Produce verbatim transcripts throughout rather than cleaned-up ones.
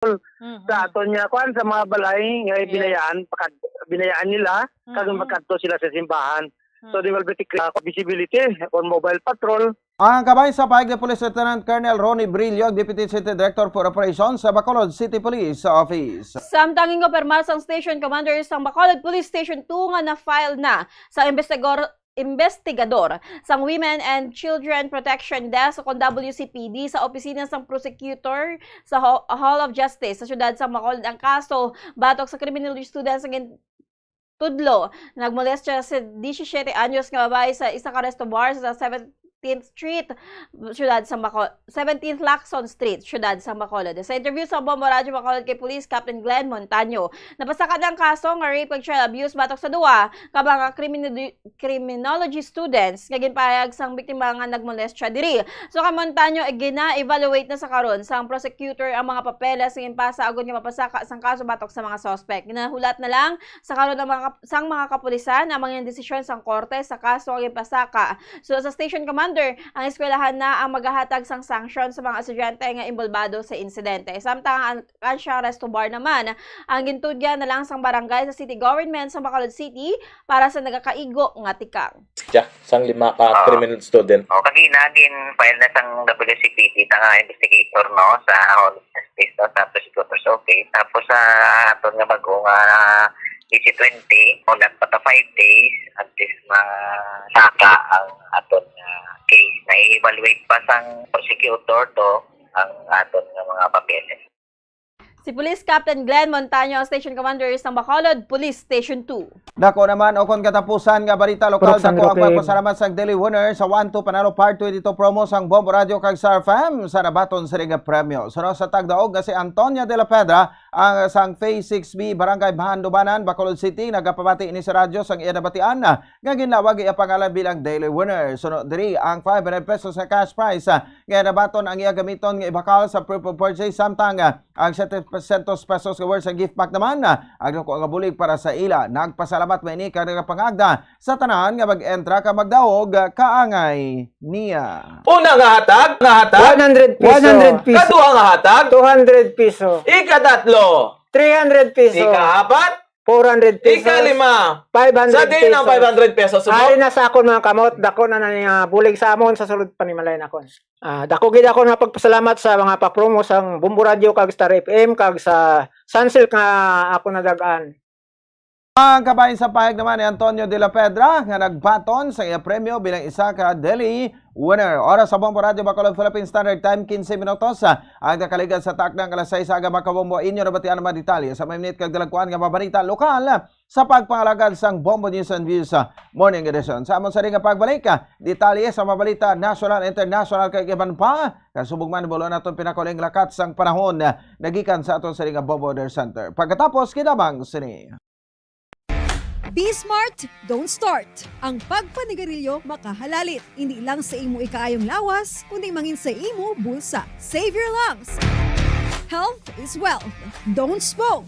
Mhm. Sa aton nga, kuan, sa mga balay nga Yes. binayaan, pakad-, binayaan nila, kag Mhm. magkadto sila sa simbahan. So, Mhm. they will be declared visibility or mobile patrol. Ang kabahin sa pahayag ni Police Lieutenant Colonel Ronnie Brillo, ang Deputy City Director for Operations sa Bacolod City Police Office. Samtang ginkumpirmar sang Station Commander sang Bacolod Police Station two nga na-file na sa investigador, investigador sang Women and Children Protection Desk o kon W C P D sa opisina sang prosecutor sa Ho-, Hall of Justice sa siyudad sang Bacolod ang kaso batok sa criminology students nga gin-, tudlo, nagmolestya sa disisiete anyos nga babayi sa isa ka resto bar sa seventeenth Street, siyudad sa Baco-, seventeenth Lacson Street, siyudad sa Bacolod. Sa interview sa Bombo Radyo Bacolod kay Police Captain Glenn Montaño, napasaka na ang kaso nga rape kag child abuse batok sa duwa ka mga criminal-, criminology students nga ginpahayag sang biktima nga nagmolestya diri. So, kay Montaño, eh, gina-evaluate na sa karon sang prosecutor ang mga papeles nga ginpasa agod nga mapasaka sang kaso batok sa mga suspect. Ginahulat na lang sa karon ang mga kap-, sang mga kapulisan ang mga desisyon sang korte sa kaso nga ginpasaka. So, sa station commander, ang eskwelahan na ang magahatag sang sanction sa mga estudyante nga inbolbado sa insidente. Samtang ang Kansya Resto Bar naman, ang gintugyan na lang sang barangay sa city government sa Bacolod City para sa nagakaigo nga tikang. Siya, sang lima ka Ah. criminal student. O, kagina, gin-file na sang W C P D ta nga investigator, no, sa Hall of Justice, no, sa Prosecutor's Office. Tapos, sa aton nga bago nga D C twenty, o, nagpata five days, at least masaka ang aton nga case. Na-evaluate pa sang prosecutor to ang aton nga mga papeles. Si Police Captain Glenn Montaño, Station Commander sa Bacolod Police Station two. Dako naman, o kon katapusan nga balita lokal, Purok San dako ang Roque. Pagpasalamat sa Daily Winner sa One Two Panalo Part twenty-two promo sang Bombo Radio kag Star F M sa nabaton sini nga premyo. Sunod sa tagdaog nga si Antonia de la Pedra, ang sang Phase six B, Barangay Bahandubanan, Bacolod City, nagapamati ini sa radyo sang iya nabatian nga ginlawag iya pangalan bilang Daily Winner. Sunod diri ang five hundred pesos nga cash prize, ah, nga nabaton ang iya gamiton nga ibakal sa proof of purchase, samtang, ah, ang setecentos pesos nga worth sa gift pack naman, ah, ang dako nga bulig para sa ila. Nagpasalamat man ini kag nagapangagda sa tanan nga mag-entra ka magdaog, ah, kaangay niya. Una nga hatag, nga hatag. One hundred peso. One hundred peso. Kaduha nga hatag. Two hundred peso. Ikatatlo. Three hundred peso. Ikaapat. Four hundred pesos. Ikalima. Five hundred Sa din ang pesos. Five hundred pesos mo? Ari na sa akon mga kamot, dako na na nga bulig sa amon sa sulod panimalay nakon. Ah, dako gid ako nga pagpasalamat sa mga papromo sang Bombo Radio kag Star F M kag sa Sunsilk nga ako nadag-an. Ang kabahin sa pahayag naman ni Antonio de la Pedra nga nagbaton sa iya premyo bilang isa ka Daily Winner. Oras sa Bombo Radio Bacolod Philippine Standard Time, quince minutos, ah, ang nakaligad sa takna nga alas sais aga, mga kabombo. Inyo nabatian ang mga detalye sa mga minute kag dalagkuan nga mga balita lokal sa pagpangalagad sang Bombo News and Views, ah, Morning Edition. Sa amon sa nga pagbalik, ah, detalye sa mga balita national, international kag iban pa. Kasubog man, bulo naton pinakauling lakat sang panahon, ah, nagikan sa aton sa nga Bombo Weather Center. Pagkatapos, kinabang sini. Be smart, don't start. Ang pagpanigarilyo makahalalit, hindi lang sa imo ikaayong lawas, kundi mangin sa imo bulsa. Save your lungs. Health is wealth. Don't smoke.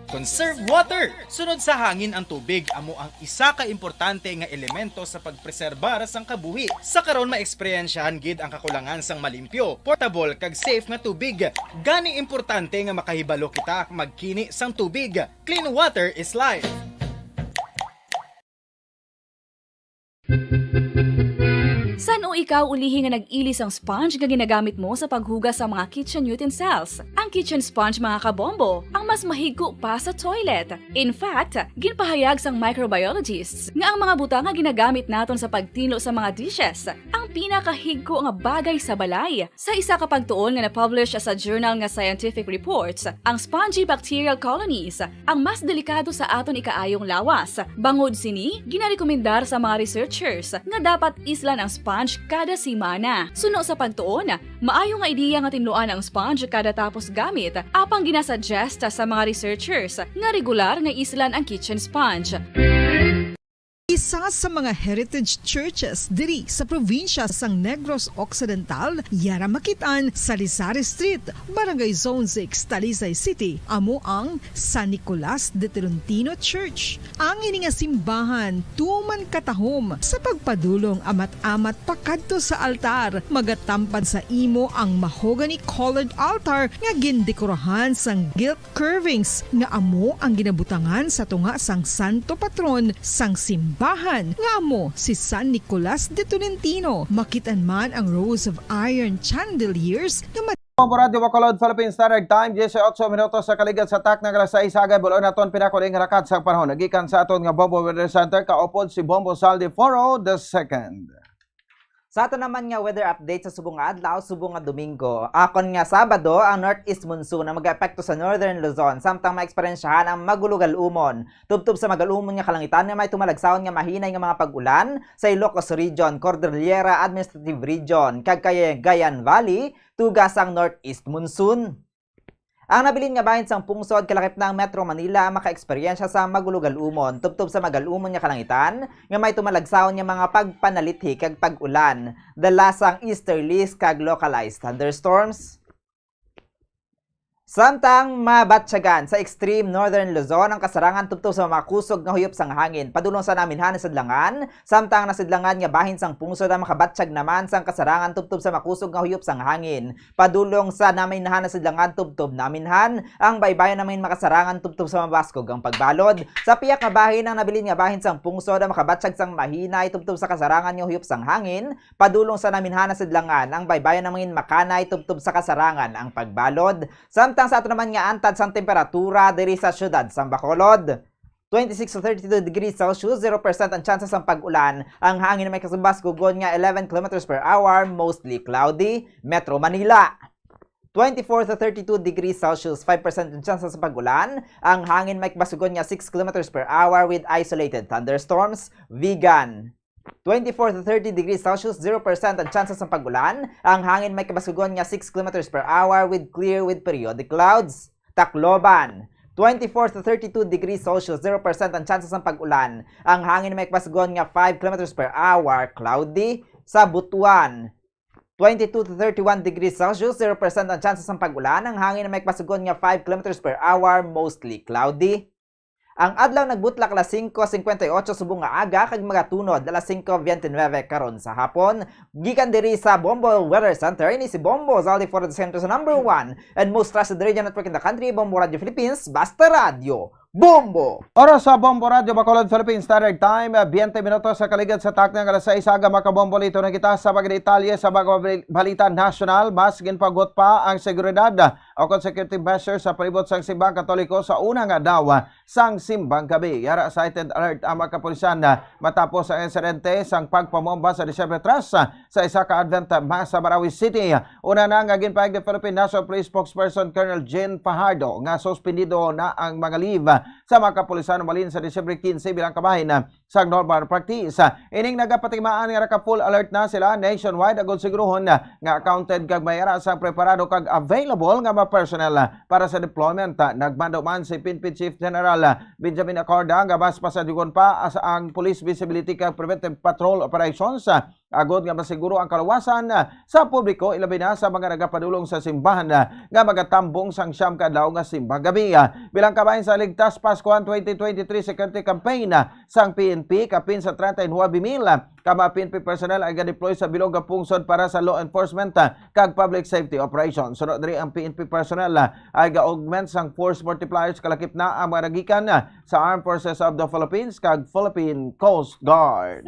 Conserve water. Sunod sa hangin ang tubig, amo ang isa ka importante nga elemento sa pagpreserbar sang kabuhi. Sa karon, maeksperyensyahan gid ang kakulangan sang malimpyo, portable, kag safe nga tubig. Gani importante nga makahibalo kita magkini sang tubig. Clean water is life. San-o ikaw ulihi nga nag-ili sang sponge nga ginagamit mo sa paghugas sa mga kitchen utensils? Ang kitchen sponge, mga kabombo, ang mas mahigko pa sa toilet. In fact, ginpahayag sang microbiologists nga ang mga butang nga ginagamit naton sa pagtinlo sa mga dishes ang pinakahigko nga bagay sa balay. Sa isa ka pagtuon nga na-publish sa journal nga Scientific Reports, ang spongy bacterial colonies ang mas delikado sa aton ikaayong lawas. Bangod sini, ginarekomendar sa mga researchers nga dapat islan ang sponge kada semana. Suno sa pagtuon, maayo nga ideya nga tinluan ang sponge kada tapos gamit, apang ginasuggest sa mga researchers nga regular nga islan ang kitchen sponge. Be Isa sa mga heritage churches diri sa probinsya sang Negros Occidental, yara makit-an sa Rizal Street, Barangay Zone six, Talisay City, amo ang San Nicolas de Tolentino Church. Ang ini nga simbahan tuman katahom sa pagpadulong amat-amat pakadto sa altar, magatampad sa imo ang mahogany colored altar nga gindekorahan sang gilt curvings nga amo ang ginabutangan sa tunga sang santo patron sang simbahan, nga amo si San Nicolas de Tolentino. Makit-an man ang rows of iron chandeliers nga Bombo Radyo Bacolod, Philippine Standard Time, diyesotso minutos sa kaligad sa takna nga alas sais, agay bul-on naton pinakuling rakat sa panahon. Nagikan sa aton nga Bombo Weather Center, kaupod si Bombo Saldi Foro the second. Sa ato naman nga weather update sa subong nga adlaw, subong nga Domingo. Akon nga Sabado, ang northeast monsoon ang mag-epekto sa northern Luzon, samtang maeksperiensyahan ang magulogalumon. Tubtob sa magalumon nga kalangitan nga may tumalagsaon nga mahinay nga mga pag-ulan sa Ilocos Region, Cordillera Administrative Region, kag Cagayan Valley, tuga sang northeast monsoon. Ang nabilin nga bahin sang pungsod, kalakip na ang Metro Manila ang makaeksperyensya sa magulogalumon, tubtob sa magalumon nga kalangitan nga may tumalagsaon nga mga pagpanalithi kag pag-ulan, dala sang easterlies kag localized thunderstorms. Samtang mabatyagan sa extreme northern Luzon ang kasarangan tubtob sa makusog nga huyop sang hangin padulong sa naminhan nga sidlangan, samtang nasidlangan nga bahin sang pungsod ang makabatyag naman sang kasarangan tubtob sa makusog nga huyop sang hangin padulong sa naminhan nga sidlangan tubtob naminhan, ang baybayon namin makasarangan tubtob sa mabaskog ang pagbalod. Sa pihak nga bahin, ang nabilin nga bahin sang pungsod ang makabatyag sang mahinay tubtob sa kasarangan nga huyop sang hangin padulong sa naminhan nga sidlangan, ang baybayon namin makanay tubtob sa kasarangan ang pagbalod. Samtang sa ato naman nga antad sang temperatura diri sa siyudad sang Bacolod, twenty-six to thirty-two degrees Celsius, zero percent ang tsansa sang pag-ulan. Ang hangin may kasubas kugon nga eleven kilometers per hour, mostly cloudy. Metro Manila, twenty-four to thirty-two degrees Celsius, five percent ang tsansa sa pag-ulan. Ang hangin may kabasugon nga six kilometers per hour with isolated thunderstorms. Vigan, twenty-four to thirty degrees Celsius, zero percent ang tsansa sa pag-ulan. Ang hangin may kabasugon nga six kilometers per hour with clear with periodic clouds. Tacloban, twenty-four to thirty-two degrees Celsius, zero percent ang tsansa sa pag-ulan. Ang hangin may kabasugon nga five kilometers per hour, cloudy. Sa Butuan, twenty-two to thirty-one degrees Celsius, zero percent ang tsansa sa pag-ulan. Ang hangin may kabasugon nga five kilometers per hour, mostly cloudy. Ang adlaw nagbutlak alas singko cincuenta y ocho subong nga aga kag magatunod alas singko veintinueve karon sa hapon. Gikan diri sa Bombo Weather Center, ini si Bombo Zaldi for the Centro sa number one and most trusted radio network in the country, Bombo Radio Philippines, basta radyo, Bombo! Oras sa Bombo Radio Bacolod, Philippine Standard Time, biyente minutos sa kaligad sa takna nga alas sais, aga, makabombo, lito na kita sa mga detalye sa mga bal-, balita nasyonal. Mas ginpagot pa ang seguridad o kon security measures sa palibot sang simbang Katoliko sa una nga adlaw sang simbang gabi. Yara sa heightened alert ang mga kapulisan, ah, matapos ang insidente sang pagpamomba sa Disyembre tres, ah, sa isa ka Advent Mass sa Marawi City. Una na nga ginpahayag ni Philippine National Police Spokesperson Colonel Jean Fajardo nga suspendido na ang mga leave, ah, sa mga kapulisan umalin sa Disyembre quince bilang kabahin, ah, sang normal practice. Ining nagapatimaan nga naka-full alert na sila nationwide agud siguruhon nga accounted kag may ara sa preparado kag available nga mga personnel para sa deployment. Nagmando man si P N P Chief General Benjamin Acorda nga mas pasadyogon pa as ang police visibility kag preventive patrol operations agud nga masiguro ang kaluwasan sa publiko, ilabi na sa mga nagapadulong sa simbahan nga magatambong sang siyam ka adlaw nga simbang gabi. Bilang kabahin sa Ligtas Paskuhan twenty twenty-three Security Campaign sang P N P, kapin sa treinta y nuebe mil ka mga P N P personnel ay ga-deploy sa bilog nga pungsod para sa law enforcement kag public safety operation. Suno diri, ang P N P personnel ay ga-augment sang force multipliers, kalakip na ang mga nagikan sa Armed Forces of the Philippines kag Philippine Coast Guard.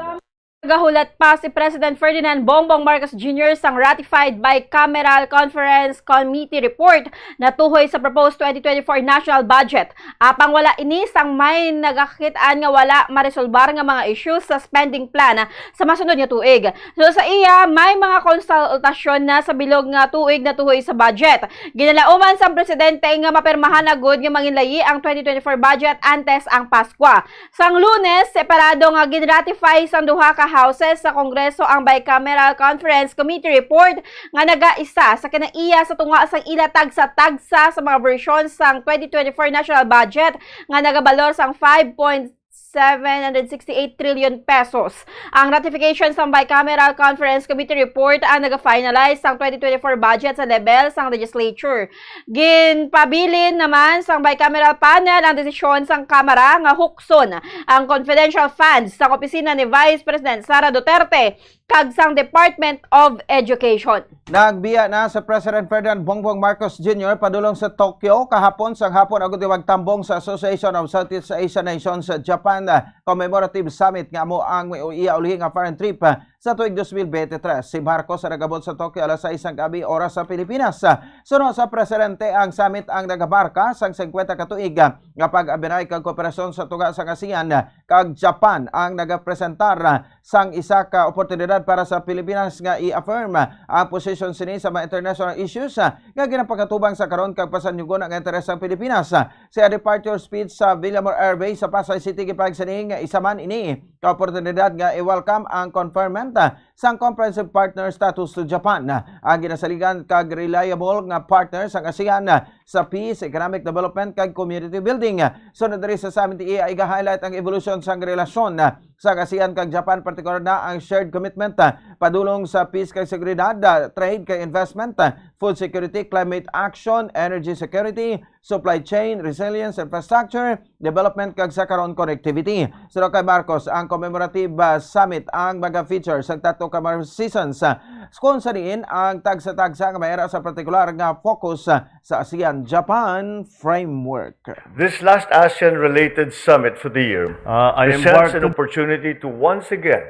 Nagahulat pa si President Ferdinand Bongbong Marcos Junior sang ratified bicameral conference committee report natuhoy sa proposed twenty twenty-four national budget. Apang wala ini sang may nagakit-an nga wala maresolbar nga mga issues sa spending plan sa masunod nga tuig. So sa iya, may mga konsultasyon na sa bilog nga tuig natuhoy sa budget. Ginalauman sang presidente nga mapirmahan na gud nga manginlayi ang twenty twenty-four budget antes ang Paskwa. Sang Lunes, separado nga ginratify sang duha ka houses sa Kongreso ang Bicameral Conference Committee Report nga nagaisa sa kinaiya sa tunga sang ila tagsa-tagsa sa mga bersyon sang twenty twenty-four national budget nga nagabalor sang five point seven hundred sixty-eight trillion pesos. Ang ratification sang Bicameral Conference Committee report ang naga-finalize sang twenty twenty-four budget sa level sang legislature. Ginpabilin naman sang bicameral panel ang desisyon sang Kamara nga hukson ang confidential funds sang opisina ni Vice President Sara Duterte kag sang Department of Education. Nagbiya na si President Ferdinand Bongbong Marcos Junior padulong sa Tokyo kahapon sang hapon agud magtambong sa Association of Southeast Asian Nations sa Japan, ah, Commemorative Summit nga amo ang iya ulihi nga foreign trip, ah, sa tuig dos mil bente tres. Si Marcos ang nag-abot sa Tokyo alas sais sang gabi, oras sa Pilipinas. Ah, suno sa presidente, ang summit ang nagamarka sang singkwenta ka tuig, ah, nga pag-abinay kag kooperasyon sa tunga sang ASEAN, ah, kag Japan ang nagapresentar, ah, sang isa ka oportunidad para sa Pilipinas nga i-affirm, ah, ang posisyon sini sa mga international issues, ah, nga ginapakatubang sa karon kag pasanyugon ang interes sang Pilipinas. Ah, sa departure speech sa Villamor Air Base sa Pasay City, gipahayag sini nga isa man ini ka oportunidad nga i-welcome ang conferment, ah, sang comprehensive partner status to Japan, ah, ang ginasaligan kag reliable nga partner sang ASEAN, ah, sa peace, economic development, kag community building. Sunod diri sa summit, iya iga-highlight ang ebolusyon sang relasyon, ah, sa ASEAN kag Japan, partikular na ang shared commitment, ah, padulong sa peace kag seguridad, ah, trade kag investment, ah, food security, climate action, energy security, supply chain, resilience, infrastructure, development, kag sa karon connectivity. Suno kay Marcos, ang commemorative, ah, summit ang maga-feature sa tatlo ka mga sessions, ah, kung sa diin ang tagsa-tagsa nga may ara sa partikular nga focus, ah, sa ASEAN-Japan framework. This last ASEAN-related summit for the year Uh, I presents embarked an to opportunity to once again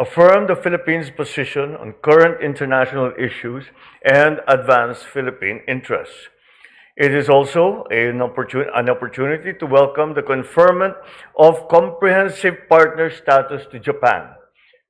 affirm the Philippines' position on current international issues and advance Philippine interests. It is also an opportun-, an opportunity to welcome the conferment of comprehensive partner status to Japan,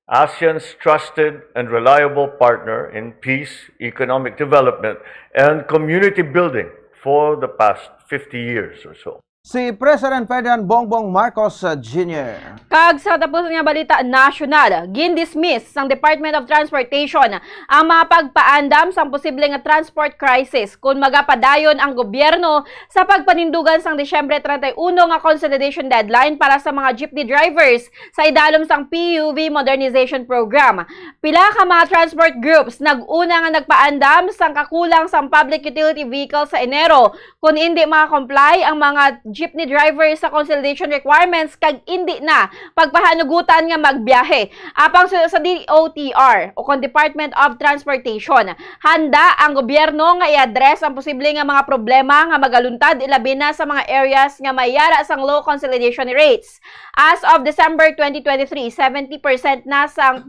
ASEAN's trusted and reliable partner in peace, economic development, and community building for the past fifty years or so. Si President Ferdinand Bongbong Marcos, uh, Junior. Kag sa tapusan nga balita nasyonal, gindismiss sang Department of Transportation ang mga pagpaandam sang posible nga transport crisis kon magapadayon ang gobyerno sa pagpanindugan sang Disyembre treinta y uno nga consolidation deadline para sa mga jeepney drivers sa idalom sang P U V Modernization Program. Pila ka mga transport groups nag-una nga nagpaandam sang kakulang sang public utility vehicle sa Enero, kon indi maka-comply ang mga jeepney drivers sa consolidation requirements kag indi na pagpahanugutan nga magbiyahe. Apang sa, sa D O T R o kon Department of Transportation, handa ang gobyerno nga i-address ang posible nga mga problema nga magaluntad, ilabi na sa mga areas nga may yara sang low consolidation rates. As of December twenty twenty-three, seventy percent na sang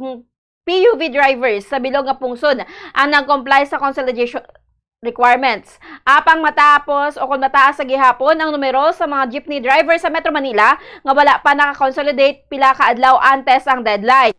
P U V drivers sa bilog nga pungsod ang nag-comply sa consolidation requirements. Apang matapos o kon mataas sa gihapon ang numero sa mga jeepney driver sa Metro Manila nga wala pa naka-consolidate pila ka adlaw antes ang deadline.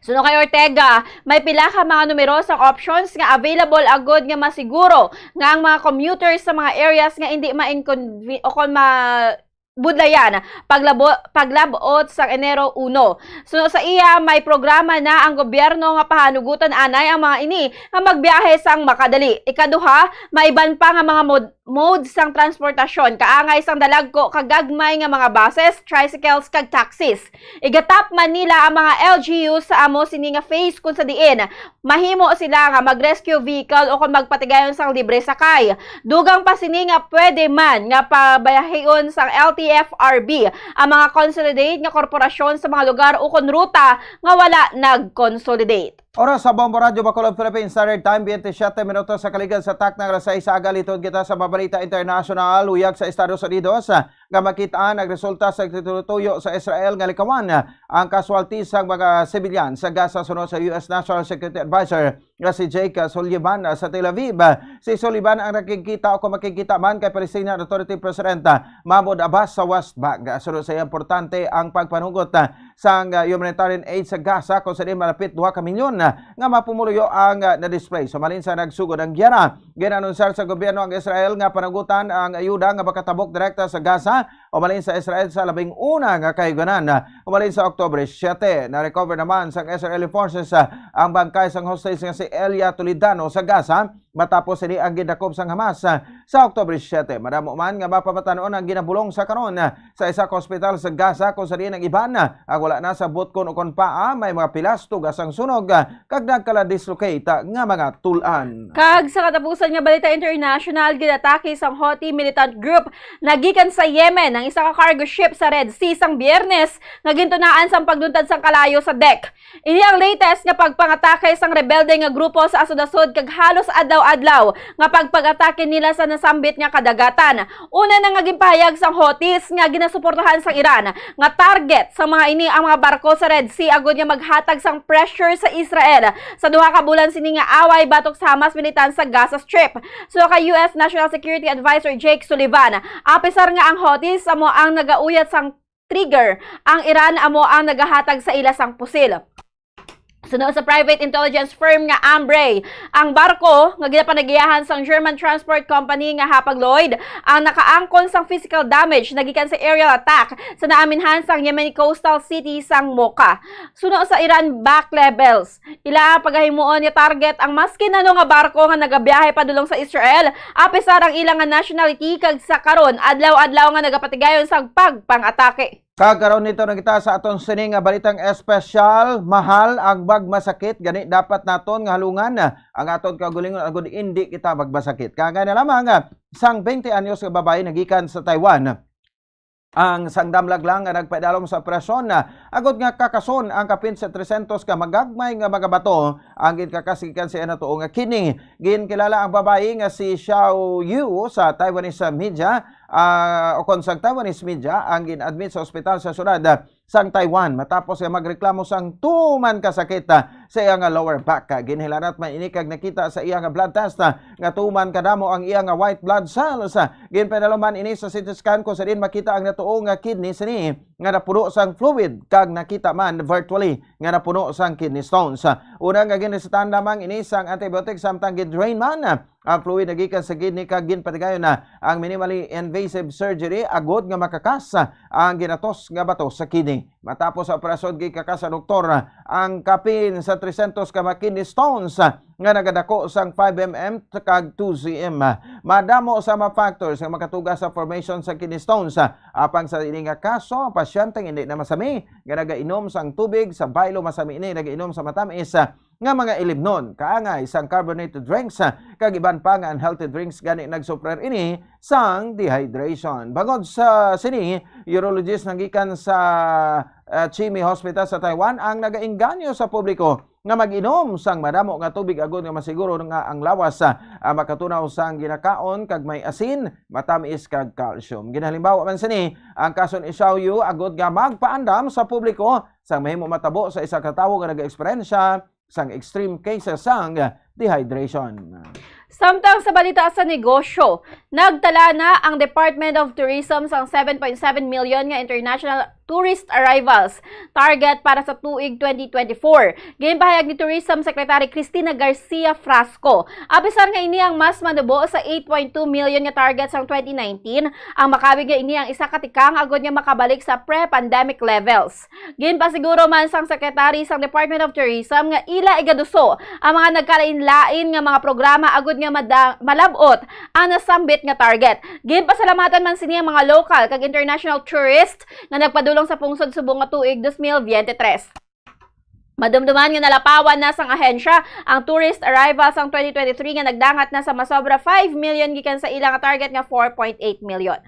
Suno kay Ortega, may pila ka mga numero sa options nga available agud nga masiguro nga ang mga commuters sa mga areas nga hindi ma-inconve-, o kon ma-, budlayan, paglabo-, paglabot sang Enero uno. Suno sa iya, may programa na ang gobyerno nga pahanugutan anay ang mga ini nga magbiyahe sang makadali. Ikaduha, may iban pa nga mga mod-, modes sang transportasyon, kaangay sang dalagko kag gagmay nga mga buses, tricycles, kag taxis. Igatap man nila ang mga L G Us sa amo sini nga phase, kung sa diin mahimo sila nga mag-rescue vehicle o kon magpatigayon sang libre sakay. Dugang pa sini nga pwede man nga pabayahion sang L T F R B ang mga consolidate nga korporasyon sa mga lugar o kon ruta nga wala nag-consolidate. Oras sa Bombo Radyo Bacolod, Philippines Standard Time, twenty-seven minutos sa kaligad sa takna nga alas sais sa aga. Liton kita sa mabalita internasyonal. Uyag sa Estados Unidos, ah, nga makit-an nagresulta sa titulo tuyo sa Israel nga likawan, ah, ang casualties sang mga sibilyan sa Gaza, suno sa U S National Security Advisor nga si Jake Sullivan, ah, sa Tel Aviv. Ah, si Sullivan ang nakikita o kung makikita man kay Palestinian Authority President, ah, Mahmoud Abbas sa West Bank. Ah, suno sa iya, importante ang pagpanugot, ah, sang, ah, humanitarian aid sa Gaza, kung sa diin malapit duha ka milyon, ah, nga mapumuluyo ang, ah, na-displace. Humalin sa nagsugod ang giyera, gin-anunsar sa gobyerno ang Israel nga panagutan ang ayuda nga makatabok direkta sa Gaza, humalin sa Israel sa labing una nga kahigayunan. Humalin sa Oktubre siete, na-recover naman sang Israeli forces, ah, ang bangkay sang hostage nga si Elia Toledano sa Gaza, matapos sini ang gindakop sang Hamas, ah, sa Oktubre siete. Madamo man nga mapamatanon ang ginabulong sa karon sa isa ka ospital sa Gaza, kung sa diin ang iban, ah, wala nasabot kon ukon pa, ah, may mga pilas tugas ang sunog, ah, kag nagkala-dislocate, ah, nga mga tul-an. Kag sa katapusan nga balita international, ginatake sang Houthi militant group nagikan sa Yemen ang isa ka cargo ship sa Red Sea sang Biyernes nga gintunaan sang pagluntad sang kalayo sa deck. Ini ang latest nga pagpangatake sang rebelde nga grupo sa asod-asod kag halos adlaw-adlaw nga pagpag-atake nila sa nasambit nga kadagatan. Una na nga ginpahayag sang Houthis nga ginasuportahan sang Iran nga target sa mga ini ang mga barko sa Red Sea agud nga maghatag sang pressure sa Israel sa duha ka bulan sini nga away batok sa Hamas militan sa Gaza Strip. Suno kay U S National Security Advisor Jake Sullivan, apisar nga ang Houthis amo ang nagauyat sang trigger, ang Iran amo ang nagahatag sa ila sang pusil. Suno sa private intelligence firm nga Ambre, ang barko nga ginapanagiyahan sang German transport company nga Hapag-Lloyd ang nakaangkon sang physical damage nagikan sa aerial attack sa naaminhan sang Yemeni coastal city sang Mocha. Suno sa Iran-backed rebels, ila ang pagahimuon nga target ang maskin ano nga barko nga nagabiyahe padulong sa Israel, apisar ang ila nga nationality kag sa karon adlaw-adlaw nga nagapatigayon sang pagpang-atake. Kag karon, didto na kita sa aton sini nga balitang espesyal. Mahal ang magmasakit, gani dapat naton nga halungan ang aton kaugalingon agud indi kita magmasakit. Kaangay na lamang, ah, sang twenty anyos nga babayi nagikan sa Taiwan ang sangdamlag lang nga nagpaidalom sa operasyon, ah, agud nga kakason ang kapin sa trescientos ka magagmay nga mga bato ang ginkakas gikan sa iya natuo nga kidney. Ginkilala ang babayi nga si Xiao Yu sa Taiwanese media, ah, o kon sa Taiwanese media, ang gin-admit sa ospital sa syudad, ah, sang Taiwan matapos nga magreklamo sang tuman ka sakit, ah, sa iya nga lower back. Ginhilanat man ini kag nakita sa iya nga blood test, ah, nga tuman kadamo ang iya nga white blood cells. Ginpaidalom man ini sa C T scan kung sa diin makita ang natuo nga kidney sini nga napuno sang fluid kag nakita man virtually nga napuno sang kidney stones. Una nga ginresetahan lamang ini sang antibiotic samtang gin-drain man ang fluid nagikan sa kidney kag ginpatigayon na ang minimally invasive surgery agud nga makakas ang ginatos nga bato sa kidney. Matapos sa operasyon, gikakas sa doktor ang kapin sa trescientos ka mga kidney stones nga nagadako sang five M M kag two C M. Madamo sa mga factors nga makatuga sa formation sa kidney stones. Apang sa ini nga kaso, ang pasyente nga hindi na masami nga nagainom sang tubig sa baylo, masami ini nagainom sa matamis nga mga ilimnon, kaangay sang carbonated drinks, kag iban pa nga unhealthy drinks, gani nagsuffer ini sang dehydration. Bangod sa sini, urologist nagikan sa, ah, Chimi Hospital sa Taiwan ang nagainganyo sa publiko nga mag-inom sang madamo nga tubig agud nga masiguro nga ang lawas, ah, makatunaw sang ginakaon kag may asin, matamis kag calcium. Ginhalimbawa man sini ang kaso ni Xiao Yu agud nga magpaandam sa publiko sang mahimo matabo sa isa ka tawo nga nag-eksperyensya sang extreme cases sang dehydration. Samtang sa balita sa negosyo, nagtala na ang Department of Tourism sang seven point seven million nga international tourist arrivals target para sa tuig twenty twenty-four. Ginpahayag ni Tourism Secretary Cristina Garcia Frasco, apisar nga ini ang mas manubo sa eight point two million nga target sang twenty nineteen, ang makawig nga ini ang isa ka tikang agud nga makabalik sa pre-pandemic levels. Ginpasiguro man sang Secretary sang Department of Tourism nga ila igaduso ang mga nagkalain-lain nga mga programa agud nga mada-, malab-ot ang nasambit nga target. Ginpasalamatan man sini ang mga local kag international tourist nga nagpadulong sa pungsod subong nga tuig dos mil biyente tres. Madumduman nga nalapawan na sang ahensya ang tourist arrival sang twenty twenty-three nga nagdangat na sa masobra five million gikan sa ila nga target nga four point eight million.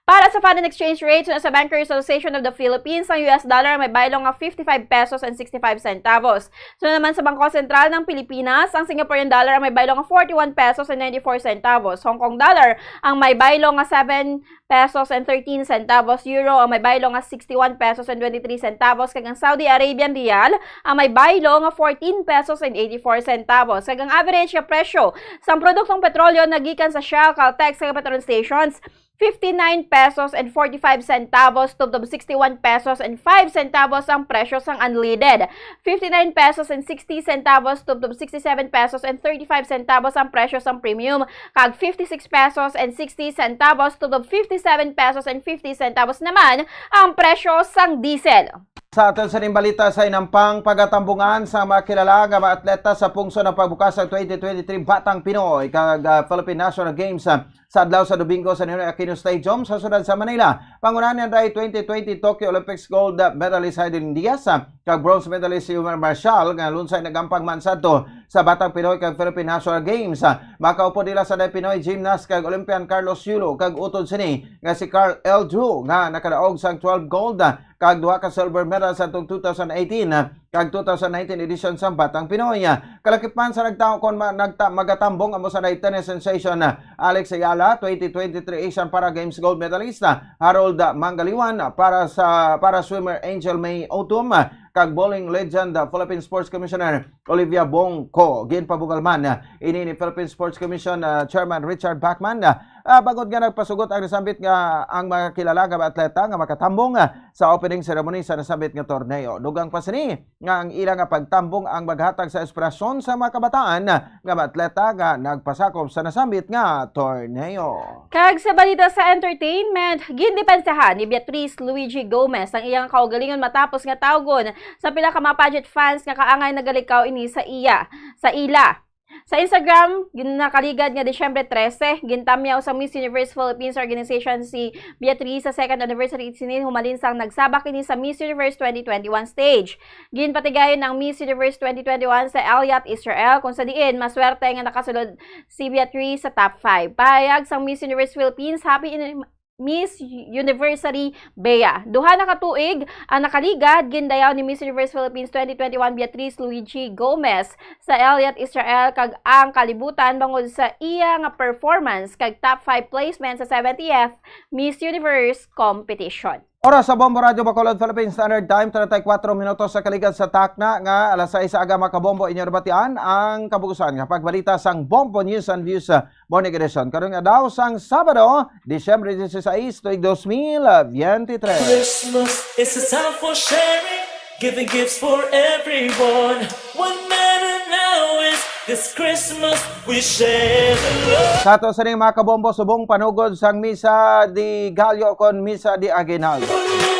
Para sa foreign exchange rate, suno sa Bankers Association of the Philippines, ang U S dollar may baylo nga fifty-five pesos and sixty-five centavos. Suno naman sa Bangko Sentral ng Pilipinas, ang Singaporean dollar ang may baylo nga forty-one pesos and ninety-four centavos. Hong Kong dollar ang may baylo nga seven pesos and thirteen centavos. Euro ang may baylo nga sixty-one pesos and twenty-three centavos. Kag ang Saudi Arabian riyal ang may baylo nga fourteen pesos and eighty-four centavos. Kag ang average nga presyo sang produktong petrolyo nagikan sa Shell, Caltex, kag petrol stations, fifty-nine pesos and forty-five centavos tubtob sixty-one pesos and five centavos ang presyo sang unleaded, fifty-nine pesos and sixty centavos tubtob sixty-seven pesos and thirty-five centavos ang presyo sang premium, kag fifty-six pesos and sixty centavos tubtob fifty-seven pesos and fifty centavos naman ang presyo sang diesel. Sa aton sa ning balita sa inampang pagatambungan sa mga kilala nga mga atleta sa pungso ng pagbukas sa twenty twenty-three Batang Pinoy kag, ah, Philippine National Games, ah, sa adlaw sa Domingo sa Ninoy Aquino Stadium sa siyudad sa Manila. Pangunahan niya dahil twenty twenty Tokyo Olympics gold medalist Hidilyn Diaz, ah, kag bronze medalist si Yomar Marshall nga lunsay nagampang man sadto sa Batang Pinoy kag Philippine National Games. Ah, makaupod nila sa day Pinoy gymnast kag Olympian Carlos Yulo kag utod sini nga si Carl L. Drew nga nakadaog sang twelve gold, ah, kag duha ka silver medal sa atong two thousand eighteen, ah, kag two thousand nineteen edition sa Batang Pinoy. Ah, kalakip man sa nagtaho kon ma-, nagta-, magatambong amo sa day tennis sensation, ah, Alex Ayala, twenty twenty-three Asian Para Games gold medalist, ah, Harold, ah, Mangaliwan, ah, para sa para swimmer Angel May Otum, ah, kag bowling legend, ah, Philippine Sports Commissioner Olivia Bong Co. Ginpabugal man, ah, ini ni Philippine Sports Commission, ah, Chairman Richard Bachman, ah, ah, bangod nga nagpasugot ang nasambit nga ang mga kilala nga mga atleta nga makatambong, ah, sa opening ceremony sa nasambit nga torneo. Dugang pa sini nga ang ila nga pagtambong ang maghatag sa inspirasyon sa mga kabataan nga mga atleta nga nagpasakop sa nasambit nga torneo. Kag sa balita sa entertainment, gindepensahan ni Beatrice Luigi Gomez ang iyang kaugalingon matapos nga tawgon sa pila ka mga pageant fans nga kaangay nagalikaw ini sa iya, sa ila. Sa Instagram, gin-, nakaligad nga Disyembre trese, gintamyaw sa Miss Universe Philippines Organization si Beatriz sa second anniversary sini humalin sang nagsabak ini sa Miss Universe twenty twenty-one stage. Ginpatigayon ang Miss Universe twenty twenty-one sa Eilat, Israel, kung sa diin maswerte nga nakasulod si Beatriz sa top five. Pahayag sang Miss Universe Philippines, happy in-, Miss Universe Bea. Duha na ka tuig ang nakaligad, gindayaw ni Miss Universe Philippines twenty twenty-one Beatriz Luigi Gomez sa Eilat, Israel, kag ang kalibutan bangod sa iya nga performance kag top five placement sa seventieth Miss Universe competition. Oras sa Bombo Radyo Bacolod, Philippine Standard Time, treinta y cuatro minutos sa kaligad sa takna nga alas sais sa aga, mga kabombo. Inyo nabatian ang kabuusan nga pagbalita sang Bombo News and Views, uh, Morning Edition karong adlaw sang Sabado, Disyembre dieciséis, tuig dos mil veintitrés. Christmas is a time for sharing, giving gifts for everyone. What matter now is this Christmas we share the love. Sa ato sa ning, mga kabombo, subong panugod sang Misa de Gallo kon Misa de Aguinaldo,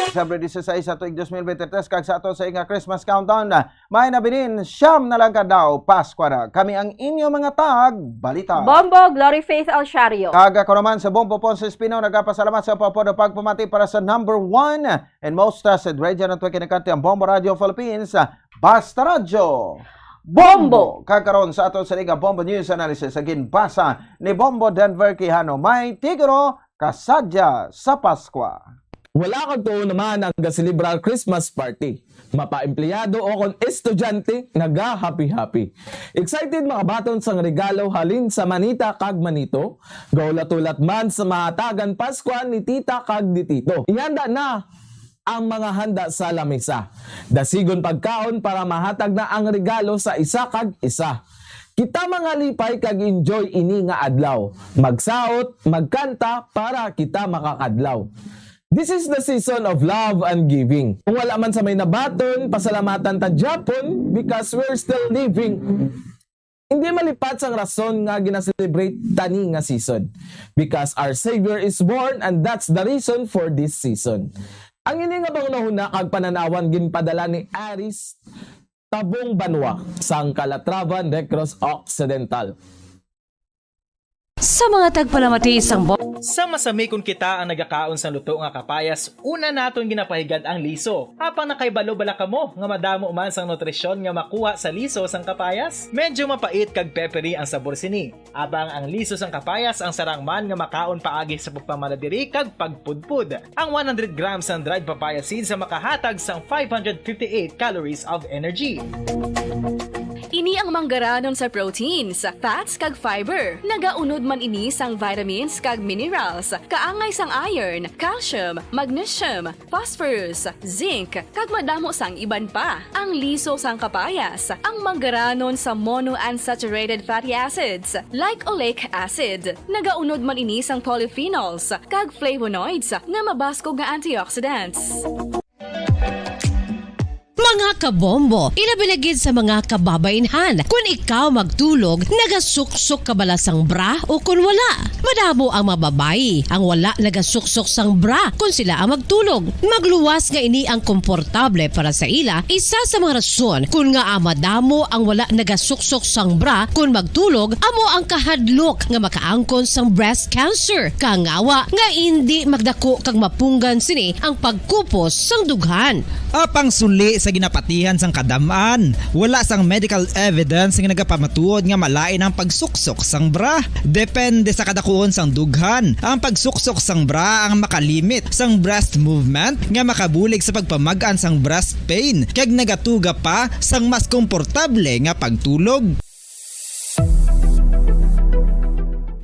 Disyembre dieciséis sa tuig dos mil veintitrés, kag sa ato sa nga Christmas countdown, may nabilin, siyam na lang ka daw, Paskwa na. Kami ang inyo mga tag balita. Bombo, Glory Faith Alciario. Kag ako naman sa Bombo Ponce Espino, nagapasalamat sa pagpapod pagpamati para sa number one and most trusted radio network in the country, ang Bombo Radio Philippines, Basta Radyo Bombo. Bombo. Kag karon sa aton sa Liga Bombo News Analysis, sa ginbasa ni Bombo Denver Quijano, may titulo, Kasadya sa Paskwa. Wala kag tuo naman ang gaselebrar Christmas party. Mapaempleyado o kon estudyante, nagahapi-hapi. Excited makabaton sang regalo halin sa manita kag manito, gaulat-ulat man sa mahatagan Paskwa ni tita kag ni tito. Ihanda na ang mga handa sa lamesa. Dasigon pagkaon para mahatag na ang regalo sa isa kag isa. Kita mangalipay kag enjoy ini nga adlaw. Magsaot, magkanta para kita makakadlaw. This is the season of love and giving. Kung wala man sa may nabaton, pasalamatan ta gyapon because we're still living. Hindi malipat sang rason nga ginaselebrate tani nga season. Because our Savior is born and that's the reason for this season. Ang ini nga panghunahuna kag pananawan ginpadala ni Aris Tabong Banwa sang Calatrava, Negros Occidental. Sa mga tagpalamati sang bo- Sa masami kon kita ang nagakaon sang luto nga kapayas, una naton ginapahigad ang liso. Apang nakaibalo bala kamo nga madamo man sang nutrisyon nga makuha sa liso sang kapayas? Medyo mapait kag peppery ang sabor sini. Apang ang liso sang kapayas ang sarang man nga makaon paagi sa pagpamala diri kag pagpudpod. Ang one hundred grams sang dried papaya seeds ang makahatag sang five hundred fifty-eight calories of energy. Ini ang manggaranon sa proteins, fats, kag fiber. Nagaunod man ini sang vitamins kag minerals, kaangay sang iron, calcium, magnesium, phosphorus, zinc, kag madamo sang iban pa. Ang liso sang kapayas, ang manggaranon sa monounsaturated fatty acids, like oleic acid. Nagaunod man ini sang polyphenols kag flavonoids nga mabaskog nga antioxidants. Mga Kabombo, ilabi na gid sa mga kababaynhan. Kun ikaw magtulog, nagasuksok ka bala sang bra o kun wala? Madamo ang mga babayi ang wala nagasuksok sang bra kun sila ang magtulog. Magluwas nga ini ang komportable para sa ila, isa sa mga rason kun ngaa madamo ang wala nagasuksok sang bra kun magtulog amo ang kahadlok nga makaangkon sang breast cancer. Kangawa nga indi magdako kag mapunggan sini ang pagkupos sang dughan. Apang suli sa ginapatihan sang kadam-an, wala sang medical evidence nga nagapamatuod nga malain ang pagsuksok sang bra. Depende sa kadakuon sang dughan, ang pagsuksok sang bra ang makalimit sang breast movement nga makabulig sa pagpamag-an sang breast pain kag nagatuga pa sang mas komportable nga pagtulog.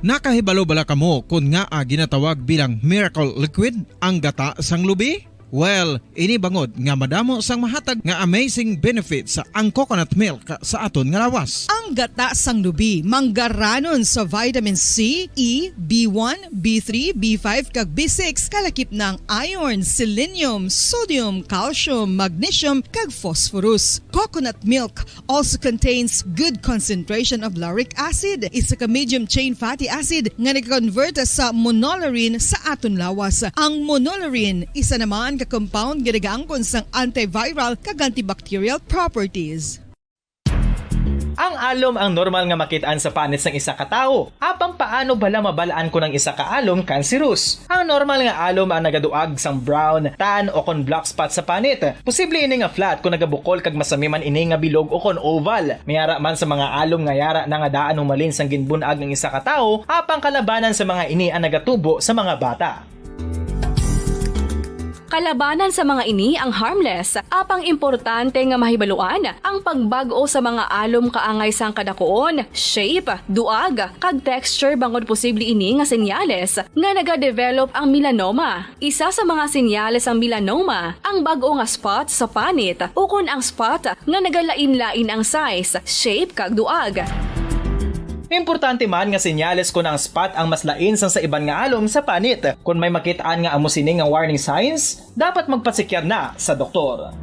Nakahibalo bala kamo kon ngaa ginatawag bilang miracle liquid ang gata sang lubi? Well, ini bangod nga madamo sang mahatag nga amazing benefits ang coconut milk sa aton nga lawas. Ang gata sang lubi manggaranon sa vitamin C, E, B one, B three, B five, kag B six, kalakip na ang iron, selenium, sodium, calcium, magnesium, kag phosphorus. Coconut milk also contains good concentration of lauric acid, isa ka medium chain fatty acid nga nag-convert sa monolaurin sa aton lawas. Ang monolaurin, isa naman ka compound nga nagaangkon sang antiviral kag antibacterial properties. Ang alom ang normal nga makit-an sa panit sang isa ka tawo. Apang paano bala mabal-an kon ang isa ka alom kanseros? Ang normal nga alom ang nagaduag sang brown, tan, o kon black spot sa panit. Posible ini nga flat kon nagabukol kag masami man ini nga bilog o kon oval. May ara man sa mga alom nga yara na nga daan humalin sang ginbun-ag ang isa ka tawo, apang kalabanan sa mga ini ang nagatubo sa mga bata. Kalabanan sa mga ini ang harmless, apang importante nga mahibaluan ang pagbag-o sa mga alom kaangay sang kadakuon, shape, duag, kag texture bangod posible ini nga senyales nga nagadevelop ang melanoma. Isa sa mga senyales sang melanoma ang bag-o nga spot sa panit ukon ang spot nga nagalain-lain ang size, shape, kag duag. Importante man nga senyales kon ang spot ang mas lain sang sa iban nga alom sa panit. Kon may makit-an nga amo sini nga warning signs, dapat magpasekyar na sa doktor.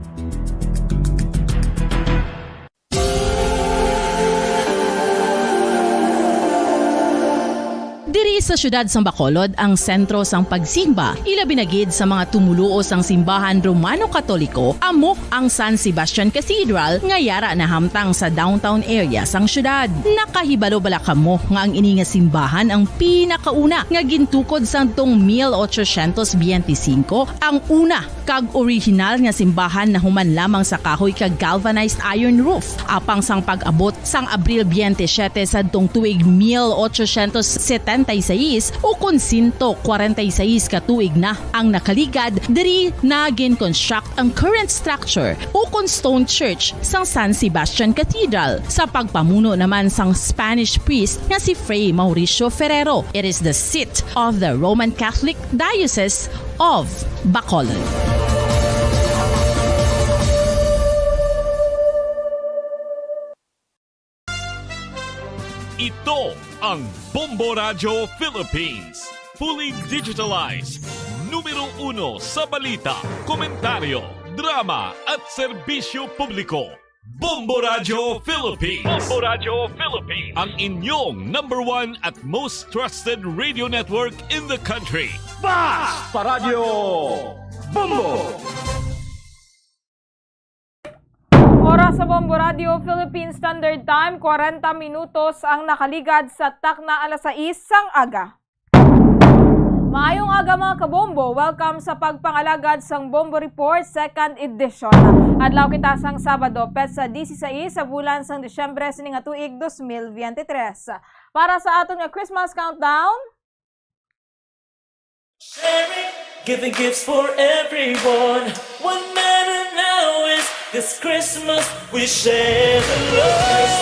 Diri sa siyudad sang Bacolod ang sentro sang pagsimba, ilabi na gid sa mga tumoluo sang simbahan Romano-Katoliko, amo ang San Sebastian Cathedral nga yara nahamtang sa downtown area sang siyudad. Nakahibalo bala kamo nga ang ini nga simbahan ang pinakauna nga gintukod sadtong mil ochocientos biyente singko, ang una kag orihinal nga simbahan nahuman lamang sa kahoy kag galvanized iron roof. Apang sang pag-abot sang Abril biyente siyete sadtong tuig mil ochocientos setenta y seis, ukon sento kwarenta y seis ka tuig na ang nakaligad, diri na gin-construct ang current structure ukon stone church sang San Sebastian Cathedral sa pagpamuno naman sang Spanish priest nga si Fray Mauricio Ferrero. It is the seat of the Roman Catholic Diocese of Bacolod. Ito ang Bombo Radyo Philippines. Fully digitalized. Numero uno sa balita, komentaryo, drama, at serbisyo publiko. Bombo Radyo Philippines. Bombo Radyo Philippines. Ang inyong number one at most trusted radio network in the country. Basta Radyo Bombo! Oras sa Bombo Radyo Philippine Standard Time, kwarenta minutos ang nakaligad sa takna alas sais sang aga. Maayong aga, mga kabombo. Welcome sa pagpangalagad sang Bombo Report, second edition. Adlaw kita sang Sabado, petsa disisais sa bulan sang Disyembre sini nga tuig, dos mil biyente tres. Para sa aton nga Christmas countdown, Sharing, giving gifts for everyone. What matter now is this Christmas we share the love.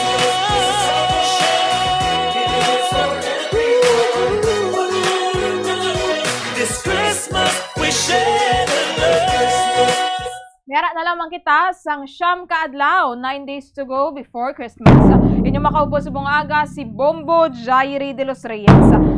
This Christmas we share the love. May ara na lamang kita sang siyam ka adlaw, nine days to go before Christmas. Inyong makaupod subong aga si Bombo Jairi de los Reyes.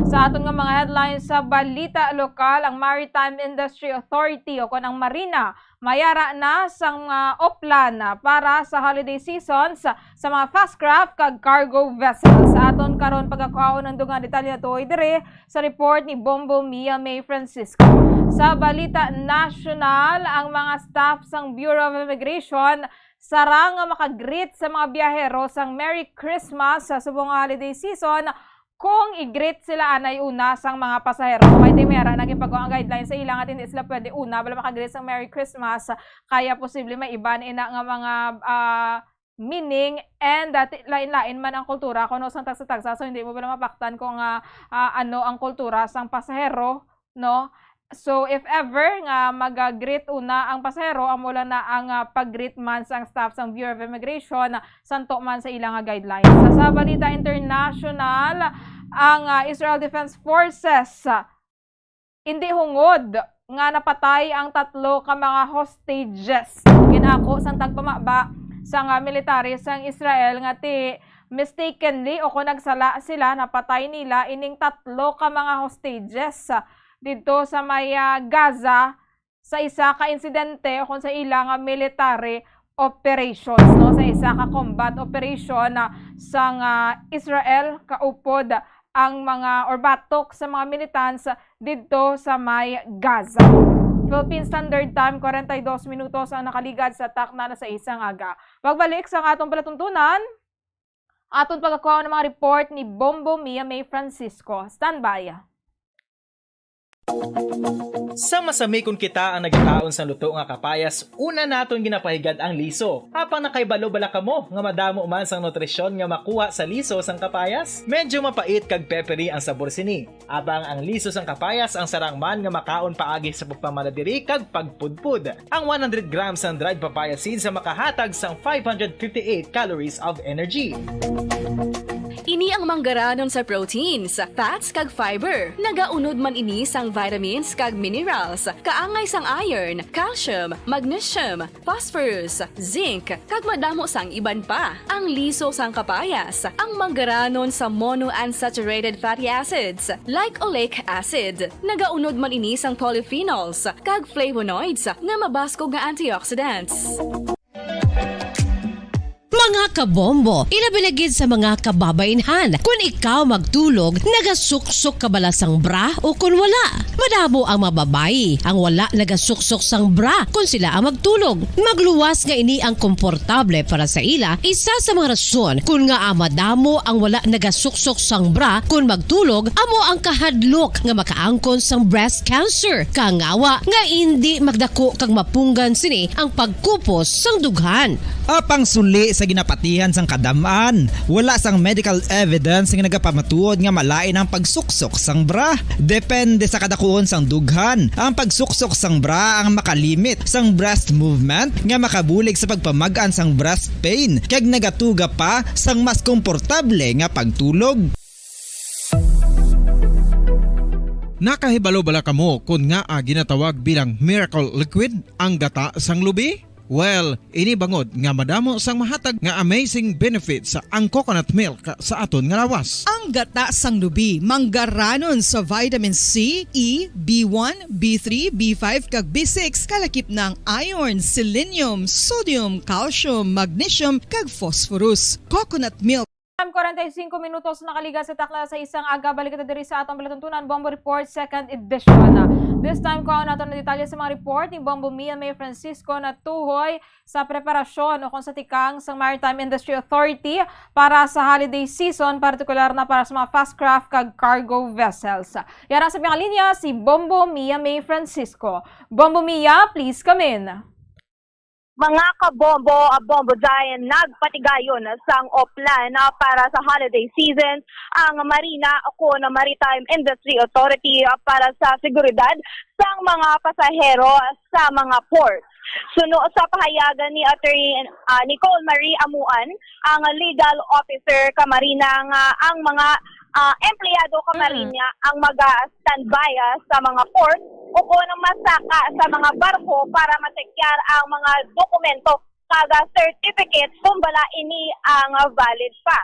Sa aton nga mga headlines sa balita lokal, ang Maritime Industry Authority o kon ang MARINA mayara na sang mga oplan para sa holiday seasons sa mga fast craft kag cargo vessels. Sa aton karon pagkakuhaon ang dugang detalye natuhoy diri sa report ni Bombo Mia May Francisco. Sa balita nasyonal, ang mga staff sang Bureau of Immigration sarang nga makagreet sa mga biyahero sang Merry Christmas sa subong nga holiday season kung i-greet sila anay una sang mga pasahero. Kay di mera naging pagkuha ang guidelines sa ila nga hindi sila pwede una bala makagreet sang Merry Christmas, kaya posible may iban ina nga mga, ah, meaning and, ah, ti-, lain-lain man ang kultura kuno sang tagsa-tagsa, so hindi mo bala mapaktan kung, ah, ah, ano ang kultura sang pasahero, no? So, if ever nga mag-greet una ang pasahero, amo lang na ang, ah, pag-greet man sang staff sang Bureau of Immigration, ah, santo man sa ila nga guidelines. Sa, sa balita international, ang, ah, Israel Defense Forces, ah, hindi hungod nga napatay ang tatlo ka mga hostages. Ginako sang tagpamaba sang, ah, military sang Israel nga ti mistakenly o kung nagsala sila, napatay nila ining tatlo ka mga hostages, ah, didto sa may, ah, Gaza sa isa ka insidente o kung sa ila nga military operations, no? Sa isa ka combat operation, ah, sang, ah, Israel kaupod ang mga or batok sa mga militants didto sa may Gaza. Philippine Standard Time, kwarenta y dos minutos ang nakaligad sa takna na sa isang aga. Pagbalik sa atong palatuntunan, aton pagkakuha ng mga report ni Bombo Mia May Francisco. Standby. Sa masami kon kita ang nagakaon sang luto nga kapayas, una naton ginapahigad ang liso. Apang nakahibalo bala kamo nga madamo man sang nutrisyon nga makuha sa liso sang kapayas? Medyo mapait kag peppery ang sabor sini. Apang ang liso sang kapayas ang sarang man nga makaon paagi sa pagpamana diri kag pagpudpod. Ang one hundred grams sang dried papaya seeds ang makahatag sang five hundred fifty-eight calories of energy. Ini ang manggaranon sa proteins, fats kag fiber. Nagaunod man ini sang vitamins kag minerals, kaangay sang iron, calcium, magnesium, phosphorus, zinc, kag madamo sang iban pa. Ang liso sang kapayas, ang manggaranon sa monounsaturated fatty acids, like oleic acid. Nagaunod man ini sang polyphenols kag flavonoids nga mabaskog nga antioxidants. Mga kabombo, ilabi na gid sa mga kababainhan. Kun ikaw magtulog, nagasuksok ka bala sang bra o kun wala? Madamo ang mga babayi ang wala nagasuksok sang bra kun sila ang magtulog. Magluwas nga ini ang komportable para sa ila, isa sa mga rason kun ngaa madamo ang wala nagasuksok sang bra kun magtulog amo ang kahadlok nga makaangkon sang breast cancer, kangawa nga indi magdako kag mapunggan sini ang pagkupos sang dughan. Apang suli sa ginapatihan sang kadam-an, wala sang medical evidence nga nagapamatuod nga malain ang pagsuksok sang bra. Depende sa kadakuon sang dughan, ang pagsuksok sang bra ang makalimit sang breast movement nga makabulig sa pagpamag-an sang breast pain kag nagatuga pa sang mas komportable nga pagtulog. Nakahibalo bala kamo kon ngaa ginatawag bilang miracle liquid ang gata sang lubi? Well, ini bangod nga madamo sang mahatag nga amazing benefits ang coconut milk sa aton nga lawas. Ang gata sang lubi manggaranon sa vitamin C, E, B one, B three, B five kag B six, kalakip na ang iron, selenium, sodium, calcium, magnesium kag phosphorus. Coconut milk. Time, kwarenta y singko minutos nakaligas sa takna sa isang aga. Balik kita diri sa atong palatuntunan, Bombo Report, second edition. This time, kuhaon nato na detalye sa mga report ni Bombo Mia May Francisco na tuhoy sa preparasyon o kung sa tikang sa Maritime Industry Authority para sa holiday season, partikular na para sa mga fast craft kag cargo vessels. Yara sa mga linya, si Bombo Mia May Francisco. Bombo Mia, please come in. Mga kabombo, ah, bombo dyan, nagpatigayon sang oplan, ah, para sa holiday season ang Marina o kun Maritime Industry Authority, ah, para sa seguridad sang mga pasahero sa mga port. Suno sa pahayag ni Attorney, ah, Nicole Marie Amuan, ang legal officer ka Marina, nga ang mga ah, empleyado ka Mm. Marinia ang maga-standby, ah, sa mga port o kung ang masaka sa mga barko para masekyar ang mga dokumento kag, ah, certificate kung bala ini ang, ah, valid pa.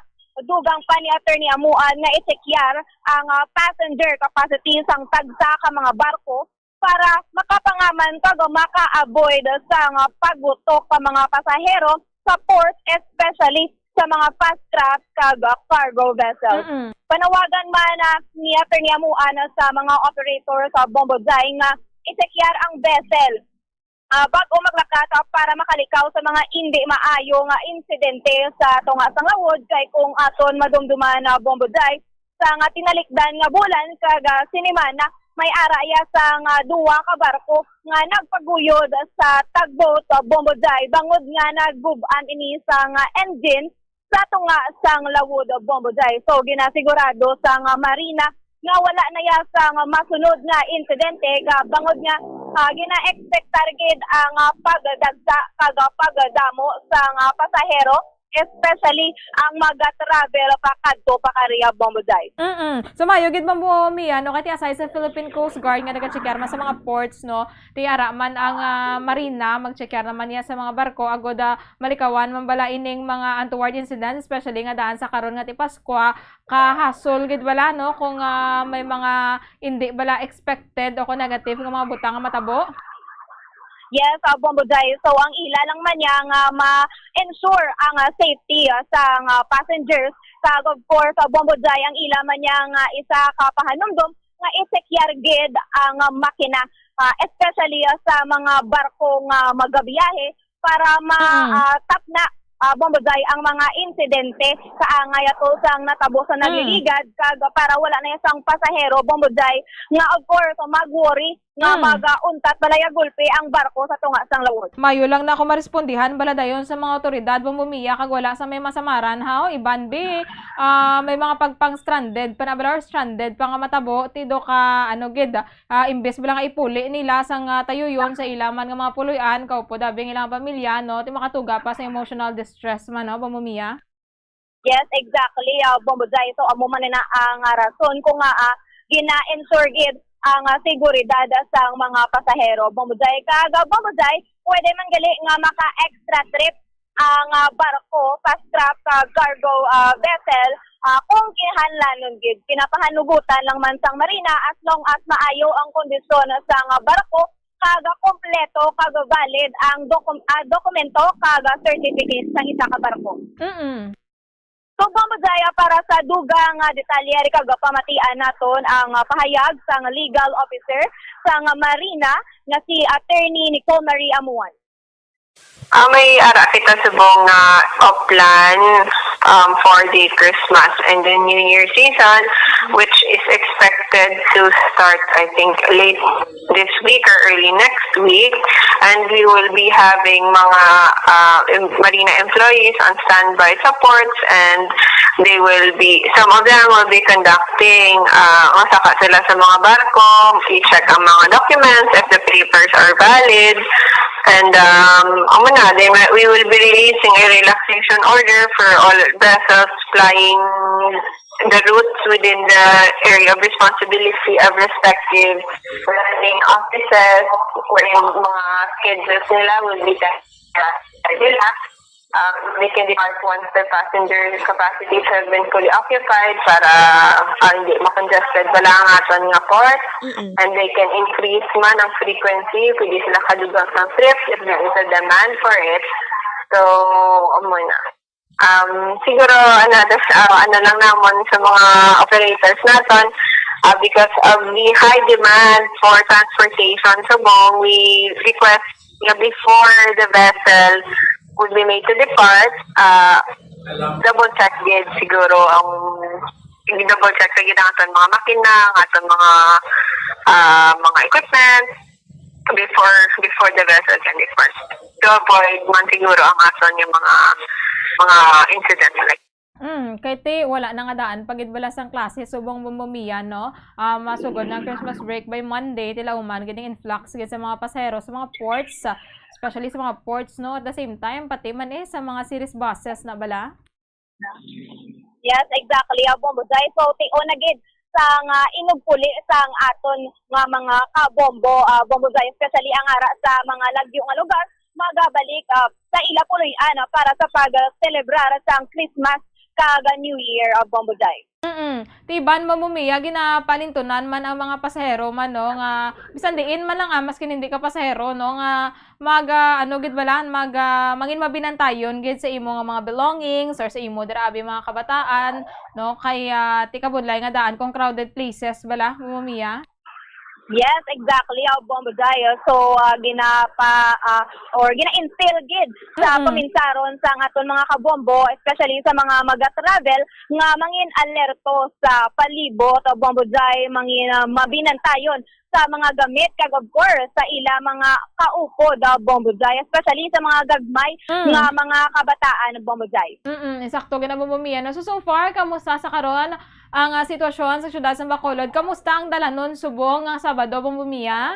Dugang pa ni Attorney Amuan nga isekyar ang, ah, passenger capacity sang tagsa ka mga barko para makapangaman kag maka-avoid sang pagbutok ka mga pasahero sa port, especially sa mga fast craft kag cargo vessels. Mm-mm. Panawagan man, ah, ni Attorney Amuan sa mga operator sa Bombo Jai nga i-secure ang vessel, ah, bag-o maglakat, ah, para makalikaw sa mga indi maayo nga insidente sa tunga sang lawod, kay kung aton madumduman, ah, Bombo Jai, sa nga tinalikdan nga bulan kag, ah, sinimana, may ara iya sang, ah, duwa ka barko nga nagpaguyod sa tugboat, ah, Bombo Jai, bangod nga naggub-an ini sang, ah, engine sa tunga sang lawod, ah, Bombo Jai. So, ginasigurado sang, ah, Marina nga wala na iya sang, ah, masunod nga insidente, ka bangod nga, ah, gina-expectar gid ang, ah, pagdagsa kag, ah, pagdamo sang, ah, pasahero, especially ang mag-travel pakadto pakari, Bombo Jai. Mm-mm. So, maayo gid, Bombo Mia, no? Kay ti aside sa Philippine Coast Guard nga nagacheckar man sa mga ports, no? Ti ara man ang, ah, Marina, magcheckar naman niya sa mga barko, agod, ah, malikawan man bala ining mga untoward incidents, especially nga daan sa karon nga ti Paskwa, kahasol gid bala, no? Kung, ah, may mga indi bala expected o kung negative nga mga butang nga matabo. Yes, ah, Bombo Jai. So, ang ila lang man niya nga ma-ensure ang, ah, safety, ah, sa, ah, passengers. Kag, of course, ah, Bombo Jai, ang ila man niya nga isa ka pahanumdom nga i-secure gid ang, ah, makina, ah, especially, ah, sa mga barko nga magabiyahe para ma-, Mm. ah, tapna, ah, Bombo Jai, ang mga insidente kaangay ato sang natabo sa Mm. nagliligad, kag para wala na sang pasahero, Bombo Jai, nga, of course, mag-worry nga Mm. mag-, ah, untat bala ya gulpi ang barko sa tunga sang lawod. Mayo lang na ako marespondihan bala dayon sa mga awtoridad, Bombo Mia, kag wala sa may masamaran, ha? O, iban, bi, ah, may mga pagpang-stranded pa na bala or stranded pa nga matabo, ti do ka, ano gid, ah, imbes bala nga ipuli nila sang, ah, tayuyon sa ila man nga mga puloy-an, kaupod abi ang ilang pamilya, no? Ti makatuga pa sa emotional distress man, no, Bombo Mia? Yes, exactly, ah, Bombo Jai. So, amo man na ang, ah, rason kung nga, ah, gina-ensure gid ang, ah, seguridad sang mga pasahero, Bombo Jai. Kag, ah, Bombo Jai, pwede man gali nga maka-extra trip ang, ah, barko, fast craft, ah, cargo, ah, vessel, ah, kung kinahanglanon gid. Pinapahanugutan lang man sang Marina as long as maayo ang kondisyon sang, ah, barko kag kompleto kag valid ang dokum-, ah, dokumento kag certificate sa isa ka barko. Mm. So, Bombo Jai, para sa dugang nga detalye, ari kag pamatian naton ang, ah, pahayag sang legal officer sang Marina nga si Attorney Nicole Marie Amuan. Ah, may ara kita subong nga, ah, plan, um, for the Christmas and the New Year season, which is expected to start, I think, late this week or early next week. And we will be having mga, ah, em-, Marina employees on standby sa ports, and they will be, some of them will be conducting, ah, masaka sila sa mga barko, i-check ang mga documents, if the papers are valid, and, um, amo na, they will, we will be releasing a relaxation order for all vessels plying the routes within the area of responsibility of respective running offices, wherein mga schedules nila will be set nila. Um, they can depart once their passenger capacities have been fully occupied para, ah, hindi makongested bala ang aton nga port. Mm-mm. And they can increase man ang frequency, pwede sila kadugang sa trips if there is a demand for it. So, amo na. Um, siguro, ano, das-, ah, ano lang namon sa mga operators naton, ah, because of the high demand for transportation subong, we request nga before the vessel would be made to depart, ah, double check gid siguro ang, double check sa gid ang aton mga makina, ang aton mga, ah, mga equipment before, before the vessel can depart. To avoid man siguro ang aton nga mga, mga incident like Mm, kay ti wala na nga daan pa gid bala sang klase subong Bombo Mia, no? Ah, masugod na ang Christmas break by Monday, ti lauman gid ang influx gid sa mga pasahero sa mga ports, ah, especially sa mga ports, no? At the same time, pati man, eh, sa mga series buses na bala. Yes, exactly, ah, Bombo Jai. So, tion na gid sang, ah, inugpuli sang aton nga mga kabombo, ah, Bombo Jai, especially ang ara sa mga lagyo nga lugar, magabalik, ah, sa ila puloy-an, ah, para sa pag-selebrar sang Christmas kag New Year, ah, Bombo Jai. Mm-mm. Ti iban, Bombo Mia, ginapalintunan man ang mga pasahero man, no, nga bisan diin man lang, ah, maskin hindi ka pasahero, no, nga mag, ah, ano gid bala, mag, ah, mangin mabinantayon gid sa imo nga mga belongings or sa imo dira abi mga kabataan, no, kay, ah, ti kabudlay nga daan kung crowded places bala, Bombo Mia. Yes, exactly, ah, Bombo Jai. So, ah, ginapa, ah, or gina-instill gid sa Mm-mm. kuminsaron sa aton mga kabombo, especially sa mga maga-travel, nga mangin alerto sa palibot, ah, Bombo Jai, mangin, ah, mabinantayon sa mga gamit, kag of course, sa ila mga kaupod, ah, Bombo Jai, especially sa mga gagmay Mm. nga mga kabataan, Bombo Jai. Mm-mm, insakto gid na, Bombo Mia, no? So, so far, kamusta sa karon ang, ah, sitwasyon sa siyudad sa Bacolod? Kamusta ang dalanon subong nga Sabado, Bombo Mia?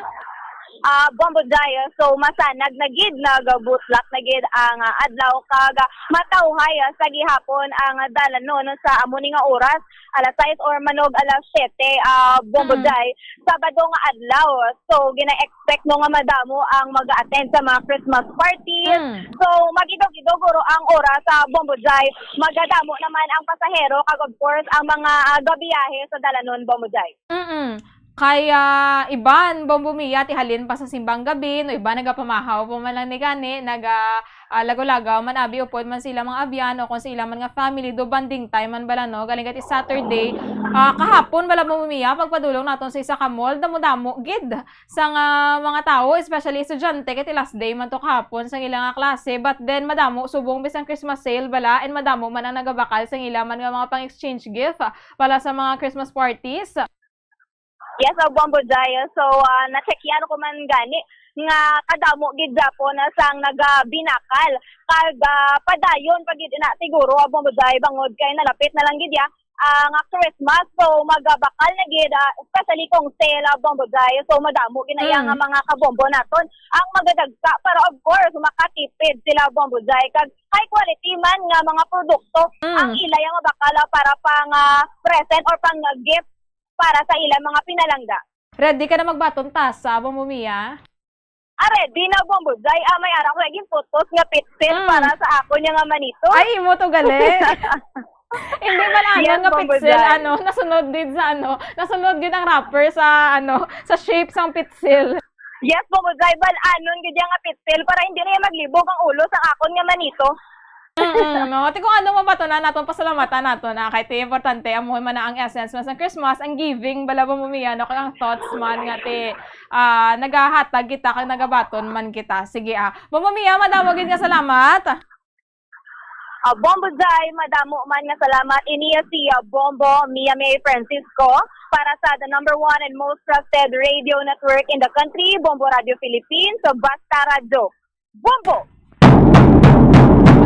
Ah, Bombo Jai, so masanag na gid, nagabutlak na gid ang, ah, adlaw, kag, ah, matawhay, ah, sa gihapon ang, ah, dalanon sa amo ni nga oras, alas sais or manog alas siyete, ah, Bombo Mm. Jai, Sabado nga adlaw. So, gina-expect, no, nga madamo ang mag-attend sa mga Christmas parties. Mm. So, magido-gido guro ang oras sa Bombo Jai. Magadamo naman ang pasahero, kag of course, ang mga, ah, gabiyahe sa dalanon, Bombo Jai. Mm-mm. Kay, ah, iban, Bombo Mia, ti halin pa sa simbang gabi, no, iban nagapamahaw pa man lang ni gani, naga, ah, lagaw-lagaw man abi upod man sa ila mga abyan o kung sa ila man nga family, do bonding time man bala, no? Galing kay ti Saturday, ah, kahapon bala, Bombo Mia, pagpadulong naton sa isa ka mall, damo-damo gid sang, ah, mga tawo, especially estudyante, kay ti last day man to kahapon sang ila nga klase. But then, madamo subong bisan Christmas sale bala, and madamo man ang nagabakal sang ila man nga mga pang-exchange gift, ah, para sa mga Christmas parties. Yes, ah, Bombo Jai. So, ah, na-checkyan ko man gani nga kadamo gid gihapon na sang nagabinakal. Kag, ah, padayon pa gid na siguro, ah, Bombo Jai, bangod kay nalapit na lang gid ya ang, ah, Christmas. So, magabakal na gid, ah, especially kung sale, ah, Bombo Jai. So, madamo gid na ya Mm. nga mga kabombo naton ang magadagsa para, of course, makatipid sila, Bombo Jai. Kag high quality man nga mga produkto Mm. ang ila ya mabakal, ah, para pang, ah, present or pang, ah, gift para sa ilang mga pinalangga. Ready ka na magbaton tasa, Bombo Mia? Ah, ready na, Bombo Jai. Ah, may ara ko lagi putos nga pitsil Mm. para sa akon ya nga manito. Ay, imo to gali. Hindi man anon Yes, nga Bombo pitsil, Jai. ano, nasunod din sa, ano, nasunod din ang wrapper sa, ano, sa shape sang pitsil. Yes, Bombo Jai, bal-anon gid ya nga pitsil para hindi na ya maglibog ang ulo sa akon nga manito. Mm-mm, no? Ti kung ano mabatunan naton, pasalamatan naton, ah, kay ti importante, amo man na ang essence man sang Christmas, ang giving bala, Bombo Mia, no? Kag ang thoughts man nga ti, ah, nagahatag kita kag nagabaton man kita. Sige, ah. Bombo Mia, madamo gid nga salamat. Ah, Bombo Jai, madamo man nga salamat. Ini si, ah, Bombo Mia May Francisco para sa the number one and most trusted radio network in the country, Bombo Radio Philippines, so Basta Radyo. Bombo!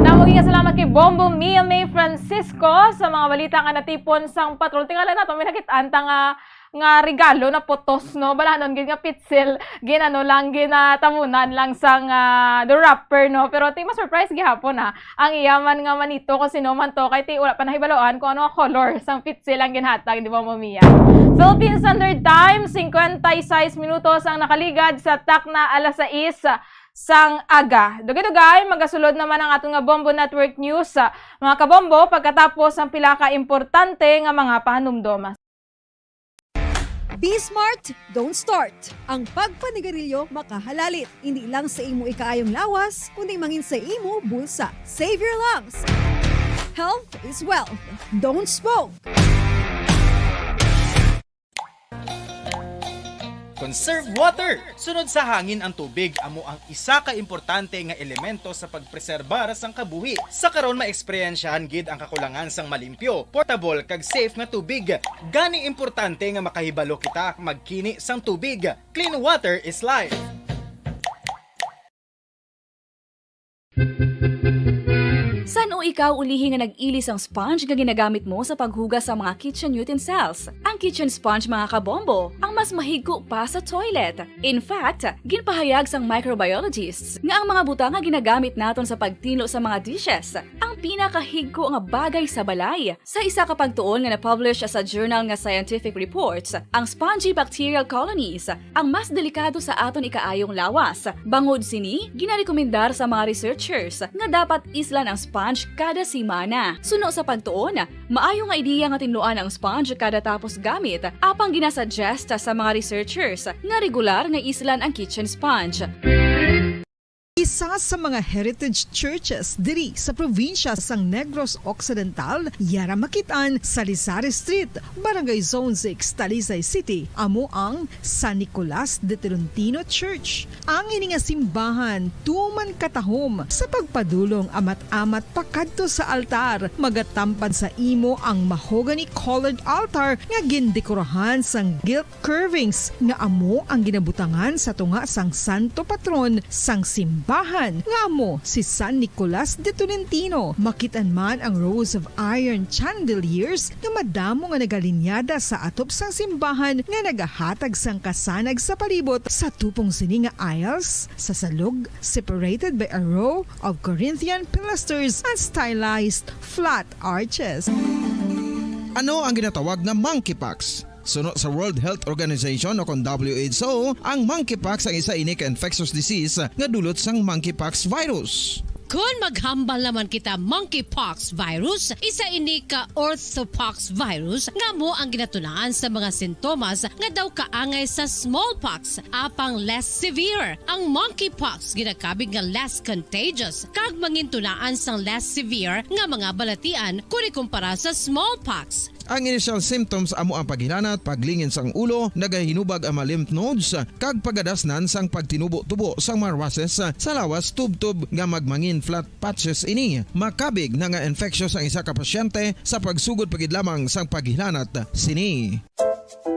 Madamo nga salamat kay Bombo Mia May Francisco sa mga balita nga natipon sang patrol. Tingala nato, may nakit-an ta nga, nga regalo na putos, no? Balanon gid nga pitsil, ginano lang, ginatabunan lang sang, ah, the wrapper, no? Pero ti ma-surprise gihapon, ha, ang iya man nga manito kung sino man to, kay ti wala pa nahibaluan kung ano ang color sang pitsil ang ginhatag ni Bombo Mia. Philippine Standard Time, singkwenta y seis minutos ang nakaligad sa takna alas sais sang aga. Dugay-dugay, magasulod naman ang aton nga Bombo Network News, ah, mga kabombo, pagkatapos ang pila ka importante nga mga pahanumdom. Be smart, don't start. Ang pagpanigarilyo makahalalit, hindi lang sa imo ikaayong lawas, kundi mangin sa imo bulsa. Save your lungs. Health is wealth. Don't smoke. Conserve water! Sunod sa hangin ang tubig amo ang isa ka importante nga elemento sa pagpreserbar sang kabuhi. Sa karon, maeksperyensyahan gid ang kakulangan sang malimpyo, portable, kag safe nga tubig. Gani importante nga makahibalo kita magkini sang tubig. Clean water is life. San-o ikaw ulihi nga nag-ili sang sponge nga ginagamit mo sa paghugas sa mga kitchen utensils? Ang kitchen sponge, mga kabombo, ang mas mahigko pa sa toilet. In fact, ginpahayag sang microbiologists nga ang mga butang nga ginagamit naton sa pagtinlo sa mga dishes ang pinakahigko nga bagay sa balay. Sa isa ka pagtuon nga na-publish sa journal nga Scientific Reports, ang spongy bacterial colonies ang mas delikado sa aton ikaayong lawas. Bangod sini, ginarekomendar sa mga researchers nga dapat islan ang sponge kada semana. Suno sa pagtuon, maayo nga ideya nga tinluan ang sponge kada tapos gamit, apang ginasuggest sa mga researchers nga regular nga islan ang kitchen sponge. Isa sa mga heritage churches diri sa probinsya sang Negros Occidental, yara makit-an sa Lizares Street, Barangay Zone six, Talisay City, amo ang San Nicolas de Tolentino Church. Ang ini nga simbahan tuman katahom sa pagpadulong amat-amat pakadto sa altar. Magatampad sa imo ang mahogany colored altar nga gindekorahan sang gilt curvings nga amo ang ginabutangan sa tunga sang santo patron sang simbahan, nga amo si San Nicolas de Tolentino. Makit-an man ang rows of iron chandeliers nga madamo nga nagalinyada sa atop sang simbahan nga nagahatag sang kasanag sa palibot. Sa tupong sini nga aisles, sa salog, separated by a row of Corinthian pilasters and stylized flat arches. Ano ang ginatawag nga monkeypox? Suno sa World Health Organization o kon W H O, ang monkeypox ang isa ini ka infectious disease nga dulot sang monkeypox virus. Kon maghambal naman kita, monkeypox virus, isa ini ka orthopox virus nga amo ang ginatunaan sa mga sintomas nga daw kaangay sa smallpox, apang less severe. Ang monkeypox ginakabig nga less contagious kag mangintunaan sang less severe nga mga balatian kon ikumpara sa smallpox. Ang initial symptoms amo ang paghilanat, paglingin sang ulo, nagahinubag ang mga lymph nodes, kag pagadasnan sang pagtinubo-tubo sang mga rushes sa lawas, tubtob nga magmangin flat patches ini. Makabig na nga infectious ang isa ka pasyente sa pagsugod pa gid lamang sang paghilanat sini.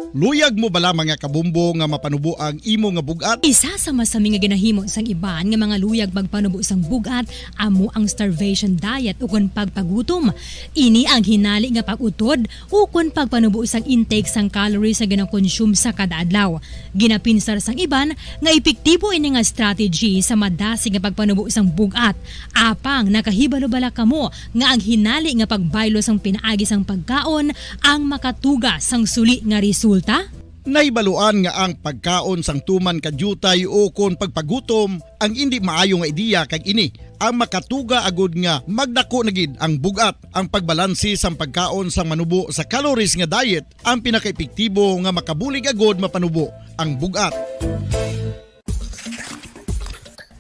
Luyag mo bala, mga kabombo, nga mapanubo ang imo nga bug-at? Isa sa masami nga ginahimo sang iban nga mga luyag magpanubo sang bug-at amo ang starvation diet ukon pagpagutom. Ini ang hinali nga pag-utod ukon pagpanubo sang intake sang calories nga ginakonsume sa kada adlaw. Ginapinsar sang iban nga epektibo ini nga strategy sa madasig nga pagpanubo sang bug-at. Apang nakahibalo bala kamo nga ang hinali nga pagbaylo sang pinaagi sang pagkaon ang makatuga sang suli nga resulta? Nahibaluan nga ang pagkaon sang tuman ka diutay ukon pagpagutom ang indi maayo nga ideya, kag ini ang makatuga agud nga magdako na gid ang bug-at. Ang pagbalanse sang pagkaon sang manubo sa calories nga diet ang pinakaepektibo nga makabulig agud mapanubo ang bug-at.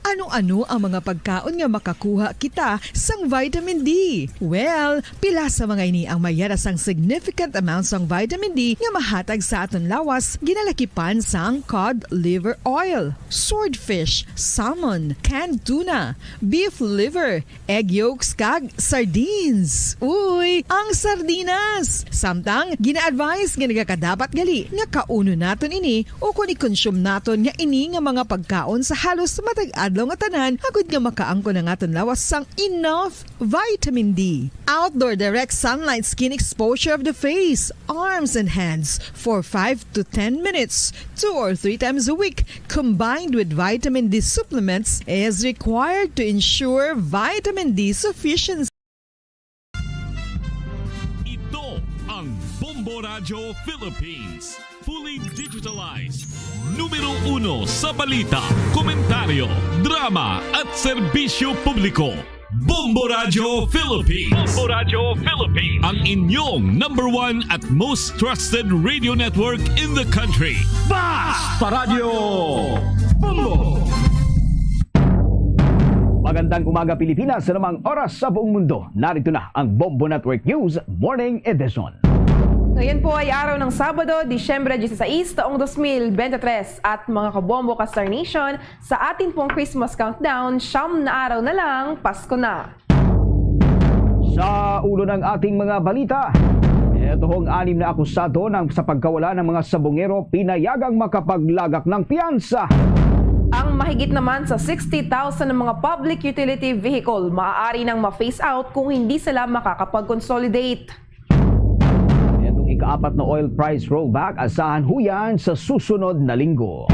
Ano-ano ang mga pagkaon nga makakuha kita sang vitamin D? Well, pila sa mga ini ang may yara sang significant amount sang vitamin D nga mahatag sa aton lawas, ginalakipan sang cod liver oil, swordfish, salmon, canned tuna, beef liver, egg yolks, kag sardines. Uy, ang sardinas! Samtang, gina-advise nga nagakadapat gali nga kaunon naton ini ukon i-consume naton nga ini nga mga pagkaon sa halos matag adlaw nga tanan, agud nga makaangkon ang aton lawas sang enough vitamin D. Outdoor direct sunlight skin exposure of the face, arms, and hands for five to ten minutes, two or three times a week, combined with vitamin D supplements, is required to ensure vitamin D sufficiency. Ito ang Bombo Radyo Philippines. Fully digitalized. Numero uno sa balita, komentaryo, drama, at serbisyo publiko. Bombo Radyo Philippines. Bombo Radyo Philippines. Ang inyong number one at most trusted radio network in the country. Basta Radyo Bombo! Magandang umaga, Pilipinas, sa namang oras sa buong mundo. Narito na ang Bombo Network News Morning Edition. Ngayon po ay araw ng Sabado, Disyembre disisais, taong dos mil bente tres. At mga kabombo ka Star Nation, sa atin pong Christmas countdown, siyam na araw na lang, Pasko na. Sa ulo ng ating mga balita, eto hong anim na akusado ng, sa pagkawala ng mga sabongero pinayagang makapaglagak ng piyansa. Ang mahigit naman sa sixty thousand ng mga public utility vehicle maaari nang ma-phase out kung hindi sila makakapag-consolidate. Itong ikaapat na oil price rollback asahan huyan sa susunod na linggo.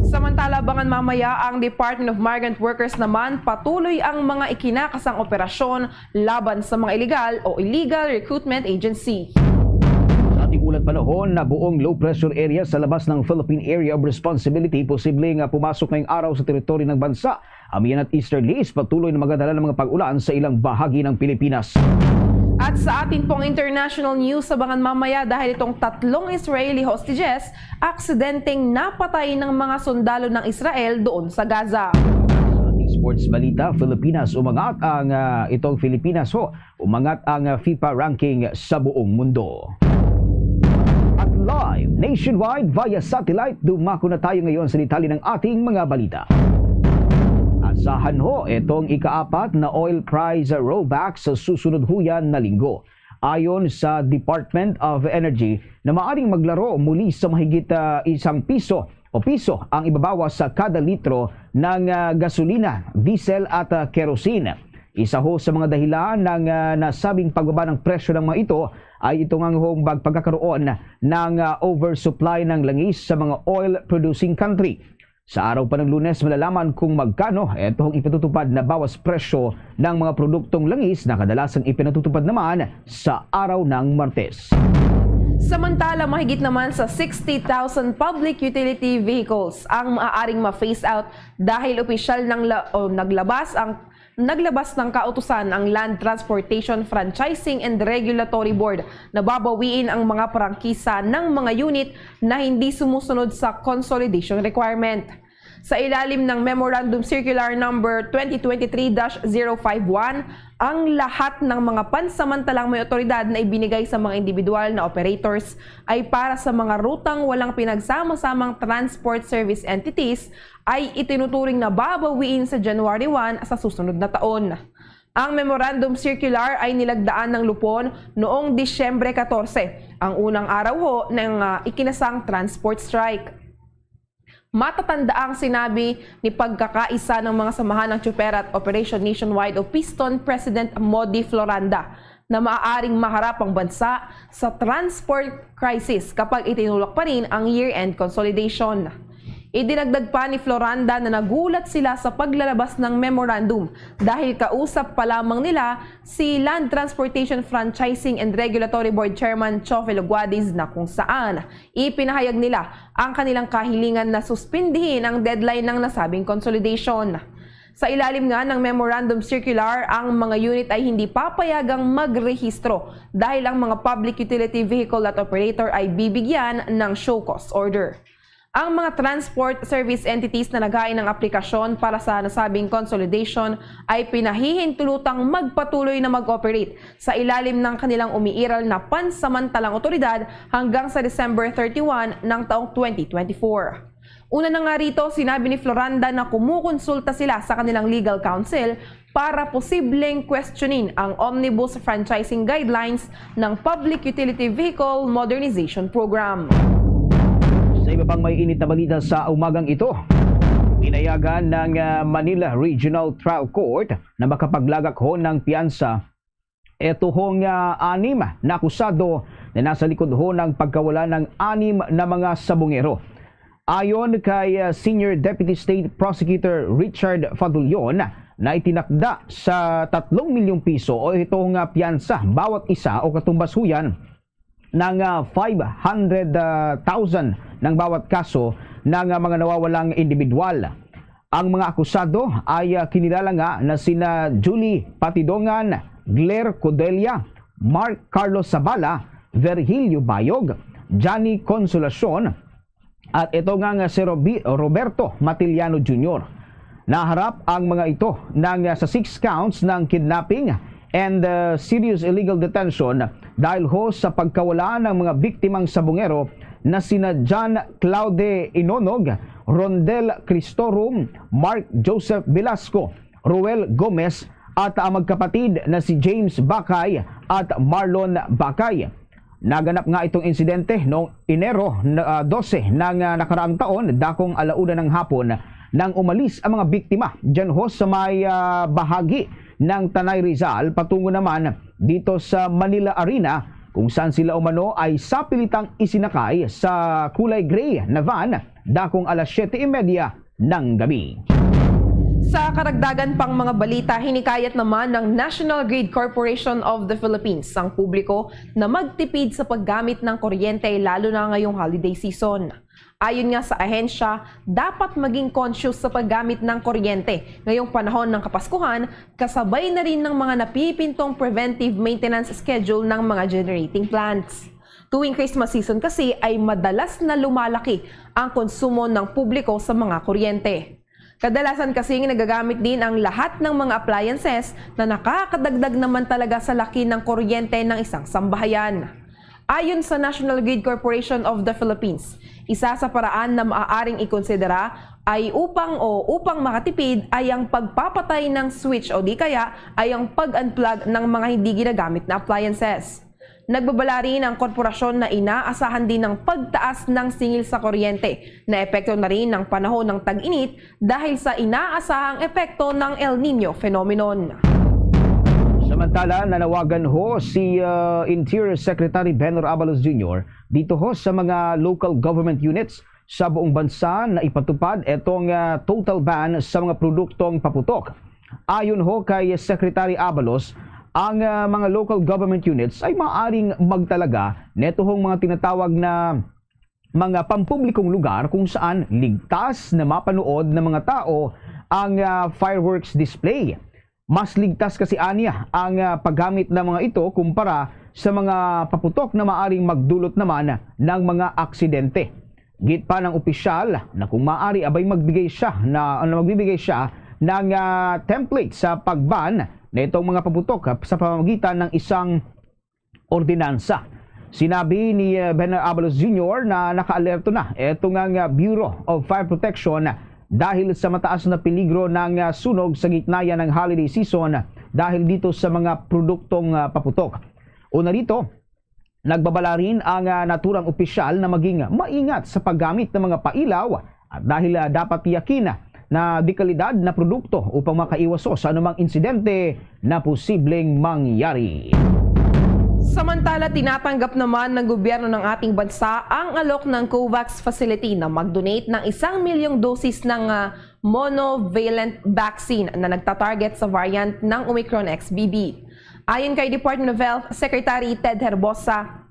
Samantala, abangan mamaya ang Department of Migrant Workers naman, patuloy ang mga ikinakasang operasyon laban sa mga iligal o illegal recruitment agency. Sa ating ulat Panahon na buong low pressure area sa labas ng Philippine Area of Responsibility posible nga pumasok ngayong araw sa teritoryo ng bansa. Amihan at easterlies patuloy na magadala ng mga pag-ulan sa ilang bahagi ng Pilipinas. At sa atin pong international news, abangan mamaya dahil itong tatlong Israeli hostages aksidenteng napatay ng mga sundalo ng Israel doon sa Gaza. Sa ating sports balita, Pilipinas umangat ang ah, itong Pilipinas ho umangat ang ah, FIFA ranking sa buong mundo. At live nationwide via satellite, dumako na tayo ngayon sa detalye ng ating mga balita. Asahan ho itong ikaapat na oil price rollback sa susunod huyan na linggo. Ayon sa Department of Energy, na maaring maglaro muli sa mahigit ah, isang piso o piso ang ibabawas sa kada litro ng ah, gasolina, diesel at ah, kerosene. Isa ho sa mga dahilan ng ah, nasabing pagbaba ng presyo ng mga ito ay ito nga hong pagkakaroon ng ah, oversupply ng langis sa mga oil-producing country. Sa araw pa ng Lunes, malalaman kung magkano itong ipatutupad na bawas presyo ng mga produktong langis na kadalasang ipinatutupad naman sa araw ng Martes. Samantala, mahigit naman sa sixty thousand public utility vehicles ang maaaring ma-phase out dahil opisyal ng la- o naglabas ang naglabas ng kautusan ang Land Transportation Franchising and Regulatory Board na babawiin ang mga prangkisa ng mga unit na hindi sumusunod sa consolidation requirement. Sa ilalim ng Memorandum Circular Number twenty twenty-three dash zero five one, ang lahat ng mga pansamantalang may otoridad na ibinigay sa mga individual na operators ay para sa mga rutang walang pinagsama-samang transport service entities ay itinuturing na babawiin sa January one sa susunod na taon. Ang Memorandum Circular ay nilagdaan ng Lupon noong Disyembre katorse, ang unang araw ho ng ah, ikinasang transport strike. Matatanda ang sinabi ni pagkakaisa ng mga samahan ng tsuper at Operation Nationwide o Piston President Modi Floranda na maaaring maharap ang bansa sa transport crisis kapag itinulak pa rin ang year-end consolidation. Idinagdag pa ni Floranda na nagulat sila sa paglalabas ng memorandum dahil kausap pa lamang nila si Land Transportation Franchising and Regulatory Board Chairman Cho Felguades na kung saan ipinahayag nila ang kanilang kahilingan na suspindihin ang deadline ng nasabing consolidation. Sa ilalim nga ng Memorandum Circular, ang mga unit ay hindi papayagang magrehistro dahil ang mga public utility vehicle at operator ay bibigyan ng show cause order. Ang mga transport service entities na naghain ng aplikasyon para sa nasabing consolidation ay pinahihintulutang magpatuloy na mag-operate sa ilalim ng kanilang umiiral na pansamantalang otoridad hanggang sa December thirty-one ng taong twenty twenty-four. Una na nga rito, sinabi ni Floranda na kumukonsulta sila sa kanilang legal counsel para posibleng questionin ang Omnibus Franchising Guidelines ng Public Utility Vehicle Modernization Program. Sa iba pang may init na balita sa umagang ito, pinayagan ng ah, Manila Regional Trial Court na makapaglagak ho ng piyansa eto hong ah, anim na akusado na nasa likod ho ng pagkawala ng anim na mga sabungero. Ayon kay ah, Senior Deputy State Prosecutor Richard Fadulion, na itinakda sa tatlong milyong piso o ito nga piyansa bawat isa o katumbas huyan ng ah, five hundred thousand ng bawat kaso ng ah, mga nawawalang individual. Ang mga akusado ay ah, kinilala nga na sina Julie Patidongan, Gler Codelia, Mark Carlos Sabala, Virgilio Bayog, Johnny Consolacion, at ito nga nga si Robi-, Roberto Matiliano Junior. Naharap ang mga ito ng sa six counts ng kidnapping and uh, serious illegal detention dahil ho sa pagkawala ng mga biktimang sabungero na sina John Claude Inonog, Rondel Cristorum, Mark Joseph Velasco, Roel Gomez at ang magkapatid na si James Bakay at Marlon Bakay. Naganap nga itong insidente noong Enero na, ah, dose ng, ah, nakaraang taon, dakong ala una ng hapon, nang umalis ang mga biktima dyan ho sa may, ah, bahagi ng Tanay Rizal patungo naman dito sa Manila Arena, kung saan sila umano ay sapilitang isinakay sa kulay gray na van dakong alas siyete y media ng gabi. Sa karagdagan pang mga balita, hinikayat naman ng National Grid Corporation of the Philippines ang publiko na magtipid sa paggamit ng kuryente, lalo na ngayong holiday season. Ayon nga sa ahensya, dapat maging conscious sa paggamit ng kuryente ngayong panahon ng Kapaskuhan, kasabay na rin ng mga napipintong preventive maintenance schedule ng mga generating plants. Tuwing Christmas season kasi ay madalas na lumalaki ang konsumo ng publiko sa mga kuryente. Kadalasan kasing nagagamit din ang lahat ng mga appliances na nakakadagdag naman talaga sa laki ng kuryente ng isang sambahayan. Ayon sa National Grid Corporation of the Philippines, isa sa paraan na maaaring ikonsidera ay upang o upang makatipid ay ang pagpapatay ng switch o di kaya ay ang pag-unplug ng mga hindi ginagamit na appliances. Nagbabala rin ang korporasyon na inaasahan din ng pagtaas ng singil sa kuryente na epekto na rin ng panahon ng tag-init dahil sa inaasahang epekto ng El Niño phenomenon. Samantala, nanawagan ho si uh, Interior Secretary Benhur Abalos Junior dito ho sa mga local government units sa buong bansa na ipatupad etong uh, total ban sa mga produktong paputok. Ayon ho kay Secretary Abalos, ang uh, mga local government units ay maaring magtalaga netohong mga tinatawag na mga pampublikong lugar kung saan ligtas na mapanood ng mga tao ang uh, fireworks display. Mas ligtas kasi anya ang uh, paggamit ng mga ito kumpara sa mga paputok na maaring magdulot naman ng mga aksidente. Git pa ng opisyal na kung maaari abay magbigay siya na, na magbibigay siya ng uh, template sa pagban na itong mga paputok sa pamamagitan ng isang ordinansa. Sinabi ni uh, Benhur Abalos Junior na nakaalerto na itong ang uh, Bureau of Fire Protection dahil sa mataas na peligro ng uh, sunog sa gitna ng holiday season dahil dito sa mga produktong uh, paputok. Una rito, nagbabala rin ang uh, naturang opisyal na maging maingat sa paggamit ng mga pailaw at dahil uh, dapat tiyakin na dekalidad na produkto upang makaiwas sa anumang insidente na posibleng mangyari. Samantala, tinatanggap naman ng gobyerno ng ating bansa ang alok ng COVAX facility na mag-donate ng isang milyong dosis ng uh, monovalent vaccine na nagtatarget sa variant ng Omicron X B B. Ayon kay Department of Health Secretary Ted Herbosa,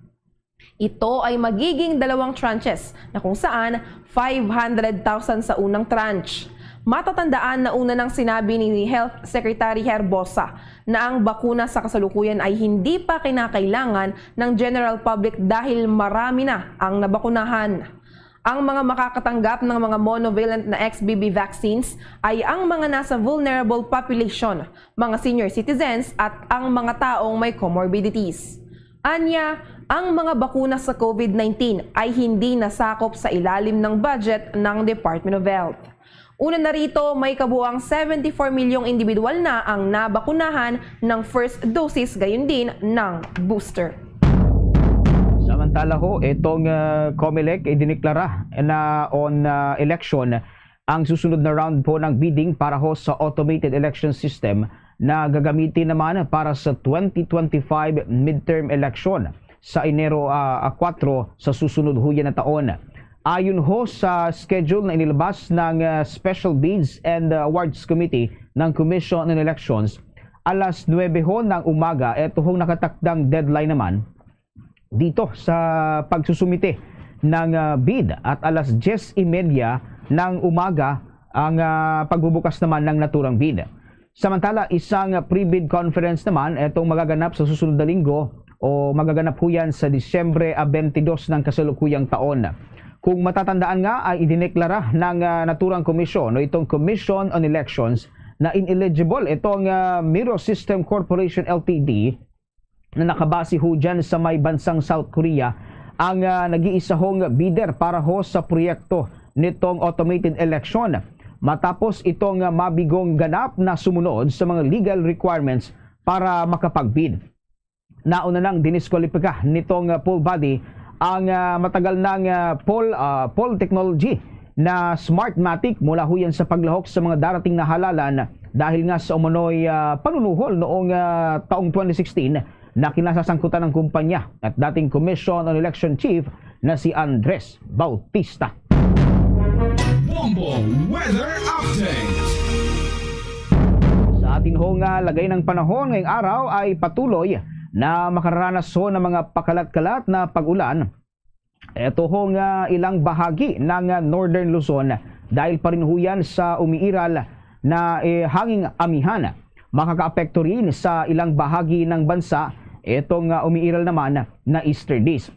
ito ay magiging dalawang tranches na kung saan five hundred thousand sa unang tranche. Matatandaan na una nang sinabi ni Health Secretary Herbosa na ang bakuna sa kasalukuyan ay hindi pa kinakailangan ng general public dahil marami na ang nabakunahan. Ang mga makakatanggap ng mga monovalent na X B B vaccines ay ang mga nasa vulnerable population, mga senior citizens at ang mga taong may comorbidities. Anya, ang mga bakuna sa COVID nineteen ay hindi nasakop sa ilalim ng budget ng Department of Health. Una na rito, may kabuang seventy-four milyong individual na ang nabakunahan ng first doses gayon din ng booster. Samantala ho, itong uh, COMELEC idineklara na on uh, election ang susunod na round po ng bidding para ho sa automated election system na gagamitin naman para sa twenty twenty-five midterm election sa Enero uh, ah, kuwatro sa susunod huya na taon. Ayon ho sa schedule na inilabas ng uh, Special Bids and uh, Awards Committee ng Commission on Elections, alas nuwebe ho ng umaga, ito hong nakatakdang deadline naman dito sa pagsusumite ng uh, bid at alas diyes y media ng umaga ang uh, pagbubukas naman ng naturang bid. Samantala, isang pre-bid conference naman itong magaganap sa susunod na linggo o magaganap ho yan sa Disyembre ah, twenty-two ng kasalukuyang taon. Kung matatandaan nga ay idineklara ng uh, naturang komisyon o itong Commission on Elections na ineligible itong uh, Miro System Corporation L T D na nakabase ho dyan sa may bansang South Korea ang uh, nag-iisahong bidder para ho sa proyekto nitong automated election. Matapos itong uh, mabigong ganap na sumunod sa mga legal requirements para makapag-bid. Nauna nang diniskwalipika nitong uh, poll body ang uh, matagal nang uh, poll, uh, poll technology na Smartmatic mula huyan sa paglahok sa mga darating na halalan dahil nga sa umano'y uh, panunuhol noong uh, taong twenty sixteen na kinasasangkutan ng kumpanya at dating Commission on Election Chief na si Andres Bautista. Bombo Weather Update. Inho nga lagay ng panahon ngayong araw ay patuloy na makararanas ho ng mga pakalat-kalat na pag-ulan. Ito ho nga ilang bahagi ng, ah, Northern Luzon dahil pa rin ho yan sa umiiral na, eh, hanging amihan. Makakaapekto rin sa ilang bahagi ng bansa itong, ah, umiiral naman na easterlies.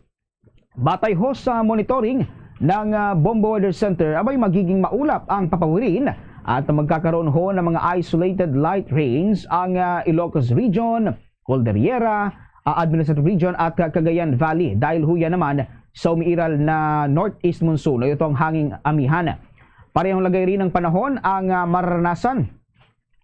Batay ho sa monitoring ng, ah, Bombo Weather Center, abay magiging maulap ang papawirin at magkakaroon ho ng mga isolated light rains ang, ah, Ilocos Region, Cordillera, ah, Administrative Region at, ah, Cagayan Valley dahil ho yan naman sa umiiral na northeast monsoon o itong hanging amihan. Parehong lagay rin ng panahon ang, ah, mararanasan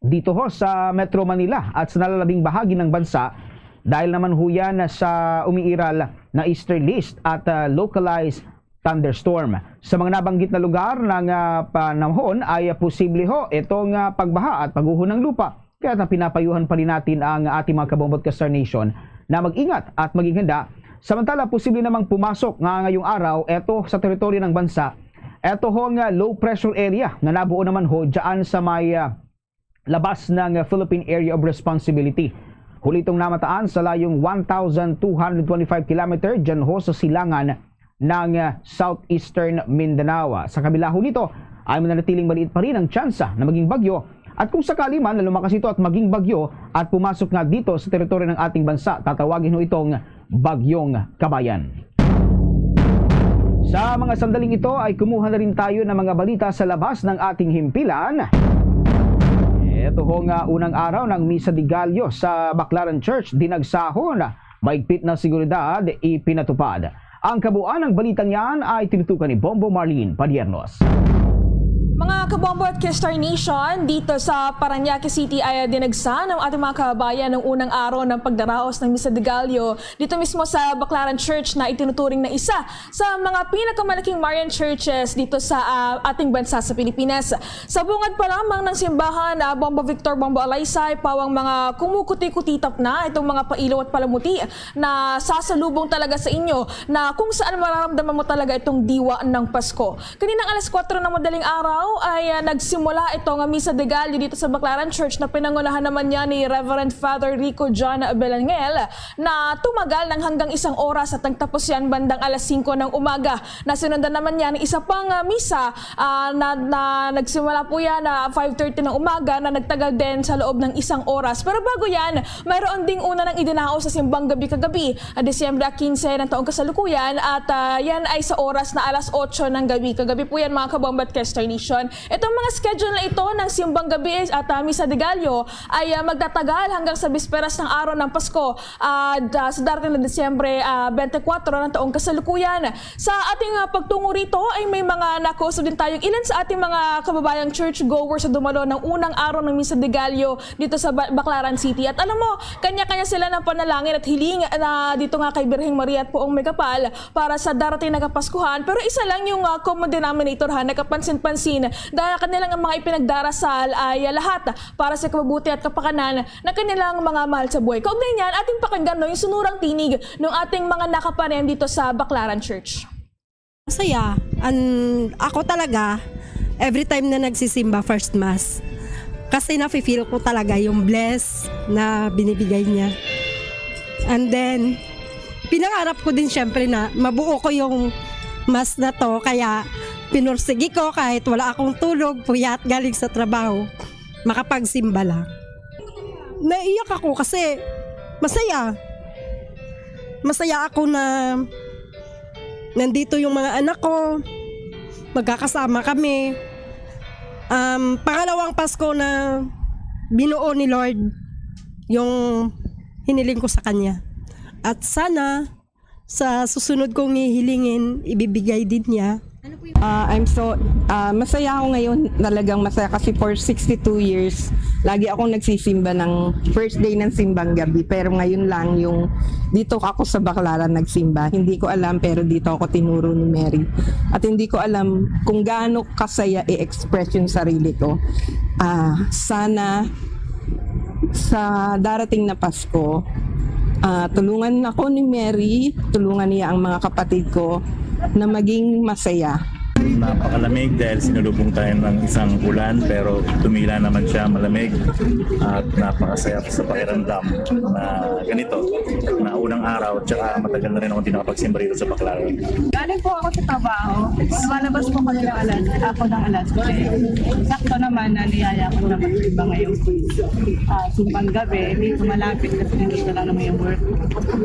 dito ho sa Metro Manila at sa nalalabing bahagi ng bansa dahil naman ho yan sa umiiral na easterlies at, ah, localized thunderstorm. Sa mga nabanggit na lugar ng, ah, panahon ay posible ho itong, ah, pagbaha at pag-uho ng lupa. Kaya ta pinapayuhan pa rin natin ang ating mga kabombo at ka-Star Nation na mag-ingat at maging handa. Samantala, posible namang pumasok nga ngayong araw eto sa teritoryo ng bansa eto ho nga low pressure area na nabuo naman ho dyan sa may, ah, labas ng Philippine Area of Responsibility. Huli itong namataan sa layong one thousand two hundred twenty-five kilometer dyan ho sa silangan ng, ah, Southeastern Mindanao. Sa kabila ho nito, ay mananatiling maliit pa rin ang tsansa na maging bagyo at kung sakali man na lumakas ito at maging bagyo at pumasok nga dito sa teritoryo ng ating bansa, tatawagin ho itong Bagyong Kabayan. Sa mga sandaling ito ay kumuha na rin tayo ng mga balita sa labas ng ating himpilan. Ito ho nga unang araw ng Misa de Gallo sa Baclaran Church, dinagsahon, maigpit na seguridad ipinatupad. Ang kabuuan ng balitang yan ay tinutukan ni Bombo Marlene Padiernos. Mga kabombo at Kistar Nation, dito sa Parañaque City ay dinagsa ng ating mga kababayan ng unang araw ng pagdaraos ng Misa de Gallo dito mismo sa Baclaran Church na itinuturing na isa sa mga pinakamalaking Marian churches dito sa, ah, ating bansa sa Pilipinas. Sa bungad pa lamang ng simbahan, ah, Bombo Victor, Bombo Alaysay, pawang mga kumukuti-kutitap na itong mga pailaw at palamuti na sasalubong talaga sa inyo, na kung saan mararamdaman mo talaga itong diwa ng Pasko. Kaninang alas kwatro ng madaling araw ay, ah, nagsimula ito nga Misa de Gallo dito sa Baclaran Church na pinangunahan naman niya ni Reverend Father Rico John Belangel na tumagal ng hanggang isang oras at nagtapos yan bandang alas singko ng umaga. Nasundan naman niya ng isa pang, ah, misa, ah, na, na nagsimula po yan na five thirty ng umaga na nagtagal din sa loob ng isang oras. Pero bago yan, mayroon ding una ng idinao sa simbang gabi kagabi, ah, Disyembre quince ng taong kasalukuyan at, ah, yan ay sa oras na alas otso ng gabi. Kagabi po yan, mga kabombo at Kester Nation. Itong mga schedule na ito ng simbang gabi at, ah, Misa de Gallo ay, ah, magtatagal hanggang sa bisperas ng araw ng Pasko, ah, da-, sa darating na Disyembre, ah, twenty-four ng taong kasalukuyan. Sa ating, ah, pagtungo rito ay may mga nakausap din tayong ilan sa ating mga kababayang church goers sa dumalo ng unang araw ng Misa de Gallo dito sa Ba-, Baclaran City. At alam mo, kanya-kanya sila ng panalangin at hiling na dito nga kay Birheng Maria at Poong May Kapal para sa darating na Kapaskuhan. Pero isa lang yung, ah, common denominator, ha, nagkapansin-pansin dahil ang kanilang mga ipinagdarasal ay, ah, lahat para sa kabubuti at kapakanan ng kanilang mga mahal sa buhay. Kaugnay niyan, ating pakinggan, no, yung sunurang tinig ng ating mga nakapanayam dito sa Baclaran Church. Masaya. An-, ako talaga, every time na nagsisimba first mass, kasi nafe-feel ko talaga yung bless na binibigay niya. And then, pinangarap ko din siyempre na mabuo ko yung mass na to, kaya pinursigi ko kahit wala akong tulog, puyat galing sa trabaho, makapagsimba lang. Naiyak ako kasi masaya. Masaya ako na nandito yung mga anak ko, magkakasama kami. Um, pangalawang Pasko na binuo ni Lord yung hiniling ko sa kanya. At sana sa susunod kong hihilingin, ibibigay din niya. Ah, I'm so, ah, masaya ako ngayon, talagang masaya kasi for sixty-two years, lagi akong nagsisimba ng first day ng simbang gabi. Pero ngayon lang yung dito ako sa Baclaran nagsimba. Hindi ko alam, pero dito ako tinuro ni Mary. At hindi ko alam kung gaano kasaya i-express yung sarili ko. Ah, sana sa darating na Pasko, ah, tulungan ako ni Mary, tulungan niya ang mga kapatid ko na maging masaya. Napakalamig dahil sinulubong tayo ng isang ulan, pero tumila naman siya, malamig, at napakasaya sa pakiramdam na ganito, na unang araw, tsaka matagal na rin ako hindi nakapagsimba rito sa Baclaran. Galing po ako sa trabaho. Lumalabas po kami ng alas, ako ng alas tres. Sakto naman na niyaya ko naman yung iba ngayon. Ah, simbang gabi, dito malapit kasi nandito lang naman yung work.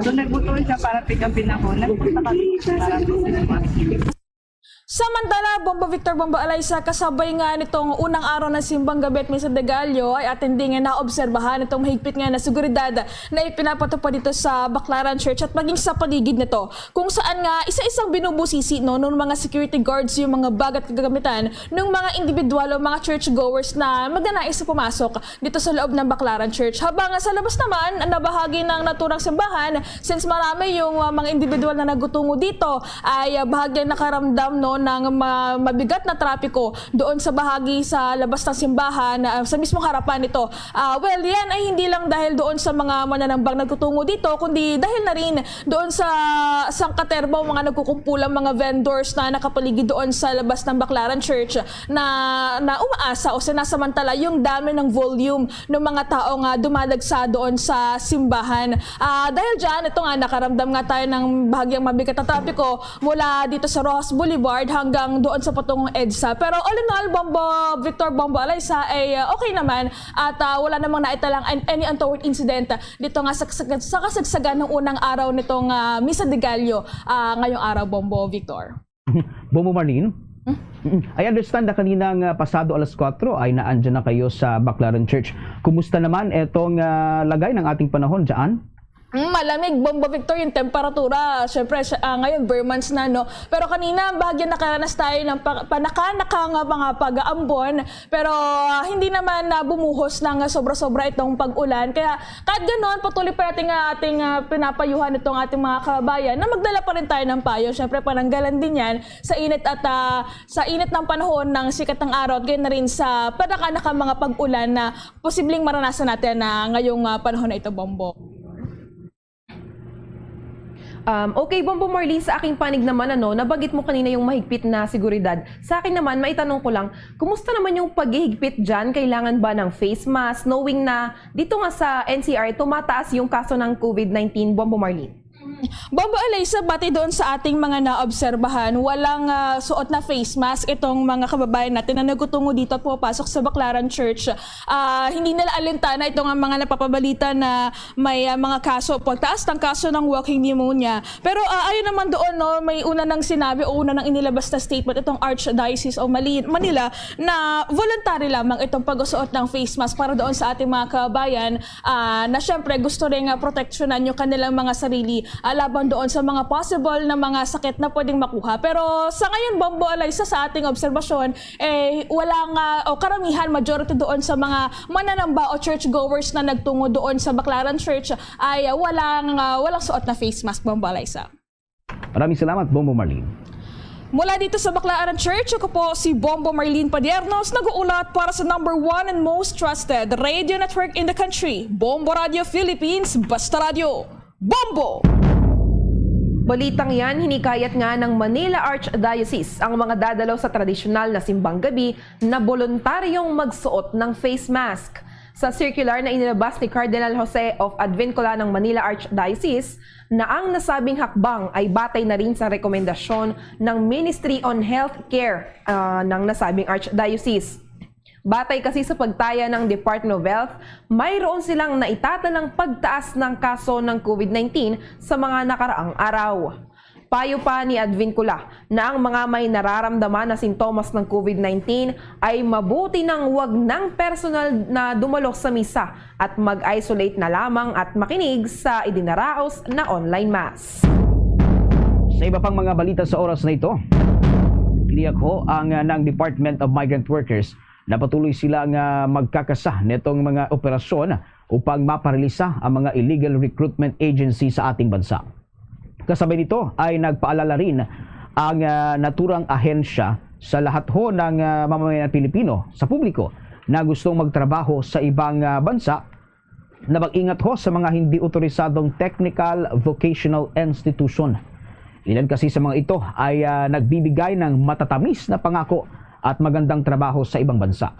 So, nagbutuan siya para pick upin ako. Nagpunta kami para po sa Samantala, Bombo Victor, Bombo Alaysa, kasabay nga nitong unang araw ng simbang gabi at misa de Gallo, ay atin din nga naobserbahan itong mahigpit nga na seguridad na ipinapatupad dito sa Baclaran Church at maging sa paligid nito, kung saan nga isa-isang binubusisi, no, ng mga security guards yung mga bag at kagamitan ng mga individual o mga churchgoers na magnanais sa pumasok dito sa loob ng Baclaran Church. Habang sa labas naman, na bahagi ng naturang simbahan, since marami yung, uh, mga individual na nagtutungo dito, ay, uh, bahagyang nakaramdam, no, ng ma-, mabigat na trapiko doon sa bahagi sa labas ng simbahan, uh, sa mismong harapan nito. Ah, well, yan ay hindi lang dahil doon sa mga mananambang nagtutungo dito, kundi dahil na rin doon sa sangkaterba o mga nagkukumpulang mga vendors na nakapaligid doon sa labas ng Baclaran Church na, na umaasa o sinasamantala yung dami ng volume ng mga tao nga dumadagsa doon sa simbahan. Ah, dahil dyan, ito nga, nakaramdam nga tayo ng bahagyang mabigat na trapiko mula dito sa Roxas Boulevard hanggang doon sa patungong EDSA. Pero all in all, Bombo Victor, Bombo Alaysa, ay, ah, okay naman at, ah, wala namang naitalang an-, any untoward incident dito nga sa, sa, sa kasagsagan ng unang araw nitong, ah, Misa de Gallo, ah, ngayong araw, Bombo Victor. Bombo Marlene? Mm, I understand na kanina nga pasado alas kuwatro ay naandyan na kayo sa Baclaran Church. Kumusta naman etong, ah, lagay ng ating panahon dyan? Mm, malamig, Bombo Victor, yung temperatura. Siyempre, siya, ah, ngayon, ber months na, no? Pero kanina, bahagyan nakaranas tayo ng pa-, panakanaka nga mga pag-aambon. Pero, ah, hindi naman na bumuhos ng sobra-sobra itong pag-ulan. Kaya, kahit ganon, patuloy pa natin nga ating, ah, pinapayuhan itong ating mga kababayan na magdala pa rin tayo ng payong. Siyempre, pananggalan din yan sa init at, ah, sa init ng panahon ng sikat ng araw at gayon na rin sa panakanaka mga pag-ulan na posibleng maranasan natin na ngayong, ah, panahon na ito, Bombo. Um, okay, Bombo Marlene, sa aking panig naman, ano, nabanggit mo kanina yung mahigpit na seguridad. Sa akin naman, maitanong ko lang, kumusta naman yung paghihigpit dyan? Kailangan ba ng face mask? Knowing na dito nga sa N C R, tumataas yung kaso ng COVID nineteen, Bombo Marlene. Bombo Alaysa, bati doon sa ating mga naobserbahan, walang, ah, suot na face mask itong mga kababayan natin na nagtutungo dito at pumapasok sa Baclaran Church. Ah, hindi nila alintana itong mga napapabalita na may, ah, mga kaso, pagtaas ng kaso ng walking pneumonia. Pero, ah, ayun naman doon, no, may una nang sinabi o una nang inilabas na statement itong Archdiocese of Mali-, Manila na voluntary lamang itong pagsusuot ng face mask para doon sa ating mga kababayan, ah, na siyempre gusto rin nga proteksyonan yung kanilang mga sarili, ah, laban doon sa mga possible na mga sakit na pwedeng makuha. Pero sa ngayon, Bombo Alaysa, sa ating obserbasyon, eh, wala nga, o karamihan, majority doon sa mga mananamba o churchgoers na nagtungo doon sa Baclaran Church ay, ah, walang, ah, walang suot na face mask, Bombo Alaysa. Maraming salamat, Bombo Marlene. Mula dito sa Baclaran Church, ako po si Bombo Marlene Padiernos, nag-uulat para sa number one and most trusted radio network in the country, Bombo Radio Philippines, Basta Radio. Bombo! Balitang yan, hinikayat nga ng Manila Archdiocese ang mga dadalaw sa tradisyonal na simbang gabi na boluntaryong magsuot ng face mask. Sa circular na inilabas ni Cardinal Jose of Advincula ng Manila Archdiocese, na ang nasabing hakbang ay batay na rin sa rekomendasyon ng Ministry on Health Care, ah, ng nasabing Archdiocese. Batay kasi sa pagtaya ng Department of Health, mayroon silang naitatalang pagtaas ng kaso ng COVID nineteen sa mga nakaraang araw. Payo pa ni Advincula na ang mga may nararamdaman na sintomas ng COVID nineteen ay mabuti nang wag nang personal na dumalo sa misa at mag-isolate na lamang at makinig sa idinaraos na online mass. Sa iba pang mga balita sa oras na ito, kiniyakho ang, ah, ng Department of Migrant Workers na patuloy sila nga magkakasa netong mga operasyon upang maparalisa ang mga illegal recruitment agency sa ating bansa. Kasabay nito ay nagpaalala rin ang, ah, naturang ahensya sa lahat ho ng, ah, mamamayan Pilipino, sa publiko na gustong magtrabaho sa ibang, ah, bansa na mag-ingat ho sa mga hindi otorisadong technical vocational institution. Ilan kasi sa mga ito ay, ah, nagbibigay ng matatamis na pangako at magandang trabaho sa ibang bansa.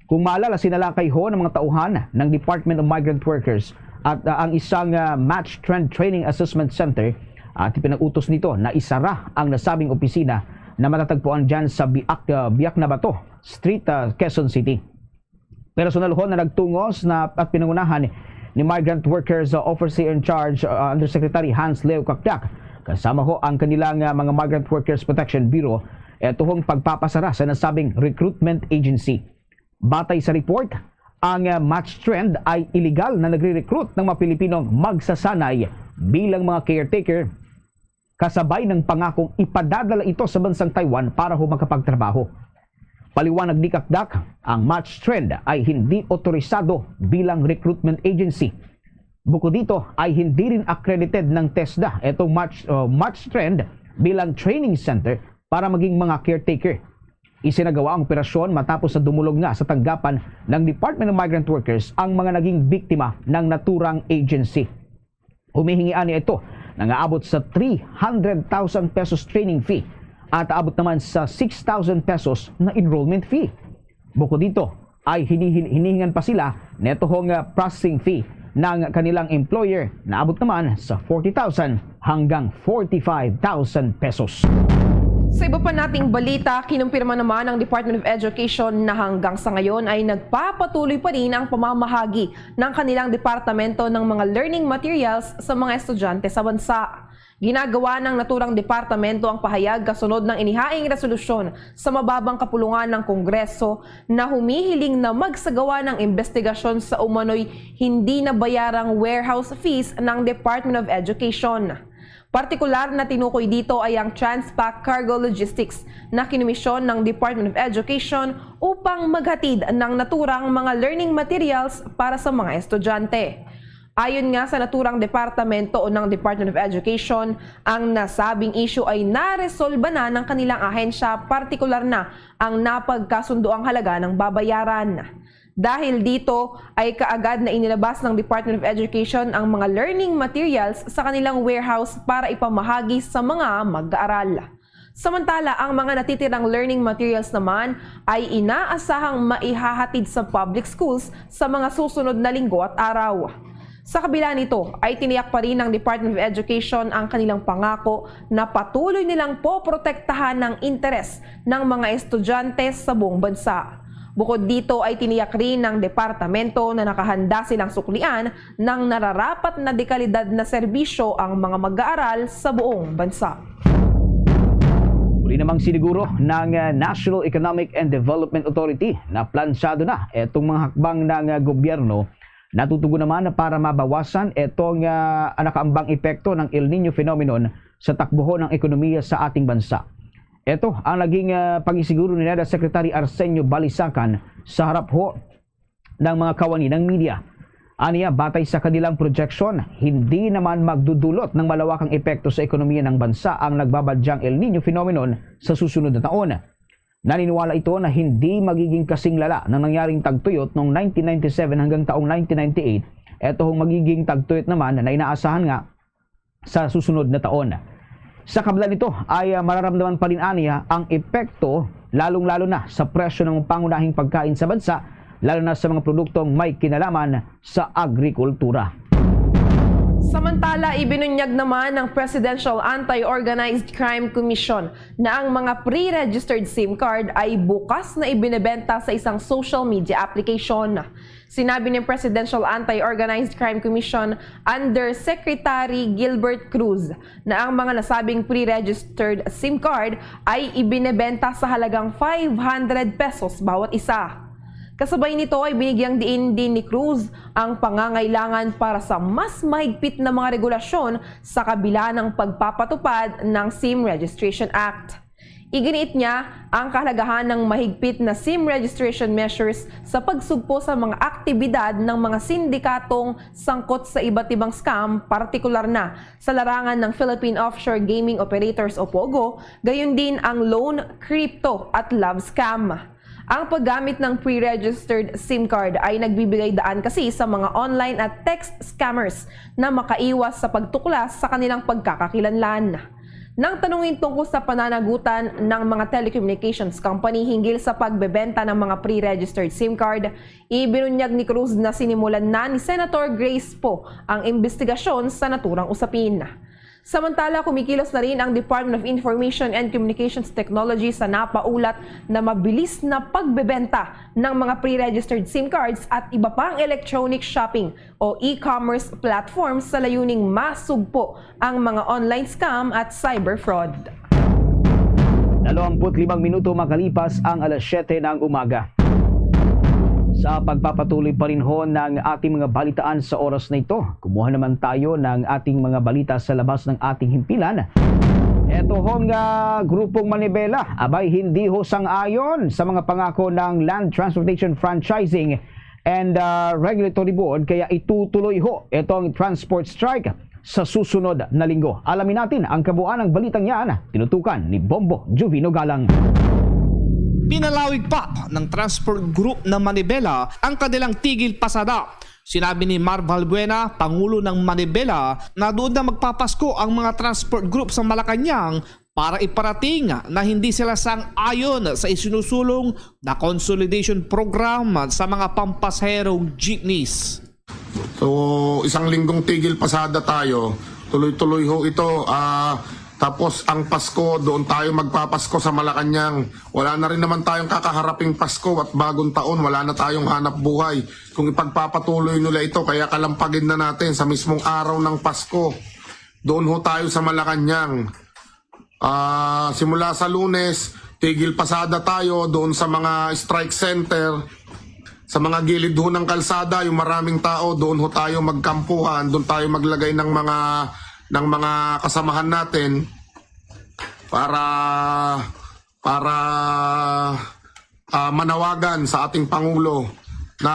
Kung maalala, sinalakay ho ng mga tauhan ng Department of Migrant Workers at, ah, ang isang, ah, Match Trend Training Assessment Center at ipinag-utos nito na isara ang nasabing opisina na matatagpuan dyan sa Biak, ah, Biak na Bato Street, ah, Quezon City. Personal ho na nagtungos na at pinangunahan ni Migrant Workers, uh, Officer in Charge, uh, Undersecretary Hans Leo Cacdac, kasama ho ang kanilang, uh, mga Migrant Workers Protection Bureau, eh, tuhong pagpapasara sa nasabing recruitment agency. Batay sa report, ang, uh, Match Trend ay iligal na nagre-recruit ng mga Pilipinong magsasanay bilang mga caretaker kasabay ng pangakong ipadadala ito sa bansang Taiwan para ho makapagtrabaho. Paliwanag ni Cacdac, ang Match Trend ay hindi otorisado bilang recruitment agency. Bukod dito, ay hindi rin accredited ng TESDA itong Match, uh, Match Trend bilang training center para maging mga caretaker. Isinagawa ang operasyon matapos na dumulog nga sa tanggapan ng Department of Migrant Workers ang mga naging biktima ng naturang agency. Humihingi ani ito nga aabot sa three hundred thousand pesos training fee at aabot naman sa six thousand pesos na enrollment fee. Bukod dito, ay hinihin- hinihingan pa sila neto hong, ah, processing fee ng kanilang employer na abot naman sa forty thousand hanggang forty-five thousand pesos. Sa iba pa nating balita, kinumpirma naman ng Department of Education na hanggang sa ngayon ay nagpapatuloy pa rin ang pamamahagi ng kanilang departamento ng mga learning materials sa mga estudyante sa bansa. Ginagawa ng naturang departamento ang pahayag kasunod ng inihaing resolusyon sa mababang kapulungan ng Kongreso na humihiling na magsagawa ng investigasyon sa umano'y hindi nabayarang warehouse fees ng Department of Education. Partikular na tinukoy dito ay ang Transpac Cargo Logistics na kinomisyon ng Department of Education upang maghatid ng naturang mga learning materials para sa mga estudyante. Ayon nga sa naturang departamento o ng Department of Education, ang nasabing issue ay naresolba na ng kanilang ahensya, partikular na ang napagkasundoang halaga ng babayaran. Dahil dito, ay kaagad na inilabas ng Department of Education ang mga learning materials sa kanilang warehouse para ipamahagi sa mga mag-aaral. Samantala, ang mga natitirang learning materials naman ay inaasahang maihahatid sa public schools sa mga susunod na linggo at araw. Sa kabila nito, ay tiniyak pa rin ng Department of Education ang kanilang pangako na patuloy nilang poprotektahan ang interes ng mga estudyante sa buong bansa. Bukod dito, ay tiniyak rin ng departamento na nakahanda silang suklian ng nararapat na dekalidad na serbisyo ang mga mag-aaral sa buong bansa. Muli namang siniguro ng, ah, National Economic and Development Authority na plansyado na itong mga hakbang ng, ah, gobyerno na tutugon naman para mabawasan itong, ah, nakaambang epekto ng El Niño phenomenon sa takbuho ng ekonomiya sa ating bansa. Ito ang naging, ah, pangisiguro ni NEDA Secretary Arsenio Balisacan sa harap ho ng mga kawani ng media. Aniya, batay sa kanilang projection, hindi naman magdudulot ng malawakang epekto sa ekonomiya ng bansa ang nagbabadyang El Niño phenomenon sa susunod na taon. Naniniwala ito na hindi magiging kasing lala ng nangyaring tagtuyot noong nineteen ninety-seven hanggang taong nineteen ninety-eight, eto hong magiging tagtuyot naman na inaasahan nga sa susunod na taon. Sa kabila nito ay, ah, mararamdaman pa rin aniya ang epekto, lalong-lalo na sa presyo ng pangunahing pagkain sa bansa, lalo na sa mga produktong may kinalaman sa agrikultura. Samantala, ibinunyag naman ng Presidential Anti-Organized Crime Commission na ang mga pre-registered SIM card ay bukas na ibinebenta sa isang social media application. Sinabi ni Presidential Anti-Organized Crime Commission Undersecretary Gilbert Cruz na ang mga nasabing pre-registered SIM card ay ibinebenta sa halagang five hundred pesos bawat isa. Kasabay nito ay binigyang diin din ni Cruz ang pangangailangan para sa mas mahigpit na mga regulasyon sa kabila ng pagpapatupad ng SIM Registration Act. Iginiit niya ang kahalagahan ng mahigpit na SIM registration measures sa pagsugpo sa mga aktibidad ng mga sindikatong sangkot sa iba't ibang scam, partikular na sa larangan ng Philippine Offshore Gaming Operators o POGO, gayon din ang loan, crypto at love scam. Ang paggamit ng pre-registered SIM card ay nagbibigay daan kasi sa mga online at text scammers na makaiwas sa pagtuklas sa kanilang pagkakakilanlan. Nang tanungin tungkol sa pananagutan ng mga telecommunications company hinggil sa pagbebenta ng mga pre-registered SIM card, ibinunyag ni Cruz na sinimulan na ni Senator Grace Poe ang imbestigasyon sa naturang usapin. Samantala, kumikilos na rin ang Department of Information and Communications Technology sa napaulat na mabilis na pagbebenta ng mga pre-registered SIM cards at iba pang electronic shopping o e-commerce platforms sa layuning masugpo ang mga online scam at cyber fraud. Dalawampu't limang minuto makalipas ang alas siyete ng umaga. Sa pagpapatuloy pa rin ho ng ating mga balitaan sa oras na ito, kumuha naman tayo ng ating mga balita sa labas ng ating himpilan. Eto hong ah, grupong Manibela, abay hindi ho sang-ayon sa mga pangako ng Land Transportation Franchising and ah, Regulatory Board, kaya itutuloy ho itong transport strike sa susunod na linggo. Alamin natin ang kabuuan ng balitang yan, tinutukan ni Bombo Juvino Galang. Pinalawig pa ng Transport Group ng Manibela ang kanilang tigil pasada. Sinabi ni Mar Valbuena, Pangulo ng Manibela, na doon na magpapasko ang mga transport group sa Malacañang para iparating na hindi sila sang-ayon sa isinusulong na consolidation program sa mga pampasaherong jeepneys. So, isang linggong tigil pasada tayo. Tuloy-tuloy ho ito. Ah, tapos ang Pasko, doon tayo magpapasko sa Malacañang. Wala na rin naman tayong kakaharaping Pasko at Bagong Taon. Wala na tayong hanap buhay. Kung ipagpapatuloy nila ito, kaya kalampagin na natin sa mismong araw ng Pasko. Doon ho tayo sa Malacañang. Ah, simula sa Lunes, tigil pasada tayo doon sa mga strike center, sa mga gilid ho ng kalsada, yung maraming tao, doon ho tayo magkampuhan, doon tayo maglagay ng mga ng mga kasamahan natin para para ah, manawagan sa ating pangulo na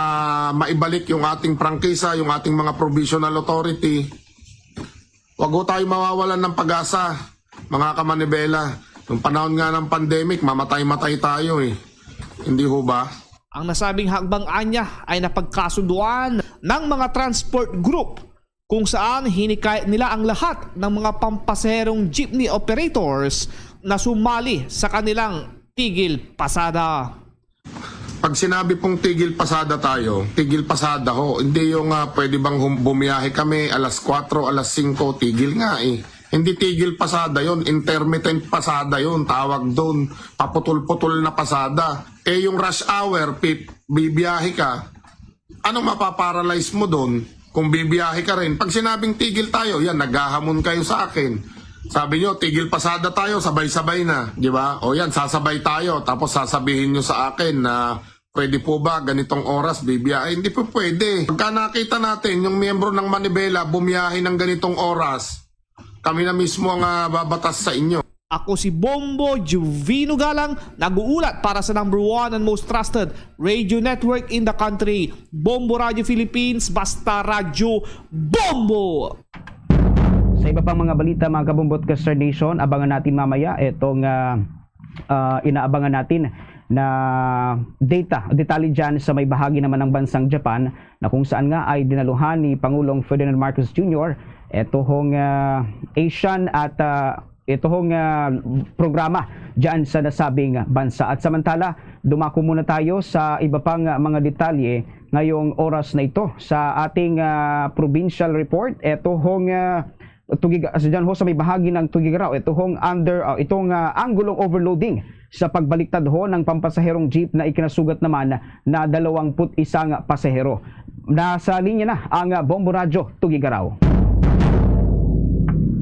maibalik yung ating prangkisa, yung ating mga provisional authority. Wag ho tayo mawawalan ng pag-asa, mga kamanibela. Nung panahon nga ng pandemic, mamatay-matay tayo eh. Hindi ho ba? Ang nasabing hagbang anya ay napagkasunduan ng mga transport group kung saan hinikayat nila ang lahat ng mga pampasaherong jeepney operators na sumali sa kanilang tigil pasada. Pag sinabi pong tigil pasada tayo, tigil pasada ho, hindi yung ah, pwede bang hum- bumiyahe kami alas kwatro, alas singko, tigil nga eh. Hindi tigil pasada yon, intermittent pasada yon, tawag doon. Paputol-putol na pasada. Eh yung rush hour, pip, bibiyahe ka, anong mapaparalyze mo doon kung bibiyahe ka rin? Pag sinabing tigil tayo, yan, naghahamon kayo sa akin. Sabi nyo, tigil pasada tayo, sabay-sabay na, di ba? O yan, sasabay tayo, tapos sasabihin nyo sa akin na pwede po ba ganitong oras bibiyahe? Hindi po pwede. Pagka nakita natin yung miyembro ng Manibela bumiyahe ng ganitong oras, kami na mismo ang ah, babatas sa inyo. Ako si Bombo Juvino Galang, nag-uulat para sa number one and most trusted radio network in the country, Bombo Radio Philippines, basta radyo, Bombo! Sa iba pang mga balita, mga Kabombo at Ka-Star Nation, abangan natin mamaya itong ah, ah, inaabangan natin na data, detalye dyan sa may bahagi naman ng bansang Japan, na kung saan nga ay dinaluhan ni Pangulong Ferdinand Marcos Junior ito hong ah, Asian at ah, ito hong ah, programa dyan sa nasabing bansa. At samantala, dumako muna tayo sa iba pang ah, mga detalye ngayong oras na ito sa ating ah, provincial report. Ito hong ah, Tugig, sa dyan ho sa may bahagi ng Tuguegarao, ito hong under, ah, itong ah, anggulong overloading sa pagbaliktad ho ng pampasaherong jeep na ikinasugat naman na dalawampu't isang pasahero. Nasa linya na ang ah, Bombo Radyo Tuguegarao.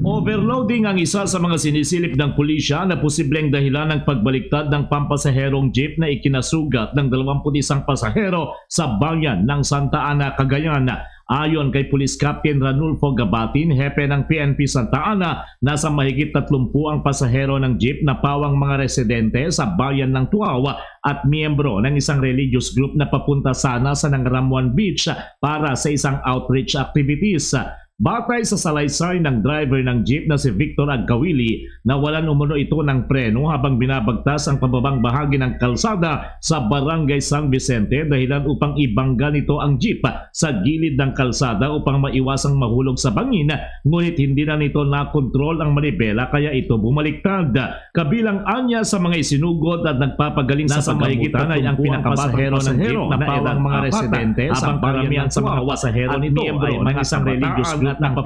Overloading ang isa sa mga sinisilip ng pulisya na posibleng dahilan ng pagbaliktad ng pampasaherong jeep na ikinasugat ng dalawampu't isang pasahero sa bayan ng Santa Ana, Cagayan. Ayon kay Police Captain Ranulfo Gabatin, hepe ng P N P Santa Ana, nasa mahigit tatlumpu ang pasahero ng jeep na pawang mga residente sa bayan ng Tuaw at miyembro ng isang religious group na papunta sana sa Nangaramuan Beach para sa isang outreach activities. Batay sa salaysay ng driver ng jeep na si Victor Agkawili, nawalan umano ito ng preno habang binabagtas ang pababang bahagi ng kalsada sa Barangay San Vicente, dahilan upang ibangga nito ang jeep sa gilid ng kalsada upang maiwasang mahulog sa bangin, ngunit hindi na nito nakontrol ang manibela kaya ito bumaliktad. Kabilang anya sa mga isinugod at nagpapagaling sa pagkamutan ay ang pinakabata pasahero ng jeep na edad mga residente, habang karamihan sa mga pasahero nito ay may isang religious group na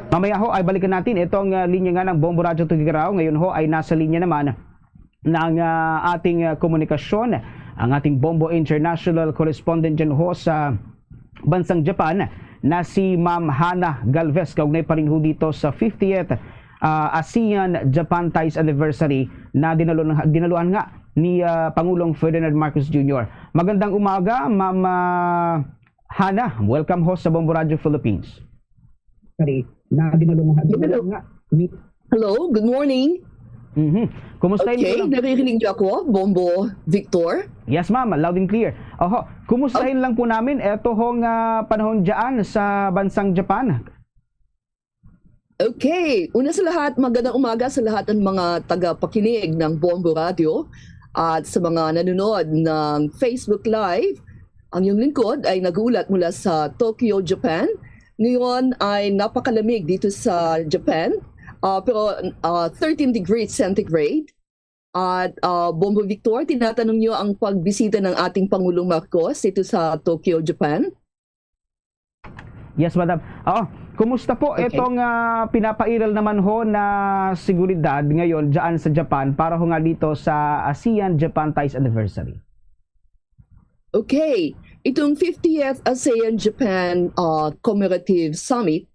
Mamaya ho ay balikan natin itong, ah, linya nga ng Bombo Radyo Tugigaraw. Ngayon ho ay nasa linya naman ng, ah, ating, ah, komunikasyon ang ating Bombo International correspondent dyan ho sa bansang Japan na si Ma'am Hana Galvez, kaugnay pa rin ho dito sa fiftieth, ah, ASEAN Japan Ties Anniversary na dinaluhan, dinaluhan nga ni, ah, Pangulong Ferdinand Marcos Junior. Magandang umaga, Ma'am, ah, Hana. Welcome ho sa Bombo Radio Philippines. Sorry, na dinalo nga, dinalo nga. Hello, good morning. Mhm. Kumusta Okay, inyo? Naririnig niyo ako, Bombo Victor? Yes, ma'am. Loud and clear. Oho. Kumustahin lang po namin eto hong, ah, panahon dyan sa bansang Japan. Okay. Una sa lahat, magandang umaga sa lahat ng mga tagapakinig ng Bombo Radio at sa mga nanonood ng Facebook Live. Ang iyong lingkod ay nag-uulat mula sa Tokyo, Japan. Ngayon ay napakalamig dito sa Japan. Ah, pero, ah, thirteen degrees centigrade. At, ah, Bombo Victor, tinatanong niyo ang pagbisita ng ating Pangulong Marcos dito sa Tokyo, Japan? Yes, madam. Oo. Kumusta po Okay. itong, ah, pinapairal naman ho na seguridad ngayon dyan sa Japan para ho nga dito sa ASEAN Japan Ties Anniversary? Okay. Itong fiftieth ASEAN Japan, ah, Commemorative Summit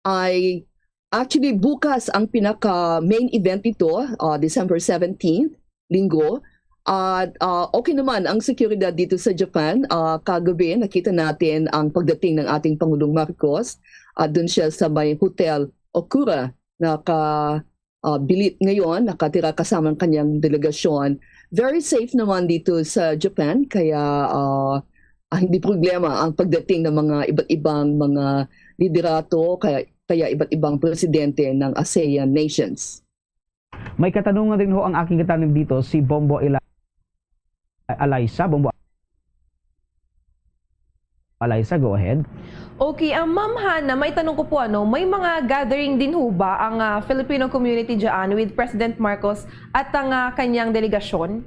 ay actually bukas ang pinaka main event nito, ah, December seventeenth, Linggo. At, ah, okay naman ang seguridad dito sa Japan. Ah, kagabi, nakita natin ang pagdating ng ating Pangulong Marcos. At dun siya sa may Hotel Okura, naka, ah, bilit ngayon, nakatira kasama ang kanyang delegasyon. Very safe naman dito sa Japan, kaya, ah, ah, hindi problema ang pagdating ng mga iba't ibang mga liderato, kaya, kaya iba't ibang presidente ng ASEAN nations. May katanungan rin ho ang aking katanong dito, si Bombo Ila-, Alaysa. Bombo Alaysa, go ahead. Okay, ah, Ma'am Hana, may tanong ko po, ano, may mga gathering din ho ba ang, ah, Filipino community dyan with President Marcos at ang, ah, kanyang delegasyon?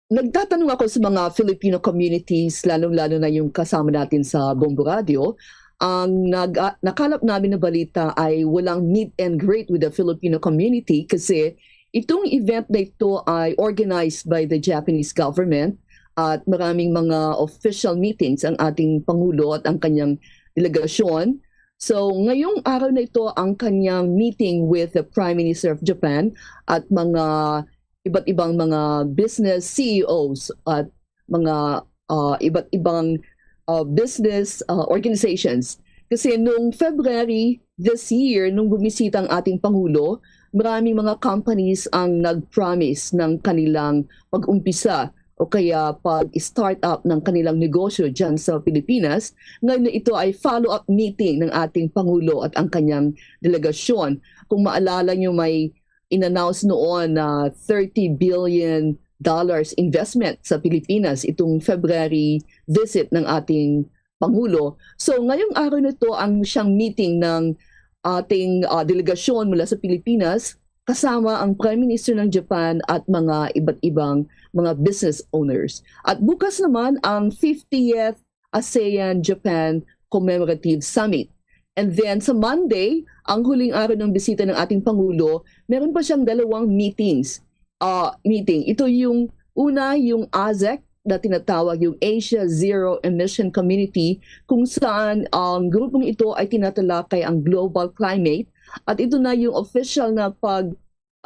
Nagtatanong ako sa mga Filipino communities, lalong-lalo na yung kasama natin sa Bombo Radio. Ang nag-, ah, nakalap namin na balita ay walang meet and greet with the Filipino community kasi itong event na ito ay organized by the Japanese government at maraming mga official meetings ang ating Pangulo at ang kanyang delegasyon. So, ngayong araw na ito ang kanyang meeting with the Prime Minister of Japan at mga iba't ibang mga business C E Os at mga, ah, iba't ibang, ah, business, ah, organizations. Kasi nung February this year, nung bumisita ang ating Pangulo, maraming mga companies ang nag-promise ng kanilang pag-umpisa o kaya pag-start up ng kanilang negosyo dyan sa Pilipinas. Ngayon, ito ay follow-up meeting ng ating Pangulo at ang kanyang delegasyon. Kung maalala nyo, may in-announce noon na thirty billion dollars investment sa Pilipinas itong February visit ng ating Pangulo. So, ngayong araw na ito ang siyang meeting ng ating, ah, delegasyon mula sa Pilipinas, kasama ang Prime Minister ng Japan at mga iba't ibang mga business owners. At bukas naman ang fiftieth ASEAN Japan Commemorative Summit. And then sa Monday, ang huling araw ng bisita ng ating Pangulo, meron pa siyang dalawang meetings. Ah, meeting. Ito yung una, yung AZEC, na tinatawag yung Asia Zero Emission Community, kung saan ang grupong ito ay tinatalakay ang global climate. At ito na yung official na pag,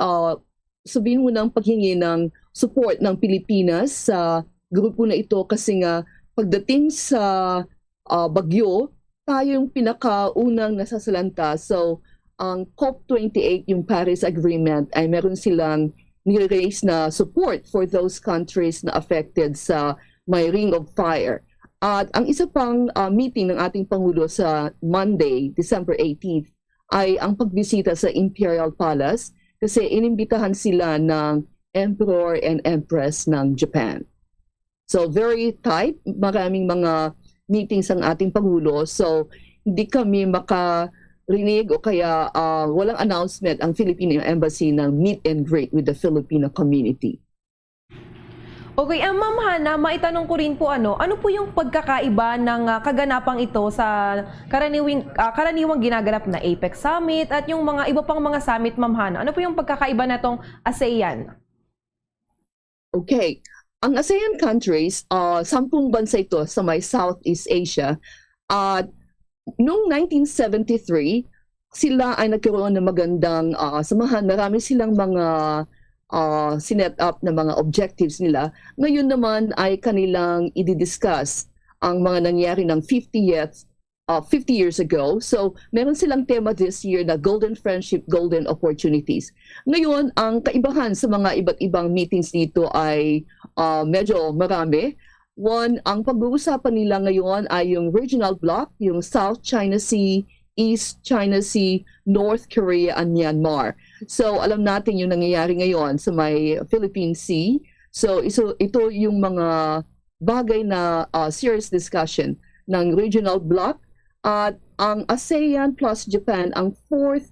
ah, sabihin mo, ng paghingi ng support ng Pilipinas sa grupo na ito kasi nga pagdating sa, ah, bagyo, tayo yung pinakaunang nasasalanta. So, ang COP twenty-eight, yung Paris Agreement, ay meron silang nire-raise na support for those countries na affected sa may Ring of Fire. At ang isa pang, ah, meeting ng ating Pangulo sa Monday, December eighteenth, ay ang pagbisita sa Imperial Palace kasi inimbitahan sila ng Emperor and Empress ng Japan. So, very tight, maraming mga meetings ang ating Pangulo. So, hindi kami makarinig o kaya, ah, walang announcement ang Philippine Embassy ng meet and greet with the Filipino community. Okay, ah, Ma'am Hana, maitanong ko rin po, ano, ano po yung pagkakaiba ng, ah, kaganapang ito sa karaniwing, ah, karaniwang ginaganap na APEC Summit at yung mga iba pang mga summit, Ma'am Hana? Ano po yung pagkakaiba na tong ASEAN? Okay. Ang ASEAN countries, ah, sampung bansa ito sa may Southeast Asia. At noong nineteen seventy-three, sila ay nagkaroon ng magandang, ah, samahan. Marami silang mga, ah, sinet up na mga objectives nila. Ngayon naman ay kanilang i-discuss ang mga nangyari ng fiftieth, ah, fifty years ago. So, meron silang tema this year na Golden Friendship, Golden Opportunities. Ngayon, ang kaibahan sa mga iba't ibang meetings dito ay, ah, medyo marami. One, ang pag-uusapan nila ngayon ay yung regional bloc, yung South China Sea, East China Sea, North Korea, and Myanmar. So, alam natin yung nangyayari ngayon sa may Philippine Sea. So, iso, ito yung mga bagay na, ah, serious discussion ng regional bloc. At ang ASEAN plus Japan ang fourth,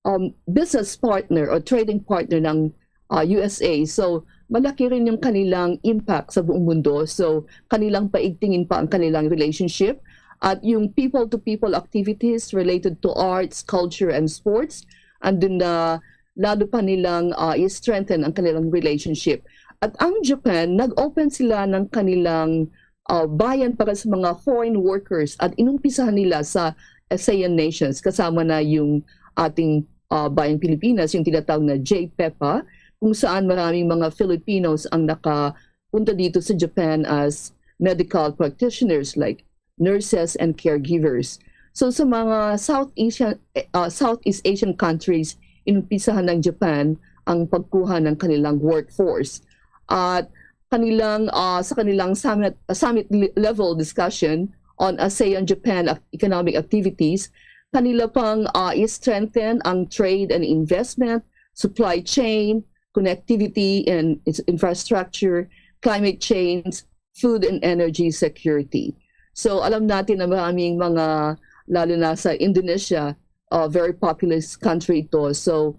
um, business partner o trading partner ng, ah, U S A. So, malaki rin yung kanilang impact sa buong mundo. So, kanilang paigtingin pa ang kanilang relationship. At yung people-to-people activities related to arts, culture, and sports, andun na lalo pa nilang, ah, i-strengthen ang kanilang relationship. At ang Japan, nag-open sila ng kanilang, ah, bayan para sa mga foreign workers at inumpisahan nila sa ASEAN nations, kasama na yung ating, ah, bayang Pilipinas, yung tinatawag na JPEPA, kung saan maraming mga Filipinos ang nakapunta dito sa Japan as medical practitioners, like nurses and caregivers. So sa mga South Asian, eh, ah, Southeast Asian countries, inumpisahan ng Japan ang pagkuha ng kanilang workforce. At kanilang, ah, sa kanilang summit, summit le-, level discussion on ASEAN-Japan ac-, economic activities, kanila pang, ah, i-strengthen ang trade and investment, supply chain, connectivity and ins-, infrastructure, climate change, food and energy security. So alam natin na maraming mga, lalo na sa Indonesia, uh, very populous country ito. So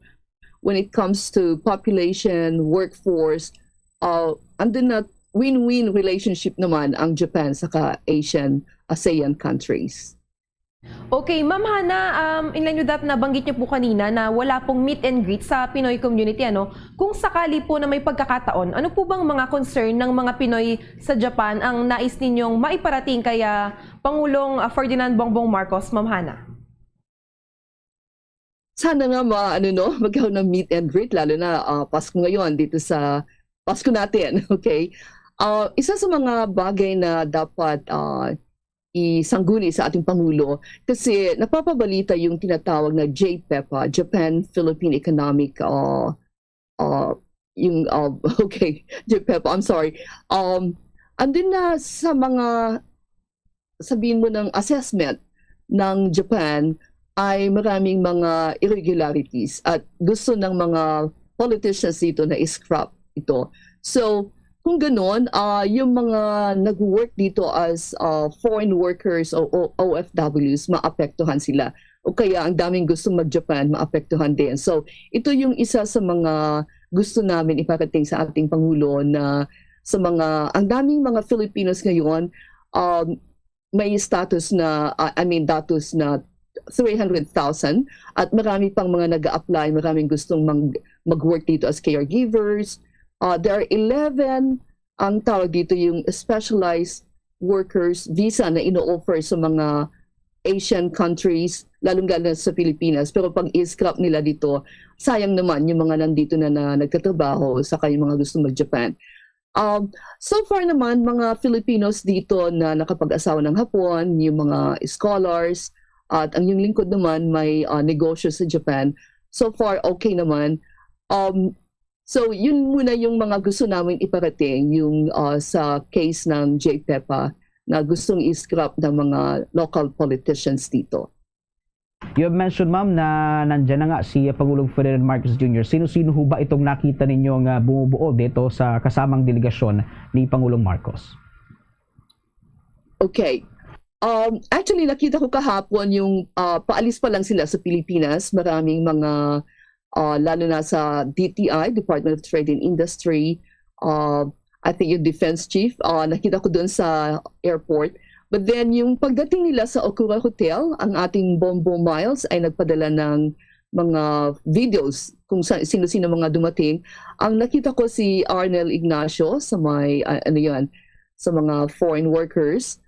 when it comes to population, workforce, uh, andun na, win-win relationship naman ang Japan saka Asian, ASEAN countries. Okay, Ma'am Hana, um, in line with that, nabanggit niyo po kanina na wala pong meet and greet sa Pinoy community, ano? Kung sakali po na may pagkakataon, ano po bang mga concern ng mga Pinoy sa Japan ang nais ninyong maiparating kay, ah, Pangulong, ah, Ferdinand Bongbong Marcos, Ma'am Hana? Sana nga ma-, ano, no, magkaroon ng meet and greet, lalo na, ah, Pasko ngayon dito sa Pasko natin, okay? Ah, isa sa mga bagay na dapat, ah, isangguni sa ating Pangulo, kasi napapabalita yung tinatawag na JPEPA, Japan Philippine Economic, ah, ah, yung, ah, okay, JPEPA, I'm sorry. Um, andun na sa mga, sabihin mo, ng assessment ng Japan ay maraming mga irregularities at gusto ng mga politicians dito na i-scrap ito. So, kung ganun, ah, yung mga nag-work dito as, ah, foreign workers o, o O F Ws, maapektuhan sila. O kaya ang daming gustong mag-Japan, maapektuhan din. So, ito yung isa sa mga gusto namin iparating sa ating Pangulo na sa mga, ang daming mga Filipinos ngayon, um, may status na, uh, I mean, datos na three hundred thousand at marami pang mga nag-a-apply, maraming gustong mag-, mag-work dito as caregivers. Uh, there are eleven, ang tawag dito, yung specialized workers visa na ino-offer sa mga Asian countries, lalong-lalo na sa Pilipinas. Pero pag i-scrap nila dito, sayang naman yung mga nandito na, na nagtatrabaho, saka yung mga gusto mag-Japan. Um, so far naman, mga Filipinos dito na nakapag-asawa ng Hapon, yung mga scholars, at ang yung lingkod naman may, uh, negosyo sa Japan. So far, okay naman. Um, So, yun muna yung mga gusto namin iparating, yung, ah, sa case ng J PEPA na gustong i-scrap ng mga local politicians dito. You have mentioned, ma'am, na nandiyan na nga si Pangulong Ferdinand Marcos Junior Sino-sino ho ba itong nakita ninyo nga bumubuo dito sa kasamang delegasyon ni Pangulong Marcos? Okay. Um, actually, nakita ko kahapon yung, ah, paalis pa lang sila sa Pilipinas. Maraming mga, ah, lalo na sa D T I, Department of Trade and Industry, ah, I think yung defense chief, ah, nakita ko doon sa airport. But then, yung pagdating nila sa Okura Hotel, ang ating Bombo Miles ay nagpadala ng mga videos kung sa, sino-sino mga dumating. Ang nakita ko si Arnel Ignacio sa may, ah, ano yan, sa mga foreign workers.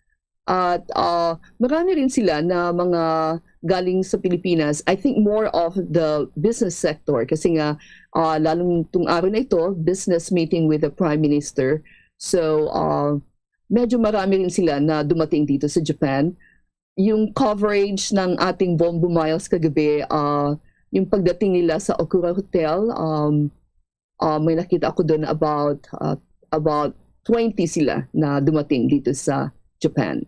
At, ah, marami rin sila na mga galing sa Pilipinas. I think more of the business sector kasi nga, ah, lalong tung araw na ito, business meeting with the Prime Minister. So, ah, medyo marami rin sila na dumating dito sa Japan. Yung coverage ng ating Bombo Miles kagabi, ah, yung pagdating nila sa Okura Hotel, um, ah, may nakita ako doon about, ah, about twenty sila na dumating dito sa Japan.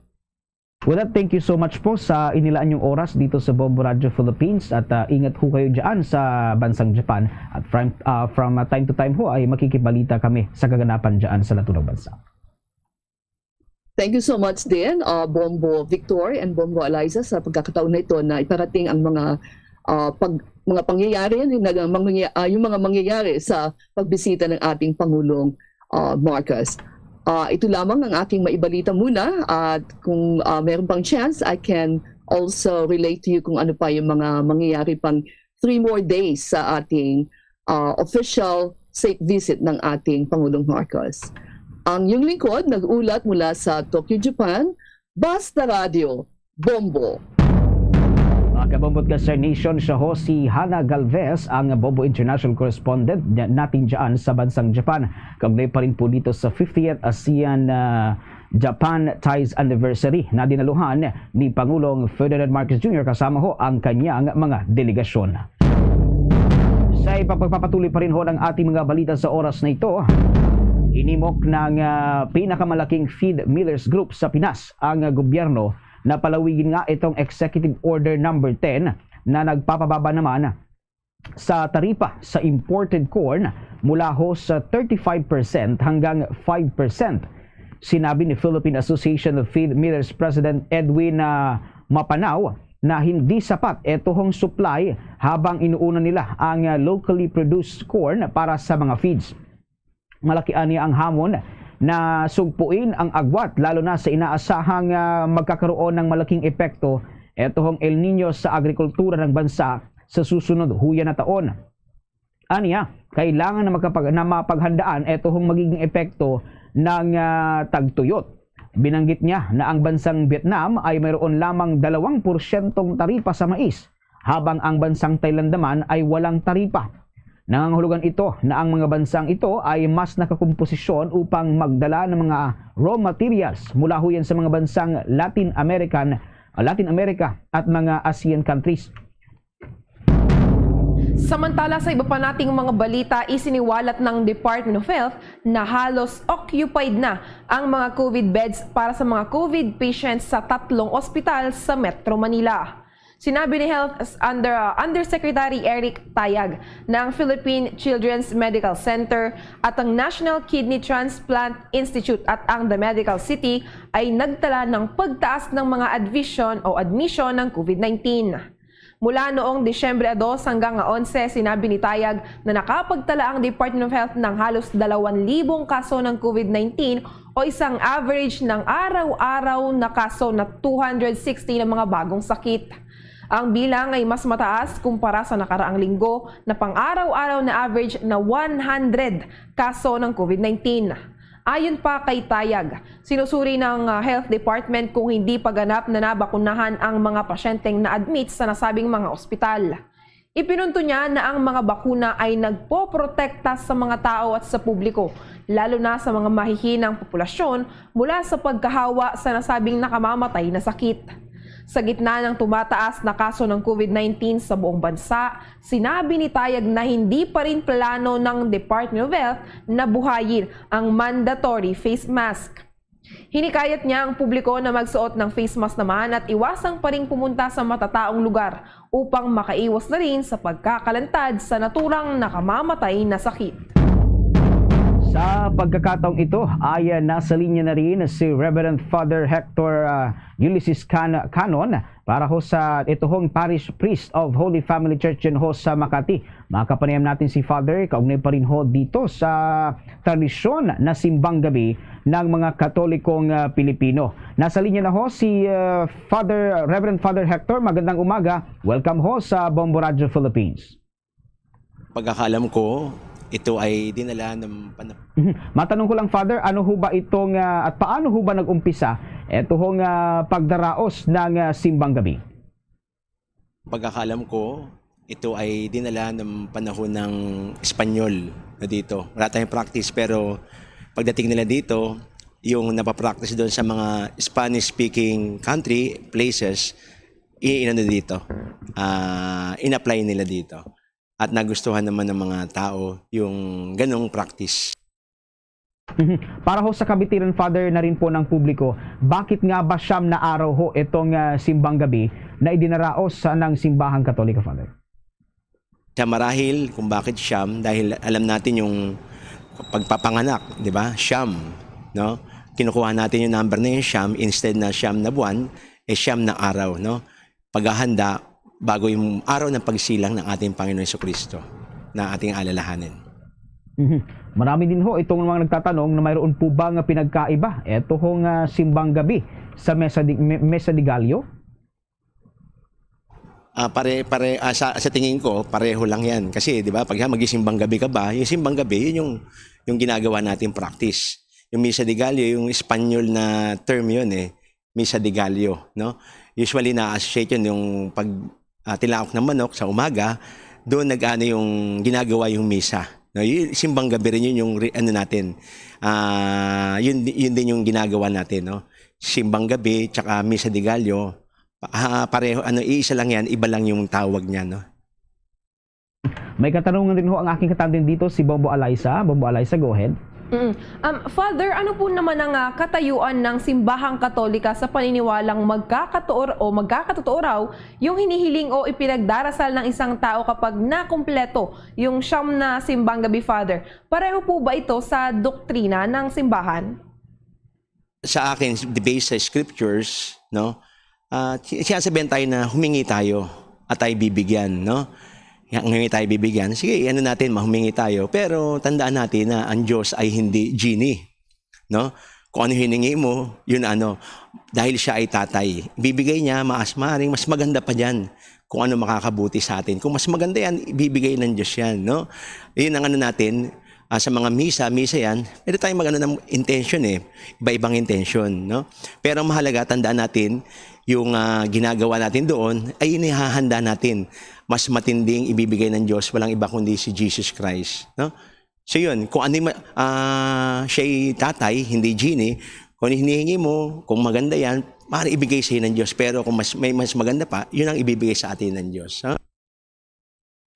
Well, thank you so much po sa inilaan yung oras dito sa Bombo Radio Philippines at ah, ingat ho kayo dyan sa bansang Japan at from, ah, from ah, time to time ho ay makikibalita kami sa kaganapan dyan sa naturang bansa. Thank you so much din, uh, Bombo Victor and Bombo Eliza, sa pagkakataon na ito na iparating ang mga uh, pag, mga pangyayari, na, mga, uh, yung mga mangyayari sa pagbisita ng ating Pangulong uh, Marcos. Uh, ito lamang ang aking maibalita muna at kung uh, meron pang chance, I can also relate to you kung ano pa yung mga mangyayari pang three more days sa ating uh, official state visit ng ating Pangulong Marcos. Ang iyong lingkod, nag-ulat mula sa Tokyo, Japan, Basta Radio, Bombo. Mga kabombo at ka-Star Nation, siya ho si Hana Galvez, ang Bombo International Correspondent na- natin dyan sa bansang Japan. Kaugnay pa rin po dito sa fiftieth ASEAN ah, Japan Ties Anniversary na dinaluhan ni Pangulong Ferdinand Marcos Junior kasama ho ang kanyang mga delegasyon. Sa ipagpapatuloy pa rin ho ng ating mga balita sa oras na ito, inimok ng ah, pinakamalaking feed millers group sa Pinas ang ah, gobyerno na palawigin nga itong Executive Order Number ten na nagpapababa naman sa taripa sa imported corn mula ho sa thirty-five percent hanggang five percent. Sinabi ni Philippine Association of Feed Millers President Edwin ah, Mapanao na hindi sapat ito hong supply habang inuuna nila ang ah, locally produced corn para sa mga feeds. Malaki ani ang hamon na sugpuin ang agwat, lalo na sa inaasahang ah, magkakaroon ng malaking epekto ito hong El Niño sa agrikultura ng bansa sa susunod huya na taon. Aniya, kailangan na, makapag, na mapaghandaan ito hong magiging epekto ng ah, tagtuyot. Binanggit niya na ang bansang Vietnam ay mayroon lamang dalawang porsyentong taripa sa mais, habang ang bansang Thailand naman ay walang taripa. Nangangahulugan ito na ang mga bansang ito ay mas nakakomposisyon upang magdala ng mga raw materials mula ho yan sa mga bansang Latin American, Latin America at mga ASEAN countries. Samantala, sa iba pa nating mga balita, isiniwalat ng Department of Health na halos occupied na ang mga COVID beds para sa mga COVID patients sa tatlong ospital sa Metro Manila. Sinabi ni Health Under, Undersecretary Eric Tayag na ang Philippine Children's Medical Center at ang National Kidney Transplant Institute at ang The Medical City ay nagtala ng pagtaas ng mga admission o admission ng COVID nineteen. Mula noong Disyembre dos hanggang onse, sinabi ni Tayag na nakapagtala ang Department of Health ng halos dalawang libong kaso ng COVID nineteen o isang average ng araw-araw na kaso na two hundred sixty na mga bagong sakit. Ang bilang ay mas mataas kumpara sa nakaraang linggo na pang-araw-araw na average na one hundred kaso ng COVID nineteen. Ayon pa kay Tayag, sinusuri ng ah, Health Department kung hindi pa ganap na nabakunahan ang mga pasyenteng na-admit sa nasabing mga ospital. Ipinunto niya na ang mga bakuna ay nagpoprotekta sa mga tao at sa publiko, lalo na sa mga mahihinang populasyon, mula sa pagkahawa sa nasabing nakamamatay na sakit. Sa gitna ng tumataas na kaso ng COVID nineteen sa buong bansa, sinabi ni Tayag na hindi pa rin plano ng Department of Health na buhayin ang mandatory face mask. Hinikayat niya ang publiko na magsuot ng face mask naman at iwasang pa ring pumunta sa matataong lugar upang makaiwas na rin sa pagkakalantad sa naturang nakamamatay na sakit. Sa pagkakataong ito ay, ah, nasa linya na rin si Reverend Father Hector, ah, Ulysses Can- Canon para ho sa ituhong Parish Priest of Holy Family Church dyan ho sa Makati. Makapanayam natin si Father kaugnay pa rin ho dito sa tradisyon na simbang gabi ng mga Katolikong, ah, Pilipino. Nasa linya na ho si, ah, Father, Reverend Father Hector. Magandang umaga. Welcome ho sa Bombo Radio Philippines. Pagkakaalam ko, ito ay dinala ng pana- Mhm. Matanong ko lang, Father, ano ho ba itong, ah, at paano ho ba nag-umpisa ito hong, ah, pagdaraos ng, ah, simbang gabi? Pagkakaalam ko, ito ay dinala ng panahon ng Espanyol na dito. Wala tayong practice, pero pagdating nila dito, yung napapractice doon sa mga Spanish-speaking country, places, i-, inano dito, ah, in-apply nila dito. At nagustuhan naman ng mga tao yung ganong practice. Mhm. Para ho sa kabatiran, Father, na rin po ng publiko, bakit nga ba siyam na araw ho itong, ah, simbang gabi na idinaraos sa ng simbahang Katolika, Father? Siya marahil kung bakit siyam, dahil alam natin yung pagpapanganak, di ba? Siyam, no? Kinukuha natin yung number na yung siyam, instead na siyam na buwan, eh siyam na araw, no? Paghahanda bago yung araw ng pagsilang ng ating Panginoon Jesucristo na ating alalahanin. Mhm. Marami din ho itong mga nagtatanong na mayroon po ba nga pinagkaiba eto hong, ah, simbang gabi sa Mesa de, Me- Mesa de Gallo? Ah, pare, pare, ah, sa, sa tingin ko, pareho lang yan. Kasi, di ba, pag magsimbang gabi ka ba, yung simbang gabi, yun yung, yung ginagawa natin practice. Yung Misa de Gallo, yung Espanyol na term yun eh, Misa de Gallo, no? Usually, na-associate yun yung pag, ah, tilaok ng manok sa umaga, doon nag-ano yung ginagawa yung misa. No? Yung simbang gabi rin yun yung re- ano natin. Ah, yun, yun din yung ginagawa natin, no? Simbang gabi, tsaka Misa de Gallo, ah, pareho, ano, iisa lang yan, iba lang yung tawag niya, no? May katanungan din ho ang aking katandem dito, si Bombo Alaysa. Bombo Alaysa, go ahead. Mm. Um, Father, ano po naman ang ah, katayuan ng simbahang Katolika sa paniniwalang magkakatuor o magkakatotoo raw yung hinihiling o ipinagdarasal ng isang tao kapag nakumpleto yung siyam na simbang gabi, Father? Pareho po ba ito sa doktrina ng simbahan? Sa akin, based sa scriptures, no, ah, si- sinasabihan tayo na humingi tayo at tayo bibigyan, no? Humingi tayo bibigyan. Sige, ano natin, mahumingi tayo. Pero tandaan natin na ang Diyos ay hindi genie, no? Kung ano hiningi mo, yun ano. Dahil siya ay tatay, bibigay niya maas maring mas maganda pa dyan kung ano makakabuti sa atin. Kung mas maganda yan, ibibigay ng Diyos yan, no? Yun ang ano natin, ah, sa mga misa, misa yan, pwede tayong magano ng intention eh. Iba-ibang intention, no? Pero ang mahalaga, tandaan natin, yung ah, ginagawa natin doon ay inihahanda natin. Mas matinding ibibigay ng Diyos, walang iba kundi si Jesus Christ, no? So yun, kung ano yung ma- ah, siya'y tatay, hindi genie, kung ano hinihingi mo, kung maganda yan, maaari ibigay sa'yo ng Diyos. Pero kung mas, may mas maganda pa, yun ang ibibigay sa atin ng Diyos. Ha?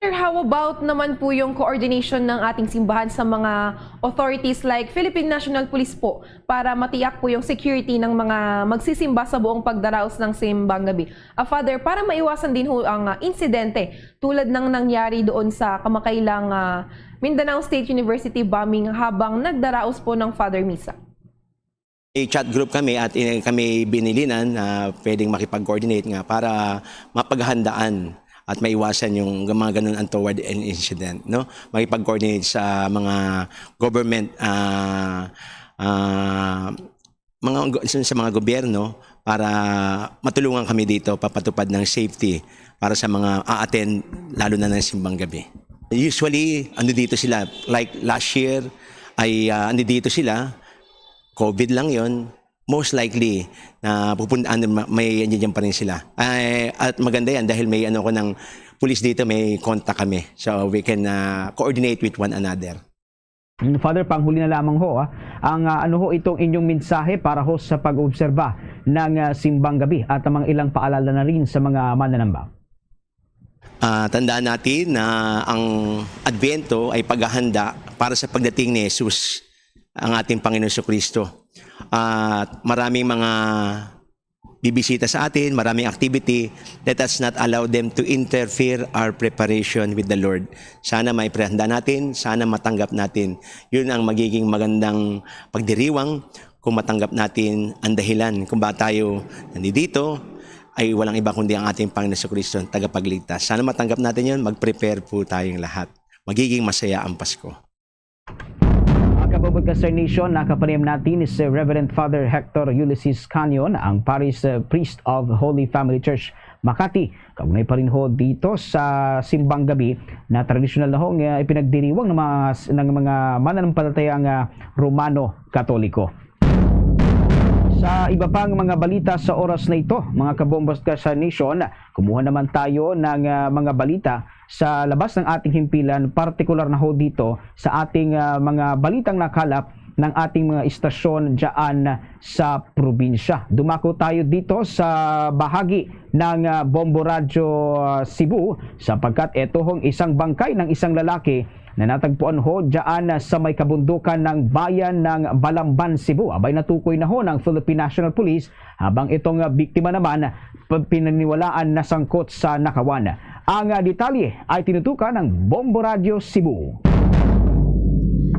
Sir, how about naman po yung coordination ng ating simbahan sa mga authorities like Philippine National Police po para matiyak po yung security ng mga magsisimba sa buong pagdaraos ng simbang gabi? Ah, Father, para maiwasan din ho ang ah, insidente tulad ng nangyari doon sa kamakailang ah, Mindanao State University bombing habang nagdaraos po ng Father Misa. May chat group kami at in- kami binilinan na pwedeng makipag-coordinate nga para mapaghandaan at maiwasan yung mga ganun untoward in- incident, no? Makipag-coordinate sa mga government, ah, ah, mga go- sa sa mga gobyerno para matulungan kami dito papatupad ng safety para sa mga a-attend, lalo na ng simbang gabi. Usually, ano dito sila, like last year ay ah, ano dito sila, COVID lang yon, most likely na pupunta, ano, ma- may nandiyan pa rin sila. Ay, at maganda yan dahil may ano ko ng police dito, may contact kami. So we can ah, coordinate with one another. Father, panghuli na lamang ho, ah, ang, ah, ano ho itong inyong mensahe para ho sa pag-obserba ng, ah, simbang gabi at ang mga ilang paalala na rin sa mga mananamba? Ah, tandaan natin na ang Adbyento ay paghahanda para sa pagdating ni Jesus, ang ating Panginoon Kristo. At maraming mga bibisita sa atin, maraming activity. Let us not allow them to interfere our preparation with the Lord. Sana may prehanda natin, sana matanggap natin. Yun ang magiging magandang pagdiriwang kung matanggap natin ang dahilan kung ba tayo nandito ay walang iba kundi ang ating Panginoon Kristo, ang tagapagligtas. Sana matanggap natin yun, mag-prepare po tayong lahat. Magiging masaya ang Pasko. Kabubot ka, Sir Nation, nakapanayam natin ni Sir Reverend Father Hector Ulysses Canyon, ang Parish uh, Priest of Holy Family Church Makati. Kaugnay pa rin ho dito sa simbang gabi na tradisyonal na ho nga ipinagdiriwang ng mga, ng mga mananampalatayang uh, Romano Katoliko. Sa iba pang mga balita sa oras na ito, mga kabombas ka sa Nation, kumuha naman tayo ng uh, mga balita sa labas ng ating himpilan, partikular na ho dito sa ating uh, mga balitang nakalap ng ating mga istasyon dyan sa probinsya. Dumako tayo dito sa bahagi ng uh, Bombo Radyo uh, Cebu sapagkat ito hong isang bangkay ng isang lalaki na natagpuan ho dyan sa may kabundukan ng bayan ng Balamban, Cebu. Abay, natukoy na ho ng Philippine National Police, habang itong biktima naman pinaniwalaan na sangkot sa nakawan. Ang detalye ay tinutukan ng Bombo Radyo Cebu.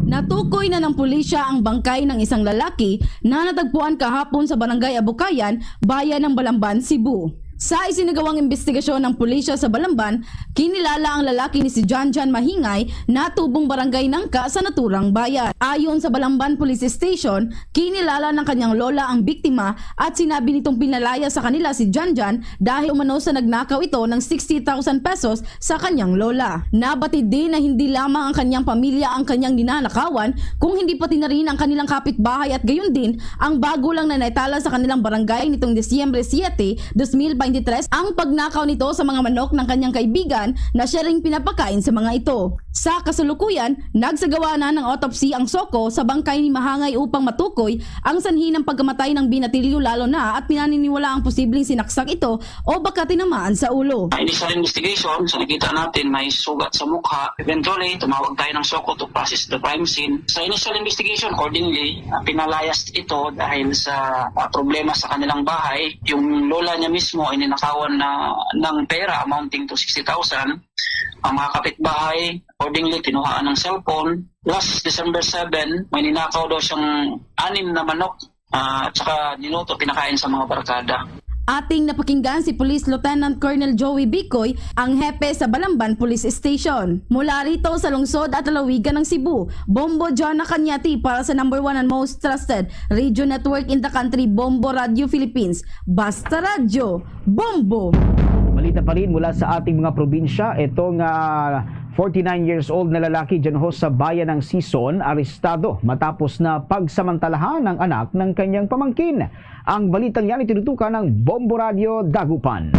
Natukoy na ng pulisya ang bangkay ng isang lalaki na natagpuan kahapon sa Barangay Abukayan, bayan ng Balamban, Cebu. Sa isinagawang imbestigasyon ng pulisya sa Balamban, kinilala ang lalaki ni si John John Mahingay na tubong barangay Nangka sa naturang bayan. Ayon sa Balamban Police Station, kinilala ng kanyang lola ang biktima at sinabi nitong pinalaya sa kanila si John John dahil umano sa nagnakaw ito ng sixty thousand pesos sa kanyang lola. Nabatid din na hindi lamang ang kanyang pamilya ang kanyang ninanakawan, kung hindi pati na rin ang kanilang kapitbahay at gayon din ang bago lang na naitala sa kanilang barangay nitong Disyembre siete, dos mil beintitrés ang pagnakaw nito sa mga manok ng kanyang kaibigan na siya ring pinapakain sa mga ito. Sa kasalukuyan, nagsagawa na ng autopsy ang SOCO sa bangkay ni Mahingay upang matukoy ang sanhi ng pagkamatay ng binatilyo, lalo na at pinaniniwala ang posibleng sinaksak ito o baka tinamaan sa ulo. Initial investigation, sa nakita natin, may sugat sa mukha. Eventually, tumawag tayo ng SOCO to process the crime scene. Sa initial investigation, accordingly, ah, pinalayas ito dahil sa ah, problema sa kanilang bahay. Yung lola niya mismo ay ninakawan na ng pera amounting to sixty thousand. Ang mga kapitbahay, accordingly, kinuhaan ng cellphone. Last December seven, may ninakaw daw siyang anim na manok, ah, at saka ninuto, pinakain sa mga barkada. Ating napakinggan si Police Lieutenant Colonel Joey Bicoy, ang hepe sa Balamban Police Station. Mula rito sa lungsod at lalawigan ng Cebu, Bombo Jonah Cañati para sa number one and most trusted radio network in the country, Bombo Radio Philippines. Basta Radyo, Bombo! Balita pa rin mula sa ating mga probinsya, itong ah, forty-nine years old na lalaki dyan ho sa bayan ng Sison, arestado matapos na pagsamantalahan ang anak ng kanyang pamangkin. Ang balitang yan itinutukan ng Bombo Radio Dagupan.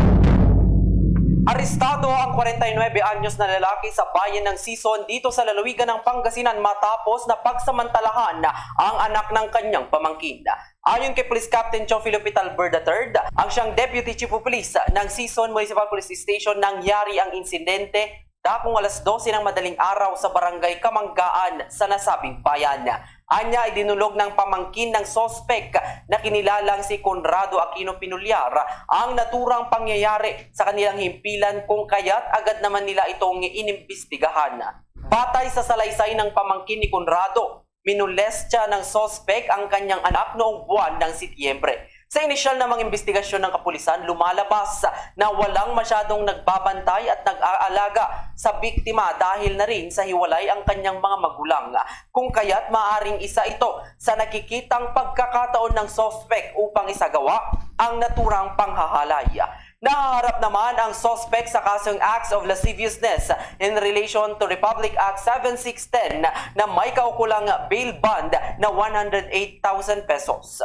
Arestado ang kwarenta y nuebe anyos na lalaki sa bayan ng Sison dito sa lalawigan ng Pangasinan matapos na pagsamantalahan ang anak ng kanyang pamangkin. Ayon kay Police Captain Teofilo Pitalber the third, ang siyang Deputy Chief of Police ng Sison Municipal Police Station, nangyari ang insidente dakong alas dose ng madaling araw sa barangay Kamanggaan sa nasabing bayan. Anya, idinulog ng pamangkin ng sospek na kinilalang si Conrado Aquino Pinulyar ang naturang pangyayari sa kanilang himpilan, kung kaya't agad naman nila itong inimbestigahan. Batay sa salaysay ng pamangkin ni Conrado, minulestya ng sospek ang kanyang anak noong buwan ng Setyembre. Sa inisyal na mga imbestigasyon ng kapulisan, lumalabas na walang masyadong nagbabantay at nag-aalaga sa biktima dahil na rin sa hiwalay ang kanyang mga magulang, kung kaya't maaring isa ito sa nakikitang pagkakataon ng sospek upang isagawa ang naturang panghahalay. Nahaharap naman ang suspect sa kasong acts of lasciviousness in relation to Republic Act seven six ten na may kaukulang bail bond na one hundred eight thousand pesos.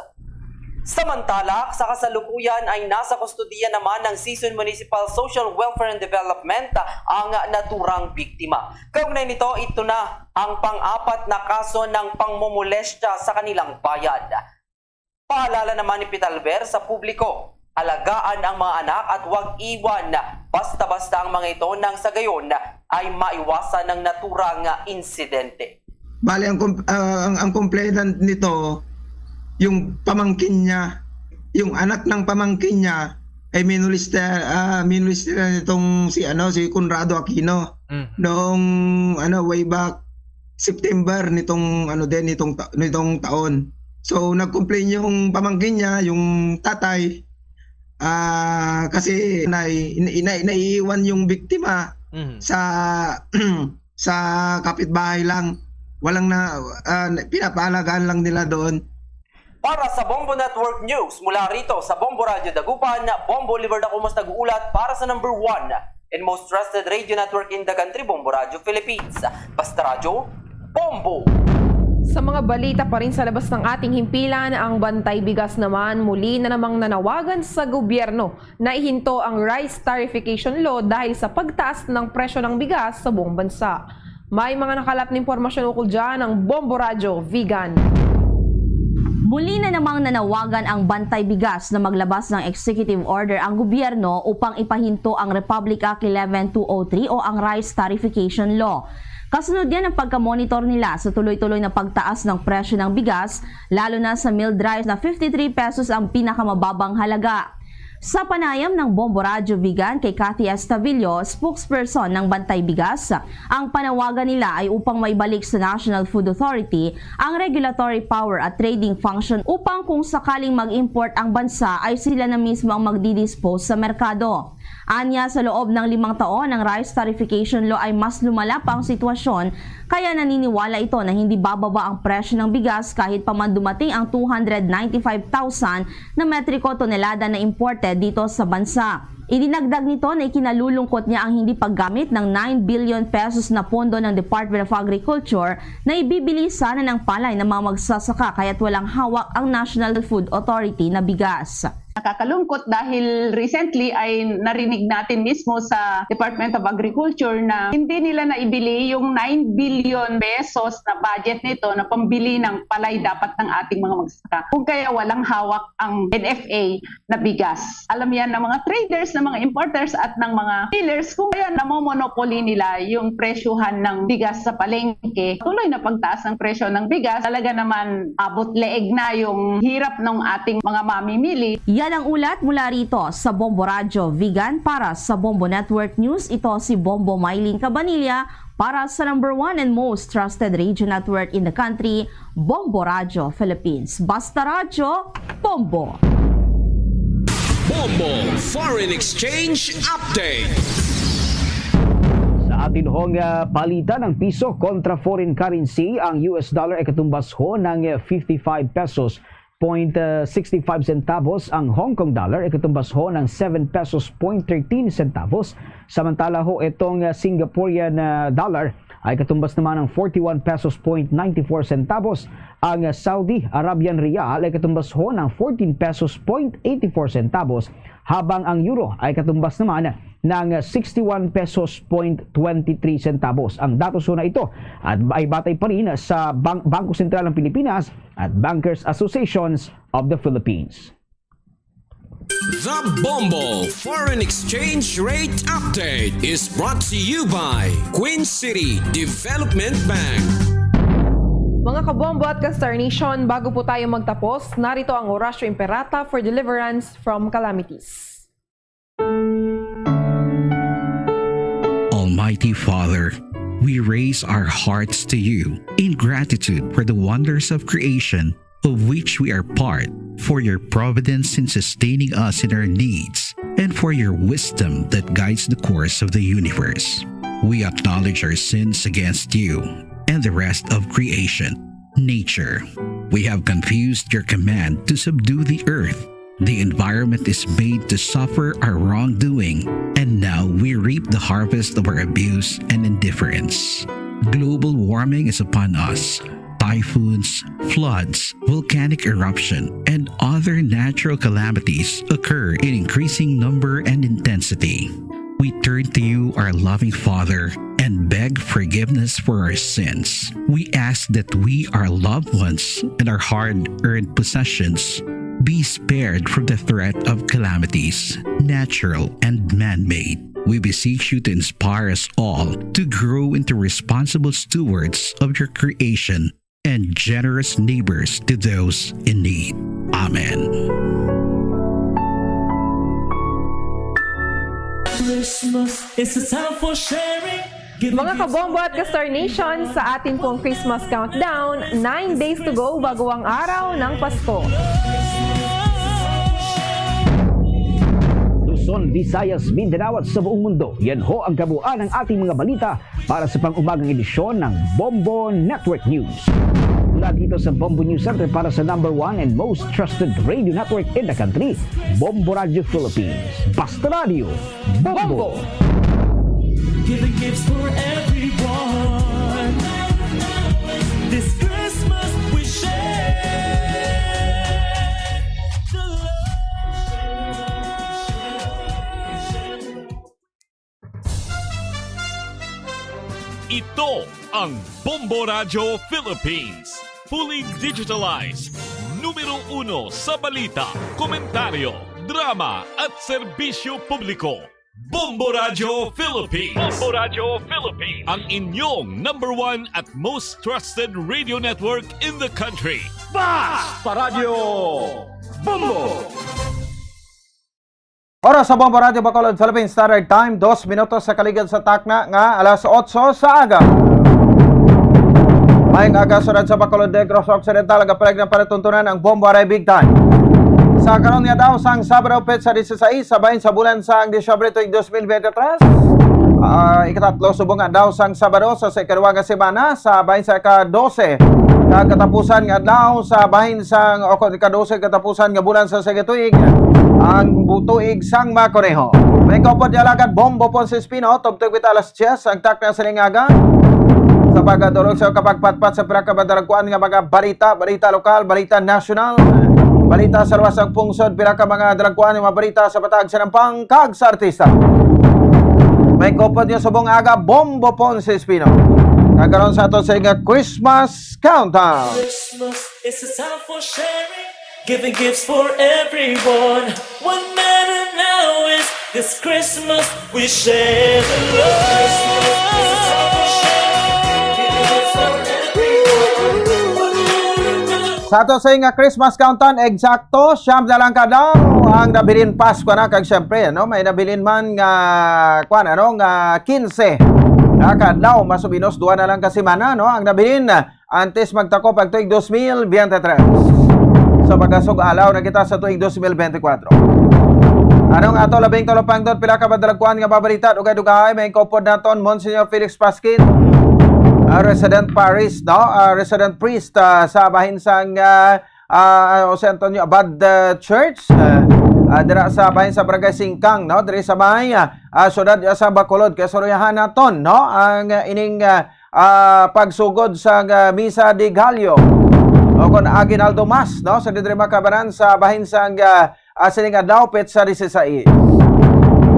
Samantala, sa kasalukuyan ay nasa kustodiya naman ng Sison Municipal Social Welfare and Development ang naturang biktima. Kaugnay nito, ito na ang pang-apat na kaso ng pangmomolestya sa kanilang bayan. Paalala naman ni Pitalber sa publiko, alagaan ang mga anak at huwag iwan basta-basta ang mga ito nang sa gayon ay maiwasan ang naturang insidente. Bali, ang com-, ah, ang, ang complainant nito, yung pamangkin niya, yung anak ng pamangkin niya ay minolestya, ah, minolestya nitong si, ano, si Conrado Aquino. Mm. Noong, ano, way back September nitong, ano din, nitong ta-, nitong taon. So, nag-complain yung pamangkin niya, yung tatay, ah, kasi nai-, nai-, naiiwan yung biktima Mhm. sa, sa kapitbahay lang. Walang na, ah, pinapaalagaan lang nila doon. Para sa Bombo Network News, mula rito sa Bombo Radio Dagupan, Bombo Oliver Dacumas nag-uulat para sa number one and most trusted radio network in the country, Bombo Radio Philippines. Basta Radyo, Bombo! Sa mga balita pa rin sa labas ng ating himpilan, ang Bantay Bigas naman muli na namang nanawagan sa gobyerno na ihinto ang rice tarification law dahil sa pagtaas ng presyo ng bigas sa buong bansa. May mga nakalap na impormasyon ukol dyan ang Bombo Radyo Vigan. Muli na namang nanawagan ang Bantay Bigas na maglabas ng executive order ang gobyerno upang ipahinto ang Republic Act eleven two oh three o ang Rice Tarification Law. Kasunod yan ang pagkamonitor nila sa tuloy-tuloy na pagtaas ng presyo ng bigas, lalo na sa milled rice na fifty-three pesos ang pinakamababang halaga. Sa panayam ng Bombo Radyo Vigan kay Cathy Estavillo, spokesperson ng Bantay Bigas, ang panawagan nila ay upang maibalik sa National Food Authority ang regulatory power at trading function upang kung sakaling mag-import ang bansa ay sila na mismo ang magdidispose sa merkado. Anya, sa loob ng limang taon, ang rice tarification law ay mas lumala pa ang sitwasyon, kaya naniniwala ito na hindi bababa ang presyo ng bigas kahit pa man dumating ang two hundred ninety-five thousand na metriko tonelada na imported dito sa bansa. Idinagdag nito na ikinalulungkot niya ang hindi paggamit ng nine billion pesos na pondo ng Department of Agriculture na ibibili sana ng palay ng mga magsasaka kaya't walang hawak ang National Food Authority na bigas. Nakakalungkot dahil recently ay narinig natin mismo sa Department of Agriculture na hindi nila naibili yung nine billion pesos na budget nito na pambili ng palay dapat ng ating mga magsasaka. Kung kaya walang hawak ang N F A na bigas. Alam yan ng mga traders, ng mga importers at ng mga dealers kung kaya namomonopoly nila yung presyuhan ng bigas sa palengke. Tuloy na pagtaas ng presyo ng bigas, talaga naman abot leeg na yung hirap ng ating mga mamimili. Yan ang ulat mula rito sa Bombo Radyo Vigan. Para sa Bombo Network News, ito si Bombo Mylene Cabanilla para sa number one and most trusted radio network in the country, Bombo Radyo Philippines. Basta Radyo, Bombo! Bombo Foreign Exchange Update. Sa atin hong, ah, balita, ng piso kontra foreign currency, ang U S dollar ay katumbas ho ng, ah, fifty-five pesos point, ah, sixty-five centavos, ang Hong Kong dollar ay katumbas ho ng seven pesos point thirteen centavos, samantala ho itong, ah, Singaporean, ah, dollar ay katumbas naman ng forty-one pesos point ninety-four centavos, ang, ah, Saudi Arabian Riyal ay katumbas ho ng fourteen pesos point eighty-four centavos, habang ang euro ay katumbas naman ng sixty-one pesos point twenty-three centavos. Ang datos ho na ito at ay batay pa rin sa Bang-, Bangko Sentral ng Pilipinas at Bankers Associations of the Philippines. The Bombo Foreign Exchange Rate Update is brought to you by Queen City Development Bank. Mga kabombo at ka-Star Nation, bago po tayo magtapos, narito ang Oratio Imperata for deliverance from calamities. Almighty Father, we raise our hearts to you in gratitude for the wonders of creation of which we are part, for your providence in sustaining us in our needs, and for your wisdom that guides the course of the universe. We acknowledge our sins against you and the rest of creation, nature. We have confused your command to subdue the earth. The environment is made to suffer our wrongdoing, and now we reap the harvest of our abuse and indifference. Global warming is upon us. Typhoons, floods, volcanic eruption, and other natural calamities occur in increasing number and intensity. We turn to you, our loving Father, and beg forgiveness for our sins. We ask that we, our loved ones, and our hard earned possessions be spared from the threat of calamities, natural and man made. We beseech you to inspire us all to grow into responsible stewards of your creation and generous neighbors to those in need. Amen. Christmas is a time for sharing. Mga kabombo at ka-Star Nation, sa atin pong Christmas countdown, nine days to go bago ang araw ng Pasko. Luzon, Visayas, Mindanao at sa buong mundo, yan ho ang kabuuan ng ating mga balita para sa pang-umagang edisyon ng Bombo Network News. Mula dito sa Bombo News Center para sa number one and most trusted radio network in the country, Bombo Radio Philippines. Basta Radio, Bombo! Giving gifts for everyone. This Christmas we share the love. Ito ang Bombo Radio Philippines. Fully digitalized. Numero uno sa balita, komentaryo, drama at serbisyo publiko. Bombo Radio Philippines. Bombo Radio Philippines. Ang inyong number one at most trusted radio network in the country. Basta Radio Bombo! Oras sa Bombo Radio Bacolod, Philippine Standard Time, dos minutos sa kaligad sa takna nga alas otso sa aga. Maayong aga, syudad sa Bacolod, Negros Occidental, agapalag ng palatuntunan ang Bombo Aray Big Time. Sa karon nga daw sang Sabado, petsa disisais, sa bahin sa bulan sang Disyembre tuig dos mil bente tres, ah, ikatatlo subong nga daw sang Sabado sa sa ikaduha nga semana, sa bahin sa ika-dose nga katapusan nga adlaw, sa bahin sang, o kon ika-dose katapusan nga bulan sa sa tuig, ang butuig sang Makoneho. May kaupod niya alagad Bombo Ponce Espino, tubtob kita alas diyes ang takna sining aga. Sa pagdulong sa kapagpatpat sa pinakamadalagkuan nga mga balita, balita lokal, balita nasyonal, balita sa luwas sang pungsod, pila ka mga dalagkuan nga mga balita sa Bataan, sa Nampang, kag sa artista. May kaupod niya subong aga, Bombo Ponce Espino. Kag karon sa aton sa nga Christmas Countdown. Christmas is a time for sharing, giving gifts for everyone. What matter now is this Christmas we share the love. Sa ato sa nga Christmas countdown, eksakto siyam na lang ka adlaw ang nabilin Pasko na, kag siyempre, ano, may nabilin man nga, kwan, ano, nga kinse na ka adlaw, mas o menos duha na lang ka semana, no, ang nabilin antes magtakop ang tuig dos mil bente tres. Sa pagkasug-alaw na kita sa tuig dos mil bente kwatro. Anong ato labing talupangdot, pila ka madalagkuan nga mga balita, dugay-dugay, may kaupod naton, Monsignor Felix Pasquin, ah, resident parish, no? Ah, resident priest, ah, sa bahin sang, ah, ah, Jose Antonio Abad, ah, Church, ah, ah, dira sa bahin sa Barangay Singkang, no? Diri sa may, ah, ah, siyudad, ah, sa Bacolod. Kay suroyahan naton, no? Ang, ah, ining, ah, ah, pagsugod sa, ah, Misa de Gallo o kon Aguinaldo Mass, no? Sa diri makabanan sa bahin sang, ah, ah, sining adlaw, petsa disisais.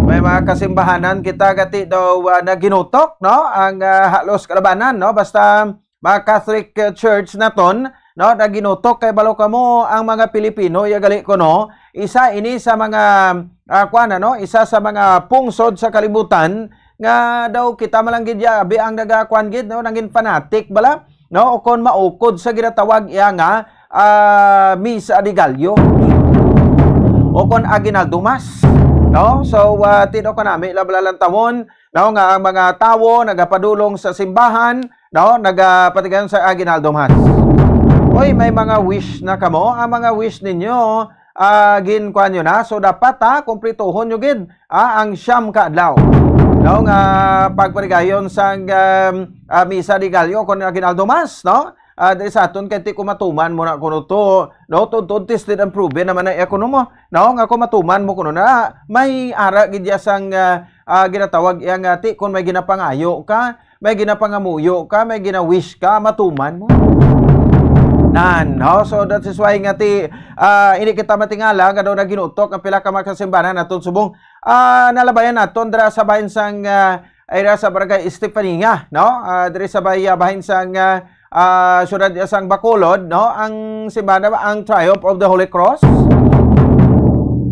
May mga kasimbahanan kita gati daw, ah, naginutok, no? Ang, ah, halos kalabanan, no? Basta mga Catholic, ah, Church naton, no? Naginutok kay balo kamo ang mga Pilipino, ya gali ko, no? Isa ini sa mga, ah, kuwan, ano? Isa sa mga pungsod sa kalibutan nga daw kita man lang gid ya, abi ang nagakuan gid, no? Nangin fanatic bala, no? O kon maukod sa ginatawag iya nga, ah, Misa de Gallo o kon Aguinaldo Mass, no? So, ah, tido ka nami, lablalan tawon, no, nga ang mga tawo nagapadulong sa simbahan, no, nagapatigayon sa Aguinaldo Mass. Oy, may mga wish na kamo. Ang mga wish ninyo, ah, ginkuan nyo na. So, dapat, ha, kumplituhon nyo gid, ah, ang siyam ka adlaw, no, nga pagpatigayon sang, um, ah, Misa de Gallo kon Aguinaldo Mass, no? Ah, diri sa aton, kay ti ko matuman mo na kuno to, no? Tuntun tested and proven naman ang ekonomo, no? Nga kung matuman mo kuno na, may ara gid ya sang, ah, ah, ginatawag iya nga ti, kung may ginapangayo ka, may ginapangamuyo ka, may gina-wish ka, matuman mo. Nan, no? So that is why nga ti ah, hindi kita matingala nga daw naginutok ang pila ka mga kasimbanan naton subong ah, nalabayan naton dira sa bahin sang ah, area sa Barangay Estefania, no? Ah, diri sa bay- ah, bahin sang ah, ah, syudad sang Bacolod, no? Ang simbana ba ang Triumph of the Holy Cross?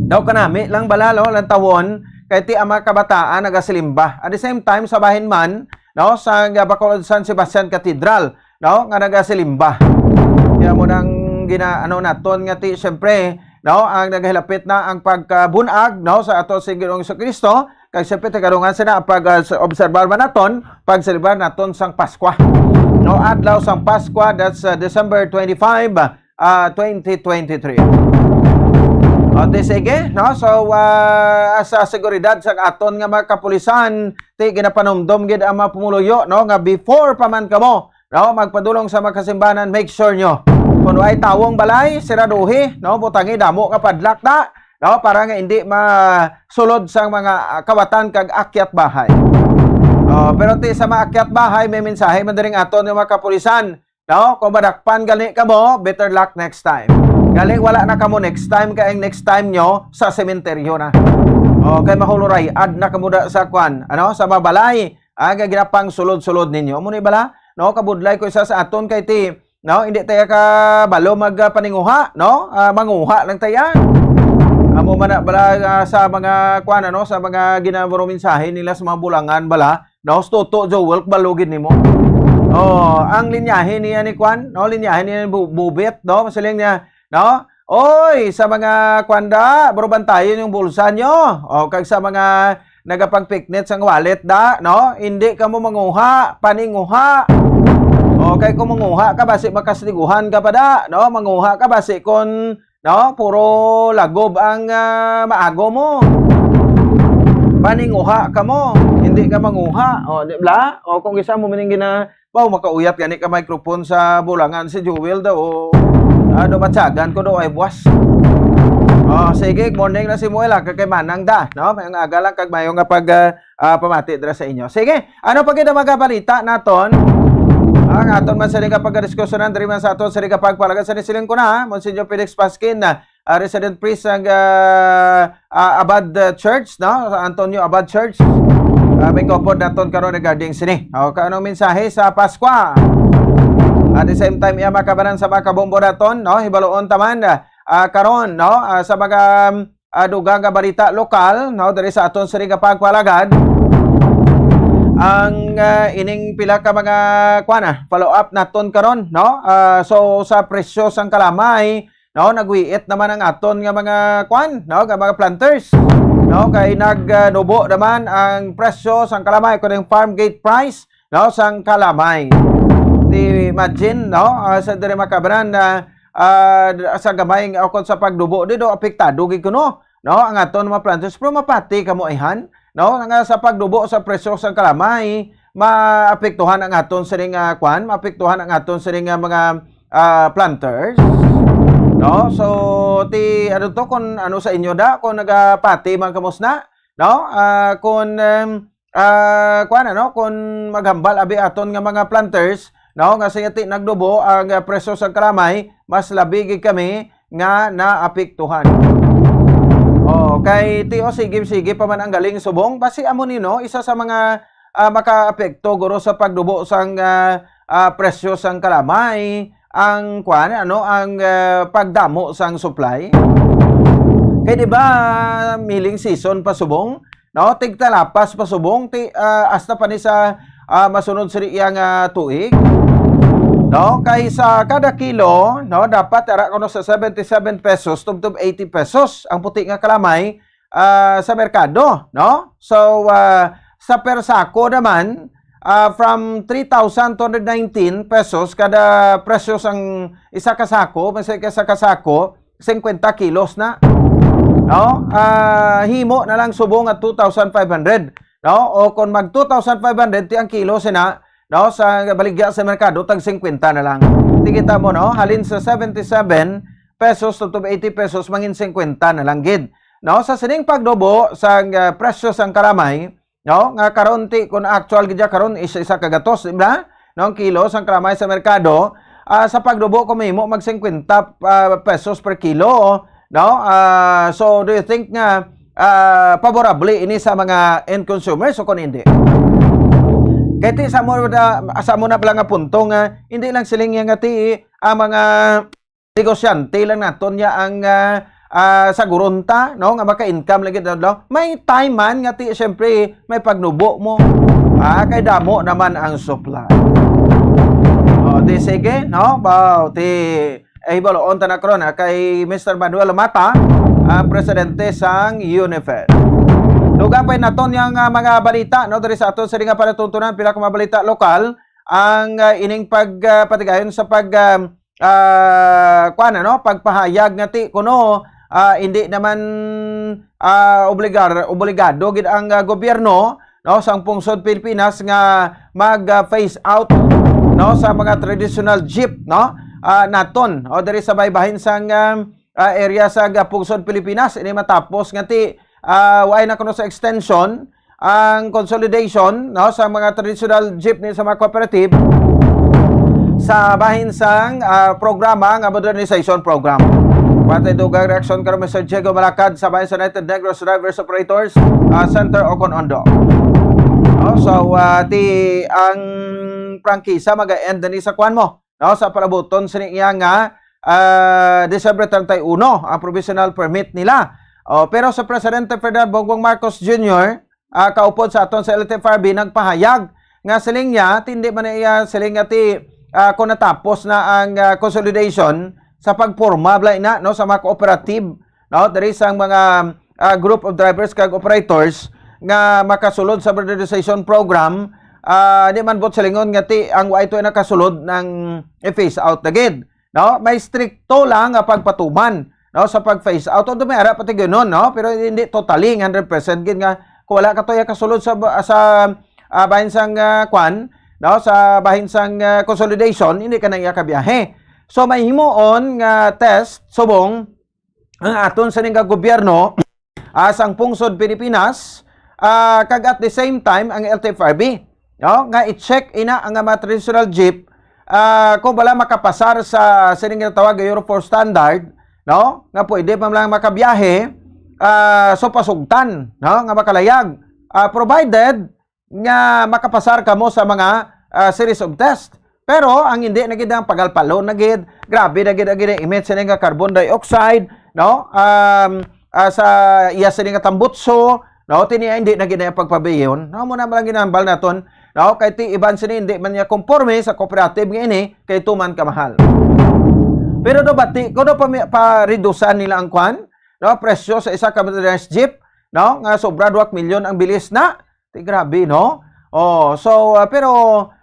Daw kanami lang bala, no? Lantawon kay ti ang mga kabataan nagasilimba. At the same time, sa bahin man, no, sa Bacolod San Sebastian Cathedral, no, nga nagasilimba. Kaya mo nang gina ano naton nga ti syempre, no, ang nagahilapit na ang pagkabunag, no, sa ato sa Ginoong Kristo, kag syempre tagarungan sila ang pag ah, sa- obserbar man naton, pagselebrar naton sang Paskwa. No, adlaw sang Paskwa, that's uh, December twenty-five, uh, twenty twenty-three. O, di sige, no? So, uh, sa seguridad sa aton nga mga kapulisan, ti ginapanumdom gid ang mga pumuluyo, no, nga before pa man kamo, no, magpadulong sa mga kasimbanan, make sure nyo kung ay tawong balay, siraduhi, no, butangi damo nga padlock na, no, para nga hindi masulod sang mga ah, kawatan kag akyat bahay. Oh, pero ti sa mga akyat bahay, may mensahe man diri nga aton nga mga kapulisan, no? Kung madakpan gani kamo, better luck next time. Galing wala na kamo next time, kay ang next time nyo sa sementeryo na. Okay, mahuluray, ad na kamo da sa kwan, ano, sa mabalay, ah, nga ginapang sulod-sulod ninyo. Amo ni bala, no? Kabudlay ko isa sa aton kay ti, no? Hindi tayo ka balo mag ah, paninguha, no? Ah, manguha lang tayo. Amo man na bala ah, sa mga kwan, ano, sa mga ginamuro mensahe nila sa mga bulangan bala, no? Tuto, Joel, balugid nimo. Oh, ang linyahe niya ni kwan, no? Linyahe niya ni Bu- Bubit, no? Masiling niya, no? Oy, sa mga kwanda, bro, bantayan yung bulsa nyo. O, kag sa mga nagapagpiknit sang wallet da, no? Hindi ka mo manguha, paninguha. O, kay kung manguha ka, basi makastiguhan ka pa da, no? Manguha ka, basi kun, no? Puro lagob ang ah, maago mo. Paninguha ka mo, hindi ka manguha. O, di ba? O, kung isa mo mining gina, Wow, makauyat gani ka microphone sa bulangan si Jewel daw. O, ano, batyagan ko daw ay buwas. Oh, sige, morning na si Muel, ah, kay Manang da, no? May aga lang kag mayo nga pag ah, ah, pamati dira sa inyo. Sige, ano pa gid ang mga balita naton? Ang aton man sa nga pagdiskusyonan diri man sa aton sa nga pagpalagad sa nisiling ko na, Monsignor Felix Pasquin, ah, ah, resident priest sang ah, ah, Abad ah, Church, no? Sa Antonio Abad Church. Ah, may kaupod naton karon regarding sini. O, ka- anong mensahe sa Paskwa? At the same time, iya makabanan sa mga kabombo naton, no? Hibaloon taman ah, karon, no? Ah, sa mga ah, dugang nga balita lokal, no? Diri sa aton sini nga pagpalagad. Ang ah, ining pila ka mga kuan ah, follow up naton karon, no? Ah, so sa presyo sang kalamay, no, nagwiit naman ang aton nga mga kwan, no, nga mga planters, no, kay nagnubo naman ang presyo sang kalamay, kuning farm gate price, no, sang kalamay. Di imagine, no, ah, sa diri makabanan na ah, sa gamay nga ukon sa pagnubo di do apektado gid kuno, no, ang aton mga planters, pero mapati kamo ayhan, no, nga sa pagnubo sa presyo sang kalamay, maapektuhan ang aton sining ah, kwan, maapektuhan ang aton sining ah, mga ah, planters, no? So ti ano to, kung ano sa inyo da, kung nagapati man kamo sina, no? Ah, kung um, ah, kuan, ano, kung maghambal abi aton nga mga planters, no, nga sa ti nagnubo ang ah, presyo sa kalamay, mas labi gid kami nga naapektuhan. Oh, kay ti o sige sige pa man ang galing subong, basi amo ni, no, isa sa mga ah, makaapekto guro sa pagnubo sang ah, ah, presyo sang kalamay, ang kuan, ano, ang ah, pagdamo sang supply. Kay di ba milling season pa subong, no? Tigtalapas pa subong ti ah, hasta pa ni sa ah, masunod sa iya nga tuig. No? Kay sa kada kilo, no, dapat ara kuno sa seventy-seven pesos tubtob eighty pesos ang puti nga kalamay ah, sa merkado, no? So ah, sa per sako naman, ah, from three thousand two hundred nineteen pesos kada presyo sang isa ka sako, basta isa ka sako, fifty kilos na. No? Ah, himo na lang subong nga two thousand five hundred, no? O kung mag two thousand five hundred ti ang kilo sina, no, sa baligya sa merkado, tag fifty na lang. Ti kita mo, no? Halin sa seventy-seven pesos to eighty pesos, mangin fifty na lang gid. No, sa sining pagnubo sa ah, presyo sang kalamay, no, nga karon ti kun actual gid siya karon is isa ka gatos, di ba? No, ang kilo sang kalamay sa merkado, ah, sa pagdubo kung mahimo mag singkwenta, ah, pesos per kilo, no? Ah, so, do you think nga, ah, favorable ini sa mga end consumers o kung hindi? Kay ti sa mo na, sa mo na pala nga punto nga, hindi lang siling niya nga ti, ang mga negosyante lang naton niya ang, ah, ah, saguron ta, no, nga maka-income lagi daw, no? May time man nga ti, siyempre, may pagnubo mo. Ah, kay damo naman ang supply. O, di sige, no? Baw, ti, eh, hibaluon ta na karon, ah, kay Mister Manuel Mata, ang presidente sang UNIFED. Dugapay naton yang, ah, mga balita, no? Diri sa aton sa nga palatuntunan, pila ka mga balita lokal, ang, ah, ining pag, ah, patigayon sa pag, ah, ah, kuwan, ano, pagpahayag nga ti kuno, ah, hindi naman, ah, obligar-, obligado gid ang, ah, gobyerno, no, sang pungsod Pilipinas nga mag, ah, phase out, no, sa mga traditional jeep, no, ah, naton, o diri sa baybahin sang, ah, ah, area sa, ah, pungsod Pilipinas, ini matapos nga ti, ah, waay na kuno sa extension ang consolidation, no, sa mga traditional jeepney sa mga cooperative sa bahin sang, ah, programa nga modernization program. Patay dugang reaksyon karon, Mister Diego Malacad, sa bahin sa United Negros Drivers Operators, ah, Center Ocon Ondo. No, so, ah, ti ang prangkisa maga-end na ni sa kwan mo, no, sa palabuton sini iya nga, ah, December thirty-one ang provisional permit nila. O, pero sa Presidente Ferdinand Bongbong Marcos Junior, ah, kaupod sa aton sa L T F R B, nagpahayag nga siling niya, tindi man na iya siling nga ti, ah, kung natapos na ang, ah, consolidation sa pagporma, bala ina, no, sa mga cooperative, no, diri sang mga, ah, group of drivers kag operators nga makasulod sa modernization program, ah, di man buot silingon nga ti ang wa ito nakasulod nang i-phase out na gid, no? May strikto lang nga pagpatuman, no, sa pag-phase out. Although may ara pa ti ganon, no? Pero hindi totally nga hundred percent gid nga kung wala ka to ya kasulod sa, sa, ah, bahin sang, ah, kwan, no, sa bahin sang, ah, consolidation, hindi ka na iya kabiyahe. So, may himuon nga test subong ang aton sa nga gobyerno, ah, sang pungsod Pilipinas, ah, kag at the same time ang L T F R B, no, nga i-check ina ang mga traditional jeep, ah, kung bala makapasar sa sining ginatawag nga Euro four standard, no, nga pwede pa lang makabiyahe, ah, so pasugtan, no, nga makalayag, ah, provided nga makapasar kamo sa mga, ah, series of test. Pero ang hindi na gid ang pagalpalon na gid, grabe na gid ang gina-emit sini nga carbon dioxide, no? Um, ah, sa iya sini nga tambutso, no? Tini hindi na gid ang pagpabiyon, no? Mo na lang ginambal naton, no? Kay ti iban sini hindi man niya konforme sa cooperative nga ini kay tuman kamahal. Pero do bati ko do pa, pa redusan nila ang kwan, no? Presyo sa isa ka motorized jeep, no? Nga sobra dua milyon ang bilis na. Ti grabe, no? Oh, so, ah, pero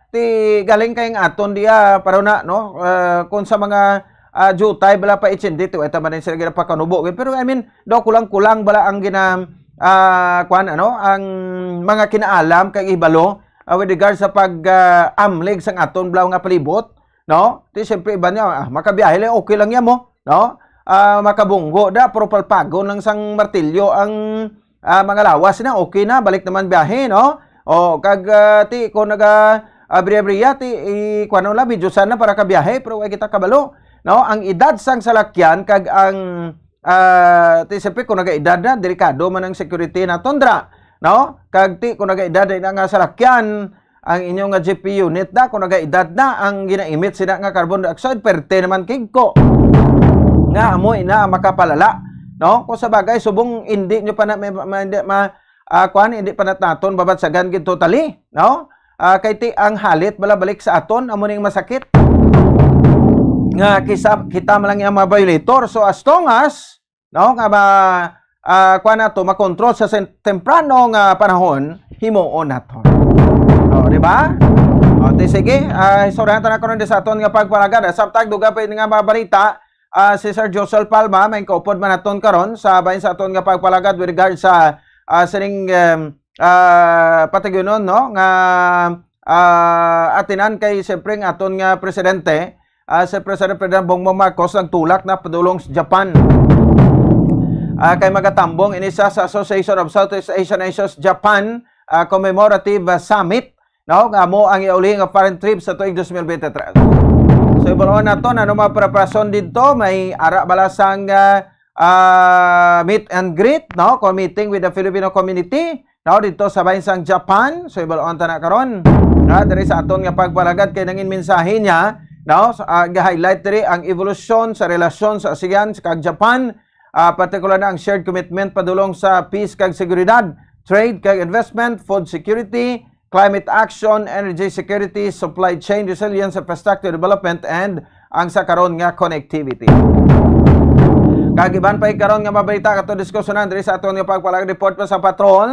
ti galing kay ang aton diya, pero na, no? Ah, kung sa mga, ah, jutay, bala pa itsindi, ti, wala man sila ginapakanubo. Pero, I mean, daw kulang-kulang bala ang gina-, ah, kwan, ano, ang mga kinaalam kay ibalo, ah, with regards sa pag, ah, amlig sang aton bala nga palibot, no? Ti, siyempre, iba niya, ah, makabiyahe lang, okay lang yan mo, no? Ah, makabunggo da, pero palpagon lang sang martilyo ang, ah, mga lawas na, okay na, balik naman biyahe, no? O, kag, ah, ti, kung naga, ah, briya-briya, ti, i-, kuwan lang, medyo sana para kabiyahe, pero way kita kabalo, no? Ang edad sang salakyan, kag ang, ah, ti, siyempre, kung naga-edad na, delikado man ang security na tundra, no? Kag ti, kung naga-edad na nga salakyan, ang inyo nga G P unit na, kung naga-edad na, ang ginaimit sila nga carbon dioxide, perte naman kigko. Nga amo ina ang makapalala, no? Kung sa bagay, subong hindi nyo pa na, may, may, hindi ma-, ah, kuwan, hindi pa na naton babatsagan gid totally, no? Ah, kay ti ang halit bala balik sa aton, amo ning masakit. Nga kisa, kita man lang ang mga violator. So, as long as, no, nga ma-, ah, kuwan nato, makontrol sa sen-, temprano nga panahon, himuon nato. O, di ba? O, ti sige, ah, istoryahan ta na karon di sa aton nga pagpalagad. Sa tag, duga pa ini nga mga balita, ah, si Sir Josel Palma, may kaupod man naton karon sa bahin sa aton nga pagpalagad with regard sa, ah, sining, em, ah, patigyunon, no, nga, ah, atinan kay siyempre ang aton nga presidente, ah, si President Ferdinand Bongbong Marcos nagtulak na padulong sa Japan. Ah, kay magatambong ini sa, sa Association of Southeast Asian Nations Japan, ah, Commemorative, ah, Summit, no? Nga amo ang iuli nga foreign trip sa tuig twenty twenty-three. So, Ibal-on naton, ano mga preparasyon didto? May ara bala sang, ah, ah, meet and greet, no? Or meeting with the Filipino community, no? Didto sa bahin sang Japan. So, ibal-on ta na karon. Na, diri sa aton nga pagpalagad kay nangin mensahe niya, no? Sa, ah, ga-highlight diri ang evolusyon sa relasyon sa ASEAN kag Japan, ah, partikular na ang shared commitment padulong sa peace kag seguridad, trade kag investment, food security, climate action, energy security, supply chain resilience, infrastructure development, and ang sa karon nga connectivity. Kag iban pa karon nga mabalita kato diskusyonan diri sa aton nga pagpalag report pa sa patrol,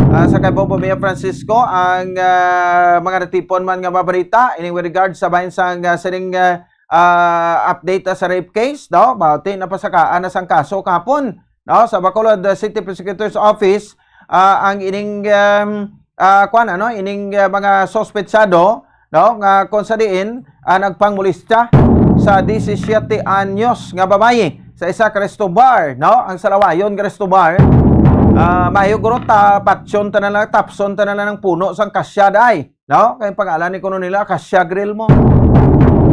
ah, sa kay Bobo Mia Francisco ang, ah, mga natipon man nga mabalita ining with regard sa bahin sang, ah, sining, ah, ah, update sa rape case, no? Bati na pasakaan na sang kaso kahapon, no? Sa Bacolod, uh, City Prosecutor's Office, ah, ang ining, um, ah, kwan, ano, ining, ah, mga suspetsado, no? Nga kung sa diin, ah, nagpangmolestya sa disisiete anyos nga babayi sa isa ka resto bar, no? Ang salawayon nga resto bar, ah, mayo guro ta, patyon ta na lang, tapson ta na lang ang puno sang kasya, day. No? Kay pangalan ni kuno nila, Kasya Grill mo.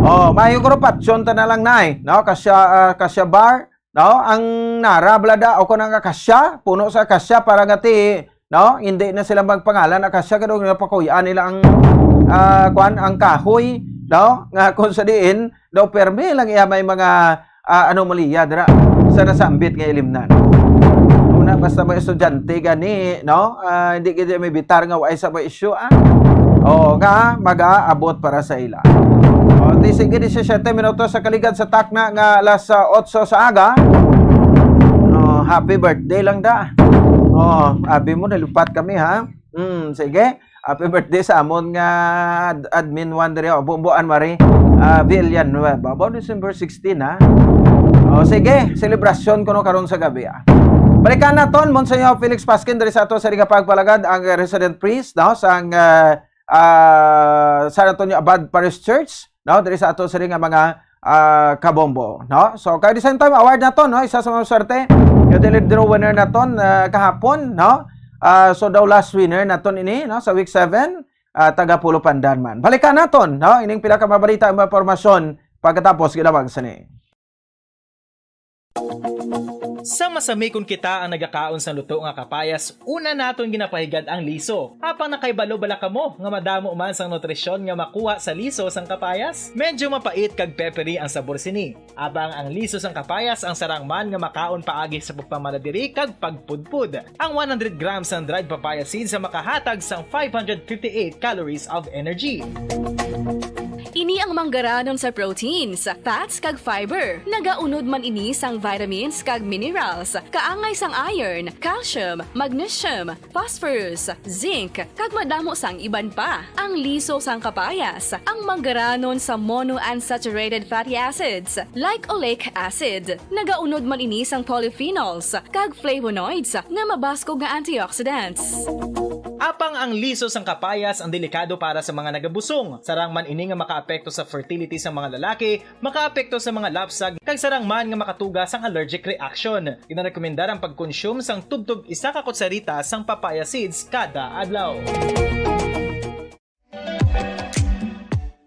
Oh, mayo guro patyon ta na lang, nay, no? Kasya, ah, Kasya Bar, no? Ang nara bala da, o kung ang akasya, puno sa akasya para nga ti, no? Hindi na sila magpangalan akasya, kay daw napakuy-an nila ang, ah, kwan, ang kahoy, no? Nga kung sa diin, daw permi lang iya may mga ah, anomalya dira sa nasambit nga ilimnan. Una, basta mga estudyante gani, no? Ah, hindi gid may bitar nga way sa may issue, ah. Oo, nga mag-aabot para sa ila. O, di sige, disisiete minutos sa kaligad sa takna nga alas, ah, otso sa aga. Oh, happy birthday lang da. Oh, abi mo, nalipat kami, ha? Hmm, sige. Happy birthday sa amon nga ad-, admin one diri, oh, Bumbo Anne Marie, ah, Villanueva. Ba, December sixteen, ha? Oh, sige, selebrasyon kuno karon sa gabi, ah. Balikan naton, Monsignor Felix Pasquin, diri sa ato sa Riga Pagpalagad, ang resident priest, no, sang, ah, ah, San Antonio Abad Parish Church, no, diri sa ato sa nga mga, ah, kabombo, no? So, kay the same time, award naton, no, isa sa mga swerte, yung daily draw winner naton, ah, kahapon, no? Ah, so, daw last winner naton ini, no, sa week seven, ah, taga Pulo Pandan man. Balikan naton, no, ining pila ka mabalita, mga impormasyon pagkatapos ginawag sini. Sa masami kon kita ang nagakaon sang luto nga kapayas, una naton ginapahigad ang liso. Apang nakahibalo bala kamo nga madamo man sang nutrisyon nga makuha sa liso sang kapayas? Medyo mapait kag peppery ang sabor sini. Apang ang liso sang kapayas ang sarang man nga makaon paagi sa pagpamalabiri kag pagpudpod. Ang one hundred grams sang dried papaya seeds ang makahatag sang five hundred fifty-eight calories of energy. Ini ang manggaranon sa proteins, fats, kag fiber. Nagaunod man ini sang vitamins kag minerals, kaangay sang iron, calcium, magnesium, phosphorus, zinc, kag madamo sang iban pa. Ang liso sang kapayas, ang manggaranon sa monounsaturated fatty acids, like oleic acid. Nagaunod man ini sang polyphenols kag flavonoids nga mabaskog nga antioxidants. Apang ang liso sang kapayas ang delikado para sa mga nagabusong. Sarang man ini nga makaapekto sa fertility sang mga lalaki, makaapekto sa mga lapsag, kag sarang man nga makatuga sang allergic reaction. Ginarekomendar ang pagkonsume sang tubtob isa ka kutsarita sang papaya seeds kada adlaw.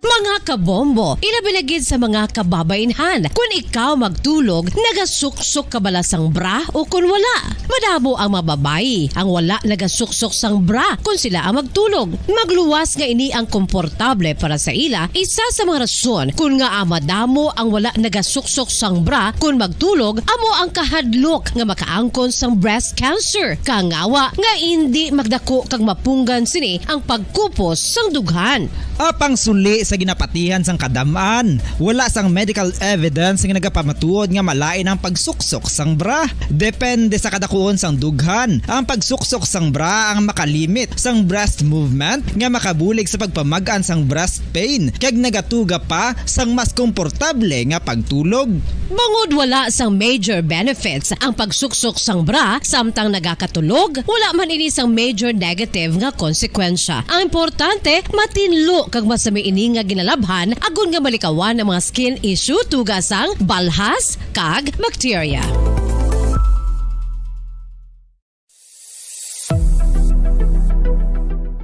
Mga kabombo, ilabi na gid sa mga kababainhan. Kun ikaw magtulog, nagasuksok ka bala sang bra o kun wala? Madamo ang mga babayi ang wala nagasuksok sang bra kun sila ang magtulog. Magluwas nga ini ang komportable para sa ila, isa sa mga rason kun ngaa madamo ang wala nagasuksok sang bra kun magtulog, amo ang kahadlok nga makaangkon sang breast cancer. Kangawa nga indi magdako kag mapunggan sini ang pagkupos sang dughan. Apang suli sa ginapatihan sang kadam-an, wala sang medical evidence nga nagapamatuod nga malain ang pagsuksok sang bra. Depende sa kadakuon sang dughan, ang pagsuksok sang bra ang makalimit sang breast movement nga makabulig sa pagpamag-an sang breast pain kag nagatuga pa sang mas komportable nga pagtulog. Bangod wala sang major benefits ang pagsuksok sang bra samtang nagakatulog, wala man ini sang major negative nga konsekwensya. Ang importante, matinlo kag masami ini nga ginalabhan agod nga malikawan ang mga skin issue tuga sang balhas kag bakterya.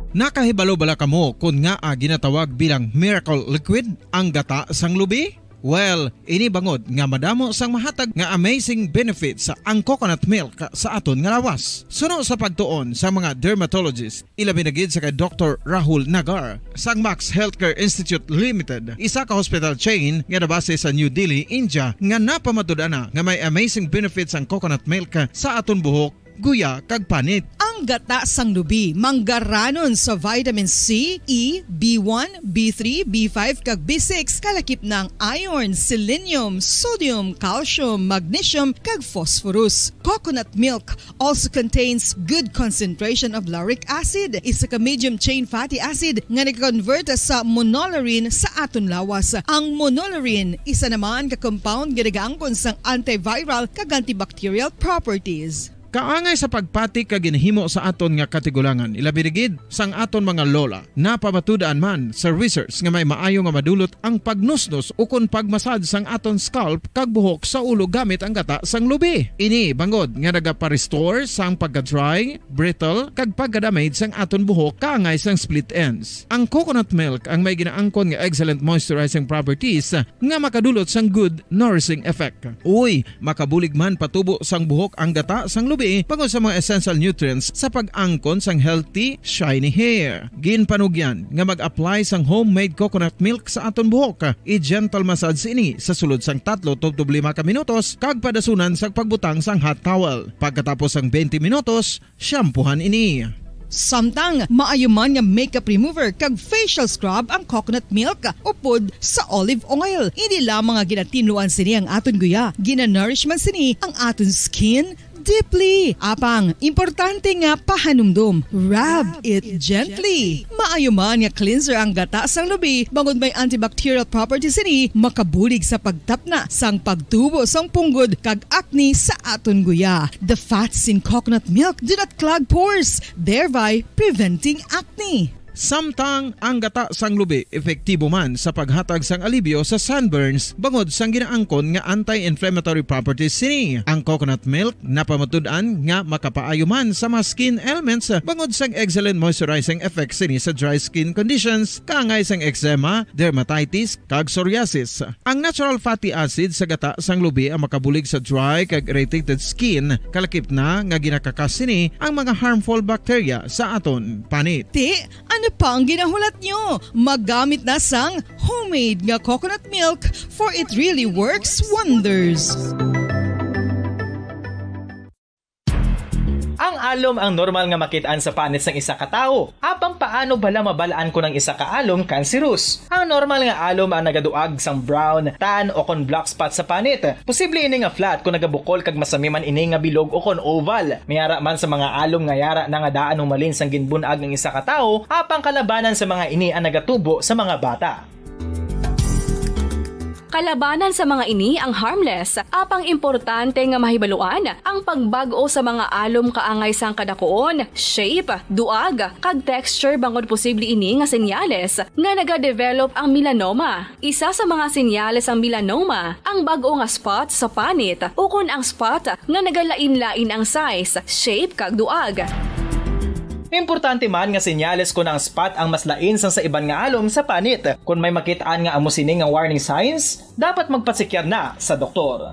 Nakahibalo bala kamo kon ngaa ginatawag bilang miracle liquid ang gata sang lubi? Well, ini bangod nga madamo sang mahatag nga amazing benefits ang coconut milk sa aton nga lawas. Suno sa pagtuon sa mga dermatologist, ilabi na gid sa kay Doktor Rahul Nagar sang Max Healthcare Institute Limited, isa ka hospital chain nga nabase sa New Delhi, India, nga napamatud-an na nga may amazing benefits ang coconut milk sa aton buhok, guya, kag panit. Ang gata sang lubi manggaranon sa vitamin C, E, B one, B three, B five, kag B six, kalakip na ang iron, selenium, sodium, calcium, magnesium, kag phosphorus. Coconut milk also contains good concentration of lauric acid, isa ka medium chain fatty acid nga nag-convert sa monolaurin sa aton lawas. Ang monolaurin, isa naman ka compound nga nagaangkon sang antiviral kag antibacterial properties. Kaangay sa pagpati kag ginhimo sa aton nga katigulangan, ilabi na gid sang aton mga lola. Napamatud-an man sa research nga may maayo nga madulot ang pagnusnos ukon pagmasad sang aton scalp kag buhok sa ulo gamit ang gata sang lubi. Ini bangod nga nagapa-restore sang pagka-dry, brittle, kag pagka-damage sang aton buhok kaangay sang split ends. Ang coconut milk ang may ginaangkon nga excellent moisturizing properties nga makadulot sang good nourishing effect. Uy, makabulig man patubo sang buhok ang gata sang lubi bangod sa mga essential nutrients sa pag-angkon sang healthy, shiny hair. Ginpanugyan nga mag-apply sang homemade coconut milk sa aton buhok. I-gentle massage ini sa sulod sang tatlo tubtob lima ka minutos kag padasunan sang pagbutang sang hot towel. Pagkatapos sang twenty minutos, shampoohan ini. Samtang maayo man nga makeup remover kag facial scrub ang coconut milk upod sa olive oil. Hindi lamang nga ginatinluan sini ang aton guya, ginanourish man sini ang aton skin deeply. Apang, importante nga pahanumdom, rub it gently. Maayo man nga cleanser ang gata sang lubi, bangod may antibacterial properties sini, makabulig sa pagtapna sang pagtubo sang punggod kag acne sa aton guya. The fats in coconut milk do not clog pores, thereby preventing acne. Samtang ang gata sang lubi epektibo man sa paghatag sang alibyo sa sunburns bangod sang ginaangkon nga anti-inflammatory properties sini. Ang coconut milk napamatud-an nga makapaayo man sa mga skin ailments bangod sang excellent moisturizing effect sini sa dry skin conditions, kaangay sang eczema, dermatitis, kag psoriasis. Ang natural fatty acid sa gata sang lubi ang makabulig sa dry kag irritated skin, kalakip na nga ginakakas sini ang mga harmful bacteria sa aton panit. Ti, ano pa ang ginahulat nyo? Magamit na sang homemade nga coconut milk, for it really works wonders. Ang alom ang normal nga makit-an sa panit sang isa ka tawo. Apang paano bala mabal-an kon ang isa ka alom kanserus? Ang normal nga alom ang nagaduag sang brown, tan, o kon black spot sa panit. Posible ini nga flat kon nagabukol kag masami man ini nga bilog o kon oval. May ara man sa mga alom nga yara na nga daan humalin sang ginbun-ag ang isa ka tawo, apang kalabanan sa mga ini ang nagatubo sa mga bata. Kalabanan sa mga ini ang harmless, apang importante nga mahibaluan ang pagbag-o sa mga alom kaangay sang kadakuon, shape, duag, kag texture, bangod posible ini nga senyales nga nagadevelop ang melanoma. Isa sa mga senyales sang melanoma ang bag-o nga spot sa panit ukon ang spot nga nagalain-lain ang size, shape, kag duag. Importante man nga senyales kon ang spot ang mas lain sang sa iban nga alom sa panit. Kon may makit-an nga amo sini nga warning signs, dapat magpasekyar na sa doktor.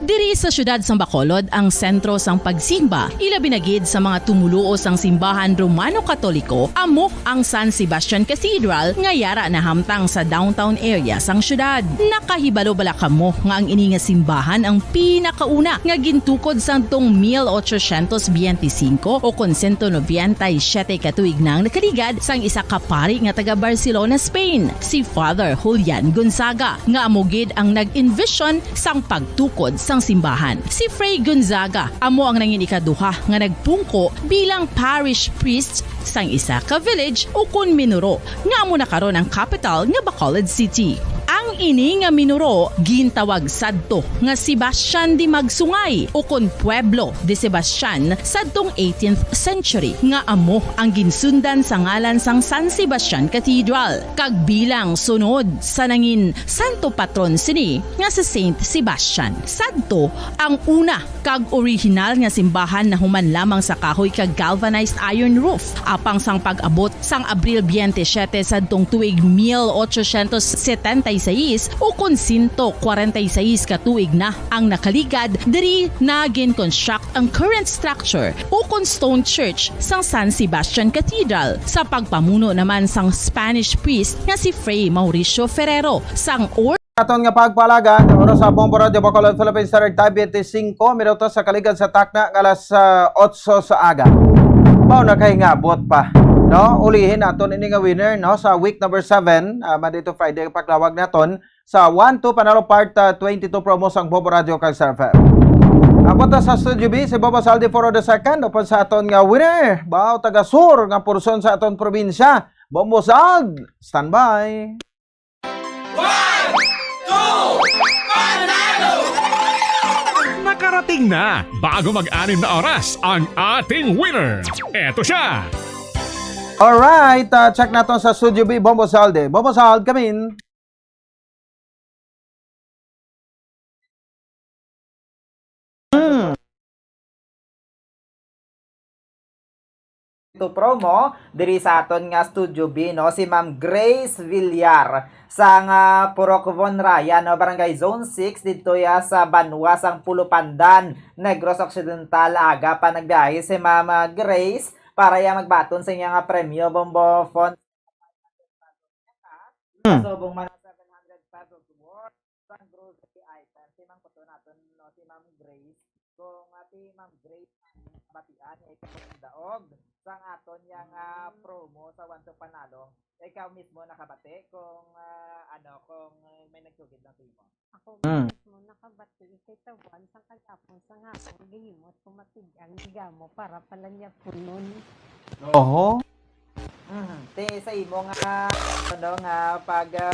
Diri sa siyudad sang Bacolod ang sentro sang pagsimba, ilabi na gid sa mga tumoluo sang simbahan Romano-Katoliko, amo ang San Sebastian Cathedral nga yara nahamtang sa downtown area sang siyudad. Nakahibalo bala kamo nga ang ini nga simbahan ang pinakauna nga gintukod sadtong mil ochocientos biyente singko o kon sento nobenta y siyete ka tuig na ang nakaligad sang isa ka pari nga taga Barcelona, Spain, si Father Julian Gonzaga, nga amo gid ang nag-envision sang pagtukod sang simbahan. Si Fray Gonzaga amo ang nangin ikaduha nga nagpungko bilang parish priest sang isa ka village o kon minuro, nga amo na karon ang capital nga Bacolod City. Ang Ini nga minuro gintawag sadto nga Sebastian de Magsungay, ukon Pueblo de Sebastian, sadtong eighteenth century, nga amo ang ginsundan sa ngalan sang San Sebastian Cathedral, kag bilang sunod sa nangin santo patron sini nga si Saint Sebastian. Sadto ang una kag orihinal nga simbahan nahuman lamang sa kahoy kag galvanized iron roof, apang sang pag-abot sang Abril twenty-seven sadtong tuig mil ochocientos setenta y seis, ukon sento kwarenta y seis ka tuig na ang nakaligad, diri na gin-construct ang current structure, ukon stone church, sang San Sebastian Cathedral, sa pagpamuno naman sang Spanish priest nga si Fray Mauricio Ferrero, sang Aton nga pagpalagan, oras sa Bombo Radio Bacolod, Philippines Standard Time, twenty-five minutos sa kaligad sa takna nga alas, ah, otso sa aga. Mao na kay ngabot pa, no? Ulihin naton ini nga winner, no, sa week number seven, ah, Monday to Friday, paglawag naton sa one two Panalo Part, ah, twenty-two promo sang Bombo Radio kag Star F M. Abot na sa Studio B si Bobo Saldi for the second, upod sa aton nga winner, bao taga Sur nga porson sa aton probinsya, Bombo Sald, standby. One, two, panalo! Nakarating na bago mag-anim na oras ang ating winner. Eto siya. Alright, ah, check naton sa Studio B, Bombo Salde. Bombo Sald, come in. Hmm. To promo diri sa aton nga Studio B, no, si Ma'am Grace Villar sang, ah, Purok Von Raya, no, Barangay Zone six, didto ya sa banwa sang Pulupandan, Negros Occidental. Aga pa nagbiyahe si Ma'am, ah, Grace para ya magbaton sa iya nga premyo, Bombo Fon. Hmm. Subong man ang seven hundred pesos worth sang grocery items. Si Ma'am Kuto naton, no, si Ma'am Grace. Kung, ah, si Ma'am Grace ang batian, eh, kung daog sang aton yang, ah, promo sa One to Panalo, ikaw mismo nakabati kung, ah, ano, kung may nagsugid lang sa imo? Ako Mm. mismo nakabati, kay tabuan sang kagapon sang hapon, gihimo ko matig-ang gamo para pala niya punon. Oho. Mhm. Ti, sa imo nga, ano, nga pag, ah,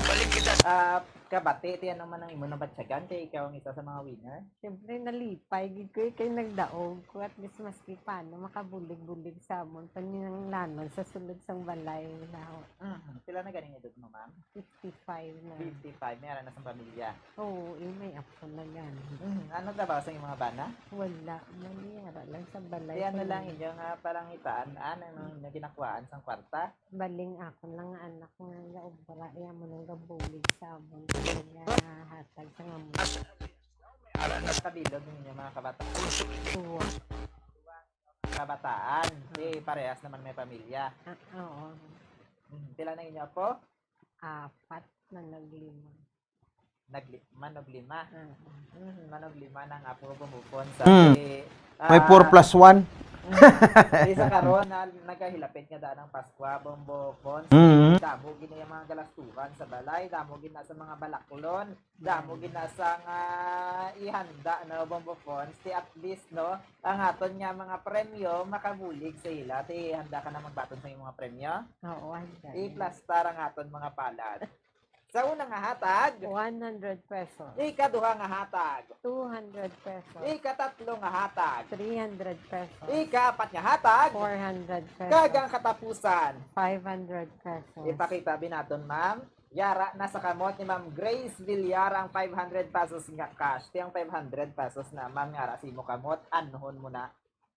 ah, kabati, ti, ano man ang imo nabatyagan kay ikaw ang isa sa mga winner? Siyempre, nalipay gid ko, eh, kay nagdaog ko. At least, maski paano, makabulig-bulig sa amon panginahanglanon sa sulod sang balay naho. Mhm. Pila na ganing edad mo, ma'am? Fifty-five na. Fifty-five, may ara na sang pamilya? Oo, eh, may apo na gani. Mhm. Ano trabaho sa imong mga bana? Wala, mani, ara lang sa balay. Di ano ko lang lang. Inyo nga palangitaan, ah, nang, nang inyo ginakuhaan sang kwarta? Baling akon lang nga anak nga gaobra, iya mo nang gabulig sa amon, nga hatag sa amon. Kabilog ninyo mga kabata-, Suwa. Kabataan, di parehas naman may pamilya. Ah, oo. Mhm. Pila na inyo apo? Apat na naglima. Nagli-, manog lima. Mm. Mm, manog lima nang apo ko bumukon sa Mm. si, May ah, four plus one. Mm. Di sa karon na nagahilapit nga daan ang Paskwa, Bombo Fons. Mm. Damo gid na yung mga galastuhan sa balay, damo gid na sa mga balaklon, damo gid na sa nga ihanda, no, Bombo Fons. Ti at least, no, ang aton nga mga premyo makabulig sa ila. Ti handa ka na magbaton sa imong mga premyo? Oo, handa na. I-plastar ang aton mga palad. Sa una nga hatag, one hundred pesos. Ikaduha nga hatag, two hundred pesos. Ikatatlo nga hatag, three hundred pesos. Ikaapat nga hatag, four hundred pesos. Kag ang katapusan, five hundred pesos. Ipakita bi naton, ma'am. Yara na sa kamot ni Ma'am Grace Villar ang five hundred pesos nga cash. Ti ang five hundred pesos na, ma'am, nga ara sa imo kamot, anhon mo na.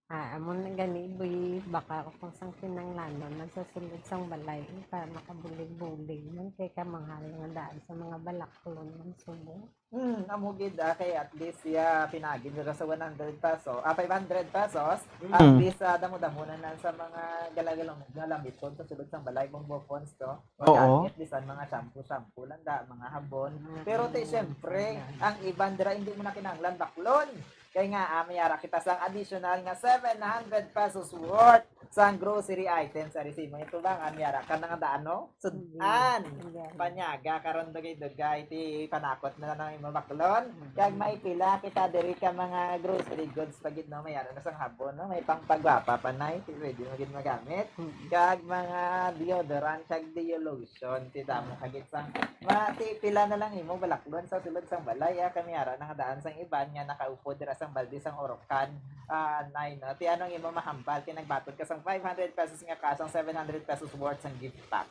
Ah, amo na gani, boy, baka ako kung sang kinanglanon, nagsasulod sang balay, eh, para makabulig-bulig man, kay kamahal nga daan sa mga balaklon man, subo. Hmm, amo gid, ah, kay at least siya pinagin nila sa one hundred pesos, ah, five hundred pesos, at Mm. least, ah, damo-damo na, na sa mga galagalong galamiton sa sulod sang balay, Bombo Fons, to. Oo. Magamit, bisan mga shampoo-shampoo lang da, mga habon. Mm. Pero, te, syempre, ang iban dira, hindi mo na kinahanglan baklon. Kay nga, ah, may ara kita sang additional nga seven hundred pesos worth sang grocery items ari sa imo atubangan, may ara ka na nga daan, no? Sud-an. Yes. Yes. Panyaga karon, dugay-dugay ti panakot na lang imo baklon. Mm. Kag may pila kita diri ka mga grocery goods pa gid, no? May ara na sang habon, no? May pangpagwapa pa, nay. Ti pwede mo gid magamit. Mm. Kag mga deodorant kag deolotion, ti damo ka gid sang ma-, ti pila na lang imo balaklon sa sulod sang balay, ah, kami ara na nga daan sang iban nga nakaupo dira sang balde sang Orocan. Ah, nay, no? Ti anong imo mahambal? Ti nagbaton ka sang five hundred pesos nga cash, sang seven hundred pesos worth sang gift pack.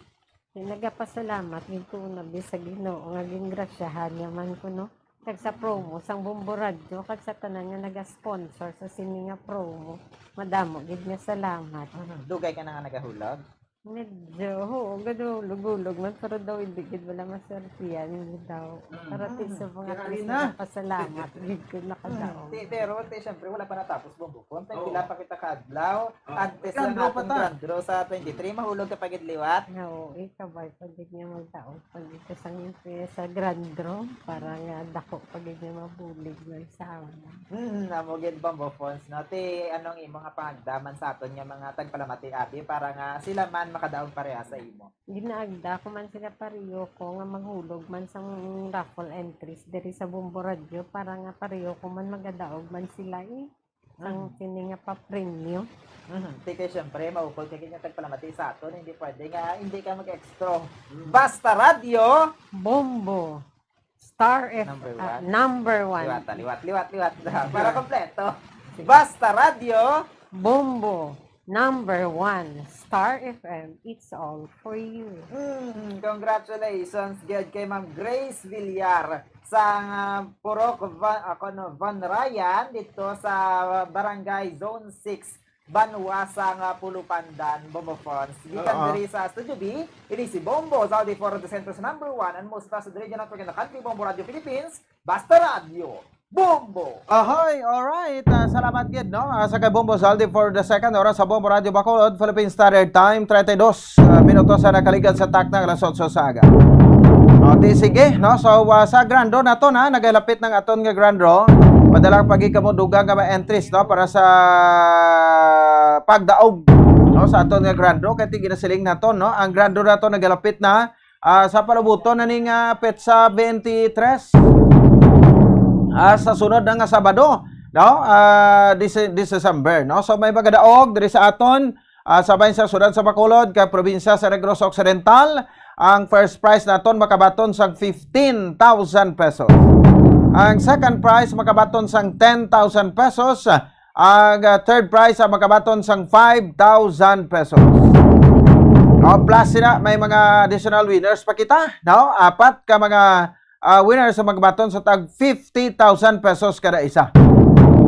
Nagapasalamat gid ko una bi sa Ginoo nga gingrasyahan niya man ko, no? Kag sa promo sang Bombo Radyo, kag sa tanan nga naga-sponsor sa sini nga promo. Madamo gid nga salamat. Mhm. Dugay ka na nga nagahulog? Medyo, oo, gahulog-hulog man, pero daw hindi gid wala maswertihan, hindi daw. Mm. Para ti sa mga Kaya rin na. Pasalamat, gid ko nakadaog. Mm. Ti, pero, ti, syempre, wala pa natapos, Bombo Phone. Tay Oo. Pila pa kita ka adlaw, Oo. Antes lang Grand draw pa atong ta. Grand draw sa twenty-three, mahulog ka pa gid liwat. Oo, eh, kabay pa gid nga magdaog pa gid ka sa, sa grand draw, para nga dako pa gid nga mabulig man sa amo. Hmm, amo gid, Bombo Phones, no? Ti, anong imo nga pangagdaman sa aton nga mga tagpalamati, abi, para nga sila man makadaog pareha sa imo? Ginaagda ko man sila pareho ko nga maghulog man sang raffle entries diri sa Bombo Radio para nga pareho ko man magadaog man sila, eh, sang Mm. sini nga papremyo. Mhm. Ti kay, syempre, maukol ka gid nga tagpalamati sa aton, hindi pwede nga hindi ka mag-extra. Mm. Basta Radyo. Bombo. Star F-, Number ah, one. Number one. Liwat, liwat, liwat, liwat. Para kompleto. Sige. Basta Radyo. Bombo. Number one. Star F M. It's all for you. Mm, congratulations gid kay Ma'am Grace Villar sa, ah, Purok Van, ah, kuno, Van Ryan dito sa Barangay Zone six. Banwa sang, ah, Pulupandan, Bombo Phones. Gikan Oo. diri sa Studio B, ini si Bombo Zaldi for the Centro's number one and most trusted radio network in the country, Bombo Radio Philippines, Basta Radio, Bombo! Ahoy! Alright, ah, salamat gid, no? Ah, sa kay Bombo Zaldi for the second oras sa Bombo Radio Bacolod, Philippine Standard Time, treinta y dos, ah, minutos sa nakaligad sa takna alas otso sa aga. O, di sige, no? So, ah, sa grand draw naton, ha, nagalapit ng aton nga grand draw. Madala pa gid kamo dugang nga mga entries, no, para sa pagdaog, no, sa aton nga grand draw. Kay ti ginasiling naton, no, ang grand draw naton nagalapit na, ah, sa palabuton na ning, ah, petsa twenty-three. Ah, sa sunod na nga Sabado, no, ah, Dece-, December, no. So may magadaog diri sa aton, ah, sa bahin sa siyudad sa Bacolod, kag probinsya sa Negros Occidental. Ang first prize naton makabaton sang fifteen thousand pesos. Ang second prize makabaton sang ten thousand pesos. Ang, ah, third prize ang makabaton sang five thousand pesos. O, plus sina, may mga additional winners pa kita, no? Apat ka mga, ah, winners ang makabaton sa tag fifty thousand pesos kada isa.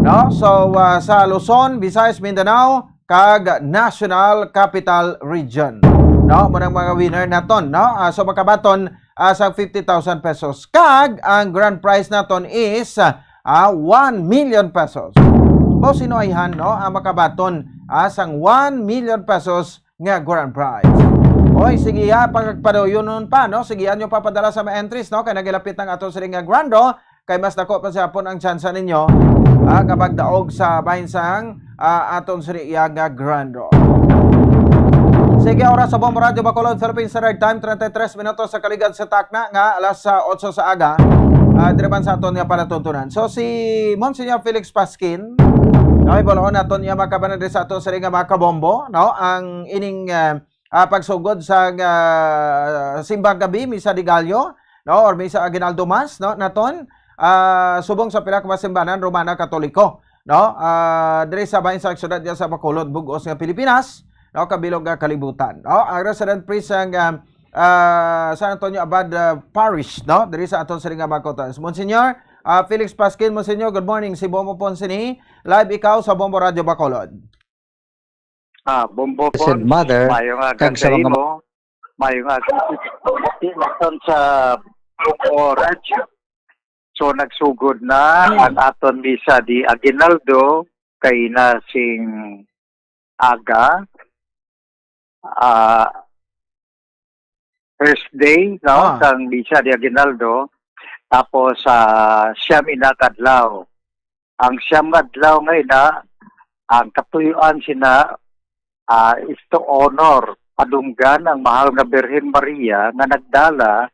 No? So, ah, sa Luzon, Visayas, Mindanao, kag National Capital Region. No? Mo nang mga winner naton, no? Ah, so makabaton, ah, sa fifty thousand pesos. Kag ang grand prize naton is, ah, one million pesos. Mao sino ayhan, no? Ang makabaton, ah, sang one million pesos nga grand prize. Oy, sige ha, pagpadayonon pa, no? Sige, anyo papadala sa mga entries, no? Kay nagilapit ang ato sini nga grand draw. Kay mas dako pa sa hapon ang tsansa ninyo, ah, kapag daog sa bahin sang, ah, aton sini iya nga grand draw. Sige, oras sa Bombo Radio Bacolod, Philippine Standard Time, treinta y tres minutos sa kaligad sa takna nga alas, ah, otso sa aga. Ah, diri man sa aton nga palatuntunan. So, si Monsignor Felix Pasquin, no, ibulon naton iya makabanan diri sa aton sini nga mga kabombo, no? Ang ining, ah, ah, pagsugod sa, ah, simbang gabi, Misa de Gallo, no, or Misa Aguinaldo Mass, no, naton, ah, subong sa pila ka mga simbanan Romana Katoliko, no, ah, diri sa bahin sa siyudad niya sa Bacolod, bug-os nga Pilipinas, no, kabilog nga kalibutan, no, ang resident priest sang, ah, ah, San Antonio Abad, ah, Parish, no, diri sa aton sini nga mga kutob. Monsignor, ah, Felix Pasquin, Monsignor, good morning. Si Bombo Phones ini, live ikaw sa Bombo Radio Bacolod. Ah, Bombo Blessed Phones, Mother, maayong aga kag sa sa mga imo. Maayong aga sa Bombo Radyo. So, nagsugod na Hmm. ang aton Misa de Aguinaldo kay na sing aga. Ah, Thursday, no, Ah. sang Misa de Aguinaldo. Tapos, ah, siyam ina ka adlaw. Ang siyam nga adlaw nga ina, ang katuyoan sina ah, is to honor, padunggan ang mahal nga Birhen Maria nga nagdala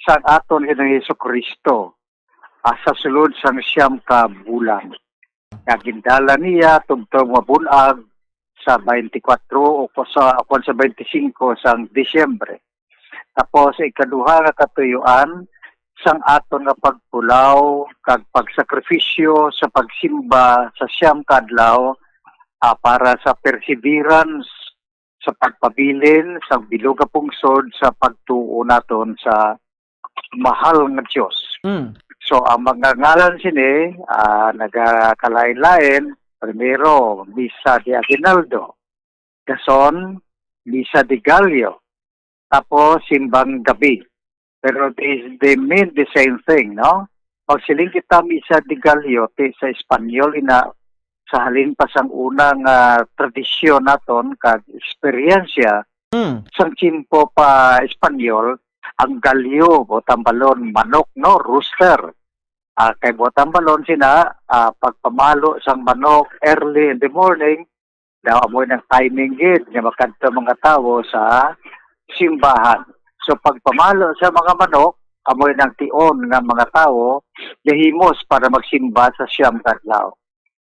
sang aton Ginoong Jesu-Cristo, ah, sa sulod sang siyam ka bulan. Nga gindala niya tubtob nga bun-ag sa twenty-four o ko sa, o kon sa twenty-five sang Disyembre. Tapos, sa ikaduha nga katuyuan, sang aton nga pagpulaw kag pagsakripisyo sa pagsimba sa siyam ka adlaw, ah, para sa perseverance sa pagpabilin sa bilog nga pungsod sa pagtuo naton sa mahal nga Dios. Mm. So, ang mga ngalan sini, ah, nagakalain-lain. Primero, Misa de Aguinaldo. Dason, Misa de Gallo. Tapos, Simbang Gabi. Pero they, they mean the same thing, no? Magsiling kita Misa de Gallo, ti sa Espanyol, ina, sa halin pa sang una nga tradisyon naton kag eksperyensya, Hmm. sang tiyempo pa Espanyol, ang gallo, buot hambalon, manok, no? Rooster. Ah, kay buot hambalon sina, ah, pagpamalo sang manok early in the morning, daw amo nang timing gid nga makadto mga tawo sa simbahan. So, pagpamalo sa mga manok, amo nang tion nga mga tawo gahimos para magsimba sa siyam ka adlaw.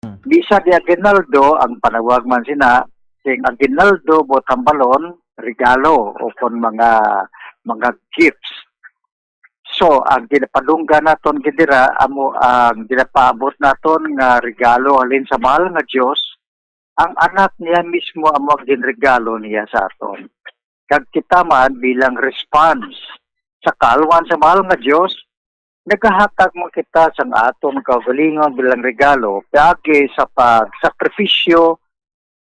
Hmm. Misa de Aguinaldo, ang panawag man sina, sing aguinaldo, buot hambalon, regalo, o kon mga, mga gifts. So, ang ginapadunggan naton gid dira, amo ang ginapaabot naton nga regalo halin sa mahal nga Dios. Ang Anak niya mismo amo ang ginregalo niya sa aton. Kag kita man, bilang response sa kaalwan sa mahal nga Dios, nagahatag man kita sang aton kaugalingon bilang regalo, paagi sa pagsakripisyo,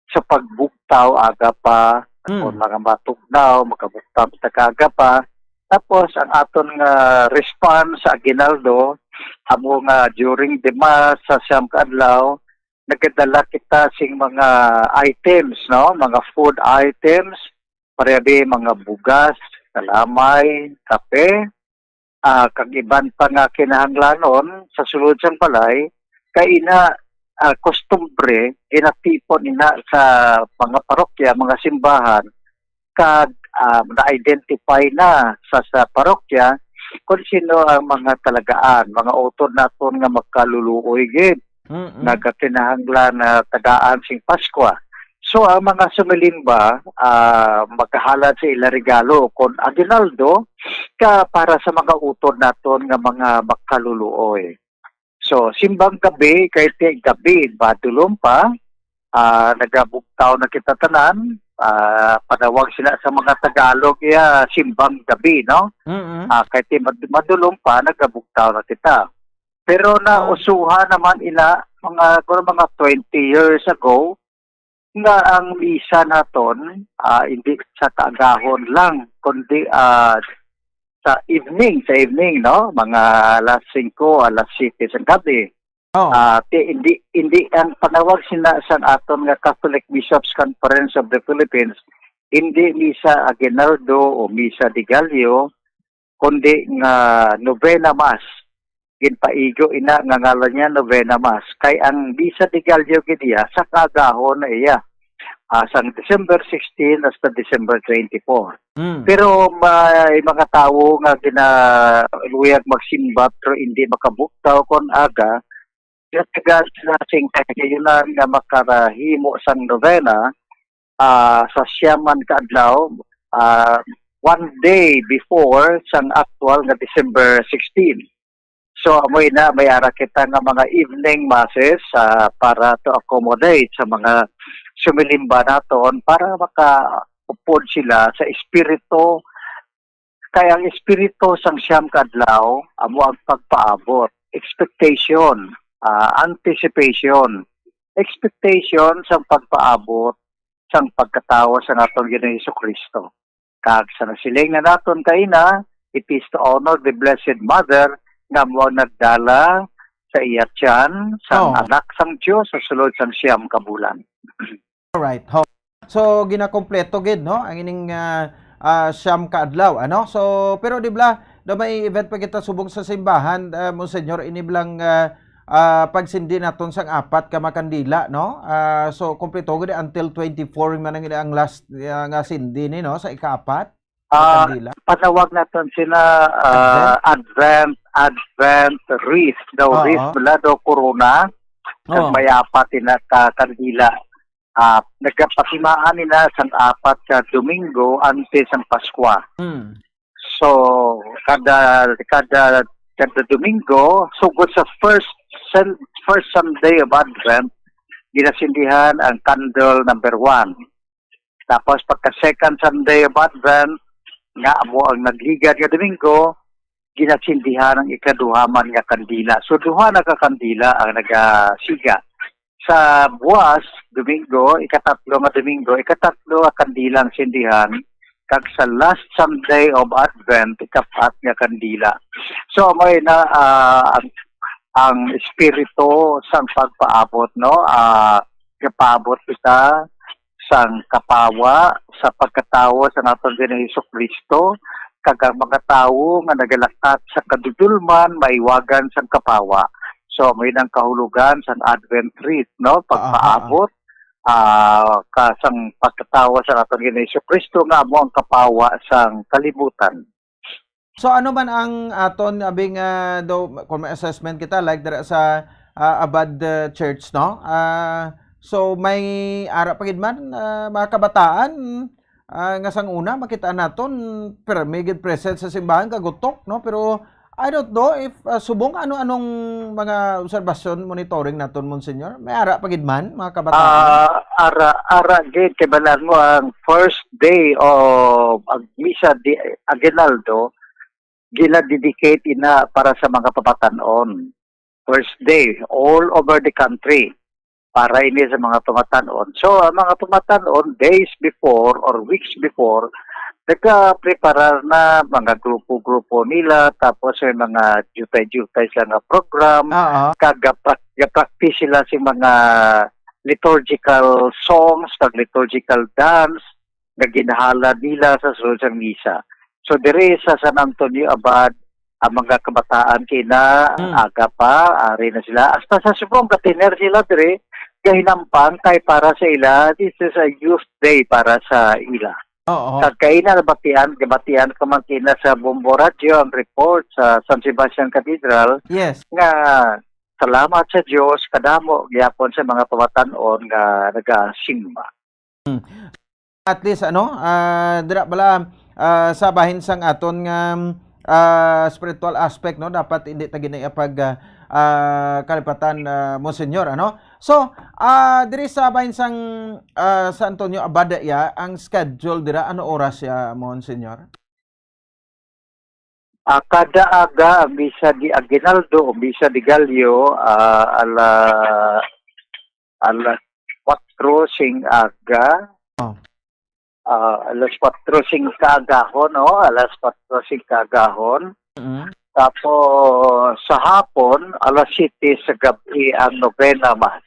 sa pagbugtaw aga pa, Mm. kon mga matugnaw, makabugtaw kita kaaga pa. Tapos, ang aton nga response sa aguinaldo, amo nga during the mass, sa siyam ka adlaw, nagadala kita sing mga items, no? Mga food items, pareha mga bugas, kalamay, kape, ah, kag iban pa nga kinahanglanon sa sulod sang balay, kay ina, ah, kustumbre, ginatipon ina sa mga parokya, mga simbahan, kag, ah, na-identify na sa, sa parokya kung sino ang mga talagaan, mga utod naton nga magkaluluoy gid, Mm-mm. nagakinahanglan na tagaan sing Paskwa. So, ang mga sumilimba, ah, magkahalad sa ila regalo kon aguinaldo ka para sa mga utod naton nga mga magkaluluoy. So, simbang gabi, kay ti gabi, madulom pa, ah, nagabugtaw na kita tanan, ah, panawag sila sa mga Tagalog, iya, simbang gabi, no? Mm-mm. Ah, kay ti mad-, madulom pa, nagabugtaw na kita. Pero Ah. nausuhan naman ina, mga, siguro mga twenty years ago, nga ang misa naton, ah, hindi sa kaagahon lang, kundi, ah, sa evening, sa evening, no? Mga alas singko, alas siyete sa gabi. Oh. Ah, ti-, hindi, hindi ang panawag sina sang aton nga Catholic Bishops' Conference of the Philippines, hindi misa aguinaldo o misa de gallo, kundi nga novena mass. Ginpaigo ina nga ngalan niya novena mass. Kay ang misa de gallo gid iya sa kaagahon na iya. Ah, sang December sixteen hasta December twenty-four. Mm. Pero may mga tawo nga ginaluyag magsimba pero hindi makabugtaw kon aga, nagtagaan sila sing kahigayunan nga makarahimo sang novena, ah, sa siyaman ka adlaw, ah, one day before sang aktual nga December sixteen. So, amoy na, may ara kita nga mga evening masses, ah, para to accommodate sa mga sumilimba naton para makaupod sila sa espiritu. Kay ang espiritu sang siyam ka adlaw amo ang pagpaabot, expectation, ah, anticipation, expectation sang pagpaabot sang pagkatawo sang aton Ginoong Jesu-Cristo. Kag sa nasiling na naton kaina, it is to honor the Blessed Mother nga amo ang nagdala sa iya tiyan sang Oh. anak sang Dios sa sulod sang siyam ka bulan. Alright. Ho. So, ginakompleto gid, no? Ang ining, ah, ah, siyam ka adlaw, ano? So, pero di bala, daw may event pa kita subong sa simbahan, ah, Monsignor, ini blang, ah, ah, pagsindi naton sang apat ka makandila, no? Ah, so, kompleto gid until twenty-four man ang, ang last, ah, nga sindi ni, no, sa ikaapat, ah, makandila. Panawag naton sina, ah, Advent? Advent, Advent wreath. Daw Oo. Wreath bala, daw corona. Kag Oo. may apat ina ka kandila. Ah, nagapatimaan nila sang apat ka Domingo antes sang Paskwa. Hmm. So, kada, kada, kada Domingo, sugod sa first Sun-, first Sunday of Advent, ginasindihan ang candle number one. Tapos, pagka second Sunday of Advent, nga amo ang nagligad nga Domingo, ginasindihan ang ikaduha man nga kandila. So, duha na ka kandila ang nagasiga. Sa buwas, Domingo, ikatatlo nga Domingo, ikatatlo nga kandila ang sindihan, kag sa last Sunday of Advent, ikapat nga kandila. So, may na, ah, ang, ang espiritu sang pagpaabot, no? Ah, gapaabot kita sang kapawa sa pagkatawo sang aton Ginoong Jesu-Cristo, kag ang mga tawo nga nagalakat sa kadudolman maiwagan sang kapawa. So, amo yun ang kahulugan sang Advent wreath, no? Ah, ah, ah. Pagpaabot, ah, ka, sang pagkatawo sang aton Ginoong Jesu-Cristo, nga amo ang kapawa sang kalibutan. So, ano man ang aton, abi nga, daw, kung may assessment kita, like, dira sa, ah, Abad, uh, Church, no? Ah, so, may ara pa gid man, ah, mga kabataan, ah, nga sang una, makita naton, pero may gid present sa simbahan, kagutok, no? Pero, I don't know if, ah, subong ano-anong mga obserbasyon, monitoring naton, Monsignor? May ara pa gid man, mga kabataan? Ah, ara, ara gid, kay balaan mo ang first day of ang misa di Aguinaldo, gina-dedicate ina para sa mga pamatan-on. First day, all over the country, para ini sa mga pamatan-on. So, ang mga pamatan-on, days before or weeks before, nagka-preparar na mga grupo-grupo nila, tapos may mga diutay-diutay sila nga program, Oo. kag gaprak-, gapractice sila sa mga liturgical songs, kag liturgical dance, nga ginahalad nila sa sulod sang misa. So, diri sa San Antonio Abad, ang mga kabataan kina, Hmm. aga pa, ari na sila. Hasta sa subong, ka-tener sila diri, gahinampang kay para sa ila, this is a youth day para sa ila. Oo. Kag kaina nabatian, gabatian ko man kina sa Bombo Radyo ang report sa San Sebastian Cathedral Yes. nga salamat sa Dios, kadamo gyapon sa mga pamatan-on nga nagasimba. Hmm. At least, ano, ah, dira bala, ah, sa bahin sang aton nga, ah, spiritual aspect, no, dapat hindi ta gina-, pag, ah, ah, kalipatan, ah, Monsignor, ano? So, ah, diri sa bahin sang, ah, San Antonio Abad, ya, ang schedule dira, ano oras, ya, Monsignor? Ah, kada aga, ang misa di Aguinaldo o misa di Gallo, ah, ala-, alas kuwatro sing aga. Oh. Ah, alas kuwatro sing kaagahon, no? Alas kuwatro sing kaagahon. Mm. Tapos, sa hapon, alas siyete sa gabi ang novena mass.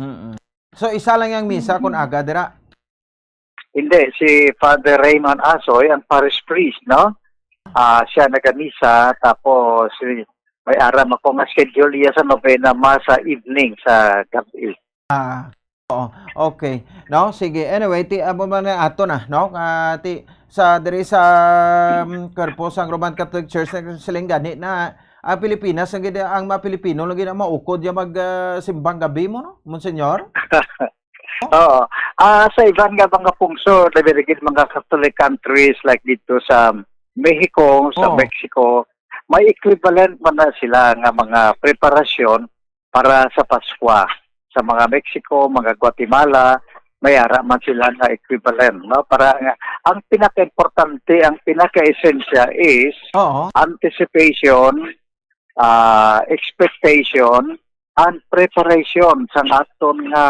Mm-mm. So, isa lang yang misa kung Mm. aga dira? Hindi, si Father Raymond Asoy, ang parish priest, no? Ah, siya nagamisa, tapos, eh, may aram ako nga schedule iya sa novena mass sa evening, sa gabi. Ah, oo. Okay. No, sige. Anyway, ti, amo man na ato na, no? Ah, ti, sa, diri sa, um, korpo sang Roman Catholic Church, nagsiling gani na ang Pilipinas, ang gid-, ang mga Pilipino lagi na maukod yung mag, ah, simbang gabi mo, no, Monsignor? Oo. Ah, sa iban nga mga pungsod, labi na gid mga Catholic countries like dito sa Mexico, sa Oo. Mexico, may equivalent man na sila nga mga preparasyon para sa Paskwa. Sa mga Mexico, mga Guatemala, may ara man sila nga equivalent, no? Para nga, ang pinakaimportante, ang pinakaesensya is Oo. anticipation, ah, expectation, and preparation sa aton nga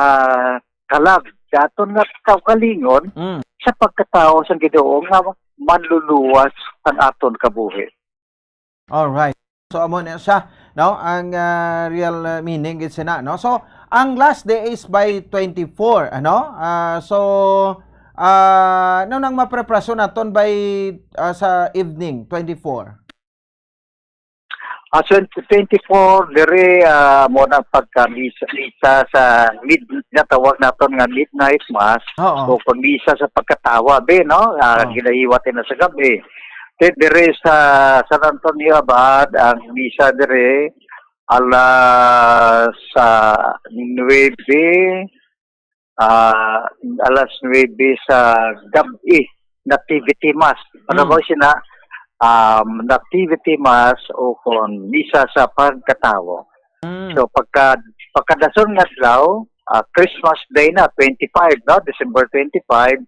kalag, sa aton nga kaugalingon, Mm. sa pagkatawo sang Ginoo nga manluluwas ang aton kabuhi. Alright. So, amo na siya, no? Ang, ah, real, ah, meaning gid sina, no? So, ang last day is by twenty-four, ano? Ah, so, ah, ano nang mapreparasyon naton by, ah, sa evening, twenty-four? As twenty twenty-four, diri, ah, mo na pagka-misa, misa sa mid-, natawag naton nga midnight mass, Oo. o pag-misa sa pagkatawa, be, no? Ah, Oo. ginahiwat na sa gabi. Te, diri sa San Antonio Abad, ang misa diri, alas, ah, nuebe, ah, alas nuebe sa gabi, Nativity Mass. Ano Mm. ba sina? Um, Nativity Mass o kon misa sa pagkatawo. Mm. So, pagka, pagkadason nga adlaw, ah, Christmas Day na, twenty-five, no? December twenty-five,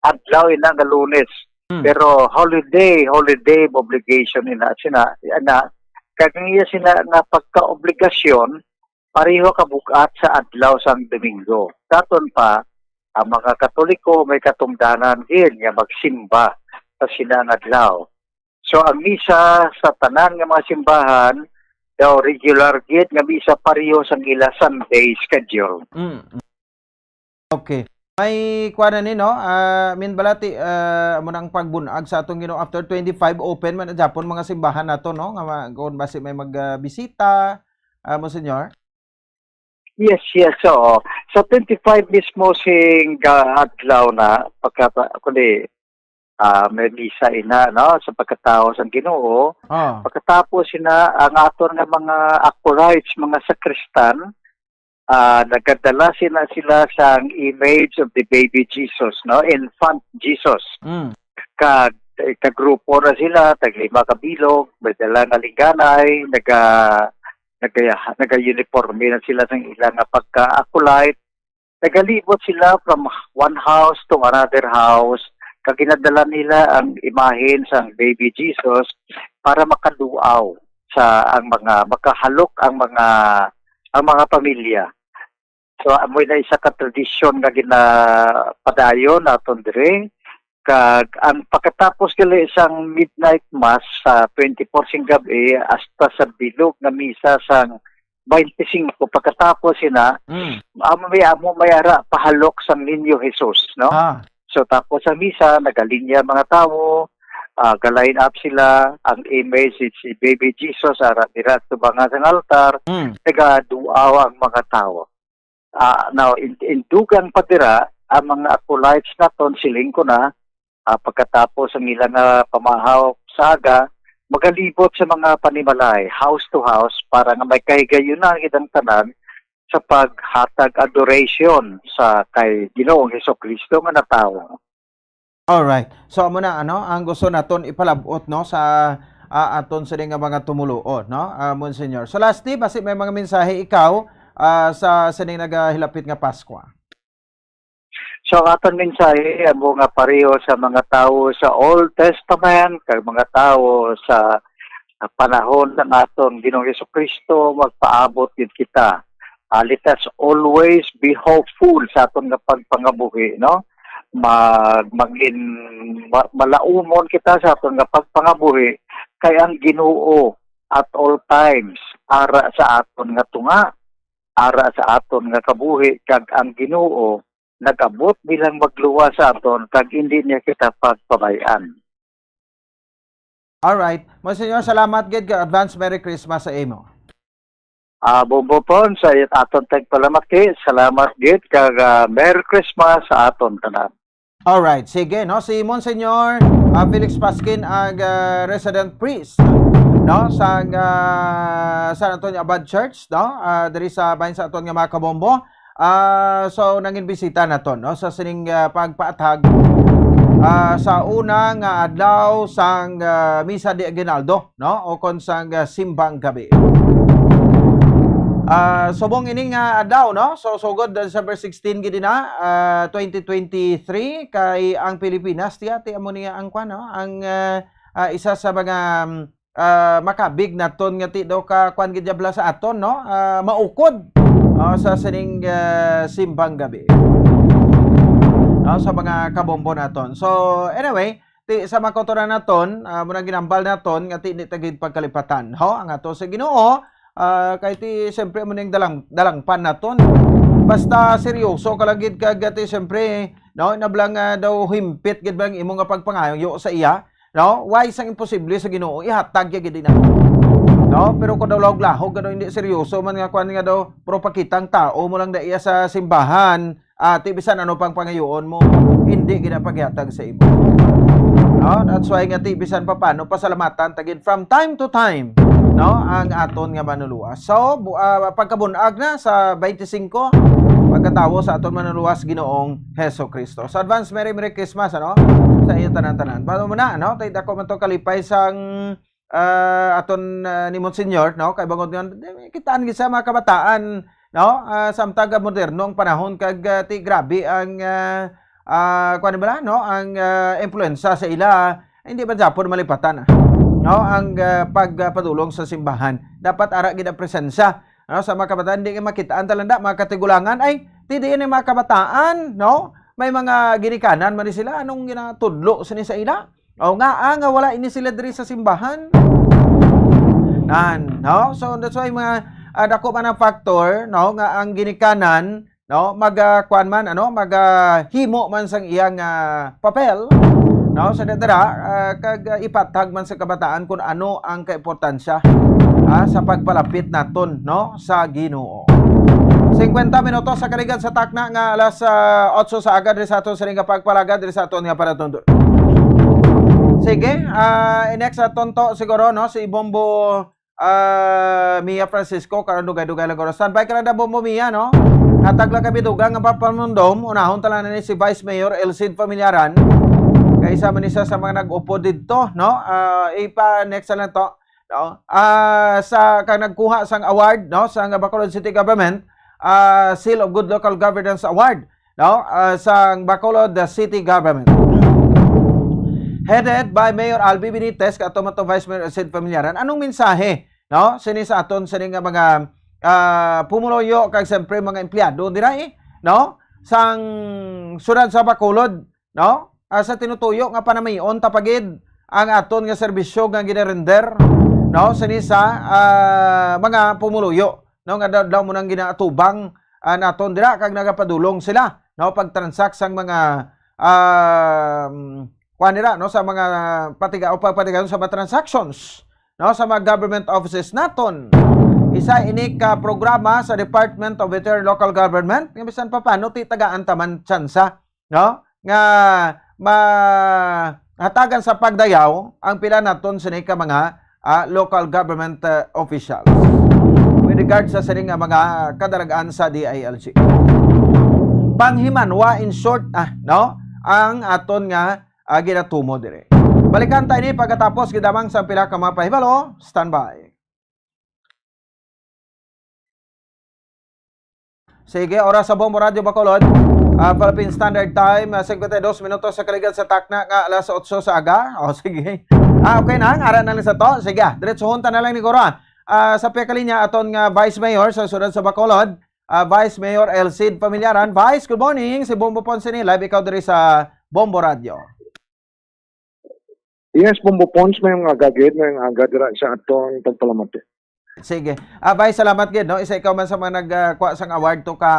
adlaw ina nga Lunes. Mm. Pero holiday, holiday obligation ina sina, ina, kag ang iya sina nga pagkaobligasyon, pareho ka bug-at sa adlaw sang Domingo. Daton pa, ang mga Katoliko may katungdanan gid nga magsimba sa sina nga adlaw. So, ang misa sa tanan nga mga simbahan daw regular gid nga misa pareho sang ila Sunday schedule. Mm. Okay. May kuwan na ni, no? Ah, min balati, ah, amo nang pagbunag sa atong Ginoo after twenty-five, open man na gyapon mga simbahan nato, no? Nga ma-, kung basi may mag, ah, bisita, ah, Monsignor? Yes, yes, oo. Sa twenty-five mismo sing, ah, adlaw na, pagka, kundi, ah, may misa ina, no? Sa pagkatawo sang Ginoo. Ah. Pagkatapos ina, ang aton nga mga acolytes, mga sakristan, ah, nagadala sila, sila sang image of the baby Jesus, no? Infant Jesus. Mm. Kag, eh, kagrupo na sila, tag lima ka bilog, may dala nga lingganay, naga-, naga-, naga-uniforme na sila sang ila nga pagka-acolyte. Nagalibot sila from one house to another house, kag ginadala nila ang imahen sang baby Jesus para makaduaw sa ang mga, makahalok ang mga, ang mga pamilya. So, amoy na isa ka tradisyon nga ginapadayon naton diri. Kag ang pagkatapos gali sang midnight mass sa twenty-four sing gab-i hasta sa bilog nga misa sang twenty-five, pagkatapos sina, Mm. amo may, amo may ara pahalok sang Niño Jesus, no? Ah. So, tapos sa misa, nagalinya mga tawo, ah, ga-line up sila, ang image si, si Baby Jesus, ara dira tubangan sang altar, Mm. nagaduaw ang mga tawo. Ah, now, in, in dugang pa dira, ang mga acolytes naton, siling ko na, ah, pagkatapos ang ila nga pamahaw sa aga, magalibot sa mga panimalay, house to house, para nga may kahigayunan gid ang tanan sa paghatag adoration sa kay Ginoong Jesu-Cristo nga natawo. Alright. So, amo na, ano, ang gusto naton ipalab-ot, no, sa, ah, aton sini nga mga tumuluo, no, ah, Monsignor. So, lastly, basi may mga mensahe ikaw, ah, sa sining nagahilapit nga Paskwa. So, ang aton mensahe, amo nga pareho sa mga tawo sa Old Testament, kag mga tawo sa, sa panahon sang aton Ginoong Jesu-Cristo, magpaabot gid kita. Ah, let us always be hopeful sa aton nga pagpangabuhi, no? Mag-, magin-, ma-, malaumon kita sa aton nga pagpangabuhi, kay ang Ginoo at all times ara sa aton nga tunga, ara sa aton nga kabuhi, kag ang Ginoo nag-abot bilang magluwas sa aton, kag indi niya kita pagpabay-an. Alright. Monsignor, salamat gid, ka advance Merry Christmas sa imo. Ah, Bombo Pon, sa aton tagpalamati, salamat gid, kag, ah, Merry Christmas sa aton tanan. Alright, sige, no, si Monsignor, ah, Felix Pasquin ang, ah, resident priest, no, sa, ah, San Antonio Abad Church, no, ah, diri sa bahin sa aton nga mga kabombo. Ah, so, nangin bisita naton, no, sa sining, ah, pagpaathag, ah, sa una nga adlaw sang, ah, Misa de Aguinaldo, no, o kon sang, ah, Simbang Gabi. Ah, subong ini nga adlaw, no, so, sugod, ah, December sixteen gid na, ah, twenty twenty-three, kay ang Pilipinas, tiya, ti amo niya ang kwan, no, ang, ah, ah, isa sa mga, mm, ah, makabig naton nga ti daw ka kwan gid diabla sa aton, no? Ah, maukod, ah, sa sining, ah, Simbang Gabi. No, sa mga kabombo naton. So, anyway, ti sa makotoran naton, ah, muna ginambal naton nga ti ni tagid pagkalipatan, ho? Ang ato sa Ginoo, ah, kay ti siyempre mo ning dalang, dalangpan naton. Basta seryoso ka lang gid kag ti siyempre, no, nablang, ah, daw himpit gid ba ang imo nga pagpangayo sa iya? No? Why sang imposible sa Ginoo? Ihatag ya gid na. No? Pero kung daw lahog-lahog, ano, hindi seryoso man nga kwan nga daw, pero pakitang tao mo lang da iya sa simbahan, ah, ti bisan ano pang pangayoon mo, hindi gina paghatag sa imo. No? That's why nga ti bisan pa paano pasalamatan tagid from time to time, no, ang aton nga manuluwas. So, bu- ah, pagkabunag na sa twenty-five, pagkatawo sa aton manuluwas Ginoong Hesus Kristo. So, advance Merry Merry Christmas, ano, sa inyo tanan-tanan. Balo mo na, no? Tay dako man to kalipay sang ah, aton, ah, ni Monsignor, no? Kay bangod nga, eh, kitaan gid sa mga kabataan, no? Ah, samtang nga moderno ang panahon kag, ah, ti grabe ang, ah, ah, kuwan bala, no? Ang, ah, impluwensya sa ila, hindi man gyapon malipatan, ah, no? Ang, ah, pagpadulong sa simbahan. Dapat ara gid ang presensya, no? Sa mga kabataan, hindi nga makitaan talanda, mga katigulangan, ay, ti diin ang mga kabataan, no? May mga ginikanan man ni sila, anong ginatudlo sini sa ila? O nga, ah, nga wala ini sila diri sa simbahan. Nan, no? So, that's why mga, ah, dako man ang factor, no, nga ang ginikanan, no, mag, ah, kuwan man, ano, mag, ah, himo man sang iyang, ah, papel, no, sa dira, ah, kag, ah, ipatag man sa kabataan kung ano ang kaimportansya, ah, sa pagpalapit naton, no, sa Ginoo. Cincuenta minutos sa kaligan sa takna nga alas, ah, otso sa aga diri sa aton sining nga pagpalagad diri sa aton nga palatuntunan. Sige, ah, next aton to siguro, no, si Bombo, ah, Mia Francisco, karon dugay-dugay lang oras. Standby ka lang na, Bombo Mia, no? Hatag lang kami dugang nga papanumdom, unahon ta lang na ni si Vice Mayor Elcid Familiaran. Kay isa man ni siya sa mga nag-upod didto, no? Ah, ipa-next na lang to, no? Ah, sa kang nagkuha sang award, no, sa Bacolod City Government, ah, Seal of Good Local Governance Award, no, ah, sang Bacolod City Government. Headed by Mayor Albi Benitez, kato man to Vice Mayor Sid Familiaran. Anong mensahe, no, sini sa aton, sini nga mga, ah, pumuluyo kag siyempre mga empleyado dira, eh, no, sang siyudad sa Bacolod, no? Ah, sa tinutuyo nga panamion ta pa gid ang aton nga serbisyo nga ginarender, no, sini sa, ah, mga pumuluyo, no, nga daw, daw mo nang ginaatubang, ah, naton dira kag nagapadulong sila, no, pagtransact sang mga, ah, kuan nila, no, sa mga patiga o pagpatigayon sa mga transactions, no, sa mga government offices naton. Isa ini ka programa sa Department of Interior Local Government nga bisan pa paano ti tagaan ta man tsansa, no, nga mahatagan sa pagdayaw ang pila naton sini ka mga, ah, local government, ah, officials with regard sa sini nga mga kadalagan sa D I L G. Panghimanwa, in short, ah, no, ang aton nga, ah, ginatumo diri. Balikan ta ini pagkatapos gid lamang sa pila ka mga pahibalo. Standby. Sige, oras sa Bombo Radyo Bacolod. Ah, Philippine Standard Time, ah, cincuenta y dos minutos sa kaligan sa takna nga alas otso sa aga. O, sige. Ah, okay na, ang ara na lang sa to. Sige, ah, diretsohon ta na lang ni Goro, ah. Ah, sa pihak linya, aton nga Vice Mayor sa siyudad sa Bacolod, ah, Vice Mayor Elcid Familiaran. Vice, good morning. Si Bombo Ponce ni, live ikaw diri sa Bombo Radyo. Yes, Bombo Pons, may mga gagid, may mga aga dira sa aton pagpalamati. Sige. Ah, Vice, salamat gid, no? Isa ikaw man sa mga nagkuha sang award to ka,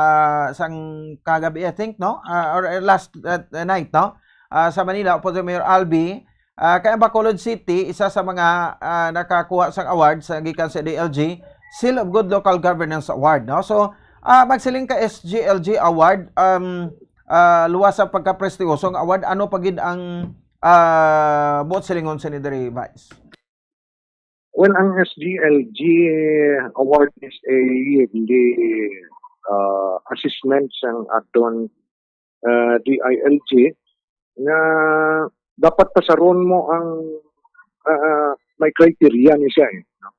sang kagabi, I think, no? Ah, or, eh, last, uh, night, no? Ah, sa Manila, upod si Mayor Albi, ah, kay ang Bacolod City, isa sa mga, ah, nakakuha sang award sa gikan sa D L G, Seal of Good Local Governance Award, no? So, ah, magsiling ka S G L G Award, um, ah, luwas sa pagkaprestiyosong award, ano pa gid ang, ah, buot silingon sini diri, Vice? Well, ang S G L G award is a yearly, uh, assessment sang aton, uh, D I L G nga dapat pasaron mo ang, uh, may criteria ni siya, eh, no?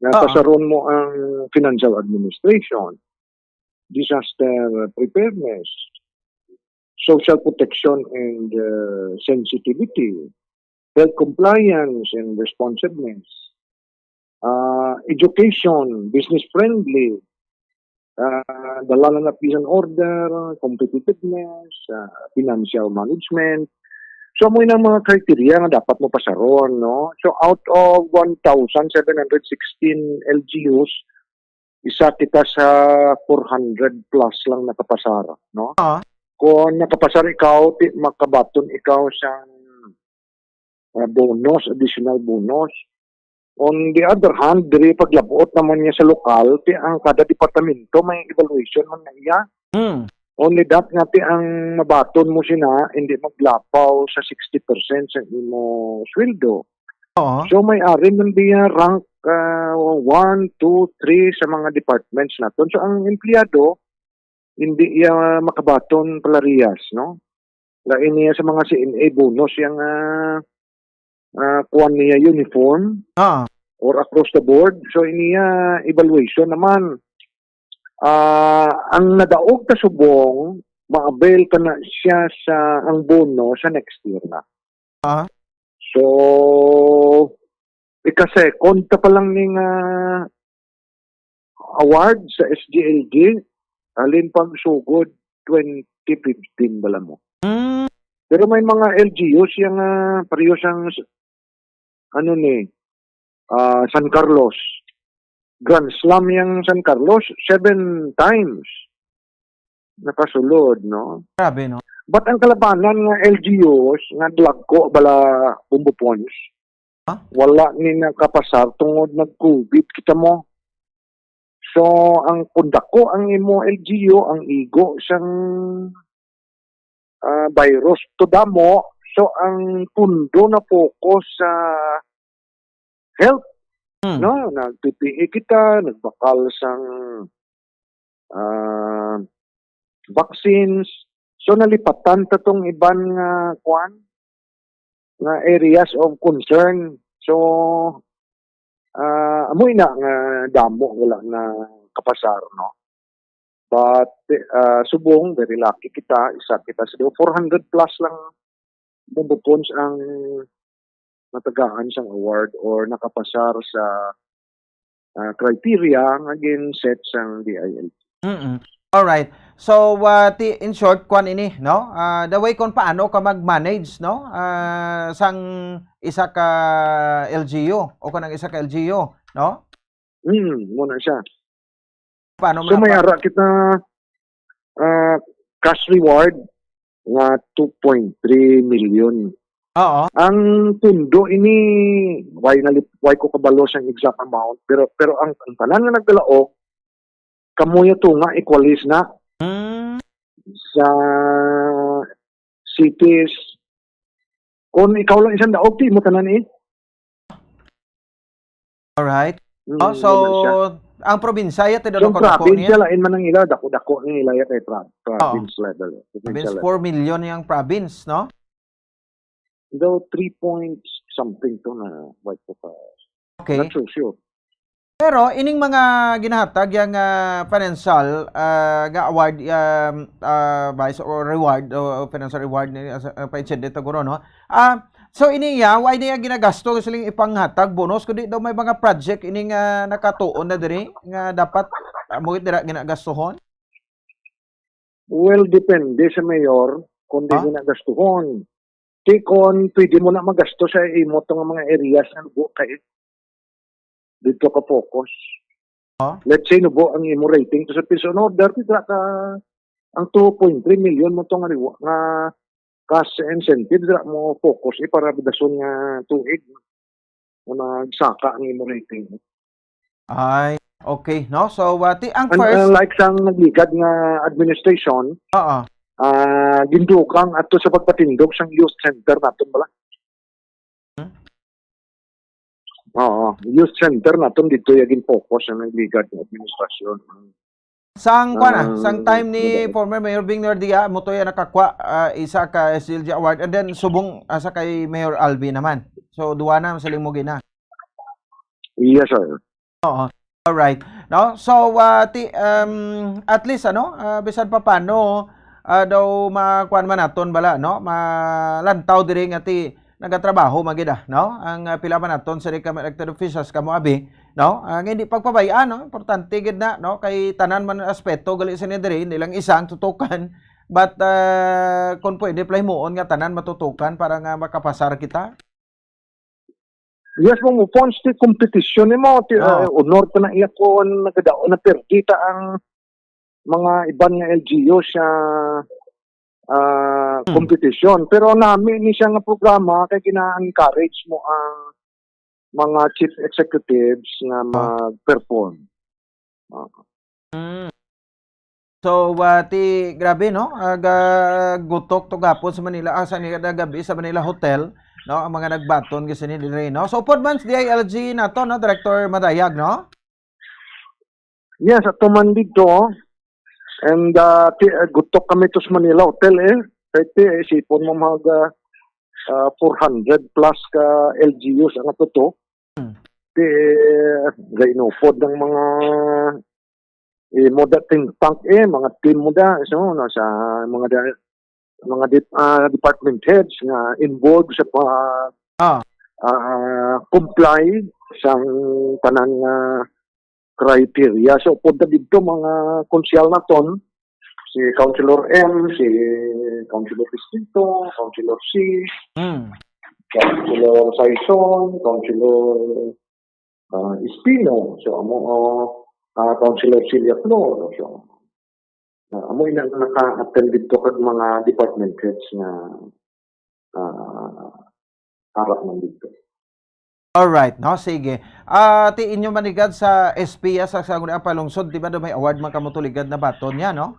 Nga Oo. Pasaron mo ang financial administration, disaster preparedness, social protection and, uh, sensitivity, health compliance and responsiveness, uh, education, business friendly, uh, the law and peace and order, competitiveness, uh, financial management. So, amo na mga criteria nga dapat mo pasaron, no? So, out of one thousand seven hundred sixteen L G Us, isa kita sa four hundred plus lang nakapasar, no? Ah. Kung nakapasar ikaw, ti-, makabaton ikaw sa, ah, bonus, additional bonus. On the other hand, diri paglabot naman niya sa lokal, ti ang kada departamento may evaluation man na iya. Hmm. Only that nga ti ang mabaton mo sina, hindi maglapaw sa sixty percent sa imo sweldo. Oo. So may ari man diya rank uh, one, two, three sa mga departments naton. So ang empleyado, hindi iya makabaton palariyas, no? Lain niya sa mga C N A bonus yang uh, uh, kuan niya uniform ah. Or across the board. So iniya evaluation naman. Uh, ang nadaog ka subong, ma-avail ka na siya sa ang bono sa next year na. Ah. So ika-second ta pa lang ning uh, award sa S G L G, halin pang sugod twenty fifteen bala mo. Mm. Pero may mga L G Us yang uh, pareho sang ano ni uh, San Carlos. Grand Slam yang San Carlos seven times nakasulod, no? Grabe, no? But ang kalabanan nga L G Us nga dlagko bala Bumbo Pons, huh? Wala ni nakapasar tungod nag-COVID kita mo. So ang kundako ang imo L G U, ang igo sang uh, virus to damo. So ang pundo na focus sa health, hmm. No, nag-P P E kita, nagbakal sang uh, vaccines. So nalipatan ta tong iban nga kuan nga areas of concern. So uh, amoy na nga damo wala na kapasar, no? But uh, subong, very lucky kita, isa kita sa four hundred plus lang mabukons ang natagaan sang award or nakapasar sa uh, criteria nga gin-set sang D I L G. Mm-mm. All right. So, uh, ti, in short, kwan ini, no? Uh, the way kung paano ka mag-manage, no? Uh, sang isa ka L G U o kanang isa ka L G U, no? Hmm, muna siya. Paano so, may ara kita uh, cash reward nga two point three million. Oo. Ang pundo ini, why, nalip, why ko kabalo sa exact amount, pero pero ang, ang tanan nga nagdalaog, kamuya to nga equalize na mm. Sa cities. Kung ikaw lang isang daog, di mo tanan eh. Alright. Mm, oh, so, ang probinsya, ya, so, probinsya, lain man ang ila, dako-dako ni ila, ya, kay province level. Province, four million yung province, no? Daw three point something to na white ko pa. Okay. Not so sure. Pero ining mga ginahatag yang uh, financial uh, nga award um, uh, vice or reward o financial reward ni uh, pa-, taguro, no? Ah, so ini ya, why niya ginagasto siling ipanghatag bonus kundi daw may mga project ining uh, nakatuon na diri nga dapat uh, mo dira ginagastuhon? Well, depende sa mayor kung di Ah? na gastuhon. Di kon pwede mo na magasto sa imo tong mga areas nga lugo kay dito ka focus. Ah? Let's say nubo ang imo rating to sa peace and order, di ka ang two point three million mo tong aliwa nga cash incentive dira mo focus eh, para dason nga tuig. Nga magsaka ang imo rating. Ay, okay, no? So, uh, ti, ang And, first uh, like sang nagligad nga administration, Oo. Ah, gindugang ato sa pagpatindog sang youth center naton bala. Hmm? Oo, youth center naton dito yung focus ang nagligad ng administrasyon. Sang kuan na, sang time ni former Mayor Bing Nardia, mo to yan nakakwa uh, isa ka S G L G award, and then subong uh, sa kay Mayor Alvin naman. So duwa na sa limo gina. Yes, sir. Oo. All right. No? So uh, ti, um, at least ano, uh, bisan pa paano uh, daw makuan man naton bala, no? Malantaw diri nga ti nagatrabaho magid ah, no? Ang uh, pila man naton sa ka elected officials kamo abi, no? Ang hindi pagpabay-an, no? Importante gid na, no? Kay tanan man aspeto gali sa diri, nilang isang tutukan. But uh, kung pwede playmoon nga tanan matutukan para nga makapasar kita. Yes, mo mo pons ti competition nimo ti oh. uh, honor ta na iya kon nagadaon na perdi ta ang mga iban nga L G U sa uh, hmm. competition. Pero nami ni siya nga programa kay gina-encourage mo ang mga chief executives nga Ah. mag-perform. Ah. Mm. So, ah, ti, grabe, no? Ah, ga-, gutok to gapon sa Manila, ah, sa ni-, gabi sa Manila Hotel, no? Ang mga nagbaton kasi ni Dre, no? So, upod man sa D I L G nato, no, Director Madayag, no? Yes, ato man dito. And ah, ti, ah, gutok kami to sa Manila Hotel eh. Kay ti, isipon mo mga ah, four hundred plus ka L G Us ang ato to. Hmm. Ti, eh, gainupod ng mga eh, mo da think tank eh, mga team mo da. So, no, sa mga da, mga dep- ah, department heads nga involved sa pa Ah. ah, comply sang tanan nga criteria. So, punta dito mga konsehal naton, si Councilor M, si Councilor Distrito, Councilor C, Mm. Councilor Saison, Councilor ah, Espino, so amo uh, Councilor Celia Flor, so ah, amo ina nga naka-attend dito kag mga department heads nga ah, ara man dito. Alright, no? Sige. Ah, ti inyo manigad sa S P, ah, sa, sa Sangguniang Panlungsod, di ba, do may award man kamo tuligad na baton niya, no?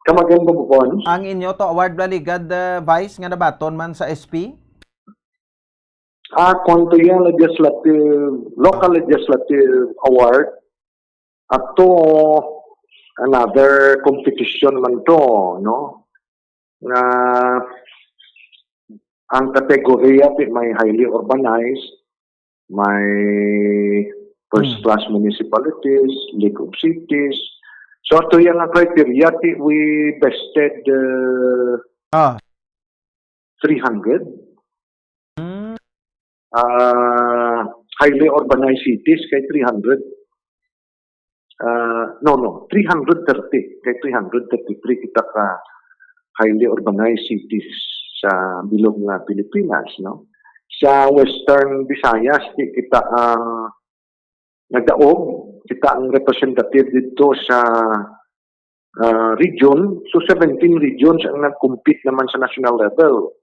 Kamagan mo bukon? Ang inyo to award ba ligad, ah, Vice, nga nabaton man sa S P? Ah, kung to yung legislative, local legislative award, ato another competition man to, no? Nga ang kategorya ti may highly urbanized, may first Hmm. class municipalities, League of Cities. So ato yung nga criteria ti we bested uh, Ah. three hundred. Mm. Ah, highly urbanized cities kay three hundred. Ah, no, no, three hundred thirty. Kay three hundred thirty-three kita ka highly urbanized cities sa bilog nga Pilipinas, no? Sa Western Visayas, di kita ang nagdaog, kita ang representative dito sa ah, region. So seventeen regions ang nag-compete naman sa national level.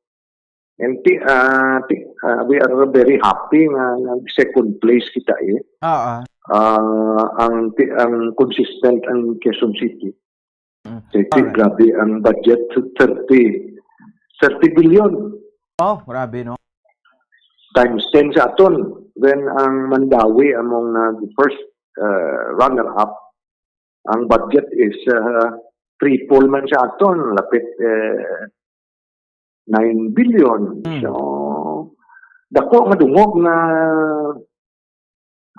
And ti, ah, ti, ah, we are very happy nga nag-second place kita eh. Ah, ah. Ah, ang ti, ang consistent ang Quezon City. Mm. Kay ti, Alright. Grabe ang budget, thirty, thirty billion Oh, grabe, no? times ten sa aton. Then ang Mandaue among nag first uh, runner up, ang budget is uh, triple man sa aton, lapit uh, nine billion. Hmm. So dako nga dungog na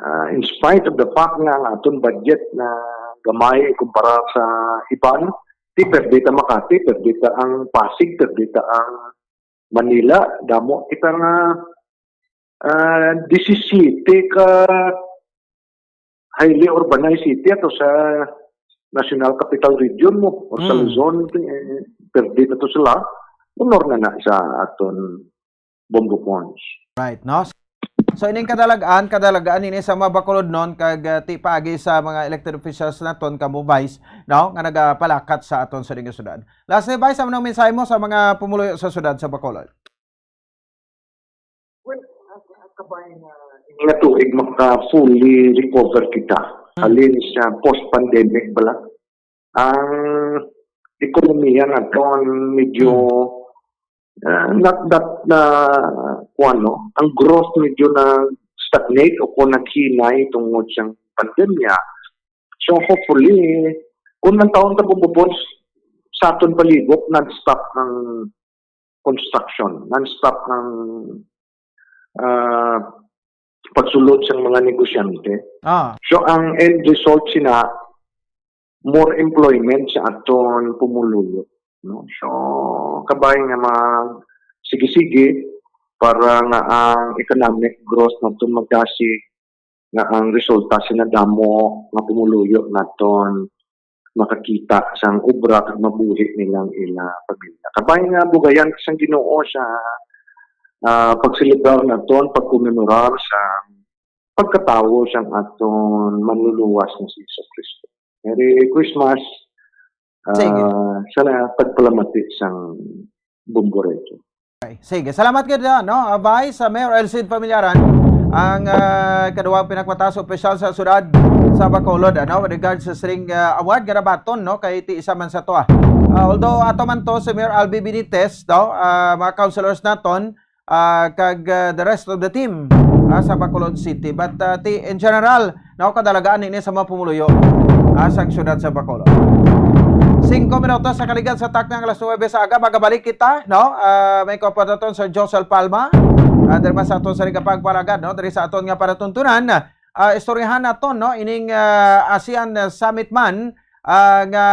uh, in spite of the fact nga ang aton budget na gamay kumpara sa iban, ti perde ta Makati, perde ta ang Pasig, perde ta ang Manila, damo kita nga ah, disisiyete ka highly urbanized city ato sa National Capital Region mo or sa Mm. Luzon, eh, perde na to sila. Honor na na sa aton Bombo Points. Right, no? So ining kadalagan, kadalagan ini sa mga Bacolodnon kag ah, ti paagi sa mga elected officials naton kamo Vice, no, nga nagapalakat sa aton sa ding syudad. Lastly, Vice, ano ang mensahe mo sa mga pumuluyo sa syudad sa Bacolod? Well, kabay nga nga tuig maka fully recover kita. Hmm. Halin sa post-pandemic bala. Ang ekonomiya naton medyo ah, not that na kuwan, no? Ang growth medyo na stagnate o kung naghinay tungod sa pandemya. So hopefully, kung ang taon ta bububon sa aton palibot, non-stop ang construction, non-stop ang ah, pagsulod sa mga negosyante. Ah, So ang end result sina more employment sa aton pumuluyo, no? So kabay nga mag sige-sige para nga ang economic growth naton magdasig, nga ang resulta sina damo nga pumuluyo naton makakita sang obra kag mabuhi nilang ila pamilya. Kabay nga bugayan ka sang Ginoo sa ah, pagselebrar naton, pagkomemorar sa pagkatawo sang aton manluluwas nga si Jesus Cristo. Merry Christmas. Sige. Ah, sana pagpalamati sang Bombo Radio. Okay. Sige, salamat gid, ah, no, ah, Vice, ah, Mayor Elcid Familiaran, ang, ah, kaduwang pinakmataas opisyal sa siyudad sa Bacolod, ano, with regards sa sining, ah, award nga nabaton, no, kay ti isa man sa to, ah. Ah, although ato man to si Mayor Albi Benitez, no, ah, mga councilors naton, ah, kag, ah, the rest of the team, ah, sa Bacolod City. But, ah, ti, in general, no, kadalagaan ini sa mga pumuluyo, ah, sa siyudad sa Bacolod. Singko minutos sa kaligad sa taknang alas nuwebe sa aga, magabalik kita, no? Ah, may kaupod naton Sir Josel Palma. Ah, diri man sa aton sa Ligapag Paragan, no? Diri sa aton nga panatuntunan, ah, istoryahan naton, no? Ining, ah, ASEAN Summit man, ah, nga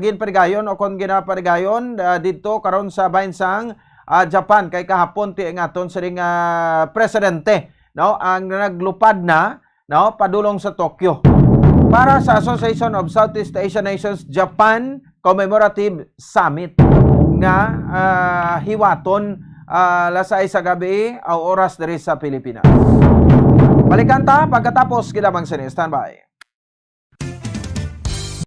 ginparigayon o kon ginaparigayon, ah, didto karon sa bahin sang, ah, Japan, kay kahapon ti ang aton sining, ah, presidente, no, ang naglupad na, no, padulong sa Tokyo para sa Association of Southeast Asian Nations Japan Commemorative Summit nga, ah, hiwaton, ah, alas sais sa gabi, ang oras diri sa Pilipinas. Balikan ta pagkatapos gid lamang sini. Standby.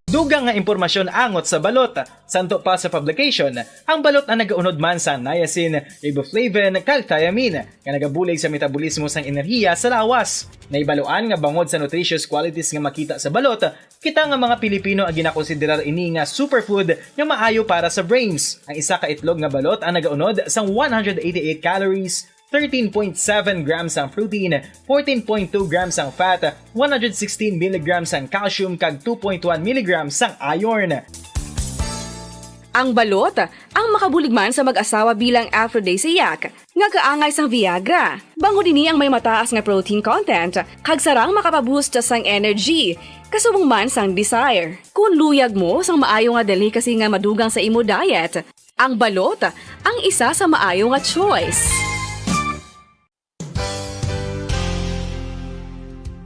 Dugang nga impormasyon angot sa balot. Santo pa sa publication, ang balot ang nagaunod man sang niacin, riboflavin, kag thiamine, nga nagabulig sa metabolismo sang enerhiya sa lawas. Nahibaluan nga bangod sa nutritious qualities nga makita sa balot, kita nga mga Pilipino ang ginakonsiderar ini nga superfood nga maayo para sa brains. Ang isa ka itlog nga balot ang nagaunod sang one hundred eighty-eight calories, thirteen point seven grams ang protein, fourteen point two grams ang fat, one hundred sixteen milligrams ang calcium, kag two point one milligrams ang iron. Ang balot, ang makabulig man sa mag-asawa bilang aphrodisiac, nga kaangay sang Viagra. Bangod ini ang may mataas nga protein content, kag sarang makapaboost sang energy, kasubong man sang desire. Kung luyag mo sang maayo nga delicacy nga madugang sa imo diet, ang balot ang isa sa maayo nga choice.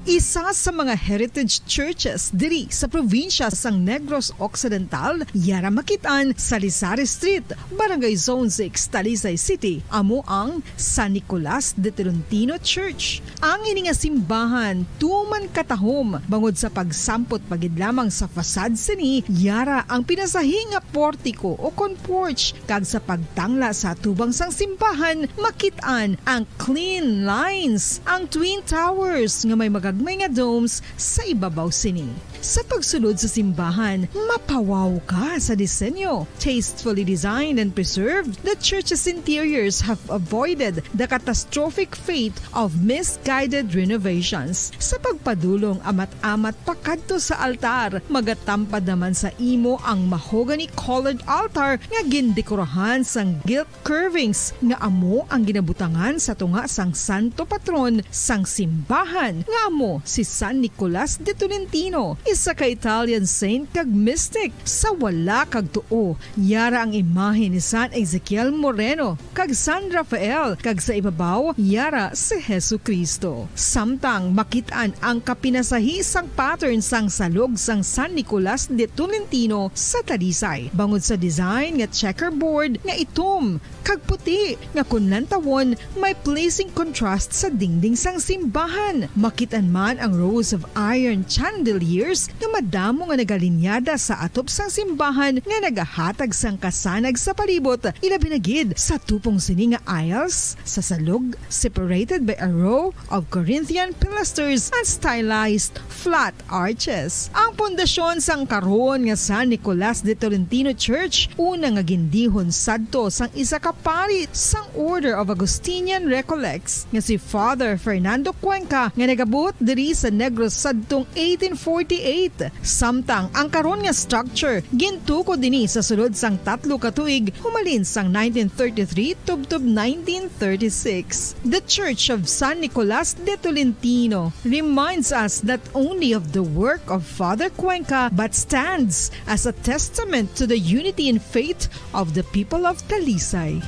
Isa sa mga heritage churches diri sa probinsya sang Negros Occidental, yara makit-an sa Rizal Street, Barangay Zone six, Talisay City, amo ang San Nicolas de Tolentino Church. Ang ini nga simbahan tuman katahom bangod sa pagsampot pa gid lamang sa facade sini, yara ang pinasahi nga portiko o kon porch, kag sa pagtangla sa atubang sang simbahan makit-an ang clean lines, ang twin towers nga may magagmay nga domes sa ibabaw sini. Sa pagsulod sa simbahan, mapawaw ka sa disenyo. Tastefully designed and preserved, the church's interiors have avoided the catastrophic fate of misguided renovations. Sa pagpadulong amat-amat pakadto sa altar, magatampad naman sa imo ang mahogany-colored altar nga gindekorahan sang gilt curvings nga amo ang ginabutangan sa tunga sang santo patron sang simbahan, nga amo si San Nicolas de Tolentino, isa ka Italian saint kag mystic. Sa wala kag tuo, yara ang imahe ni San Ezekiel Moreno kag San Rafael, kag sa ibabaw yara si Jesu-Cristo. Samtang makit-an ang kapinasahi sang pattern sang salog sang San Nicolas de Tolentino sa Talisay, bangod sa design nga checkerboard nga itom kag puti, nga kon lantawon may pleasing contrast sa dingding sang simbahan. Makit-an man ang rows of iron chandeliers nga madamo nga nagalinyada sa atop sang simbahan nga nagahatag sang kasanag sa palibot, ilabi na gid sa tupong sini nga aisles sa salog, separated by a row of Corinthian pilasters and stylized flat arches. Ang pundasyon sang karon nga San Nicolas de Tolentino Church, una nga gindihon sadto sang isa ka pari sang Order of Augustinian Recollects nga si Father Fernando Cuenca, nga nagabot diri sa Negros sadtong eighteen forty-eight. Samtang ang karon nga structure gintukod ini sa sulod sang tatlo ka tuig, humalin sang nineteen thirty-three tubtob nineteen thirty-six. The Church of San Nicolas de Tolentino reminds us not only of the work of Father Cuenca but stands as a testament to the unity in faith of the people of Talisay.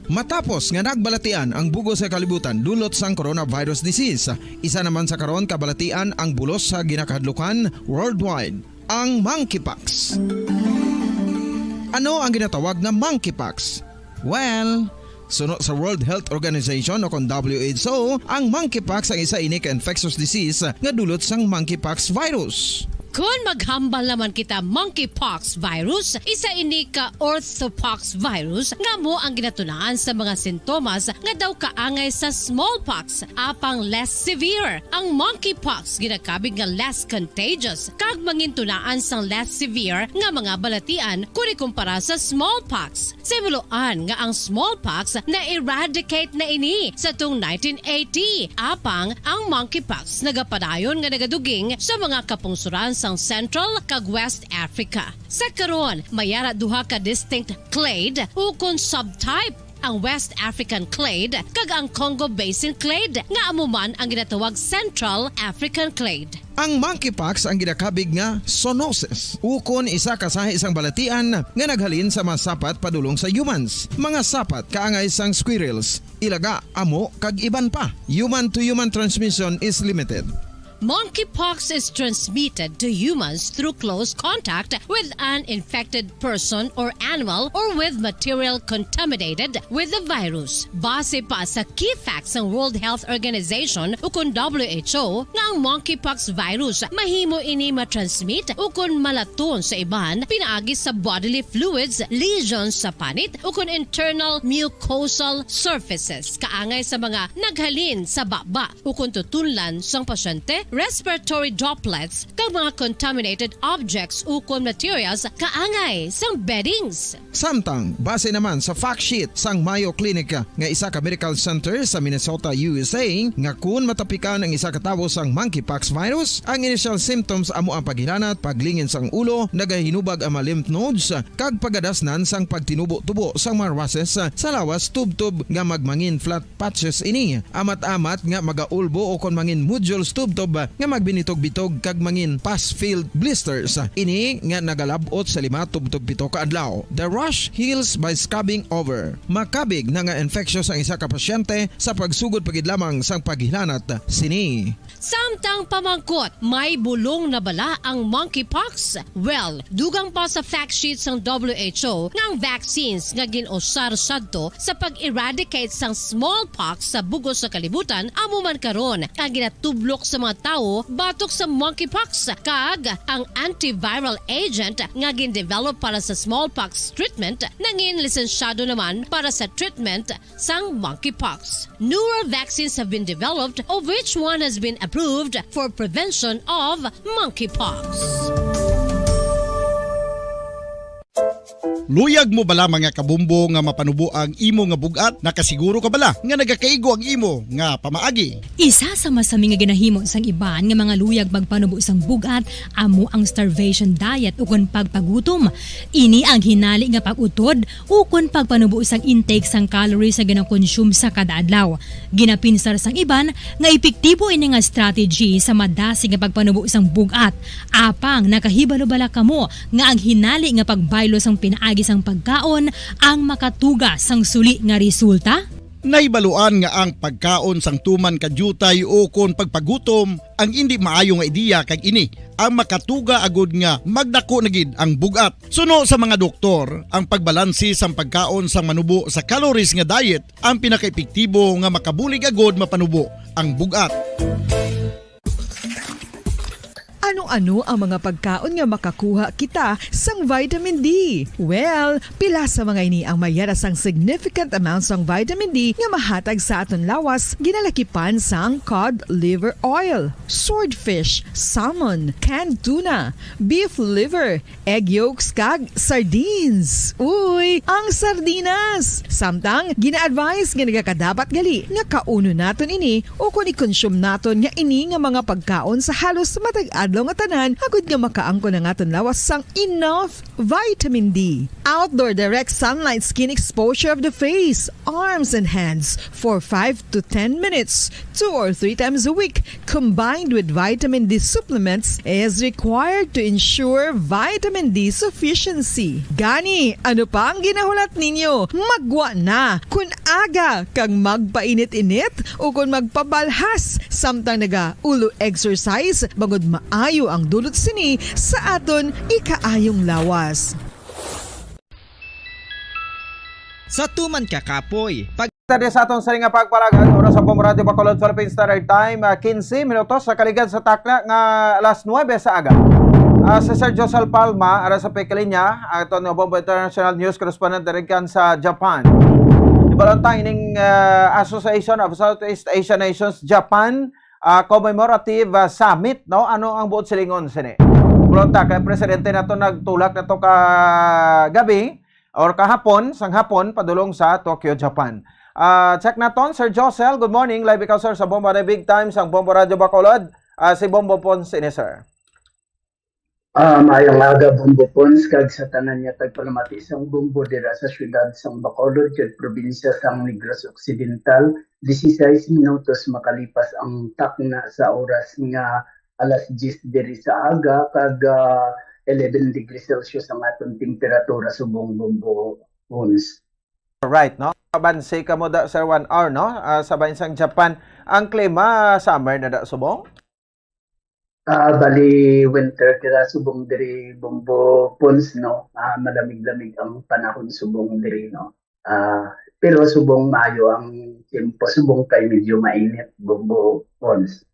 Matapos nga nagbalatian ang bug-os nga kalibutan dulot sang coronavirus disease, isa naman sa karon kabalatian ang bulos sa ginakahadlukan worldwide, ang monkeypox. Ano ang ginatawag nga monkeypox? Well, Suno sa World Health Organization o kon W H O, ang monkeypox ang isa ini ka infectious disease nga dulot sang monkeypox virus. Kon maghambal naman kita monkeypox virus, isa ini ka orthopox virus nga amo ang ginatunaan sa mga sintomas nga daw kaangay sa smallpox, apang less severe. Ang monkeypox ginakabig nga less contagious kag mangintunaan sang less severe nga mga balatian kon ikumpara sa smallpox. Sa himuloan nga ang smallpox na-eradicate na ini sa tung nineteen eighty, apang ang monkeypox nagapadayon nga nagaduging sa mga kapungsoran sang Central kag West Africa. Sa karon, may ara duha ka distinct clade ukon subtype, ang West African clade kag ang Congo Basin clade, nga amo man ang ginatawag Central African clade. Ang monkeypox ang ginakabig nga zoonosis, ukon isa ka sahi sang balatian nga naghalin sa mga sapat padulong sa humans. Mga sapat kaangay sang squirrels, ilaga, amo, kag iban pa. Human-to-human transmission is limited. Monkeypox is transmitted to humans through close contact with an infected person or animal or with material contaminated with the virus. Base pa sa key facts sang World Health Organization ukon W H O, nga ang monkeypox virus mahimo ini matransmit ukon malaton sa iban pinaagi sa bodily fluids, lesions sa panit, ukon internal mucosal surfaces kaangay sa mga naghalin sa baba ukon tutunlan sang pasyente, respiratory droplets, kag mga contaminated objects ukon materials kaangay sang beddings. Samtang, base naman sa fact sheet sang Mayo Clinic nga isa ka medical center sa Minnesota, U S A, nga kun matapikan ang isa ka tawo sang monkeypox virus, ang initial symptoms amo ang paghilanat, paglingin sang ulo, nagahinubag ang mga lymph nodes, kag pagadasnan sang pagtinubo-tubo sang mga rushes sa lawas tubtob nga magmangin flat patches ini, amat-amat nga magaulbo ukon mangin nodules tubtob nga magbinitog-bitog kag mangin pus-filled blisters. Ini nga nagalab-ot sa lima tubtob pito ka adlaw. The rash heals by scabbing over. Makabig na nga infectious ang isa ka pasyente sa pagsugod pa gid lamang sang paghilanat sini. Samtang pamangkot, may bulong na bala ang monkeypox? Well, dugang pa sa fact sheet sang W H O nga ang vaccines nga gin-usar sadto sa pag-eradicate sang smallpox sa bug-os nga kalibutan amo man karon ang ginatublok sa mga tawo batok sa monkeypox, kag ang antiviral agent nga gin-develop para sa smallpox treatment nangin lisensyado naman para sa treatment sang monkeypox. Newer vaccines have been developed, of which one has been approved for prevention of monkeypox. Luyag mo bala, mga kabumbo, nga mapanubo ang imo nga bug-at? Nakasiguro ka bala nga nagakaigo ang imo nga pamaagi? Isa sa masami nga ginahimo sang iban nga mga luyag magpanubo sang bug-at amo ang starvation diet ukon pagpagutom. Ini ang hinali nga pag-utod ukon pagpanubo sang intake sang calories nga ginakonsume sa kada adlaw. Ginapinsar sang iban nga epektibo ini nga strategy sa madasig nga pagpanubo sang bug-at. Apang nakahibalo bala kamo nga ang hinali nga pagbaylo sang pinaagi sang pagkaon ang makatuga sang suli nga resulta? Nahibaluan nga ang pagkaon sang tuman ka diutay ukon pagpagutom ang indi maayo nga ideya, kag ini ang makatuga agud nga magdako na gid ang bug-at. Suno sa mga doktor, ang pagbalanse sang pagkaon sang manubo sa calories nga diet ang pinakaepektibo nga makabulig agud mapanubo ang bug-at. Ano-ano ang mga pagkaon nga makakuha kita sang vitamin D? Well, pila sa mga ini ang may ara sang significant amount sang vitamin D nga mahatag sa aton lawas, ginalakipan sang cod liver oil, swordfish, salmon, canned tuna, beef liver, egg yolks, kag sardines. Uy, ang sardinas! Samtang, gina-advise nga nagakadapat gali nga kaunon naton ini ukon i-consume naton nga ini nga mga pagkaon sa halos matag adlaw nga tanan, agud nga makaangkon ang aton lawas sang enough vitamin D. Outdoor direct sunlight skin exposure of the face, arms, and hands for five to ten minutes, two or three times a week, combined with vitamin D supplements, is required to ensure vitamin D sufficiency. Gani, ano pa ang ginahulat ninyo? Maggwa na! Kon aga kag magpainit-init ukon magpabalhas samtang naga-ulo exercise, bangod maayo ang dulot sini sa aton ikaayong lawas. Sa tuman ka kapoy, pag Tadi sa aton sa nga pagpalagad, oras sa Bombo Radyo Bacolod, Philippine Standard Time, ah, quince minutos sa kaligad sa takna nga alas nuebe sa aga. Ah, si Sir Josel Palma, ara sa Pekalinya, aton nga Bombo International News Correspondent diri kan sa Japan. Ibalon ta ining ah, Association of Southeast Asian Nations Japan ah, Commemorative ah, Summit, no? Ano ang buot silingon sini? Ibalon ta kay presidente nato nagtulak nato ka gabi or kahapon, sang hapon, padulong sa Tokyo, Japan. Ah, check naton, Sir Josel. Good morning. Live ikaw, sir, sa Bombo na Big Time, sang Bombo Radyo Bacolod. Ah, si Bombo Pons ini, sir. Ah, maayong aga, Bombo Pons, kag sa tanan nga tagpalamati sang Bombo dira sa siyudad sang Bacolod kag probinsya sang Negros Occidental. Disisais minutos makalipas ang takna sa oras nga alas diyes diri sa aga, kag ah, eleven degrees Celsius ang aton temperatura subong, Bombo Pons. Right, no? Kabansi ka mo da, sir, one hour, no? Ah, sa bahin sang Japan, ang klima, summer na da subong? Ah, bali winter dira subong diri, Bombo Pons, no? Ah, malamig-lamig ang panahon subong diri, no? Ah, pero subong maayo ang tempo, subong kay medyo mainit, Bombo Pons.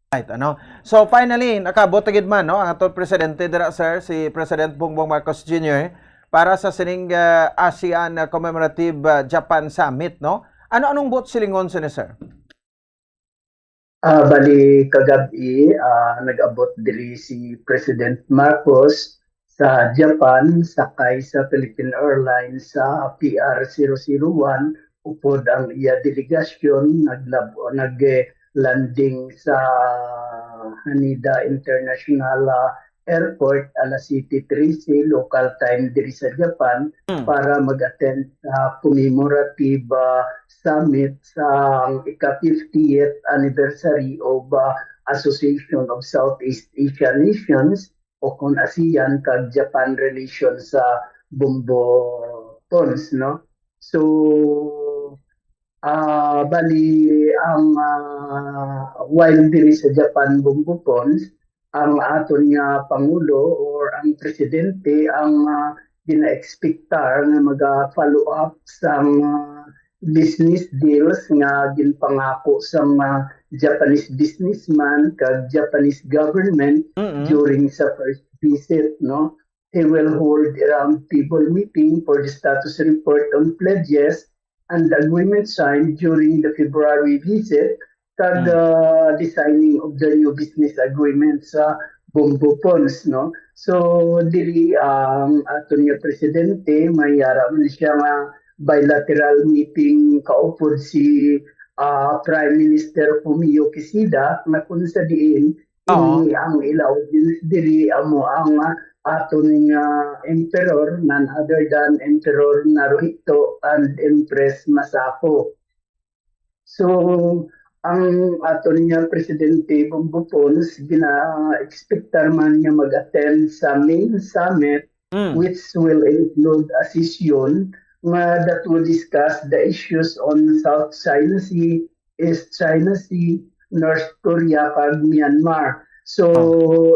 Right, ano? So finally, nakabot na gid man, no, ang aton presidente dira, sir, si President Bongbong Marcos Junior, para sa sining ah, ASEAN Commemorative ah, Japan Summit, no? Ano anong buot silingon sini, sir? Ah, bali kagabi, ah, nag-abot diri si President Marcos sa Japan, sakay sa Philippine Airlines sa P R zero zero one, upod ang iya delegasyon naglab- nag-landing sa Haneda International ah, Airport alas siyete trese local time diri sa Japan Mm. para mag-attend sa commemorative ah, summit sa ika-fiftieth anniversary of ah, Association of Southeast Asian Nations o kon ASEAN kag Japan relations sa Bombo Pons, no? So, ah, bali ang ah, while diri sa Japan, Bombo Pons, ang aton nga pangulo or ang presidente ang ah, gina-expectar nga maga-follow up sang ah, business deals nga ginpangako sang ah, Japanese businessman kag Japanese government Mm-mm. during sa first visit, no? He will hold a roundtable meeting for the status report on pledges and the agreement signed during the February visit kag Mm. uh, the signing of the new business agreement sa Bombo Pons, no? So, diri ang aton nga presidente, may yara man siya nga bilateral meeting kaupod si ah, Prime Minister Fumio Kishida, nga kung sa diin Oo. ini ang ila audience diri amo ang ah, aton nga emperor, none other than Emperor Naruhito and Empress Masako. So, ang aton nga presidente Bongbong Pons gina-expectar man nga mag-attend sa main summit, Mm. which will include a session nga that will discuss the issues on South China Sea, East China Sea, North Korea, kag Myanmar. So,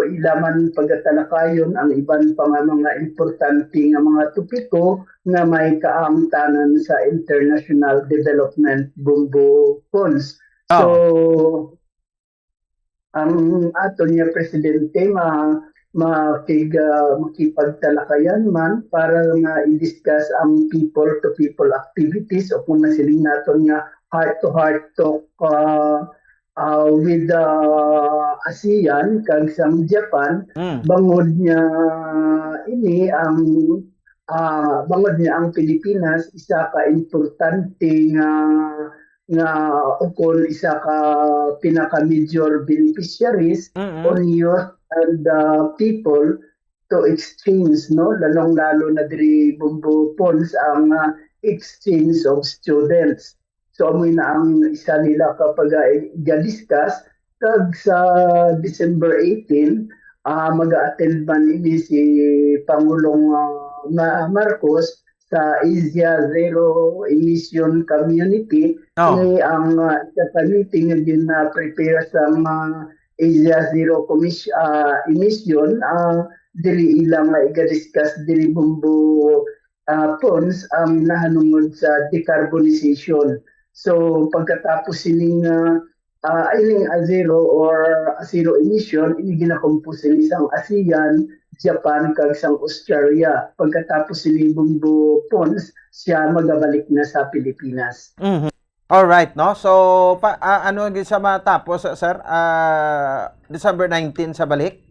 ila man pagatalakayon ang iban pa nga mga importante nga mga topiko nga may kaangtanan sa international development, Bongbong Pons. So, ang aton nga presidente ma makig ah, makipagtalakayan man para nga i-discuss ang people to people activities o kung masiling naton nga heart to heart talk ah, ah, with the ASEAN kag sang Japan, Mm. bangod nga ini ang ah, bangod nga ang Pilipinas isa ka importante nga nga ukon isa ka pinaka major beneficiaries Mm-mm. on youth and uh, people to exchange, no, lalong lalo na diri Bongbong Pons ang uh, exchange of students. So amoy na ang isa nila ka pag-discuss kag sa December eighteen ah, mag-attend man ini si Pangulong ah, Ma- Marcos sa Asia Zero Emission Community. Oh. Ini ang uh, sa committee nga gina-prepare sa mga Asia Zero Commission uh, Emission uh, diri ilang uh, iga-discuss diri Bongbong ah, funds ang nahanungod sa decarbonization. So, pagkatapos sining, ah, ah, ining a zero or a zero emission, ini ginakompose ini sang ASEAN, Japan, kag sang Australia. Pagkatapos sining Bumbo Ponds, siya magabalik na sa Pilipinas. Mhm. Alright, no? So, pa, ah, ano gid sa matapos, sir? Ah, December nineteen sa balik?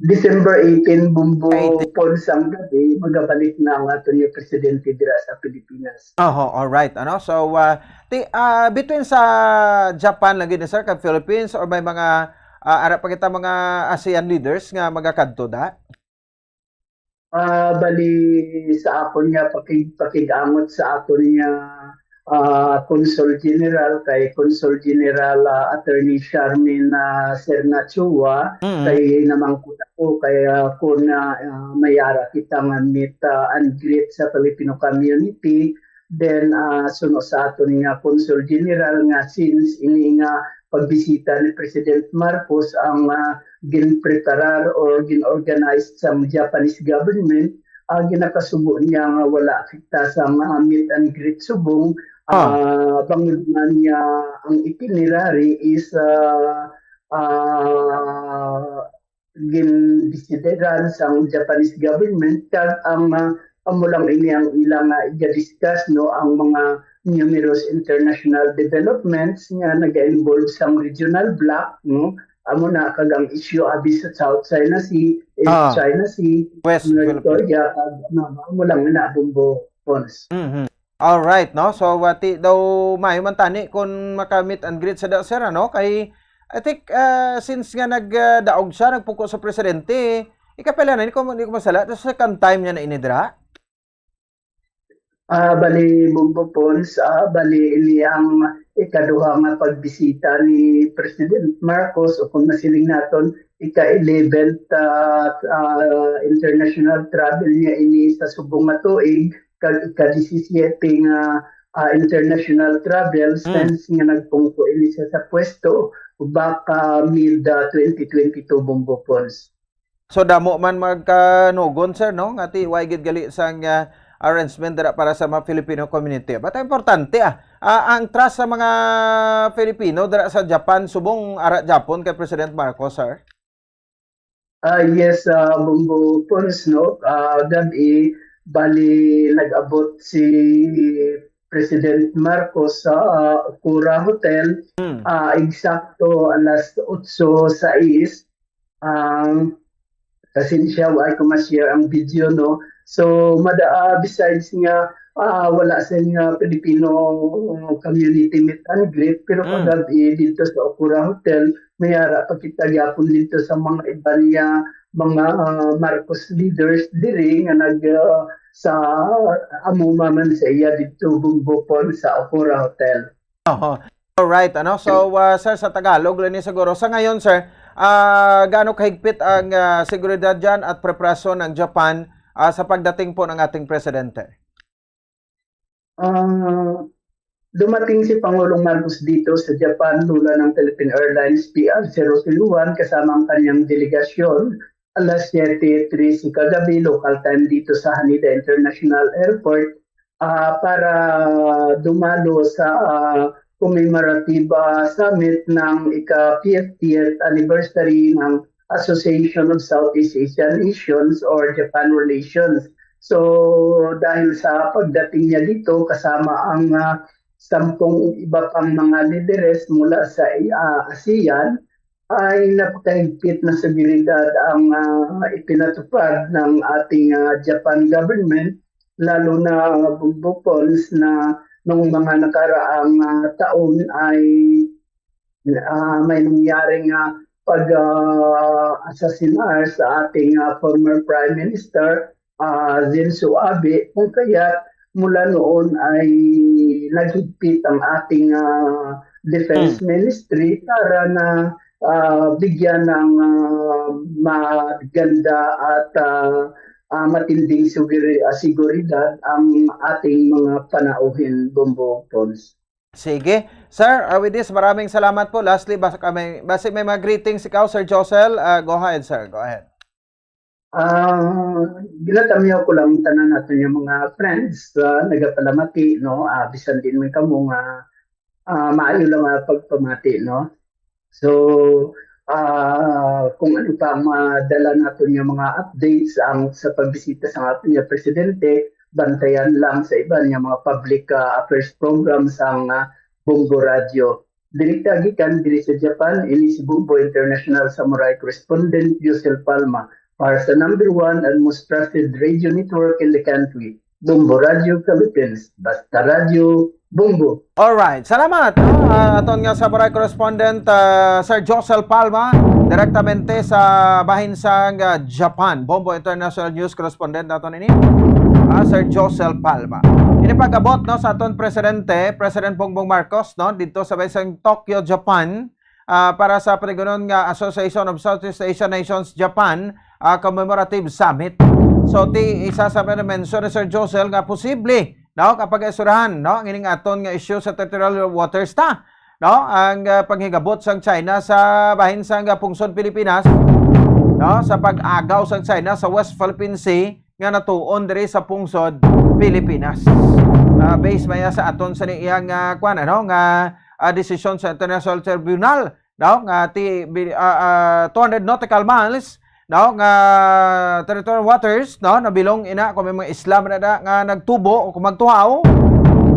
December eighteen, Bumbo Eighteen. Ponds ang gabi, magabalik na ang aton nga presidente dira sa Pilipinas. Oho, alright. Ano? So, ah, ti, ah, between sa Japan lagi ni sir kag Philippines, or may mga, ah, ara pa kita mga ASEAN leaders nga magakadto da? Ah, bali sa akon nga pakig-, pakig-angot sa aton nga, ah, Consul General, kay Consul General, ah, Attorney Charmaine, ah, Serna Chua, Mm. kay namangkot ako kay, ah, kung, ah, ah, may ara kita nga meet, ah, and greet sa Filipino community, then, ah, suno sa aton nga Consul General nga since ini nga pagbisita ni President Marcos ang, ah, ginpreparar or gin-organize sang Japanese government, ah, ginakasubo niya nga wala kita sa mga meet and greet subong, Ah. ah, bangod man niya ang itinerary is, ah, ah, gindesideran sang Japanese government, kag ang, ah, amo lang ini ang ilang, ah, iga-discuss, no, ang mga numerous international developments nga naga-involve sang regional bloc, no, amo na kag ang issue abi sa South China Sea, East Ah. China Sea, West North Philippines. Korea, kag, ano, amo lang na, Bumbo Ponds. Mhm. Alright, no? So, wati daw, maayo man tani kung maka-meet and greet sa da, sir, ano? Kay, I think, ah, since nga nag, ah, daog siya, nagpungko sa presidente, ikapila na, hindi ko, hindi ko masala, the second time niya na ini dira? Ah, bali, Bumbo Ponds, ah, bali, ini ang ikaduha nga pagbisita ni President Marcos, o kung masiling naton, ika-eleventh, ah, ah, international travel niya ini sa subong nga tuig, kag ika-disisiete nga, ah, international travel Mm. since nga nagpungko ini siya sa pwesto back, ah, mid, ah, twenty twenty-two, Bumbo Ponds. So, damo man magkanugon, sir, no? Nga ti, way gid gali sang, ah, arrangement dira para sa mga Filipino community. But importante, ah, ah, ang trust sa mga Filipino dira sa Japan, subong ara Japon kay President Marcos, sir? Ah, yes, ah, Bumbo Ponds, no? Ah, gab-i, bali, nag-abot si President Marcos sa, ah, Okura Hotel, Hmm. ah, eksakto alas otso sais. Um, pasensya, wa ko ma-share ang video, no? So, mada-, ah, besides nga, ah, wala sa nga Filipino community meet and greet, pero Hmm. kagab-i dito sa Okura Hotel, may ara pa kita gyapon dito sa mga iban nga mga, ah, Marcos leaders diri nga nag, ah, sa amo man sa iya dito, Bumbo Ponds, sa Okura Hotel. Oho. Alright, ano? So, ah, sir, sa Tagalog lang ni siguro. Sa ngayon, sir, ah, gaano kahigpit ang, ah, seguridad dyan at preparasyon ng Japan, ah, sa pagdating po ng ating presidente? Ah, dumating si Pangulong Marcos dito sa Japan, dula ng Philippine Airlines P R zero zero one, kasama ang kanyang delegasyon, alas siyete trese kagabi, local time, dito sa Haneda International Airport, ah, para dumalo sa, ah, commemorative, ah, summit ng ika-fiftieth anniversary ng Association of Southeast Asian Nations or Japan Relations. So, dahil sa pagdating niya dito, kasama ang, ah, sampung iba pang mga lideres mula sa, ah, ASEAN, ay napakahigpit na seguridad ang, ah, ipinatupad ng ating, ah, Japan government, lalo na, ah, Bumbo Ponds, na noong mga nakaraang, ah, taon ay, ah, may nangyaring, ah, pag, ah, assassinar sa ating, ah, former Prime Minister, ah, Shinzo Abe, kung kaya mula noon ay naghigpit ang ating, ah, Defense Hmm. Ministry para na, ah, bigyan ng, ah, maganda at, ah, ah, matinding sugiri-, ah, seguridad ang ating mga panauhin, Bumbo Ponds. Sige. Sir, ah, with this, maraming salamat po. Lastly, basta kami, basta may mga greetings ikaw, Sir Josel, ah, go ahead, sir. Go ahead. Ah, ginatamyaw ko lang tanan naton yung mga friends sa nagapalamati, no? Ah, bisan din man kamo nga, ah, maayo lang nga pagpamati, no? So, ah, kung ano pa ang madala naton yung mga updates ang, sa pagbisita sa aton nga presidente, bantayan lang sa iban yung mga public, ah, affairs programs ang, ah, Bombo Radio. Direkta gikan diri sa Japan, ini si Bombo International Samurai Correspondent Josel Palma para sa number one and most trusted radio network in the country, Bombo Radio Philippines. Basta Radio, Bombo. Alright. Salamat, no? Ah, aton nga Samurai Correspondent, ah, Sir Josel Palma, direktamente sa bahin sang, ah, Japan. Bombo International News Correspondent naton ini, ah, Sir Josel Palma. Ini pag-abot, no, sa aton presidente, President Bongbong Marcos, no, dito sa bahin sang Tokyo, Japan, ah, para sa paligunon nga Association of Southeast Asian Nations Japan, ah, Commemorative Summit. So, ti isa sa mga mention ni Sir Josel nga posible, no, kapag isurahan, no, ang ining aton nga issue sa territorial waters ta, no, ang, ah, panghigabot sang China sa bahin sang, ah, pungsod Pilipinas, no, sa pag-agaw sang China sa West Philippine Sea nga natuon diri sa pungsod Pilipinas. Ah, base maya sa aton sa iyang, ah, kwan, ano, nga, ah, desisyon sa International Tribunal, no, nga ti-, bi-, ah, ah, two hundred nautical miles, no, nga territorial waters, no, nabilong ina kung may mga isla man na nga nagtubo o kung magtuhaw,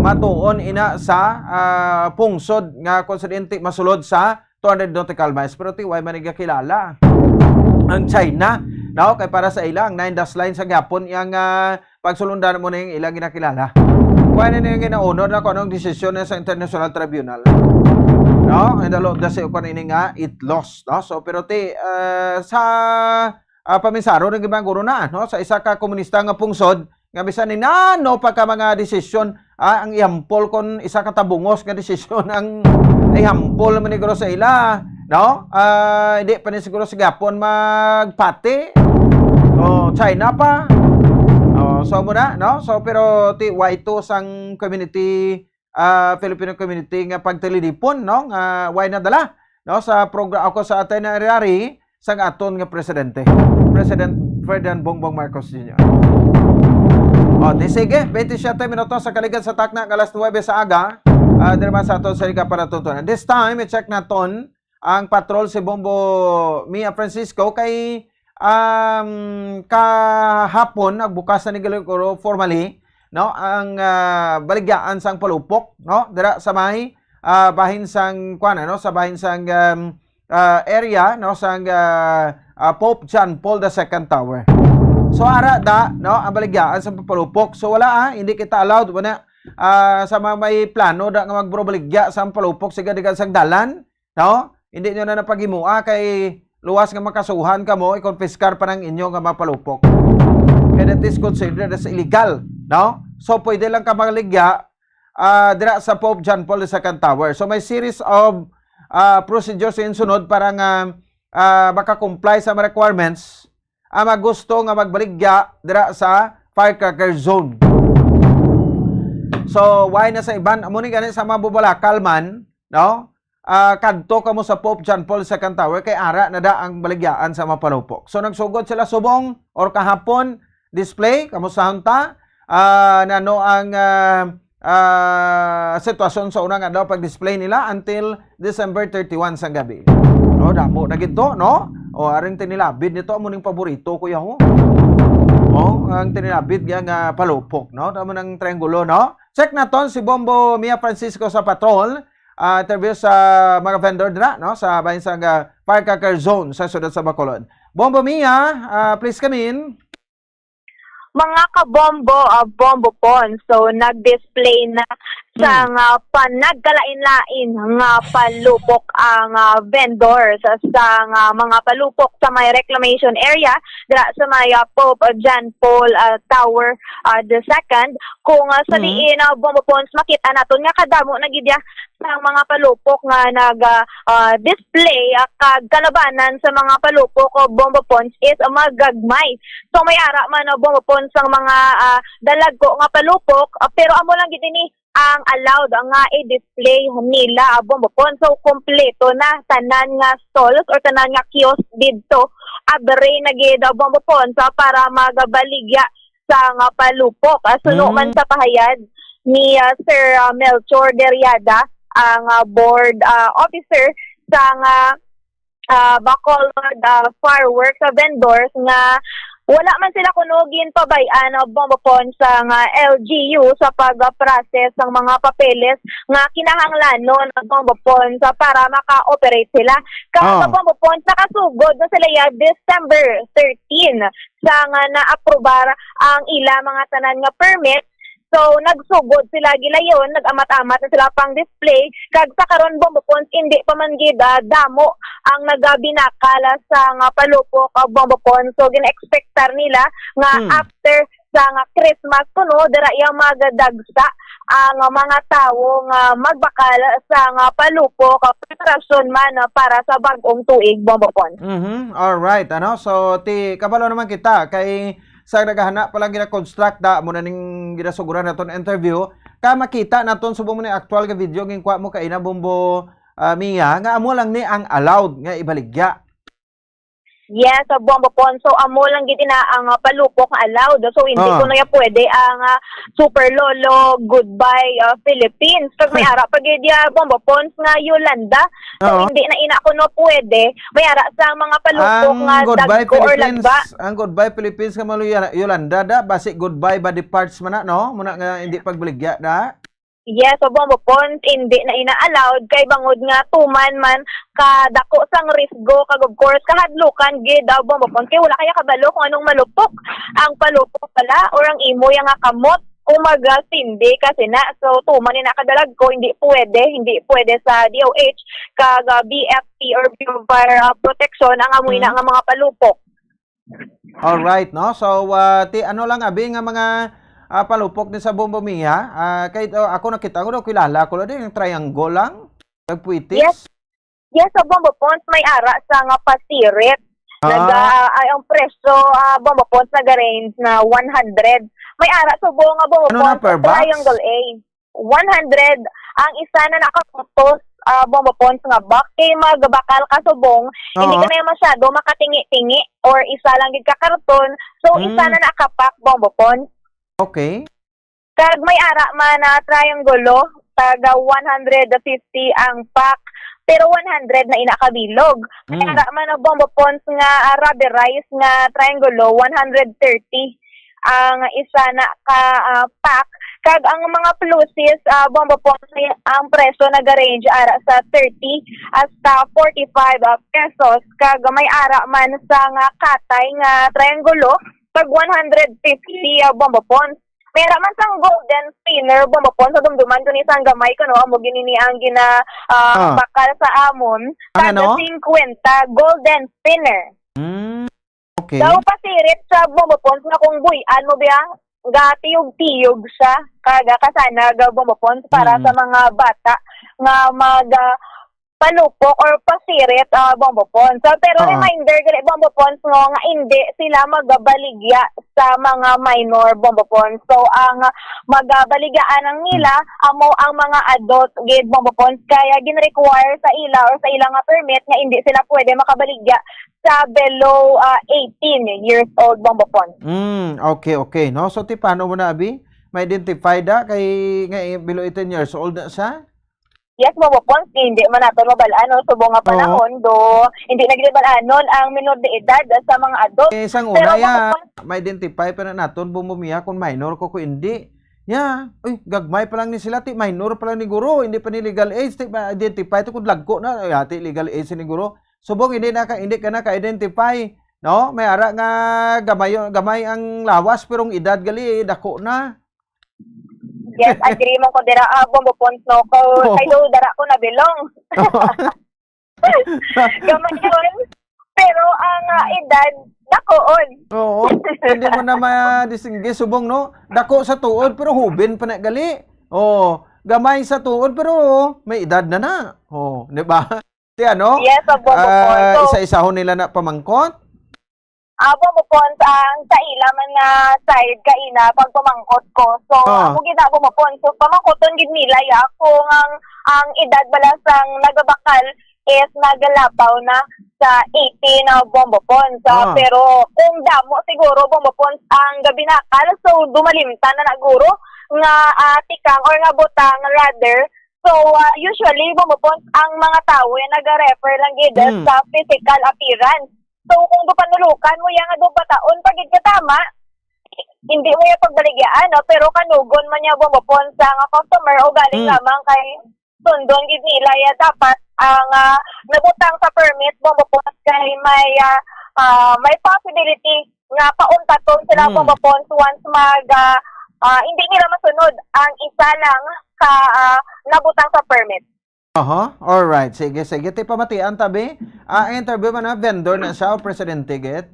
matuon ina sa, ah, pungsod nga konsidente masulod sa two hundred nautical miles. Pero ti, way man nagakilala ang China, no? Kay para sa ila, ang nine dash line sa gihapon iyang, ah, pagsulundan mo na yung ilang ginakilala. Kaya na yung ginaunod na kung anong desisyon na sa International Tribunal, no? And the law does say kung ini nga, it lost, no? So, pero ti, ah, sa, ah, paminsaro ng gimaguro na, no? Sa isa ka komunista nga pungsod, nga bisan ni nano pa ka mga desisyon, ah, ang ihampol kon isa ka tabungos nga desisyon ang ihampol man ni Guro sa ila, no? Ah, hindi pa ni siguro sa gihapon magpati. O, China pa. O, so mo na, no? So, pero ti, way to sang community, ah, Filipino community nga pagtilidipon, no? Nga way nadala, no? Sa program ako sa itinerary, sang aton nga presidente, President Ferdinand Bongbong Marcos Junior. O, di sige, twenty-seven minutos sa kaligad sa takna nga alas nuwebe sa aga, ah, diri man sa aton sa Liga para Tutunan. This time, i-check naton ang patrol si Bombo Mia Francisco kay, um, kahapon, nagbukas na ni Galiguro formally, no, ang, ah, baligyaan sang palupok, no, dira sa may, ah, bahin sang, kuwan, ano, sa bahin sang, um, ah, area, no, sang, ah, ah, Pope John Paul the Second Tower. So, ara da, no, ang baligyaan sa palupok. So, wala, ah, hindi kita allowed, wala, ah, sa mga may plano da nga magburobaligya sa palupok, siga digan sang dalan, no? Hindi nyo na napaghimua kay luwas nga makasuhan kamo, i-confiscar pa ng inyo nga mga palupok. Kaya that is considered as illegal, no? So, pwede lang ka maligya, ah, dira sa Pope John Paul the Second Tower. So, may series of, ah, procedures yung sunod para nga, ah, makakomply sa mga requirements ang mga gusto nga magbaligya dira sa firecracker zone. So, why na sa iban? Amo ni gani sa mga bubalakal man, no? Ah, kadto kamo sa Pope John Paul Second Tower kay ara na da ang baligyaan sa mga palupok. So, nagsugod sila subong or kahapon, display, kamusta ta? Ah, nano ang, ah, ah, sitwasyon sa unang adlaw pag-display nila until December thirty-one sang gabi. No, damo na gid to, no? O, aring tinilabid nito, amo ning paborito ko yaho. O, ang tinilabid nga, nga palupok, no? Damo ng triangulo, no? Check naton si Bombo Mia Francisco sa patrol, ah, interview sa mga vendor dira, no? Sa bahin sa, ah, firecracker zone sa siyudad sa Bacolod. Bombo Mia, ah, please come in. Mga kabombo, ah, Bombo Pons, so nag-display na sa Mm. nga panagkalain-lain nga palupok ang, ah, vendors sa, sa nga mga palupok sa may reclamation area dira sa may, ah, Pope John Paul, ah, Tower, ah, the second. Kung, ah, sa Mm. diin, ah, Bombo Pons, makita naton nga kadamo na gid ya sa mga palupok nga nag, ah, ah, display, ah, kag kalabanan sa mga palupok o Bombo Pons is magagmay. So, may ara man, ah, Bombo Pons ang mga, ah, dalagko nga palupok, ah, pero amo lang gid ini ang allowed nga i-display nila, ah, Bombo Pons. So, kompleto na tanan nga stalls or tanan nga kiosk didto. Abre na gid, ah, Bombo Pons, ah, para magabaligya sa nga palupok. Ah, suno man Mm. sa pahayag ni, ah, Sir, ah, Melchor Deriada, ang, ah, board, ah, officer sa nga, ah, Bacolod, ah, fireworks vendors nga wala man sila kuno ginpabay-an, ah, Bombo Pons, sa nga L G U sa pag-process sang mga papeles nga kinahanglanon, ah, Bombo Pons, sa para maka-operate sila. Kag, ah, Bombo Pons, nakasugod na sila ya December thirteen sa nga naaprobar ang ila mga tanan nga permit. So, nagsugod sila gilayon, nag-amat-amat na sila pang display, kag sa karon, Bombo Pons, hindi pa man gid, ah, damo ang nagabinakal sa nga palupok, ah, Bombo Pons. So, gina-expectar nila nga Hmm. after sa nga Christmas kuno, dira iya magadagsa ang mga tawo nga magbakal sa nga palupok, ah, preparasyon man, ah, para sa bag-ong tuig, Bombo Pons. Mhm. All right, ano? So, ti, kabalo naman kita kay sa naghahana pa lang gina-construct da mo na ning ginasuguran naton interview, ka makita naton subong mo ni actual nga video ginkuha mo kaina, Bombo, ah, Mia, nga amo lang ni ang allowed nga ibaligya. Yes, sa Bombo Pons. So, amo lang gid na ang, ah, palupok nga allowed. So, hindi Ah. ko na ya pwede ang, ah, Super Lolo, Goodbye, ah, Philippines. Pag may ara pa gid ya, Bombo Pons, nga Yolanda. So, Oo. hindi na ina ko no pwede. May ara sa mga palupok Ang nga Goodbye dagko or Philippines, lagba. Ang Goodbye Philippines nga malo Yola-, Yolanda da, basi Goodbye Body Parts man na, no? Muna nga hindi pagbaligya da. Yes, sa Bombo Pons, hindi na ina allowed kay bangod nga tuman man kadako sang risgo, kag of course, kahadlukan gid daw, Bombo Pons, kay wala kaya kabalo kung anong malupok. Ang palupok pala or ang imo ya nga kamot kung magasindi ka sina. So, tuman ni nakadalag ko, hindi pwede, hindi pwede sa D O H kag, ah, B F P or Bureau of Fire, ah, Protection ang amoy na Hmm. nga mga palupok. All right, no? So, ah, ti, ano lang, abi nga mga, ah, palupok ni sa Bombo Mia? Ah, kay, oh, ako nakita ko daw, kilala ko lang din, yung triangle lang, nagpuitis. Yes. Yes, sa Bombo Pons, may ara sa nga pasirit. Ah. Naga, ay, ang presyo, ah, Bombo Pons, naga-range na one hundred. May ara sa buong nga Bombo Ano na, Pons, per box? Triangle A. One hundred ang isa na nakaputos, ah, Bombo Pons nga box. Kay magbakal ka subong, hindi Oo. ka na masyado makatingi-tingi or isa lang gid ka karton. So, isa Mm. na nakapak, Bombo Pons. Okay. Kag may ara man na triangulo, taga one hundred fifty ang pack, pero one hundred na ina ka bilog. May Mm. ara man ang Bombo Pons nga, ah, rubberized nga triangulo, one hundred thirty ang isa na ka, ah, pack. Kag ang mga pluses, ah, Bombo Pons, ang presyo naga-range ara sa thirty hasta forty-five, ah, pesos. Kag may ara man sa nga katay nga triangulo, kag one hundred fifty, ah, Bombo Pons. May ara man sang golden spinner, Bombo Pons, sa dumduman ko ni sang gamay ko, no? Amo gini ni ang gina, ah, Ah. bakal sa amon. Ang Taga ano? Cinquenta, golden spinner. Mm. Okay. Daw pasirit sa Bombo Pons nga kung buy-an mo biya, gatiyog-tiyog siya, kaga kasana ga Bombo Pons para Mm. sa mga bata nga mag, ah, palupok or pasirit, ah, Bombo Pons. So, pero Oo. reminder gali, Bombo Pons, no, nga hindi sila magabaligya sa mga minor, Bombo Pons. So, ang magabaligyaan ang nila, Hmm. amo ang mga adult gid, Bombo Pons. Kaya gin-require sa ila or sa ila nga permit nga hindi sila pwede makabaligya sa below, ah, eighteen years old, Bombo Pons. Mm, okay, okay, no? So, ti, paano mo na, abi? Ma-identify da kay nga, eh, below eighteen years old na siya? Yes, Bombo Pons, hindi man naton mabal-an, no? Subong nga Oo. panahon, do, hindi na gid bal-anon ang minor de edad sa mga adult. Eh, sang Pero, una, ya, Bombo Pons, ma-identify pa na naton, Bombo Mia, kung minor ko, kung hindi. Ya, uy, gagmay pa lang ni sila, ti minor pa lang ni guro, hindi pa ni legal age, ti ma-identify to kung lagko na, ya, ti legal age ni guro. Subong hindi na ka, hindi ka na ka-identify, no? May ara nga gamay, gamay ang lawas, pero ang edad gali, dako na. Yes, agree man ko dira, ah, Bombo Pons, no? Ko, Oo. Kay do, dara ko nabilong. Gamay yun. Pero ang, ah, edad, dakoon. Oo. Hindi mo na ma-distinguish, subong, no? Dako sa tuod, pero hubin pa na gali. Oo. Gamay sa tuod, pero may edad na na. Oo, di ba? Ti ano? Yes, ang Bombo Pons. Ah, So, isa-isahon nila na pamangkot? Ah, Bombo Pons, ang sa ila man nga side kaina pagpamangkot ko. So, Ah. Amo gid na, Bombo Pons. So, pamangkoton gid nila ya kung ang, ang edad bala sang nagabakal is nagalapaw na sa eighteen na, Bombo Pons. Ah, Ah. Pero kung damo siguro, Bombo Pons, ang gabinakal, so dumalimtan na na guro nga, ah, tikang or nga butang rather. So, ah, usually, Bombo Pons, ang mga tawo ay nag-refer lang gid Mm. sa physical appearance. So, kung dupanulokan mo ya nga dubataon pa gid ka tama, hindi mo ya pagbaligyaan, no? Pero kanugon man ya, Bombo Pons, sa nga customer o galing Mm. lamang kay sundon gid nila ya dapat ang, ah, nabutang sa permit, Bombo Pons, kay may, ah, ah, may possibility nga pauntaton sila, Mm. Bombo Pons, once mag, ah, ah, hindi nila masunod ang isa lang ka, ah, nabutang sa permit. Aha, alright. Sige, sige. Ti pamatian, tabi. Ah, interview man na, vendor na siya o presidente, git?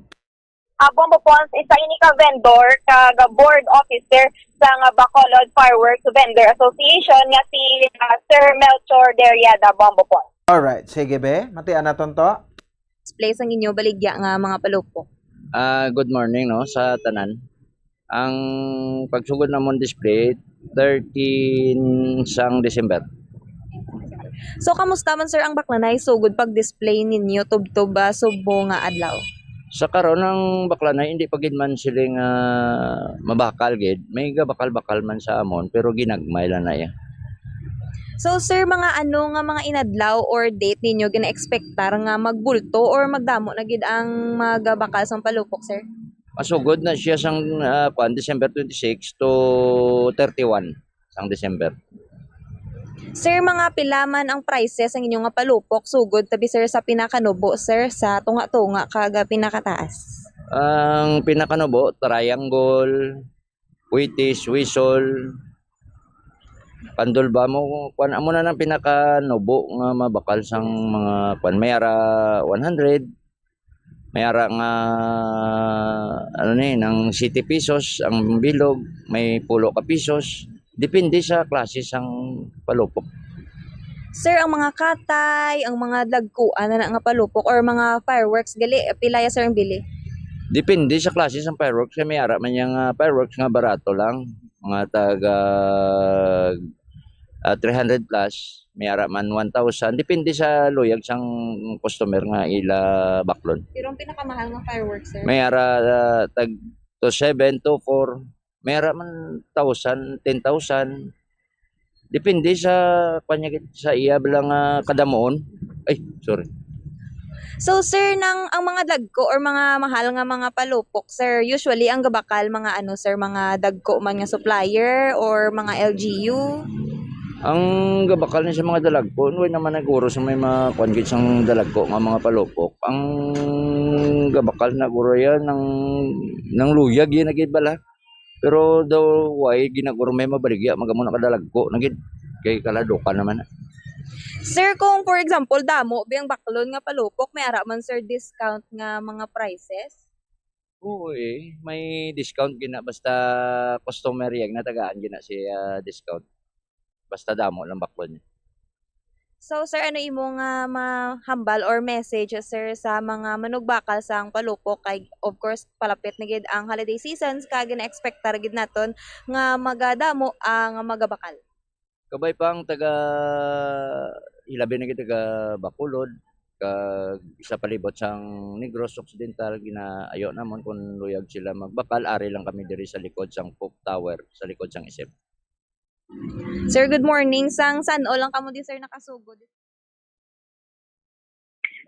Ah, Bombo Pons, isa ini ka vendor kag board officer sang Bacolod Fireworks Vendor Association nga si, ah, Sir Melchor Deriada, Bombo Pons. Alright, sige be. Matian naton to. Display sang inyo baligya nga mga palupok. Ah, good morning, no, sa tanan. Ang pagsugod namon display, thirteen sang December. So, kamusta man, sir, ang Baklanay sugod pag-display ninyo tubtob, ah, subong nga adlaw? Sa karon, ang Baklanay hindi pa gid man sila nga mabakal gid. May gabakal-bakal man sa amon, pero ginagmay lang na iya. So, sir, mga ano nga mga inadlaw or date ninyo gina-expectar nga magbulto or magdamo na gid ang magabakal sang palupok, sir? Masugod na siya sang, ah, kwan, December twenty-six to thirty-one sang December. Sir, mga pila man ang prices ang inyo nga palupok sugod tabi, sir, sa pinakanubo, sir, sa tunga-tunga kag, ah, pinakataas? Ang pinakanubo, triangle, Wheaties, Whistle, Pandol ba mo, kwan, amo na nang pinakanubo nga mabakal sang mga, kwan, may ara one hundred, may ara nga, ano ni, nang siyete pesos ang bilog, may pulo ka pesos. Depende sa klase sang palupok. Sir, ang mga katay, ang mga dagkuan na nga palupok or mga fireworks gali, pila ya, sir, ang bili? Depende sa klase sang fireworks. Kay may ara man yang, ah, fireworks nga barato lang, mga taga, ah, three hundred plus, may ara man one thousand. Depende sa luyag sang customer nga ila baklon. Pero ang pinakamahal nga fireworks, sir? May ara, ah, tag two seven, two four, may ara man thousand, ten thousand. Depende sa, kanya, sa iya bala nga kadamuon. Ay, sorry. So, sir, nang ang mga dagko or mga mahal nga mga palupok, sir, usually ang gabakal mga ano, sir, mga dagko man nga supplier or mga L G U? Ang gabakal ni sa mga dalagko, way naman naguro sa may mga kwan gid sang dalagko nga mga palupok. Ang gabakal na guro yan, nang, nang luyag yan na gid bala. Pero daw, way ginaguro may mabaligya, magamo na kadalagko na gid. Kay kaladukan naman na. Sir, kung for example, damo biyang baklon nga palupok, may ara man, sir, discount nga mga prices? Oo, eh. May discount gina basta customer yang natagaan gina siya discount. Basta damo lang baklon niya. So, sir, ano imo nga mahambal or message, sir, sa mga manugbakal sang palupok? Kay, of course, palapit na gid ang holiday seasons, kag gina-expectar gid naton nga magadamo ang magabakal. Kabay pa ang taga, hilabi na gid taga Bacolod, kag sa palibot sang Negros Occidental, ginaayo namon kung luyag sila magbakal, ari lang kami diri sa likod sang Pope Tower, sa likod sang S M. Sir, good morning. Sang san-o lang kamo di, sir, nakasugod?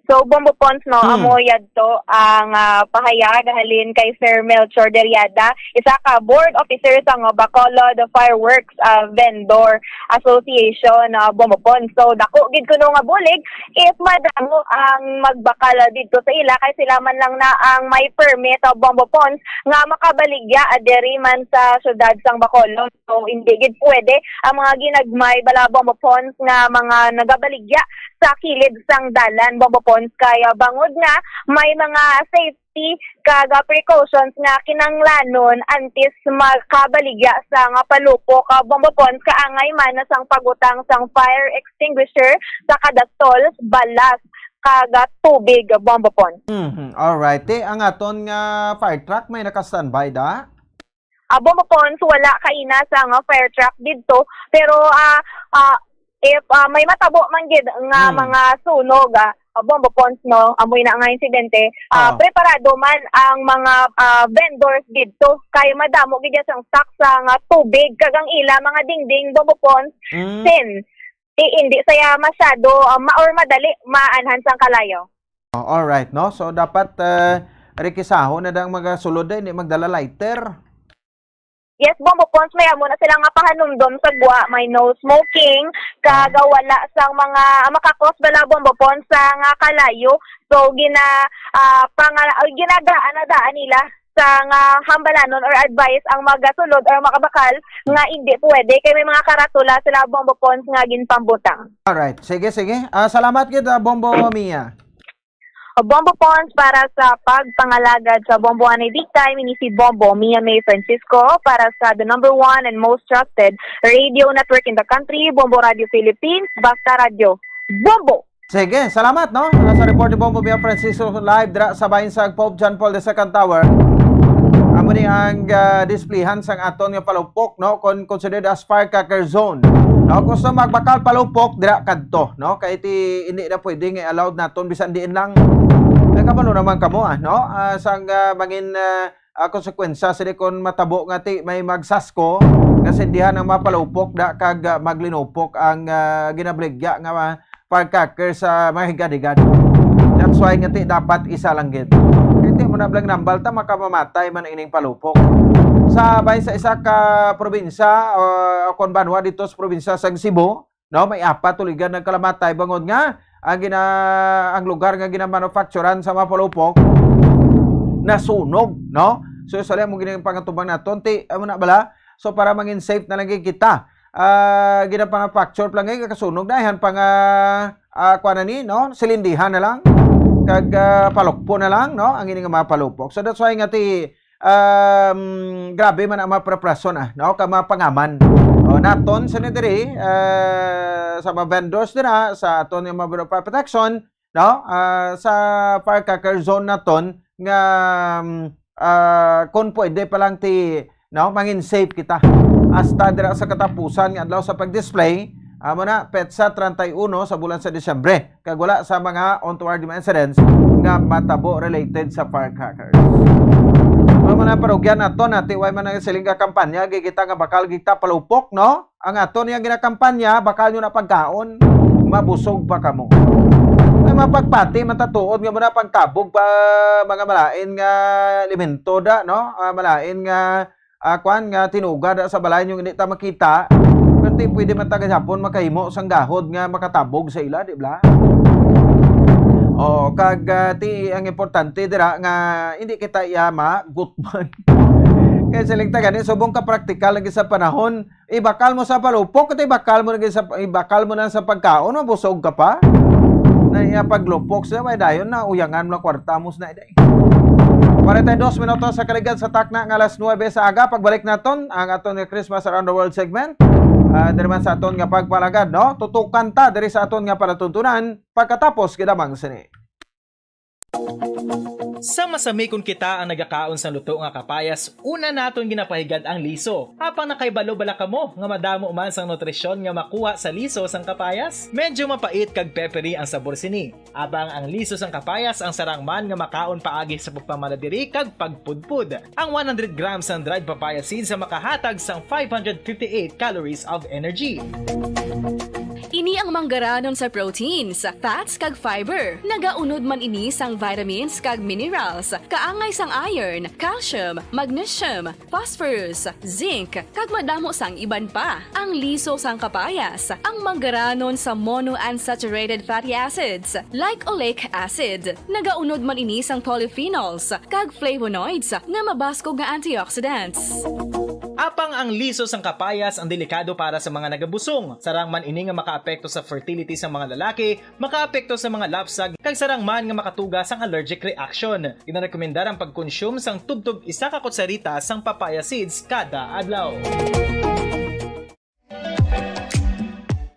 So, Bombo Pons, no, Hmm. amo yadto ang, ah, pahayag halin kay Sir Melchor Deriada, isa ka board officer sang Bacolod Fireworks, ah, Vendor Association, ah, Bombo Pons. So, dako gid kuno nga bulig if madamo ang magbakal didto sa ila, kay sila man lang na ang may permit, ah, Bombo Pons, nga makabaligya, ah, diri man sa siyudad sang Bacolod. So, hindi gid pwede ang mga ginagmay bala, Bombo Pons, nga mga nagabaligya sa kilid sang dalan, Bombo Pons, kay, ah, bangod nga may mga safety kag, ah, precautions nga kinahanglanon antes makabaligya sa nga palupok, ah, Bombo Pons, kaangay man na sang pagutang sang fire extinguisher sa kada stalls, balas, kag, ah, tubig, Bombo Pons. Mhm. Alright. Ti, ang aton nga fire truck may naka-standby da? Ah, Bombo Pons, wala kaina sa nga fire truck didto, pero, ah, ah, if, ah, may matabo man gid nga Mm. mga sunog, ah, ah, Bombo Pons, no, amoy na nga insidente, ah, Oo. preparado man ang mga, ah, vendors didto, kay madamo gid ang stock sa nga tubig, kag ang ila mga dingding, Bombo Pons, Mm. sin, i-, hindi saya masyado, ah, ma-, or madali maanhan sang kalayo. Oh, alright, no? So, dapat, eh, rikisahon na dang mga sulod, eh, hindi magdala lighter. Yes, Bombo Pons, may amo na sila nga pahanumdom sa gwa, may no smoking, kag Ah. wala sang mga makakos bala, Bombo Pons, sa nga kalayo. So, gina-, ah, panga-, ay, ginagaan na daan nila sa nga hambalanon or advice ang magasulod or makabakal nga hindi pwede kay may mga karatula sila, Bombo Pons, nga ginpambutang. Alright. Sige, sige. Ah, salamat gid, ah, Bombo Mia. O Bombo Pons, para sa pagpangalagad sa Bombo anay big time, ini si Bombo Mia May Francisco para sa the number one and most trusted radio network in the country, Bombo Radio Philippines, Basta Radio. Bombo! Sige, salamat, no? Para sa report ni Bombo Mia Francisco live dira sa bahin sa Pope John Paul the Second Tower. Amo ni ang, ah, displayhan sang aton nga palupok, no? Kon considered as firecracker zone. No, gusto magbakal palupok dira kadto, no? Kay ti hindi na pwede nga allowed naton bisan diin lang. Nagkabalo naman kamo, ah, no? Ah, sang, ah, mangin, ah, ah, konsekwensya sini kon matabo nga ti may magsasko nga sindihan ang mga palupok da kag, ah, maglinupok ang, ah, ginabaligya nga mga firecracker sa mga higad-higad. That's why nga ti dapat isa lang gid. Kay ti mo na blang nambal ta makamamatay man ining palupok. Sa bay sa isa ka probinsya o kon banwa dito sa probinsya sa Cebu, no, may apat tuligan nagkalamatay bangod nga ang gina-, ang lugar nga ginamanufacturan sa mga palupok nasunog, no? So, sa mo gining pangatubang naton, ti, amo na bala? So, para mangin safe na lang gid kita, ah, ginapanufacture pa lang gid, kasunog na, ihan pa nga, ah, kuha na ni, no? Silindihan na lang, kag, ah, palukpo na lang, no? Ang ini nga mga palupok. So, that's why nga ti, um, grabe man ang mga preparasyon, ah, no? Kag mga pangaman. O, naton sa diri, ah, sa mga vendors dira, sa aton nga mga Bureau of Fire Protection, no? Ah, sa firecracker zone naton nga, um, ah, kung pwede pa lang ti, no, mangin safe kita. Hasta dira sa katapusan nga adlaw sa pag-display, amo na, petsa treinta y uno sa bulan sa Disyembre. Kag wala sa mga untoward nga incidents nga matabo related sa firecrackers. Ang mga parugyan nato, nati, way man ang siling nga kampanya, gigita nga bakal gita palupok, no? Ang ato niya ginakampanya, bakal nyo na pagkaon, mabusog pa kamo. May mapagpati, matatuod nga muna pangtabog pa mga malain nga elemento da, no? Ah, malain nga, ah, kwan nga tinuga da sa balay nyo hindi ta makita. Pero ti pwede man ta gahapon makahimo sang gahod nga makatabog sa ila, di ba? O, kag, ah, ti ang importante dira nga hindi kita iya magutman. Kay siling ta gani, subong ka praktikal lagi sa panahon, ibakal mo sa palupok, ito ibakal mo lagi sa, ibakal mo na sa pagkaon, mabusog ka pa. Na iya paglupok sa may dayon na uyangan mo lang kwarta mo sa naiday. Forty-two minutos sa kaligad sa takna nga alas nuebe sa aga. Pagbalik naton ang aton nga Christmas Around the World segment. Ah, diri man sa aton nga pagpalagad, no? Tutukan ta diri sa aton nga palatuntunan pagkatapos gid lamang sini. Sa masami kon kita ang nagakaon sang luto nga kapayas, una naton ginapahigad ang liso. Apang nakahibalo bala kamo nga madamo man sang nutrisyon nga makuha sa liso sang kapayas? Medyo mapait kag peppery ang sabor sini. Apang ang liso sang kapayas ang sarang man nga makaon paagi sa pagpamaladiri kag pagpudpud. Ang one hundred grams sang dried papaya seeds ang makahatag sang five hundred fifty-eight calories of energy. Ini ang manggaranon sa proteins, fats, kag fiber. Nagaunod man ini sang vitamins kag minerals, kaangay sang iron, calcium, magnesium, phosphorus, zinc, kag madamo sang iban pa. Ang liso sang kapayas, ang manggaranon sa monounsaturated fatty acids, like oleic acid. Nagaunod man ini sang polyphenols kag flavonoids nga mabaskog nga antioxidants. Apang ang liso sang kapayas ang delikado para sa mga nagabusong. Sarang man ini nga makaapekto sa fertility sa mga lalaki, makaapekto sa mga lapsag, kag sarang man nga makatuga sang allergic reaction. Ginarekomendar ang pagkonsume sang tubtob isa ka kutsarita sang papaya seeds kada adlaw.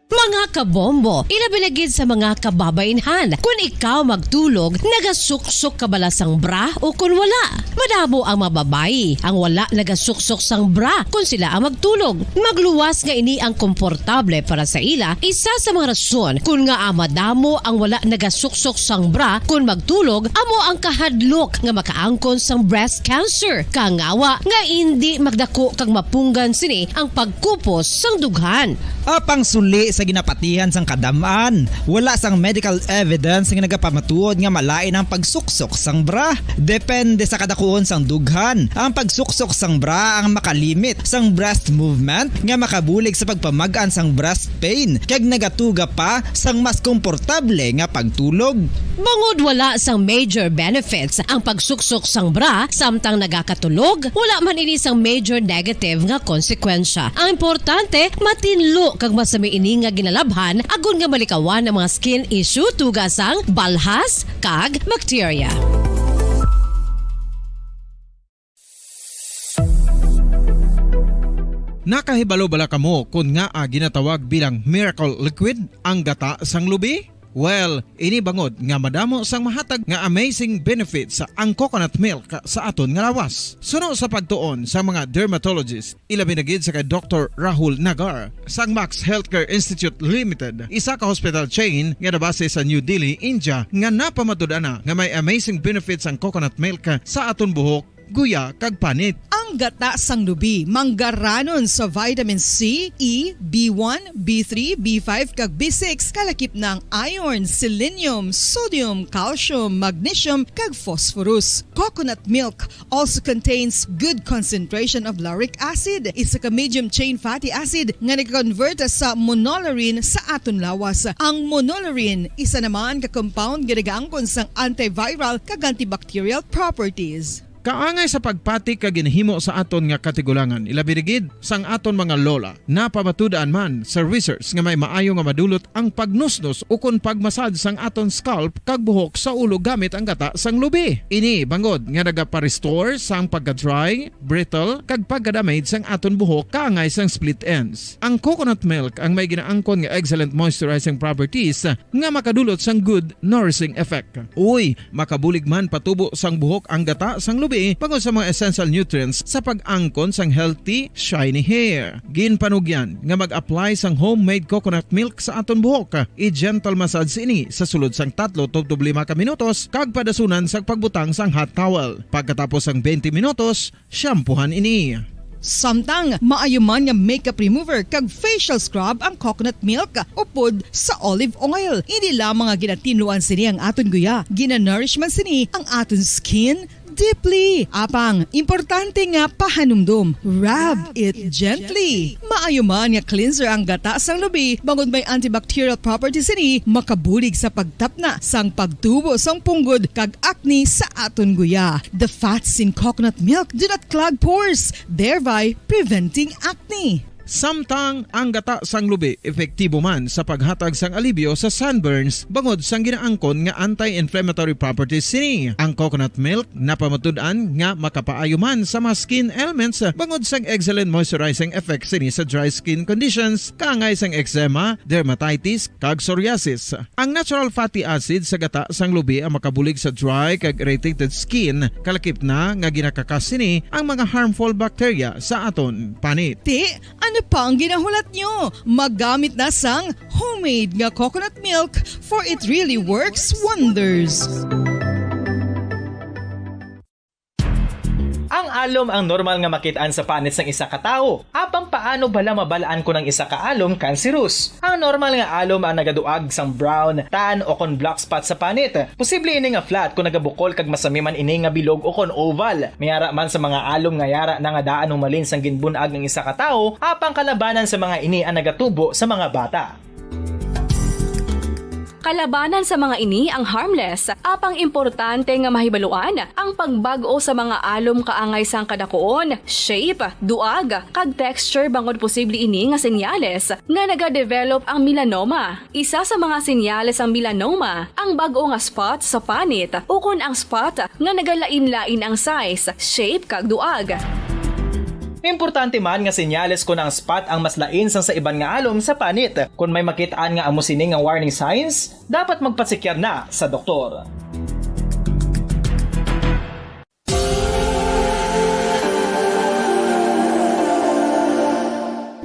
Mga Mga kabombo, ilabi na gid sa mga kababainhan. Kun ikaw magtulog, nagasuksok ka bala sang bra o kun wala? Madamo ang mga babayi ang wala nagasuksok sang bra kun sila ang magtulog. Magluwas nga ini ang komportable para sa ila, isa sa mga rason kun ngaa madamo ang wala nagasuksok sang bra kun magtulog, amo ang kahadlok nga makaangkon sang breast cancer. Kangawa nga indi magdako kag mapunggan sini ang pagkupos sang dughan. Apang suli sa ginapatihan sang kadam-an, wala sang medical evidence nga nagapamatuod nga malain ang pagsuksok sang bra. Depende sa kadakuon sang dughan, ang pagsuksok sang bra ang makalimit sang breast movement nga makabulig sa pagpamag-an sang breast pain kag nagatuga pa sang mas komportable nga pagtulog. Bangod wala sang major benefits ang pagsuksok sang bra samtang nagakatulog, wala man ini sang major negative nga konsekwensya. Ang importante, matinlo kag masami ini nga ginalabhan agod nga malikawan ang mga skin issue tuga sang balhas kag bakterya. Nakahibalo bala kamo kon ngaa ginatawag bilang miracle liquid ang gata sang lubi? Well, ini bangod nga madamo sang mahatag nga amazing benefits ang coconut milk sa aton nga lawas. Suno sa pagtuon sa mga dermatologist, ilabi na gid sa kay Doktor Rahul Nagar sang Max Healthcare Institute Limited, isa ka hospital chain nga nabase sa New Delhi, India, nga napamatud-an na nga may amazing benefits ang coconut milk sa aton buhok, guya, kag panit. Ang gata sang lubi manggaranon sa vitamin C, E, B one, B three, B five, kag B six, kalakip na ang iron, selenium, sodium, calcium, magnesium, kag phosphorus. Coconut milk also contains good concentration of lauric acid, isa ka medium chain fatty acid nga nag-convert sa monolaurin sa aton lawas. Ang monolaurin isa naman ka compound nga nagaangkon sang antiviral kag antibacterial properties. Kaangay sa pagpati kag ginahimo sa aton nga katigulangan, ilabi na gid sang aton mga lola. Napamatud-an man sa research nga may maayo nga madulot ang pagnusnos ukon pagmasad sang aton scalp kag buhok sa ulo gamit ang gata sang lubi. Ini bangod nga nagapa-restore sang pagka-dry, brittle, kag pagka-damage sang aton buhok kaangay sang split ends. Ang coconut milk ang may ginaangkon nga excellent moisturizing properties nga makadulot sang good nourishing effect. Uy, makabulig man patubo sang buhok ang gata sang lubi bangod sa mga essential nutrients sa pag-angkon sang healthy, shiny hair. Ginpanugyan nga mag-apply sang homemade coconut milk sa aton buhok. I-gentle massage ini sa sulod sang tatlo tubtob lima ka minutos kag padasunan sang pagbutang sang hot towel. Pagkatapos sang twenty minutos, shampoohan ini. Samtang maayo man nga makeup remover kag facial scrub ang coconut milk upod sa olive oil. Hindi lamang nga ginatinluan sini ang aton guya, ginanourish man sini ang aton skin deeply. Apang, importante nga pahanumdom, rub it gently. Maayo man nga cleanser ang gata sang lubi, bangod may antibacterial properties sini, makabulig sa pagtapna sang pagtubo sang punggod kag acne sa aton guya. The fats in coconut milk do not clog pores, thereby preventing acne. Samtang ang gata sang lubi epektibo man sa paghatag sang alibyo sa sunburns bangod sang ginaangkon nga anti-inflammatory properties sini. Ang coconut milk napamatud-an nga makapaayo man sa mga skin ailments bangod sang excellent moisturizing effect sini sa dry skin conditions, kaangay sang eczema, dermatitis, kag psoriasis. Ang natural fatty acid sa gata sang lubi ang makabulig sa dry kag irritated skin, kalakip na nga ginakakas sini ang mga harmful bacteria sa aton panit. Ti, ano pa ang ginahulat nyo? Magamit na sang homemade nga coconut milk, for it really works wonders. Ang alom ang normal nga makit-an sa panit sang isa ka tawo. Apang paano bala mabal-an kon ang isa ka alom cancerous? Ang normal nga alom ang nagaduag sang brown, tan, o kon black spot sa panit. Posible ini nga flat kon nagabukol kag masami man ini nga bilog o kon oval. May ara man sa mga alom nga yara na nga daan humalin sang ginbun-ag ang isa ka tawo, apang kalabanan sa mga ini ang nagatubo sa mga bata. Kalabanan sa mga ini ang harmless, apang importante nga mahibaluan ang pagbag-o sa mga alom kaangay sang kadakuon, shape, duag, kag texture, bangod posible ini nga senyales nga nagadevelop ang melanoma. Isa sa mga senyales sang melanoma ang bag-o nga spot sa panit ukon ang spot nga nagalain-lain ang size, shape, kag duag. Importante man nga senyales kon ang spot ang mas lain sang sa iban nga alom sa panit. Kon may makit-an nga amo sini nga warning signs, dapat magpasekyar na sa doktor.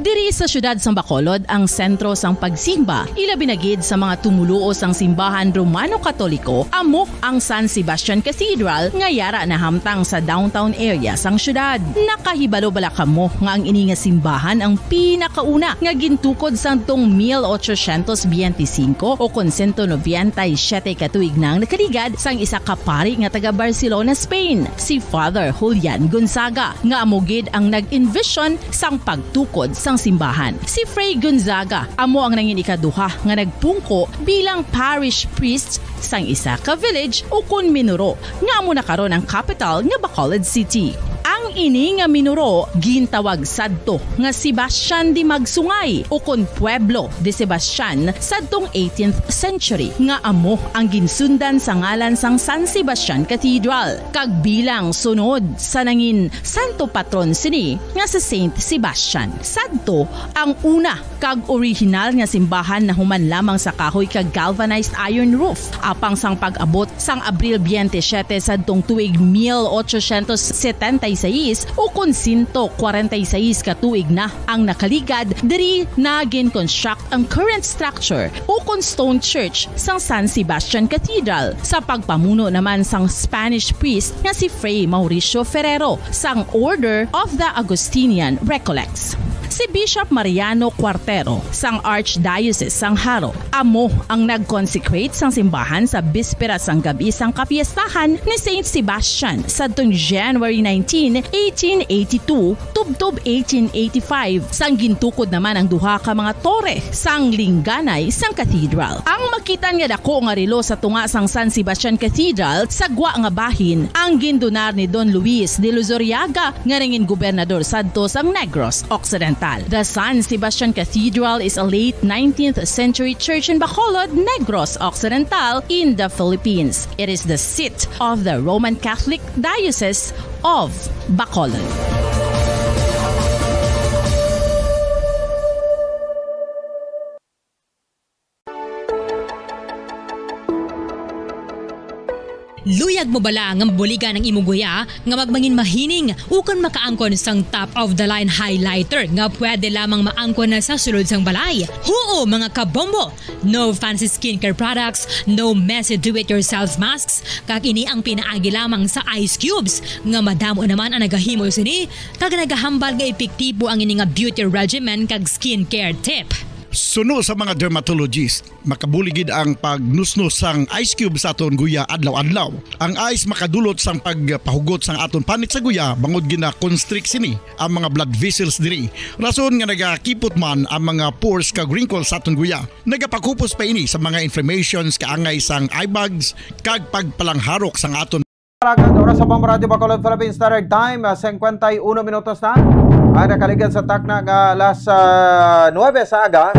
Diri sa siyudad sang Bacolod ang sentro sang pagsimba, ilabi na gid sa mga tumoluo sang simbahan Romano-Katoliko, amo ang San Sebastian Cathedral nga yara nahamtang sa downtown area sang siyudad. Nakahibalo bala kamo nga ang ini nga simbahan ang pinakauna nga gintukod sadtong mil ochocientos biyente singko o kon sento nobenta y siyete ka tuig na ang nakaligad sang isa ka pari nga taga Barcelona, Spain, si Father Julian Gonzaga, nga amo gid ang nag-envision sang pagtukod sang simbahan. Si Fray Gonzaga amo ang nangin ikaduha nga nagpungko bilang parish priest sang isa ka village ukon minuro nga amo na karon ang kapital nga Bacolod City. Ang ini nga minuro gintawag sadto nga Sebastian de Magsungay ukon Pueblo de Sebastian sadtong eighteenth century, nga amo ang ginsundan sa ngalan sang San Sebastian Cathedral, kag bilang sunod sa nangin santo patron sini nga si Saint Sebastian. Sadto ang una kag orihinal nga simbahan nahuman lamang sa kahoy kag galvanized iron roof, apang sang pag-abot sang Abril twenty-seven sadtong tuig mil ochocientos setenta y seis, ukon sento kwarenta y seis ka tuig na ang nakaligad, diri na gin-construct ang current structure ukon stone church sang San Sebastian Cathedral, sa pagpamuno naman sang Spanish priest nga si Fray Mauricio Ferrero sang Order of the Augustinian Recollects. Si Bishop Mariano Cuartero sang Archdiocese sang Jaro amo ang nag-consecrate sang simbahan sa bispera sang gab-i sang kapiestahan ni Saint Sebastian sadtong January nineteen, eighteen eighty-two, tubtob eighteen eighty-five, sang gintukod naman ang duha ka mga tore sang lingganay sang cathedral. Ang makitan nga dako nga relo sa tunga sang San Sebastian Cathedral sa gwa nga bahin ang gindonar ni Don Luis de Luzuriaga, nga nangin gobernador sadto sang Negros Occidental. The San Sebastian Cathedral is a late nineteenth century church in Bacolod, Negros Occidental, in the Philippines. It is the seat of the Roman Catholic Diocese of Bacolod. Luyag mo bala nga mabuligan ang imo guya nga magmangin mahining ukon makaangkon sang top of the line highlighter nga pwede lamang maangkon na sa sulod sang balay? Huo, mga kabombo! No fancy skincare products, no messy do-it-yourself masks, kag ini ang pinaagi lamang sa ice cubes, nga madamo naman ang nagahimo sini kag nagahambal nga epektibo ang ini nga beauty regimen kag skincare tip. Suno sa mga dermatologist, makabulig gid ang pagnusnos sang ice cube sa aton guya adlaw-adlaw. Ang ice makadulot sang pagpahugot sang aton panit sa guya, bangod gina-constrict sini ang mga blood vessels diri, rason nga nagakipot man ang mga pores kag wrinkles sa aton guya. Nagapakupos pa ini sa mga inflammations, kaangay sang eye bags, kag pagpalangharok sang aton Ang oras sa Bombo Radyo Bacolod Philippine Standard Time, ah, singkwenta y uno minutos na ang nakaligad sa takna nga alas, ah, nuebe sa aga,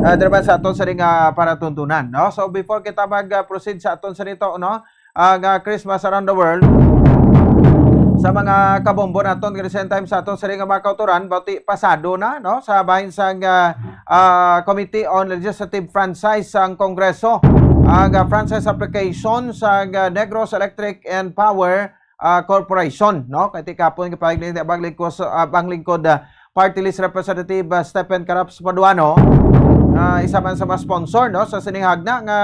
ah, diri man sa aton sining, ah, panatuntunan, no? So, before kita mag, ah, proceed sa aton sining to, no? Ang, ah, Christmas around the world, sa mga kabombo naton, at the same time sa aton sining, ah, mga kautoran, bati pasado na, no? Sa bahin sang, ah, ah, Committee on Legislative Franchise sang Kongreso ang, ah, franchise application sa, ah, Negros Electric and Power, ah, Corporation, no? Kay ti kapon gipahayag ni Banglikos-, ah, Banglingkod, ah, Party List Representative, ah, Stephen Caraps Paduano, ah, isa man sa mga sponsor, no, sa sining hagna nga,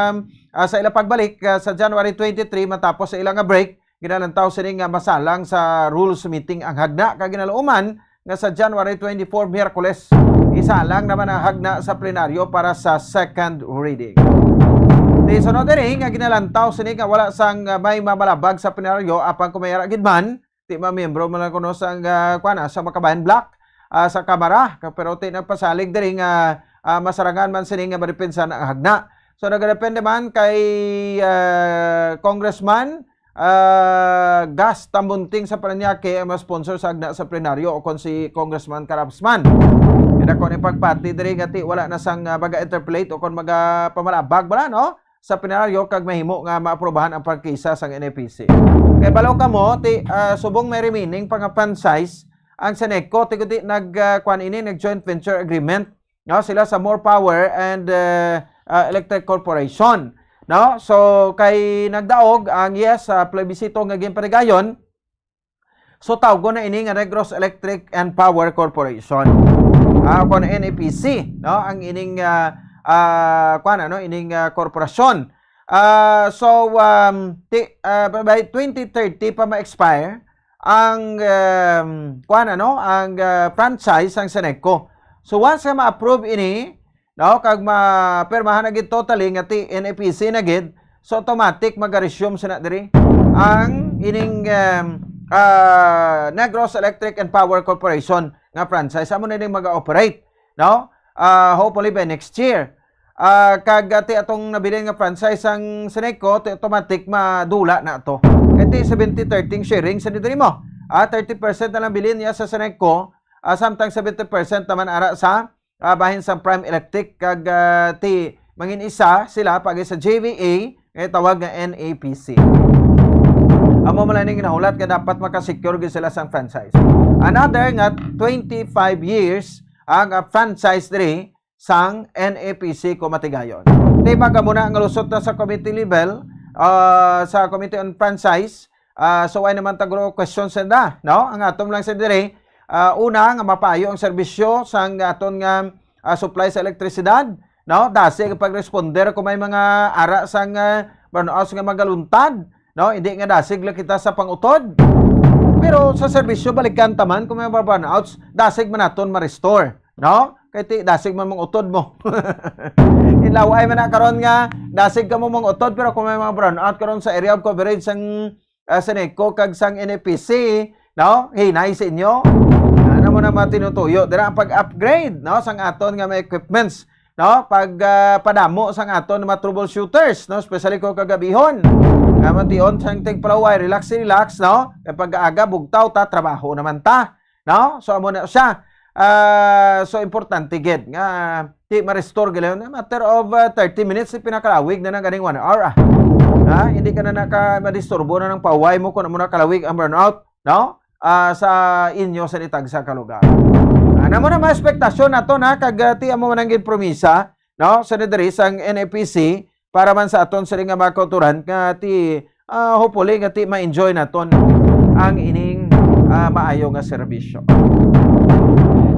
ah, sa ila pagbalik, ah, sa January twenty-three matapos sa ila nga break, ginalantaw sini nga masalang sa rules meeting ang hagna, kag ginaluoman nga sa January twenty-four, Miyerkules, isalang naman ang hagna sa plenaryo para sa second reading. Ti sunod diri nga ginalantaw sini nga wala sang, ah, may mamalabag sa plenaryo, apang kung may ara gid man, ti mamiyembro man lang kuno sang, ah, kuan, ah, sa Makabayan Bloc, ah, sa Kamara, ka-, pero ti nagpasalig diri nga, ah, masarangan man sini nga madepensa ang hagna. So, nagadepende man kay, ah, Congressman, ah, Gus Tambunting sa Parañaque ang ma-sponsor sa hagna sa plenaryo, o kon si Congressman Caraps man. Kaya ko ni pagpati diri nga ti wala na sang, ah, maga-interpolate o kon maga-pamalabag bala, no? Sa plenaryo kag mahimo nga maaprobahan ang prangkisa sang N F E C. Kay balo kamo, ti, ah, subong may remaining pa nga franchise, ang Seneco, ti kundi nag, ah, kuwan ini, nag joint venture agreement, no? Sila sa More Power and, ah, ah, Electric Corporation, no? So, kay nagdaog ang yes sa plebisito nga ginpatigayon, so tawgon na ini nga Negros Electric and Power Corporation. Ah, kon N E P C, no? Ang ining, ah, ah, kuwan, ano, ining, ah, korporasyon. Ah, so, um, ti-, ah, by twenty thirty pa ma-expire ang, um, kuwan, ano, ang, ah, franchise sang Seneco. So, once nga ma-approve ini, no, kag mapirmahan na gid totally nga ti N E P C na gid, so automatic mag-resume sina diri ang ining, um, ah, Negros Electric and Power Corporation nga franchise. Amo na ning mag-operate, no? Ah, hopefully by next year. Ah, kag, ah, ti atong nabilin nga franchise ang Seneco, ti automatic madula na to. Kay ti seventy thirty ang sharing sa diri mo. Ah, thirty percent na lang bilin niya sa Seneco, ah, samtang seventy percent naman ara sa, ah, bahin sa Prime Electric, kag, ah, ti mangin isa sila pag sa J V A nga tawag nga N A P C. Amo man lang ning nahulat nga dapat makasecure gyud sila sang franchise. Another nga twenty-five years ang, ah, franchise diri sang N A P C, kumatigayon. Di ba, kamo na nga lusot na sa committee level, ah, sa Committee on Franchise, ah, so ay naman tagro questions na, no? Ang atom lang sa diri, ah, una, nga mapayo ang serbisyo sang aton nga, ah, supply sa elektrisidad, no? Dasig ang pag-responder kung may mga ara sang, ah, brownouts nga magaluntad, no? Hindi nga dasig lang kita sa pangutod. Pero sa serbisyo, balikan taman kung may mga brownouts, dasig man naton ma-restore, no? Kay ti, dasig man mong utod mo. Inlaway man na karon nga dasig ka mo mong utod, pero kung may mga brownout karon sa area of coverage sang, ah, Seneco kag sang N E P C, no? Hinay sa inyo. Ano mo na mga tinutuyo? Dira ang pag-upgrade, no? Sang aton nga mga equipments, no? Pag, ah, padamo sang aton mga troubleshooters, no? Especially kung kagabihon. Nga mation sang tigpalaway, relax, relax, no? Kay pag-aga, bugtaw ta, trabaho naman ta. No? So, amo na siya. Ah, so, importante gid nga di ma-restore gid. Matter of, ah, thirty minutes, pinakalawig na nang ganing one hour, ah. Ha? Hindi ka na naka-, madisturbo na ng paway mo kung amo na kalawig ang brownout, no? Ah, sa inyo sa nitag sa kalugar. Ano mo na mga expectation nato na kag, ah, ti amo man ang ginpromisa, no? Sa diri sang N A P C, para man sa aton sila nga mga kauturan nga ti, ah, hopefully nga ti ma-enjoy naton ang ining, ah, maayo nga serbisyo.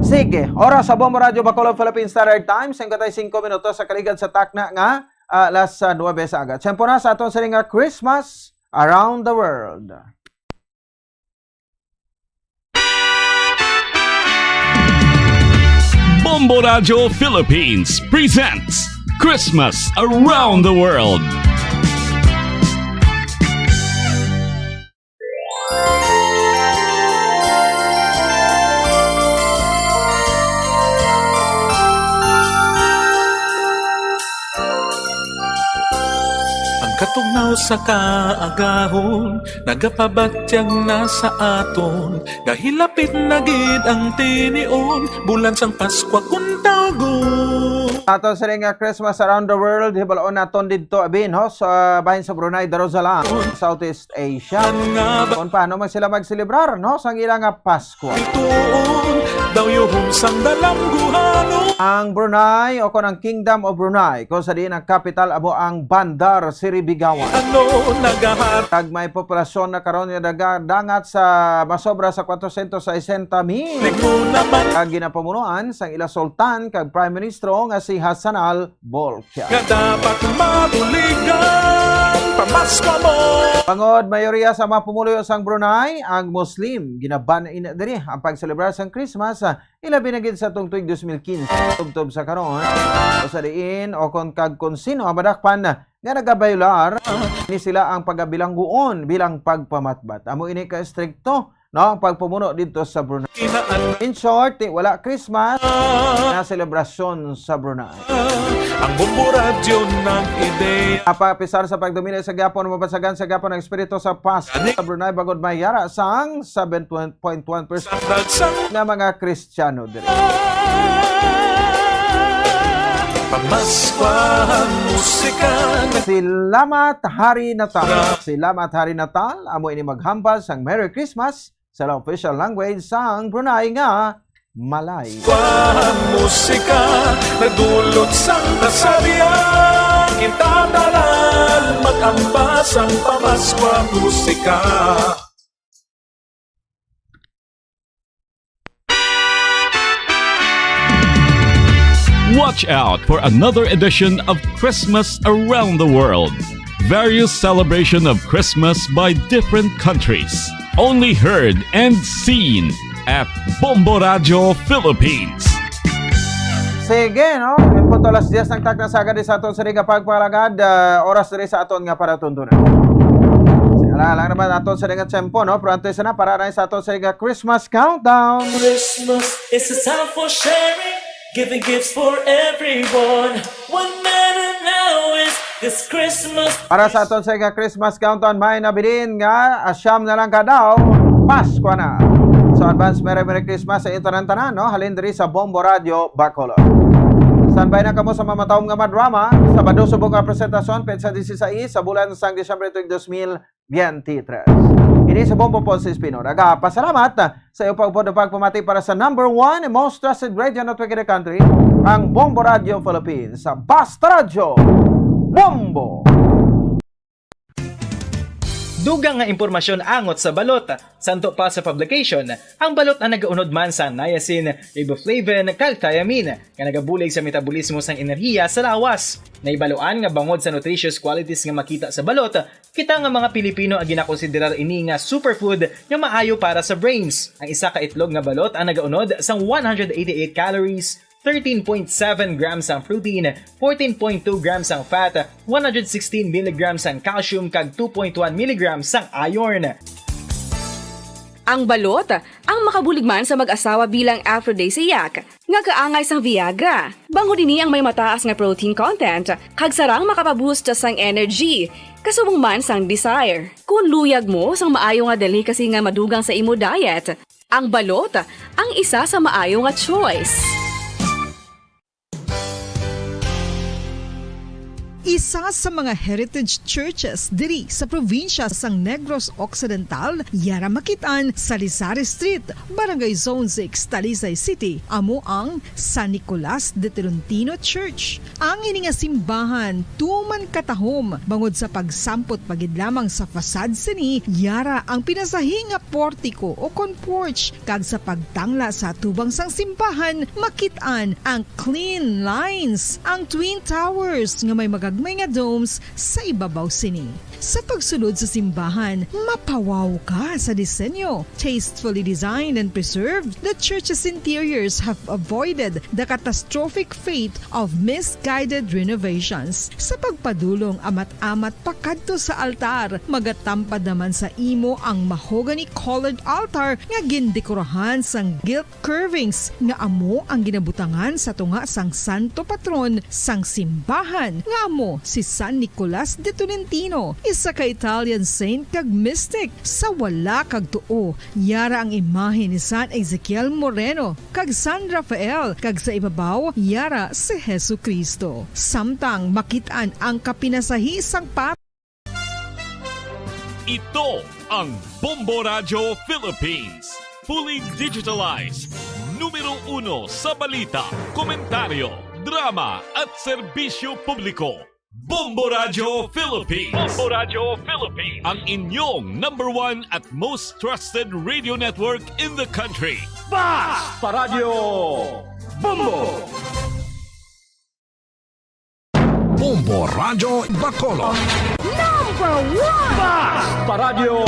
Sige, oras sa Bombo Radyo Bacolod Philippine Standard Time, singkwenta y cinco minutos sa kaligad sa takna nga, ah, alas, ah, nuebe sa aga. Tiyempo na sa aton sila nga Christmas Around the World. Bombo Radio Philippines presents Christmas Around the World. Ang katugnaw sa kaagahon nagapabatyag na sa aton, nga hilapit na gid ang tinion, bulan sang Paskwa kun tawgon. Ato sini nga Christmas Around the World, hibaloon naton didto, abi, no? Sa bahin sa Brunei, Darussalam, Southeast Asia. Nga ba- Kung paano man sila magselebrar, no? Sang ila nga Pasko. Ituon, daw yuhom sang dalamguhanon. Ang Brunei, o kon ang Kingdom of Brunei, kung sa diin ang kapital amo ang Bandar Seri Begawan. Ano nagahat? Kag may populasyon na karon nga nagadangat sa masobra sa kwatro siyentos sesenta mil. Liko naman. Kag ginapamunuan sang ila sultan kag prime ministro nga si Hassanal Bolkiah. Nga dapat mabuligan, pamasko mo. Bangod mayoriya sa mga pumuluyo sang Brunei ang Muslim, ginaban ina diri ang pagselebrar sang Christmas, ah, ilabi na gid sa tong tuig dos mil quince, tubtob sa karon. O sa diin, o kon kag kon sino ang madakpan nga nagabayular, ni sila ang pagabilangguon bilang pagpamatbat. Amo ini ka estrikto, no, ang pagpamuno didto sa Brunei. Inaan. In short, ti wala Christmas na selebrasyon sa Brunei. Ang Bombo Radyo nag-ideya. Apa, apisar sa pagdomina sa gihapon, mabasagan sa gihapon ang espiritu sa Pasko sa Brunei, bangod may yara sang seven point one percent Sa dagsang nga mga Kristiyano diri. Pamaskwa ang musika na Salamat, Hari Natal. Salamat, Hari Natal. Amo ini maghambal sang Merry Christmas sa official language sang Brunei nga Malay. Ang musika nagdulot sang kasarian, kita tanan mag-ambas ang pamaskwa musika. Watch out for another edition of Christmas Around the World. Various celebration of Christmas by different countries. Only heard and seen at Bombo Radio Philippines. Sige, no? Punto alas diyes ng takna sa agad sa aton sa nga pagpalagad, ah, oras diri sa aton nga palatuntunan. Sige, ala lang naman aton sa nga tempo, no? Pero antes na, para na sa aton sa nga Christmas countdown. Christmas is a time for sharing. Giving gifts for everyone. What matter now is this Christmas. Para sa aton sa nga Christmas countdown, may nabilin nga asyam na lang ka daw. Pasko na. So, advance Merry Merry Christmas sa inyo tanan-tanan, no? Halin diri sa Bombo Radio Bacolod. Standby na kamo sa mamatawm nga madrama. Sabado subong nga presentasyon, petsa dieciséis sa bulan sang Disyembre tuig dos mil, twenty-three. Ini sa Bombo Ponce Espino. Nagapasalamat sa iyo pag pagpamati para sa number one and most trusted radio network in the country, ang Bombo Radio Philippines, sa Basta Radyo, Bombo! Dugang nga impormasyon angot sa balot. Santo pa sa publication, ang balot ang nagaunod man sa niacin, riboflavin, kag thiamine, nga nagabulig sa metabolismo sang enerhiya sa lawas. Nahibaluan nga bangod sa nutritious qualities nga makita sa balot, kita nga mga Pilipino ang ginakonsiderar ini nga superfood nga maayo para sa brains. Ang isa ka itlog nga balot ang nagaunod sang one hundred eighty-eight calories, thirteen point seven grams ang protein, fourteen point two grams ang fat, one hundred sixteen milligrams ang calcium, kag two point one milligrams ang iron. Ang balot, ang makabulig man sa mag-asawa bilang aphrodisiac, nga kaangay sang Viagra. Bangod ini ang may mataas nga protein content, kag sarang makapaboost sang energy, kasubong man sang desire. Kung luyag mo sang maayo nga delicacy nga madugang sa imo diet, ang balot ang isa sa maayo nga choice. Isa sa mga heritage churches diri sa probinsya sang Negros Occidental, yara makit-an sa Lisari Street, Barangay Zone six, Talisay City, amo ang San Nicolas de Tolentino Church. Ang ini nga simbahan tuman katahom bangod sa pagsampot pa gid lamang sa facade sini, yara ang pinasahi nga portiko o kon porch, kag sa pagtangla sa atubang sang simbahan, makit-an ang clean lines, ang twin towers nga may magagmay nga domes sa ibabaw sini. Sa pagsulod sa simbahan, mapawaw ka sa disenyo. Tastefully designed and preserved, the church's interiors have avoided the catastrophic fate of misguided renovations. Sa pagpadulong amat-amat pakadto sa altar, magatampad naman sa imo ang mahogany-colored altar nga gindekorahan sang gilt curvings nga amo ang ginabutangan sa tunga sang santo patron sang simbahan, nga amo si San Nicolas de Tolentino, isa ka Italian saint kag mystic. Sa wala kag tuo, yara ang imahe ni San Ezekiel Moreno kag San Rafael, kag sa ibabaw, yara si Jesu-Cristo. Samtang makit-an ang kapinasahi sang pat- Ito ang Bombo Radyo Philippines. Fully digitalized. Numero uno sa balita, komentaryo, drama, at serbisyo publiko. Bombo Radyo Philippines. Bombo Radyo Philippines. Ang inyong number one at most trusted radio network in the country. Basta Radyo Bombo! Bombo Radyo Bacolod. Number one! Basta Radyo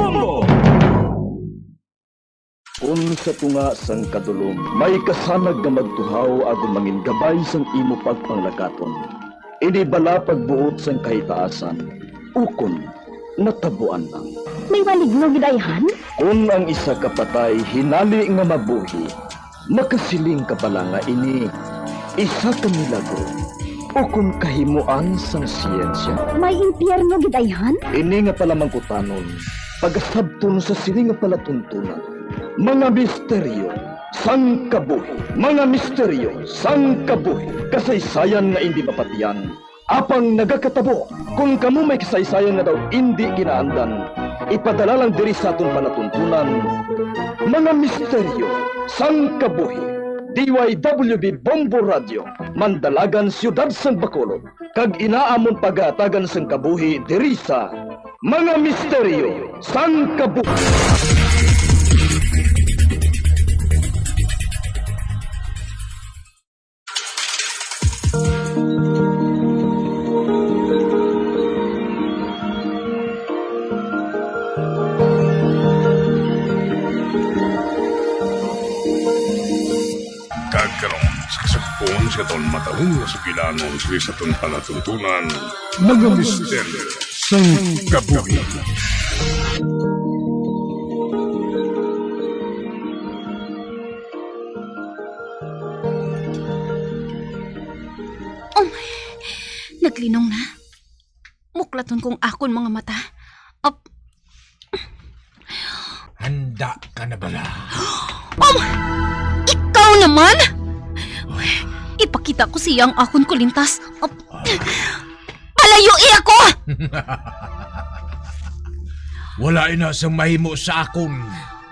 Bombo! Kun sa tunga sang kadulom may kasanag nga magtuhaw agud mangin gabay sang imo pagpanglakaton, ini bala pagbuot sang kahitaasan, ukon natabuan lang. May maligno gid ayhan? Kun ang isa ka patay hinali nga mabuhi, makasiling ka bala nga ini isa ka milagro ukon kahimoan sang siyensya. May impyerno gid ayhan? Ini nga palamangkutanon, pagasabton sa sini nga palatuntunan. Mga misteryo sang kabuhi. Mga misteryo sang kabuhi. Kasaysayan nga indi mapatian, apang nagakatabo. Kon kamo may kasaysayan nga daw indi ginaandan, Ipadala lang diri sa aton palatuntunan, Mga Misteryo sang Kabuhi. D Y W B Bombo Radio, Mandalagan, Siyudad sang Bacolod, kag ina amon pagahatagan sang kabuhi diri sa Mga Misteryo sang Kabuhi. Kag karon, sa kasugpon sa aton matahong nga sugilanon sa aton palatuntunan, Mga Misteryo sang Kabuhi. Um, naglinong na. Muklaton kong akon mga mata. Ap- Handa ka na bala? Um, ikaw naman? Ipakita ko siya ang akon kulintas. Ap- Palayui ako! Wala ina sang mahimo sa akon.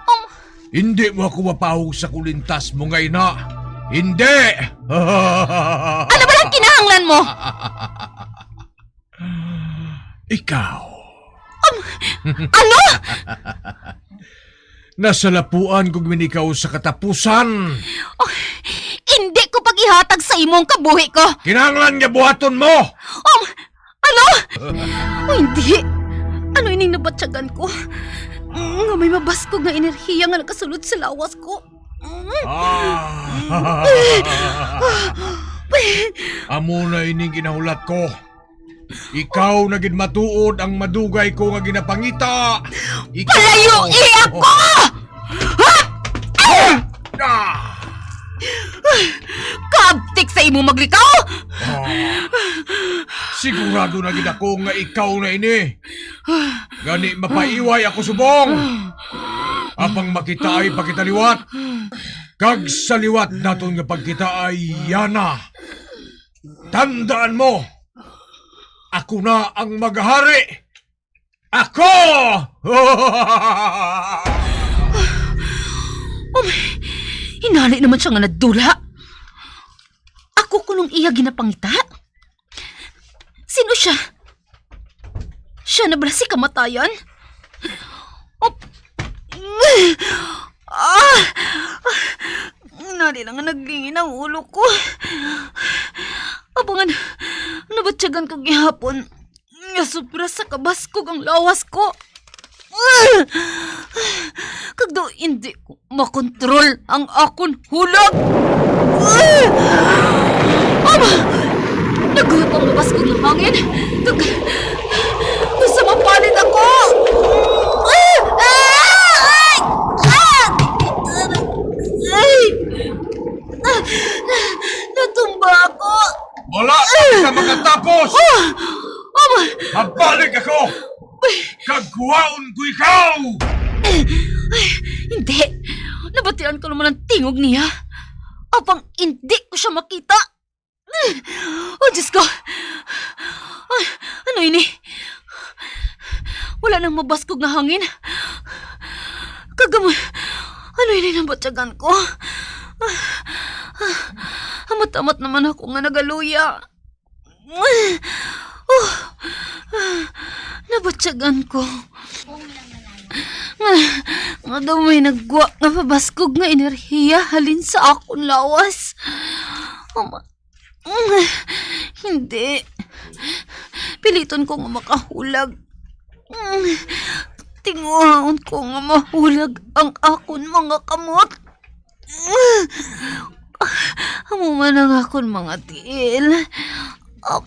Um, Hindi mo ako mapahog sa kulintas mo nga ina. Hindi! Ano ba ang kinahanglan mo? Ikaw. Um, ano? Nasalapuan ko gid ikaw sa katapusan. Oh, hindi ko pag-ihatag sa imo ang kabuhi ko. Kinahanglan nga buhaton mo. Um, ano? Oh, hindi. Ano ining nabatyagan ko? Nga may mabaskog nga enerhiya nga nakasulod sa lawas ko. Ah. Amo na ining ginahulat ko. Ikaw na gid matuod ang madugay ko nga ginapangita. Ikaw. Palayui ako! Ah! Kaabtik sa imo maglikaw! Ah, sigurado na gid ako nga ikaw na ini. Gani mapaiway ako subong. Apang makitaay pa kita liwat. Kag sa liwat naton nga pagkitaay, yana. Tandaan mo, ako na ang maghari. Ako! Um, hinali naman siya nga nadula. Ako kunong iya ginapangita? Sino siya? Siya na bala si kamatayan? Oh, ah! Nali lang nga naglingin ang ulo ko. Abangan, nabatyagan ko gihapon nga sobra sa kabaskog ang lawas ko. Kag daw hindi ko makontrol ang akon hulag. Aba! Naguyop ang mabaskog nga hangin. Kag gusto mapalit ako. Ah! Ah! Ay! Ah! Ay! Ah! Natumba ako. Wala pa kita makatapos! Ah! Aba! Mabalik ako! Kag kuhaon ko ikaw! Ay, hindi. Nabatian ko naman ang tingog niya. Apang hindi ko siya makita. Oh, Diyos ko! Ay, ano ini? Wala nang mabaskog nga hangin. Kag amo, ano ini nabatyagan ko? Amat-amat naman ako nga nagaluya. Oh, nabatyagan ko nga, nga daw may naggwa nga mabaskog nga enerhiya halin sa akon lawas. Um, hindi. Piliton ko nga makahulag. Tinguhaon ko nga mahulag ang akon mga kamot. Amo man ang akon mga tiil. Ah,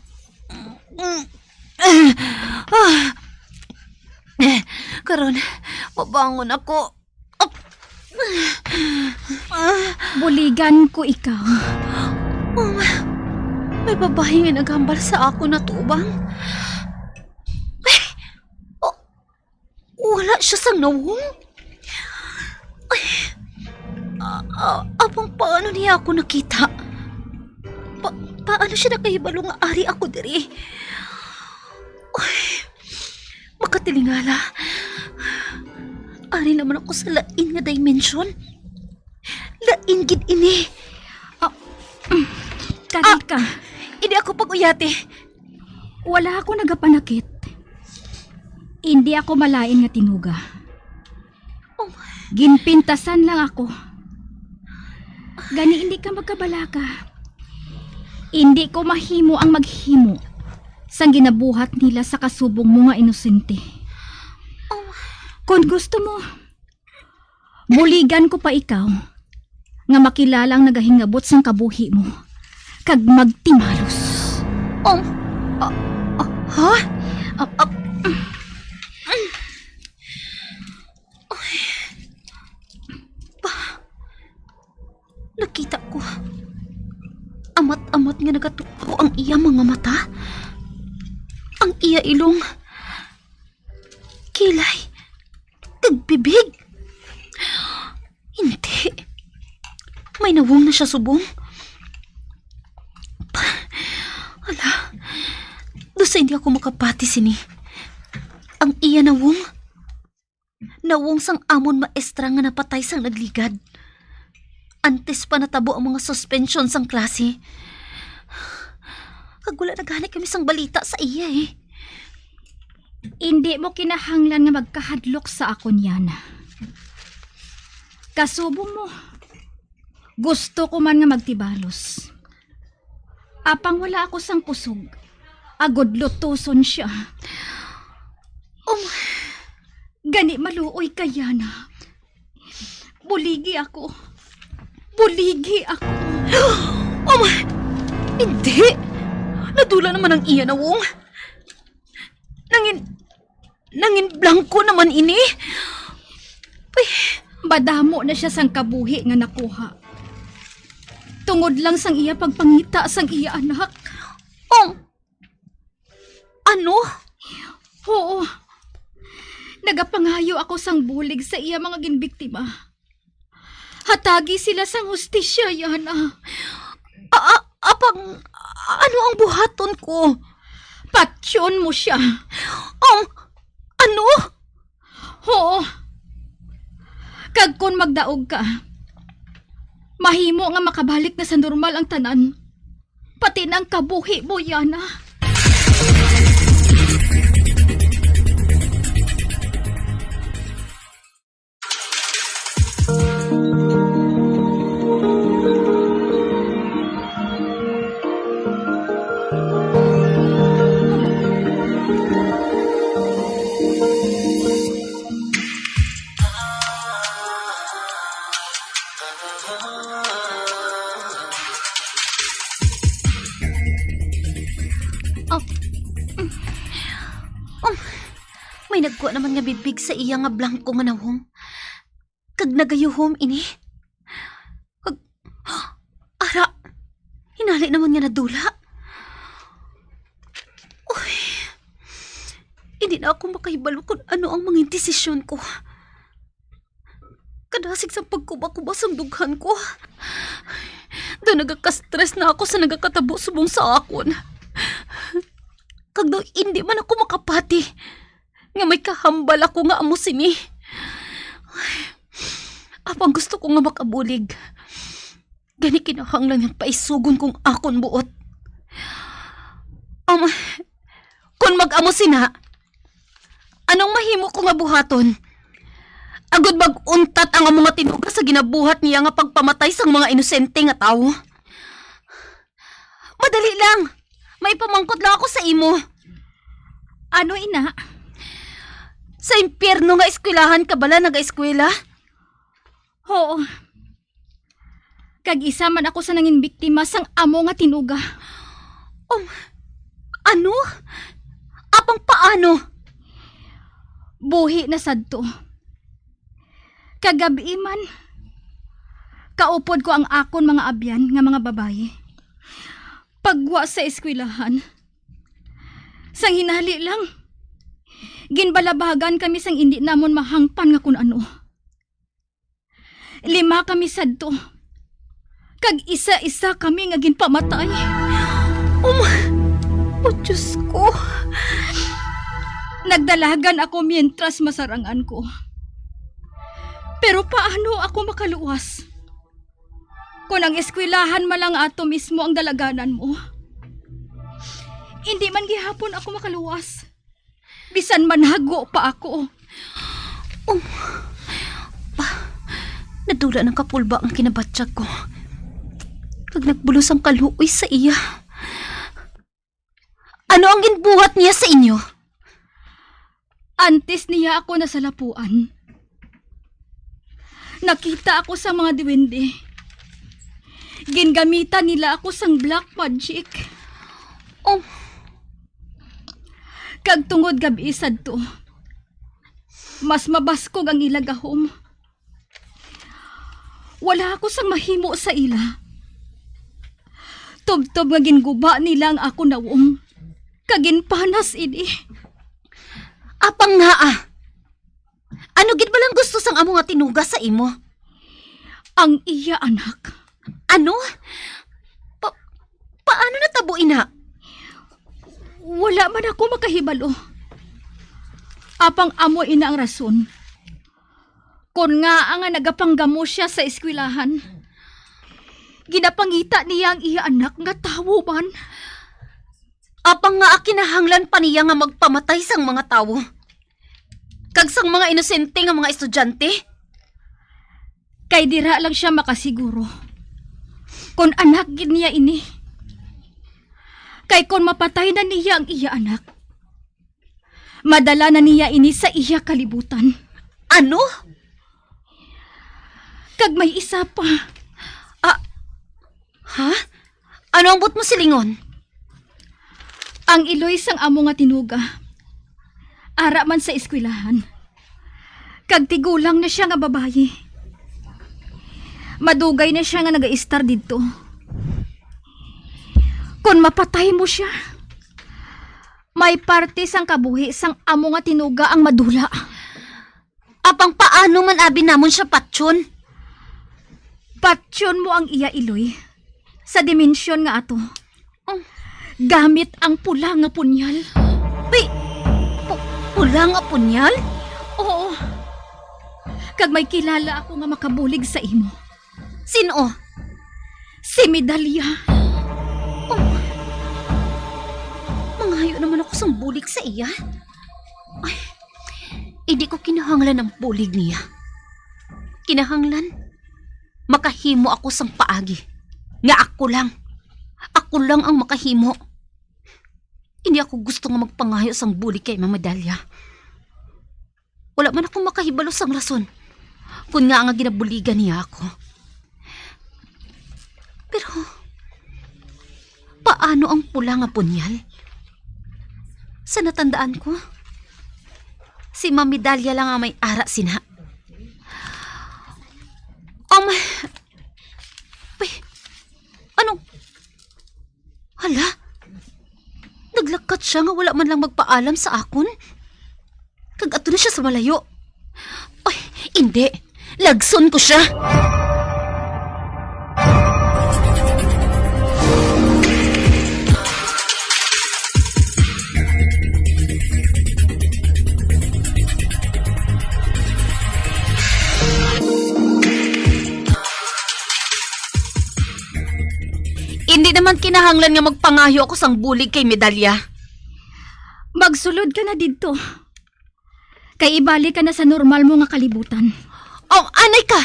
ah, karon, mabangon ako. Ah, buligan ko ikaw. Oh, may babayi nga naghambal sa akon atubang. Ay, oh, wala siya sang nawong. Ay, a-, a-, apang paano niya ako nakita? Pa-, paano siya nakahibalo nga ari ako diri? Ay, makatilingala. Ari naman ako sa lain nga dimension. Lain gid ini. Ah, mm, kari Ah! ka. Hindi ako pag-uyati. Wala ako nagapanakit. Hindi ako malain nga tinuga. Oh. Ginpintasan lang ako. Gani hindi ka magkabalaka. Hindi ko mahimo ang maghimo sang ginabuhat nila sa kasubong mo nga inosente. Oh. Kon gusto mo, buligan ko pa ikaw nga makilala ang nagahingabot sang kabuhi mo kag magtimalos. Oh, ah, ah, ha? Ah, ah, mm, mm. Ay. Ba, nakita ko. Amat-amat nga nagatubo ang iya mga mata. Ang iya ilong. Kilay. Kag bibig. Hindi. May nawong na siya subong. Pa, ala. Daw sa hindi ako makapati sini. Ang iya nawong. Nawong sang amon maestra nga napatay sang nagligad. Antes pa natabo ang mga suspensyon sang klase. Kag wala na gani kami sang balita sa iya, eh. Indi mo kinahanglan nga magkahadlok sa akon, Yana. Kasubong mo, gusto ko man nga magtibalos. Apang wala ako sang kusog, agod lutuson sia. Um, Gani maluoy ka, Yana. Buligi ako. Buligi ako. Oh my! Hindi! Nadula naman ang iya nawong. Nangin, nangin blangko naman ini. Uy. Madamo na sia sang kabuhi nga nakuha. Tungod lang sang iya pagpangita sang iya anak. Oh, ano? Oo. Nagapangayo ako sang bulig sa iya mga ginbiktima. Hatagi sila sang hustisya, Yana. A-, a-, apang, ano ang buhaton ko? Patyon mo sia. Ang, ano? Oo. Kag kon magdaog ka, mahimo nga makabalik na sa normal ang tanan. Pati na ang kabuhi mo, Yana. Oh. Um, may nagkuha naman nga bibig sa iya nga blangko nga nawong. Kag nagayuhom ini. Kag, ara, hinali naman nga nadula. Uy, hindi na ako makahibalo kung ano ang mga desisyon ko. Kadasig sa pagkuba-kuba sang dughan ko. Daw nagakastres na ako sa nagakatabo subong sa akon. Kag daw hindi man ako makapati nga may kahambal ako nga amo sini. Apang gusto ko nga makabulig. Gani kinahanglan nga paisugon kong akon buot. Um, kung mag-amo sina, anong mahimo ko nga buhaton? Agod mag-untat ang amo nga tinuga sa ginabuhat niya nga pagpamatay sang mga inosente nga tawo? Madali lang. May pamangkot lang ako sa imo. Ano, ina? Sa impyerno nga eskwelahan ka bala nag-eskwela? Oo. Kag isa man ako sa nangin biktima sang amo nga tinuga. Um, ano? Apang paano? Buhi na sadto. Kagab-i man, kaupod ko ang akon mga abyan nga mga babayi. Pagwa sa eskwelahan, sang hinali lang, ginbalabagan kami sang indi namon mahangpan nga kun ano. Lima kami sadto, kag isa-isa kami nga ginpamatay. Oh, ma-, oh, Diyos ko. Nagdalagan ako mientras masarangan ko. Pero paano ako makaluwas? Kon ang eskwelahan man lang ato mismo ang dalaganan mo, hindi man gihapon ako makaluwas. Bisan manhago pa ako. Um, pa, nadula ng kapulba ang kinabatyag ko. Kag nagbulos ang kaluoy sa iya. Ano ang ginbuhat niya sa inyo? Antes niya ako nasalapuan, nakita ako sa mga duwende. Gingamitan nila ako sang black magic. Oh. Kag tungod gabi sadto, mas mabaskog ang ila gahom. Wala ako sang mahimo sa ila. Tubtob nga ginguba nila ang akon nawong, kag ginpanas ini. Apang ngaa, ano gid ba lang gusto sang amo nga tinuga sa imo? Ang iya anak. Ano? Pa-, paano natabo ina? Wala man ako makahibalo. Apang amo ina ang rason kon ngaa nga nagapanggamo siya sa eskwelahan. Ginapangita niya ang iya anak nga tawo man. Apang ngaa kinahanglan pa niya nga magpamatay sang mga tawo, kag sang mga inosente nga mga estudyante? Kay dira lang siya makasiguro kon anak gid niya ini. Kay kon mapatay na niya ang iya anak, madala na niya ini sa iya kalibutan. Ano? Kag may isa pa. Ah, ha? Ano ang buot mo silingon? Ang iloy sang amo nga tinuga, ara man sa eskwelahan. Kag tigulang na siya nga babayi. Madugay na siya nga nagaistar didto. Kon mapatay mo siya, may parte sang kabuhi sang amo nga tinuga ang madula. Apang paano man abi namon siya patyon? Patyon mo ang iya iloy sa dimensyon nga ato. Oh. Gamit ang pula nga punyal. Pi-, pu-, pula nga punyal? Oo. Kag may kilala ako nga makabulig sa imo. Sin-o? Si Medalya. Oh. Mangayo naman ako sang bulig sa iya. Ay, hindi ko kinahanglan ang bulig niya. Kinahanglan, makahimo ako sang paagi nga ako lang. Ako lang ang makahimo. Hindi ako gusto nga magpangayo sang bulig kay Ma'am Medalya. Wala man ako makahibalo sang rason kon ngaa nga ginabuligan niya ako. Pero, paano ang pula nga punyal? Sa natandaan ko, si Ma'am Medalya lang ang may ara sina. Um, uy, ano? Hala? Naglakat siya nga wala man lang magpaalam sa akon? Kag ato na siya sa malayo. Ay, hindi. Lagson ko siya. Hindi naman kinahanglan nga magpangayo ako sang bulig kay Medalya. Magsulod ka na didto. Kay ibalik ka na sa normal mo nga kalibutan. Oh, anay ka!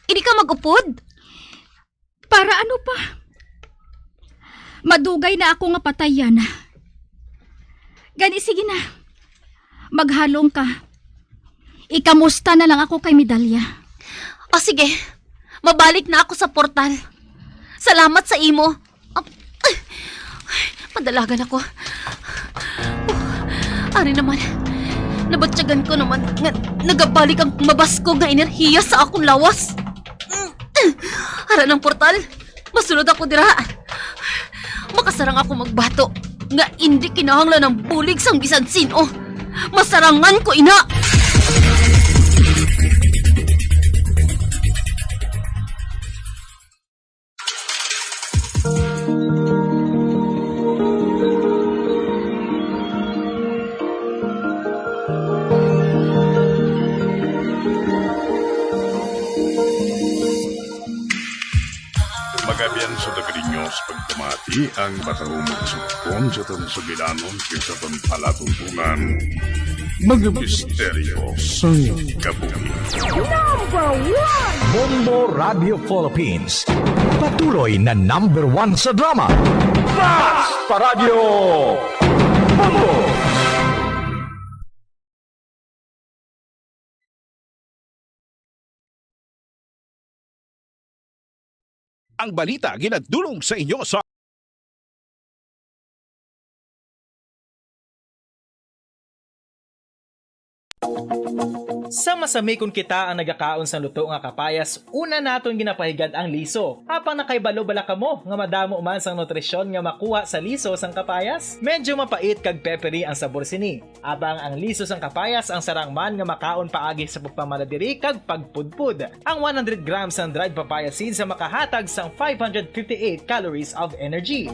Hindi ka mag-upod? Para ano pa? Madugay na ako nga patay, Yana. Gani, sige na. Maghalong ka. Ikamusta na lang ako kay Medalya. O sige, mabalik na ako sa portal. Salamat sa imo. Ah, ay, madalagan ako. Oh, ari naman. Nabatyagan ko naman nga nagabalik ang mabaskog nga enerhiya sa akong lawas. Ara ng portal. Masulod ako dira. Makasarang ako magbato nga indi kinahanglan ang bulig sang bisan sin-o. Masarangan ko ina. Sa taga ninyo sa pagpamati ang matarong mga sumpon sa aton sugilanon kag sa aton palatuntunan, mga misteryo sang kabuhi. Number one! Bombo Radio Philippines. Patuloy na number one sa drama. Basta Radyo Bombo! Ang balita ginadulong sa inyo sa Sa masami kon kita ang nagakaon sang luto nga kapayas, una naton ginapahigad ang liso. Apang nakahibalo bala kamo nga madamo man sang nutrisyon nga makuha sa liso sang kapayas? Medyo mapait kag peppery ang sabor sini. Apang ang liso sang kapayas ang sarang man nga makaon paagi sa pagpamala diri kag pagpudpod. Ang one hundred grams sang dried papaya seeds ang makahatag sang five hundred fifty-eight calories of energy.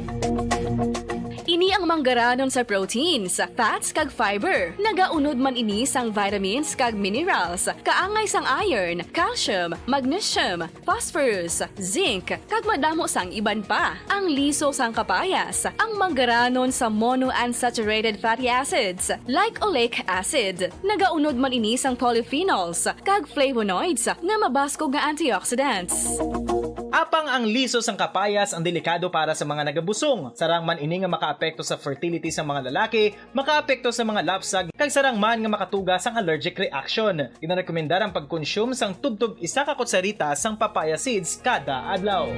Ini ang manggaranon sa proteins, fats, kag fiber. Nagaunod man ini sang vitamins kag minerals, kaangay sang iron, calcium, magnesium, phosphorus, zinc, kag madamo sang iban pa. Ang liso sang kapayas, ang manggaranon sa monounsaturated fatty acids, like oleic acid. Nagaunod man ini sang polyphenols kag flavonoids nga mabaskog nga antioxidants. Apang ang liso sang kapayas ang delikado para sa mga nagabusong. Sarang man ini nga makaapekto sa fertility sang mga lalaki, makaapekto sa mga lapsag, kag sarang man nga makatuga sang allergic reaction. Ginarekomendar ang pagkonsume sang tubtob isa ka kutsarita sang papaya seeds kada adlaw.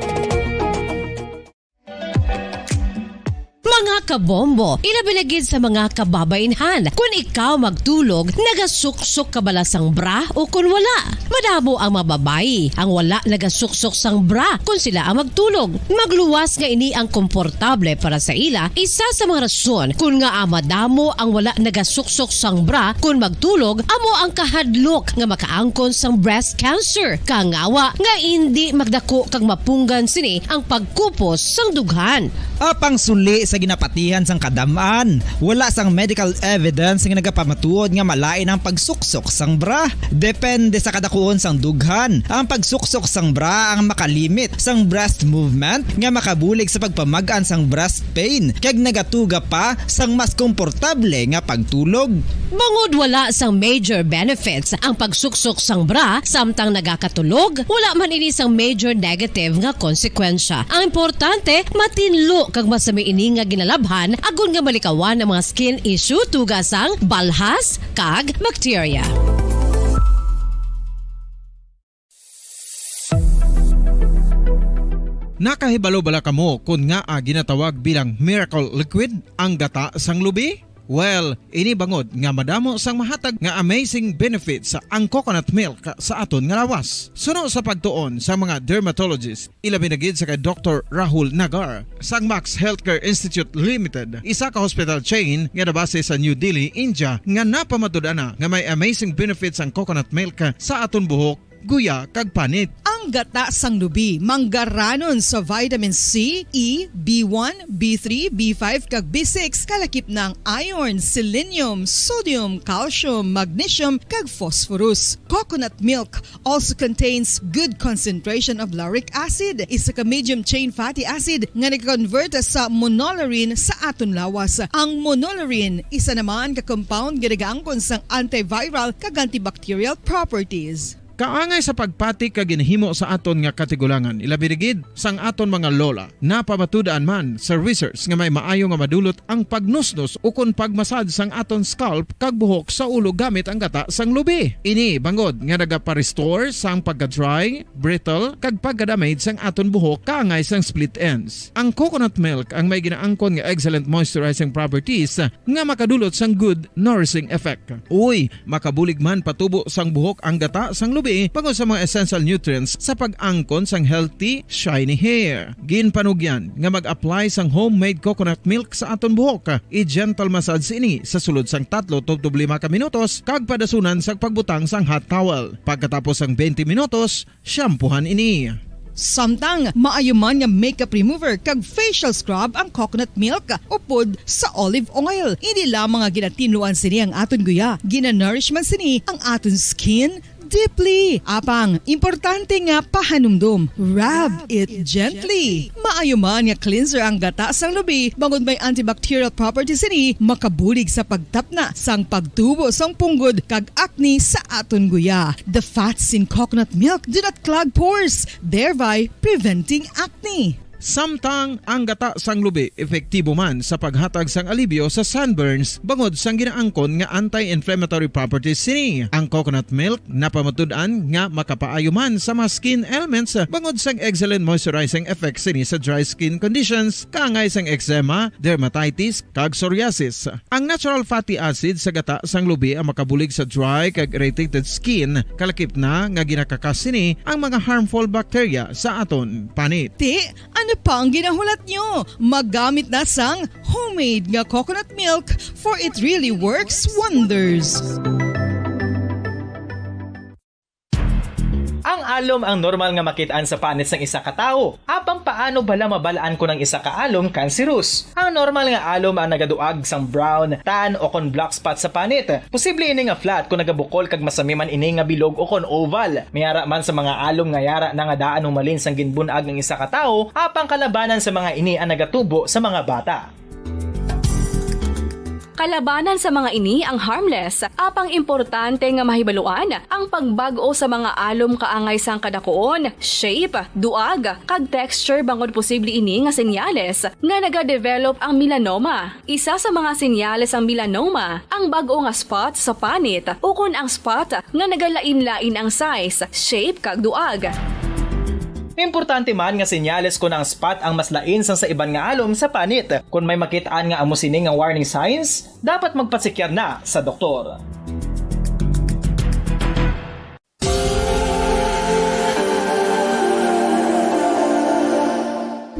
Mga kabombo, ilabi na gid sa mga kababainhan, kun ikaw magtulog, nagasuksok ka bala sang bra o kun wala? Madamo ang mga babayi ang wala nagasuksok sang bra kun sila ang magtulog. Magluwas nga ini ang komportable para sa ila, isa sa mga rason kun ngaa madamo ang wala nagasuksok sang bra kun magtulog amo ang kahadlok nga makaangkon sang breast cancer, kangawa nga indi magdako kag mapunggan sini ang pagkupos sang dughan. Apang suli sa ginapatihan sang kadam-an, wala sang medical evidence nga nagapamatuod nga malain ang pagsuksok sang bra. Depende sa kadakuon sang dughan, ang pagsuksok sang bra ang makalimit sang breast movement nga makabulig sa pagpamag-an sang breast pain kag nagatuga pa sang mas komportable nga pagtulog. Bangod wala sang major benefits ang pagsuksok sang bra samtang nagakatulog, wala man ini sang major negative nga konsekwensya. Ang importante, matinlo kag masami ini nga ginalabhan agod nga malikawan ang mga skin issue tuga sang balhas kag bakterya. Nakahibalo bala kamo kon ngaa ginatawag bilang miracle liquid ang gata sang lubi? Well, ini bangod nga madamo sang mahatag nga amazing benefits ang coconut milk sa aton nga lawas. Suno sa pagtuon sa mga dermatologist, ilabi na gid sa kay Doktor Rahul Nagar sang Max Healthcare Institute Limited, isa ka hospital chain nga nabase sa New Delhi, India, nga napamatud-an na nga may amazing benefits ang coconut milk sa aton buhok, guya, kag panit. Ang gata sang lubi manggaranon sa vitamin C, E, B one, B three, B five, kag B six, kalakip na ang iron, selenium, sodium, calcium, magnesium, kag phosphorus. Coconut milk also contains good concentration of lauric acid, isa ka medium chain fatty acid nga nag-convert sa monolaurin sa aton lawas. Ang monolaurin isa naman ka compound nga nagaangkon sang antiviral kag antibacterial properties. Kaangay sa pagpati kag ginhimo sa aton nga katigulangan, ilabi na gid sang aton mga lola, napamatud-an man sa research nga may maayo nga madulot ang pagnusnos ukon pagmasad sang aton scalp kag buhok sa ulo gamit ang gata sang lubi. Ini bangod nga nagapa-restore sang pagka-dry, brittle, kag pagka-damage sang aton buhok kaangay sang split ends. Ang coconut milk ang may ginaangkon nga excellent moisturizing properties nga makadulot sang good nourishing effect. Uy, makabulig man patubo sang buhok ang gata sang lubi bangod sa mga essential nutrients sa pag-angkon sang healthy, shiny hair. Ginpanugyan nga mag-apply sang homemade coconut milk sa aton buhok. I-gentle massage ini sa sulod sang tatlo tubtob lima ka minutos kag padasunan sa pagbutang sang hot towel. Pagkatapos sang twenty minutos, shampoohan ini. Samtang maayo man nga makeup remover kag facial scrub ang coconut milk upod sa olive oil. Hindi lamang nga ginatinluan sini ang aton guya, ginanourish man sini ang aton skin, deeply. Apang, importante nga pahanumdom. Rub it gently. Maayo man nga cleanser ang gata sang lubi, bangod may antibacterial properties sini, makabulig sa pagtapna sang pagtubo sang punggod kag acne sa aton guya. The fats in coconut milk do not clog pores, thereby preventing acne. Samtang ang gata sang lubi epektibo man sa paghatag sang alibyo sa sunburns bangod sang ginaangkon nga anti-inflammatory properties sini. Ang coconut milk napamatud-an nga makapaayo man sa mga skin ailments bangod sang excellent moisturizing effect sini sa dry skin conditions, kaangay sang eczema, dermatitis, kag psoriasis. Ang natural fatty acid sa gata sang lubi ang makabulig sa dry kag irritated skin, kalakip na nga ginakakas sini ang mga harmful bacteria sa aton panit. Ti, ano pa ang ginahulat nyo? Magamit na sang homemade nga coconut milk, for it really works wonders. Ang alom ang normal nga makit-an sa panit sang isa ka tawo. Apang paano bala mabal-an kon ang isa ka alom kanserus? Ang normal nga alom ang nagaduag sang brown, tan, o kon black spot sa panit. Posible ini nga flat kon nagabukol kag masami man ini nga bilog o kon oval. May ara man sa mga alom nga yara na nga daan humalin sang ginbun-ag ang isa ka tawo, apang kalabanan sa mga ini ang nagatubo sa mga bata. Kalabanan sa mga ini ang harmless, apang importante nga mahibaluan ang pagbag-o sa mga alom kaangay sang kadakuon, shape, duag, kag texture, bangod posible ini nga senyales nga nagadevelop ang melanoma. Isa sa mga senyales sang melanoma ang bag-o nga spot sa panit ukon ang spot nga nagalain-lain ang size, shape, kag duag. Importante man nga senyales kon ang spot ang mas lain sang sa iban nga alom sa panit. Kon may makit-an nga amo sini nga warning signs, dapat magpatsikyar na sa doktor.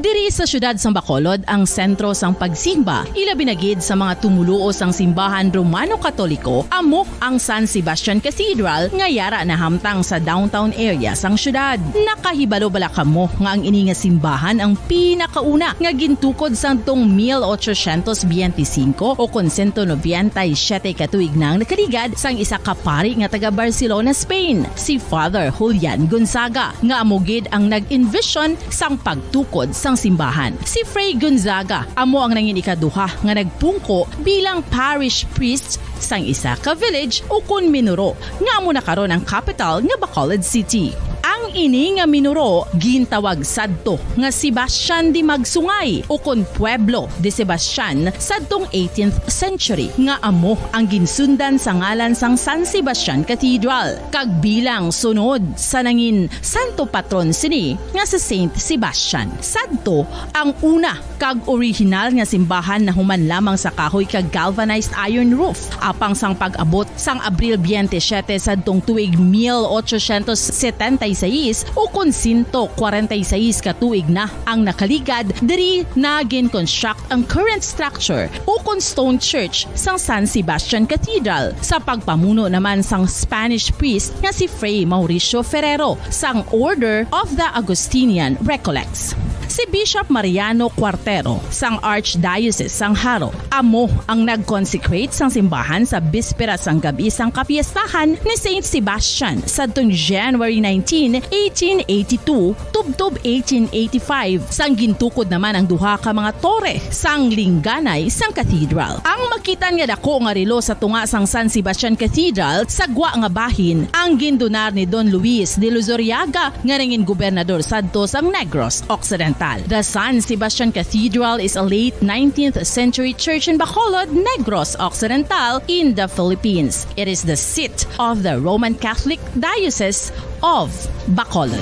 Diri sa siyudad sang Bacolod ang sentro sang pagsimba, ilabi na gid sa mga tumoluo sang simbahan Romano-Katoliko, amo ang San Sebastian Cathedral nga yara nahamtang sa downtown area sang siyudad. Nakahibalo bala kamo nga ang ini nga simbahan ang pinakauna nga gintukod sadtong mil ochocientos biyente singko o kon sento nobenta y siyete ka tuig na ang nakaligad sang isa ka pari nga taga Barcelona, Spain, si Father Julian Gonzaga, nga amo gid ang nag-envision sang pagtukod sang simbahan. Si Fray Gonzaga amo ang nangin ikaduha nga nagpungko bilang parish priest sang isa ka village ukon minuro nga amo na karon ang kapital nga Bacolod City. Ang ini nga minuro gintawag sadto nga Sebastian de Magsungay ukon Pueblo de Sebastian sadtong eighteenth century, nga amo ang ginsundan sa ngalan sang San Sebastian Cathedral, kag bilang sunod sa nangin santo patron sini nga si Saint Sebastian. Sadto ang una kag orihinal nga simbahan nahuman lamang sa kahoy kag galvanized iron roof. Apang sang pag-abot sang Abril biyente siyete sadtong tuig mil ochocientos setenta y seis, ukon sento kwarenta y seis ka tuig na ang nakaligad, diri na gin-construct ang current structure ukon stone church sang San Sebastian Cathedral, sa pagpamuno naman sang Spanish priest nga si Fray Mauricio Ferrero sang Order of the Augustinian Recollects. Si Bishop Mariano Cuartero sang Archdiocese sang Jaro amo ang nag-consecrate sang simbahan sa bispera sang gab-i sang kapiestahan ni Saint Sebastian sadtong January nineteen, eighteen eighty-two, tubtob eighteen eighty-five, sang gintukod naman ang duha ka mga tore sang lingganay sang cathedral. Ang makitan nga dako nga relo sa tunga sang San Sebastian Cathedral sa gwa nga bahin ang gindonar ni Don Luis de Luzuriaga, nga nangin gobernador sadto sang Negros Occidental. The San Sebastian Cathedral is a late nineteenth century church in Bacolod, Negros Occidental, in the Philippines. It is the seat of the Roman Catholic Diocese of Bacolod.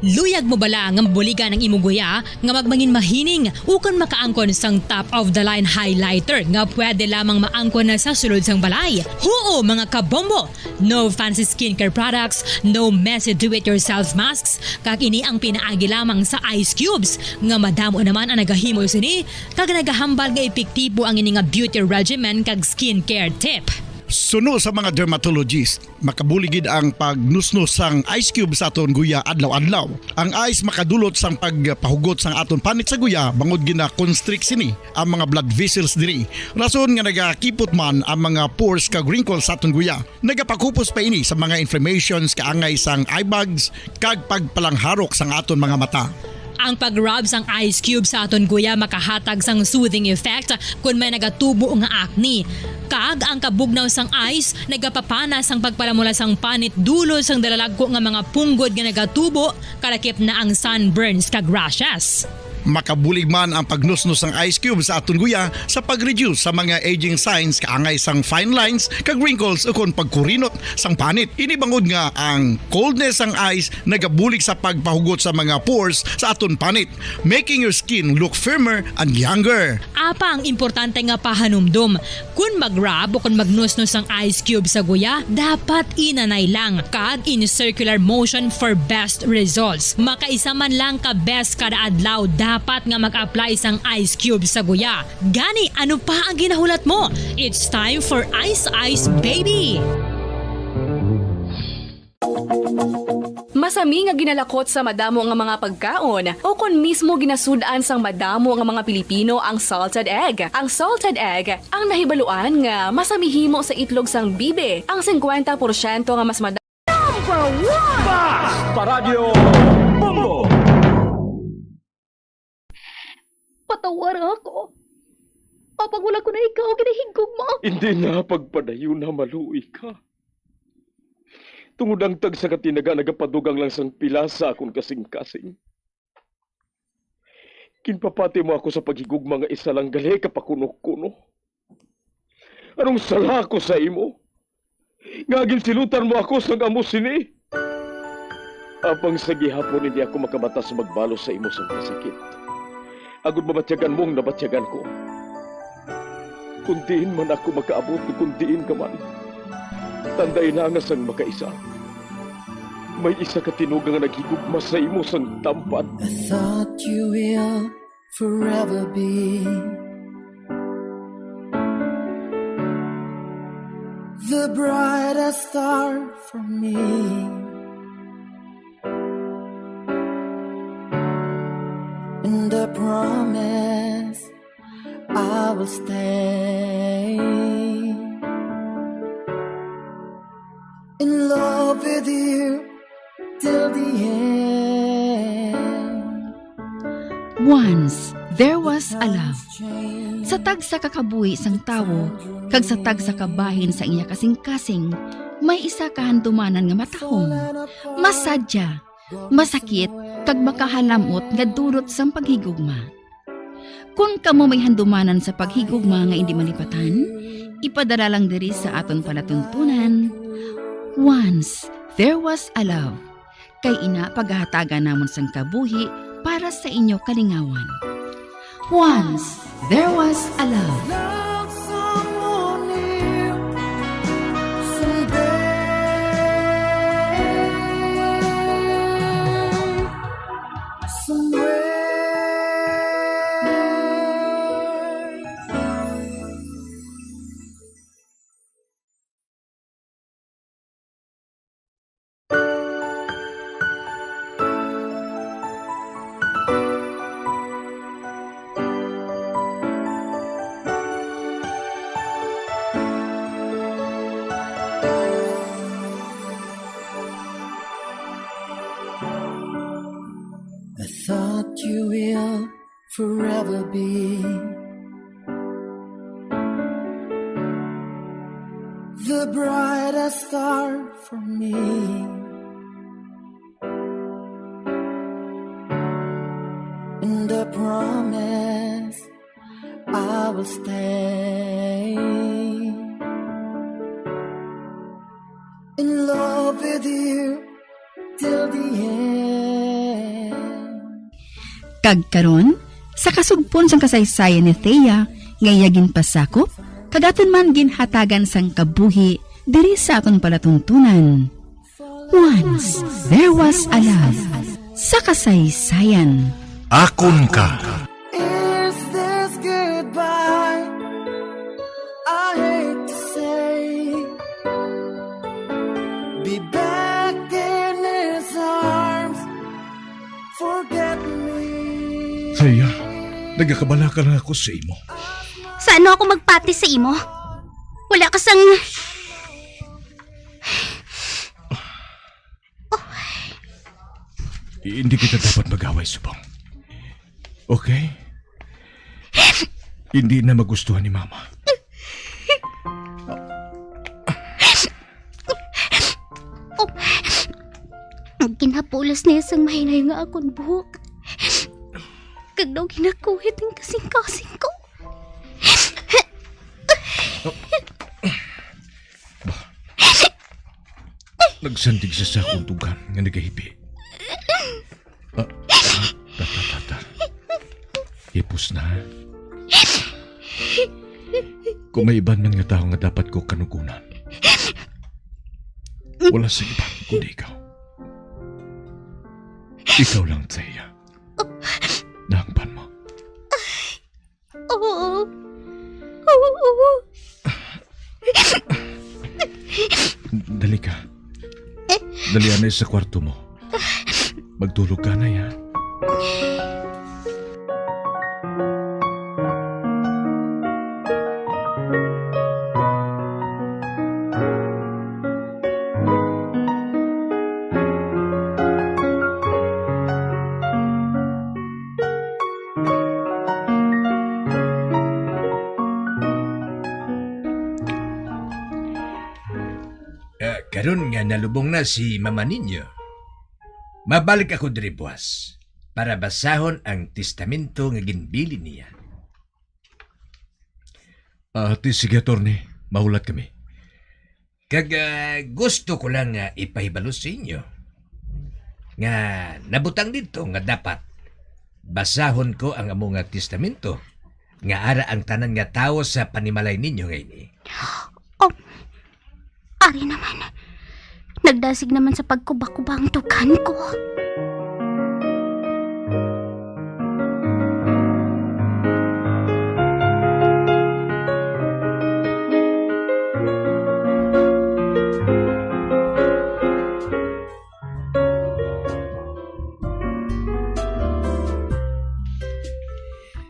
Luyag mo bala nga mabuligan ang imo guya nga magmangin mahining ukon makaangkon sang top of the line highlighter nga pwede lamang maangkon na sa sulod sang balay? Huo, mga kabombo! No fancy skincare products, no messy do-it-yourself masks, kag ini ang pinaagi lamang sa ice cubes, nga madamo naman ang nagahimo sini, kag nagahambal nga epektibo ang ini nga beauty regimen kag skincare tip. Suno sa mga dermatologist, makabulig gid ang pagnusnos sang ice cube sa aton guya adlaw-adlaw. Ang ice makadulot sang pagpahugot sang aton panit sa guya bangod gina-constrict sini ang mga blood vessels diri. Rason nga nagakipot man ang mga pores kag wrinkles sa aton guya. Nagapakupos pa ini sa mga inflammations kaangay sang eye bags kag pagpalangharok sang aton mga mata. Ang pag-rub sang ice cube sa aton guya makahatag sang soothing effect kon may nagatubo nga acne. Kag ang kabugnaw sang ice nagapapana sang pagpalamula sang panit dulot sang dalalagko nga mga punggod nga nagatubo, kalakip na ang sunburns kag rashes. Makabulig man ang pagnusnos sang ice cube sa aton guya sa pag-reduce sa mga aging signs kaangay sang fine lines kag wrinkles ukon pagkurinot sang panit. Ini bangod nga ang coldness sang ice nagabulig sa pagpahugot sa mga pores sa aton panit, making your skin look firmer and younger. Apang importante nga pahanumdom, kon mag-rub o kon magnusnos ang ice cube sa guya, dapat inanay lang kag in circular motion for best results. Makaisa man lang ka beses kada adlaw dapat nga mag-apply sang ice cube sa guya. Gani, ano pa ang ginahulat mo? It's time for Ice Ice Baby! Masami nga ginalakot sa madamo nga mga pagkaon, o kon mismo ginasud-an sang madamo nga mga Pilipino ang salted egg. Ang salted egg, ang nahibaluan nga masami himo sa itlog sang bibe, ang singkwenta porsyento nga mas mada- Number one! Basta Radyo Bombo! Patawara ako. Apang wala ko na ikaw ginahigugma. Hindi na pagpadayon na maluoy ka. Tungod ang tagsa ka tinaga nagapadugang lang sang pila sa akon kasing-kasing. Ginpapati mo ako sa paghigugma nga isa lang gali ka pakuno-kuno. Anong sala ko sa imo? Nga ginsilutan mo ako sang amo sini? Apang sa gihapon hindi ako makamata sa magbalos sa imo sang kasakit. Agod mabatyagan mo ang nabatyagan ko. Kung diin man ako makaabot, kung diin ka man, tandai na nga sang makaisa, may isa ka tinuga nga naghigugma sa imo sang tampad. I thought you will forever be the brightest star for me. And I promise I will stay in love with you till the end. Once there was a love. Sa tagsa ka kabuhi sang tawo, kag sa tagsa ka bahin sa iya kasing-kasing, may isa ka handumanan nga matahom, masadya, masakit, kag makahalamot nga dulot sang paghigugma. Kon kamo may handumanan sa paghigugma nga indi malipatan, ipadala lang diri sa aton palatuntunan. Once there was a love. Kay ina pagahatagan namon sang kabuhi para sa inyo kalingawan. Once there was a love. Love someone new someday, somewhere. I thought you will forever be the brightest star for me. And I promise I will stay in love with you till the end. Kag karon, sa kasugpon sang kasaysayan ni Thea nga iya ginpasakop, kag aton man ginhatagan sang kabuhi diri sa aton palatuntunan. Once there was a love sa kasaysayan. Akon ka. Is this goodbye? I hate to say Be back in his arms. Forget me. Thea, nagakabalaka lang ako sa imo. Sa ano ako magpati sa imo? Wala ka sang... Hindi kita dapat mag-away subong. Okay? Hindi na magustuhan ni Mama. Oh, ang ginapulas niya sang mahinay nga akon buhok. Kag daw ginakuhit ang kasing-kasing ko. Nagsandig sa sakong tugan nga nagahibi. Ah, ta, ta, ta, ta. Hipos na. Kung may iban man nga tawo nga dapat ko kanugunan, wala sa iban kundi ikaw. Ikaw lang, Thea. Nahangpan mo. Oo. Oo. Dali ka. Dali anay sa kwarto mo. Magtulog ka na, ya. Ah, karon nga nalubong na si mama ninyo, mabalik ako diri buwas para basahon ang testamento nga ginbilin niya. Ah, ti, sige, attorney. Mahulat kami. Kag, ah, gusto ko lang nga ipahibalo sa inyo nga nabutang dito nga dapat basahon ko ang amo nga testamento nga ara ang tanan nga tawo sa panimalay ninyo nga ini. Oh, ari naman. Nagdasig naman sa pagkuba-kuba ang tugan ko.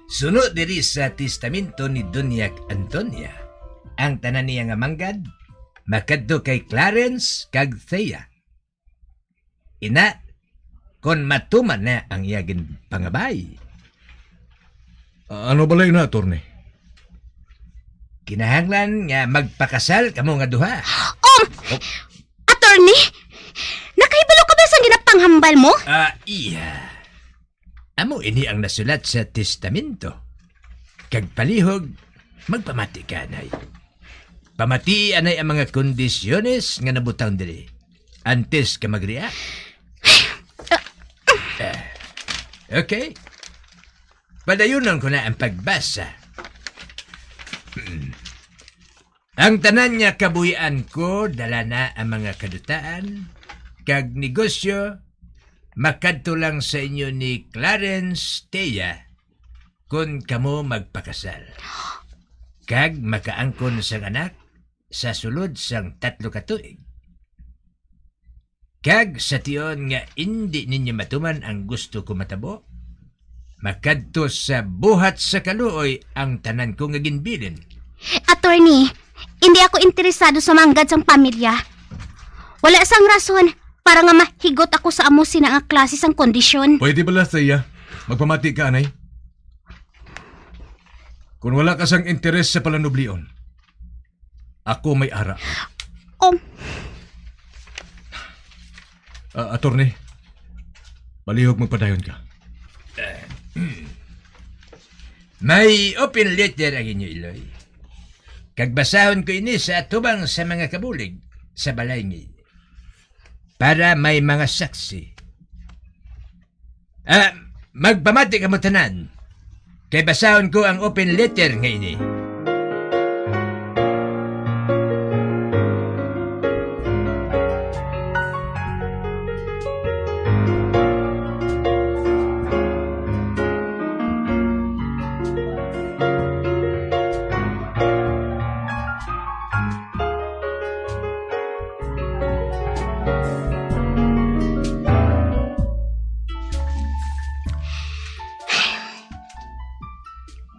Suno diri sa testamento ni Doña Antonia, ang tanan niya nga manggad makadto kay Clarence kag Thea. Ina, kon matuman na ang iya ginpangabay. Ah, ano bala yun, attorney? Kinahanglan nga magpakasal kamo nga duha. Um, Oh. Attorney, nakahibalo ka ba sa ginapanghambal mo? Ah, iya. Amo ini ang nasulat sa testamento. Kag palihog, magpamati ka, anay. Pamati anay ang mga kondisyones nga nabutang diri antes ka mag-react. Ah, okay. Padayonon ko na ang pagbasa. Ang tanan nga kabuhian ko, dala na ang mga kadutaan kag negosyo, makadto lang sa inyo ni Clarence Tea kon kamo magpakasal. Kag makaangkon sang anak sa sulod sang tatlo ka tuig. Kag sa tion nga indi ninyo matuman ang gusto ko matabo, makadto sa buhat sa kaluoy ang tanan ko nga ginbilin. Attorney, hindi ako interesado sa manggad sang pamilya. Wala sang rason para nga mahigot ako sa amo sina nga klase sang kondisyon. Pwede bala, Thea? Magpamati ka, anay? Kung wala ka sang interes sa palanublion, ako may ara. Oh. Ah, attorney, palihog magpadayon ka. May open letter ang inyo, Iloy. Kag basahon ko ini sa atubang sa mga kabulig sa balay nga ini para may mga saksi. Ah, magpamati kamo tanan, kay basahon ko ang open letter nga ini.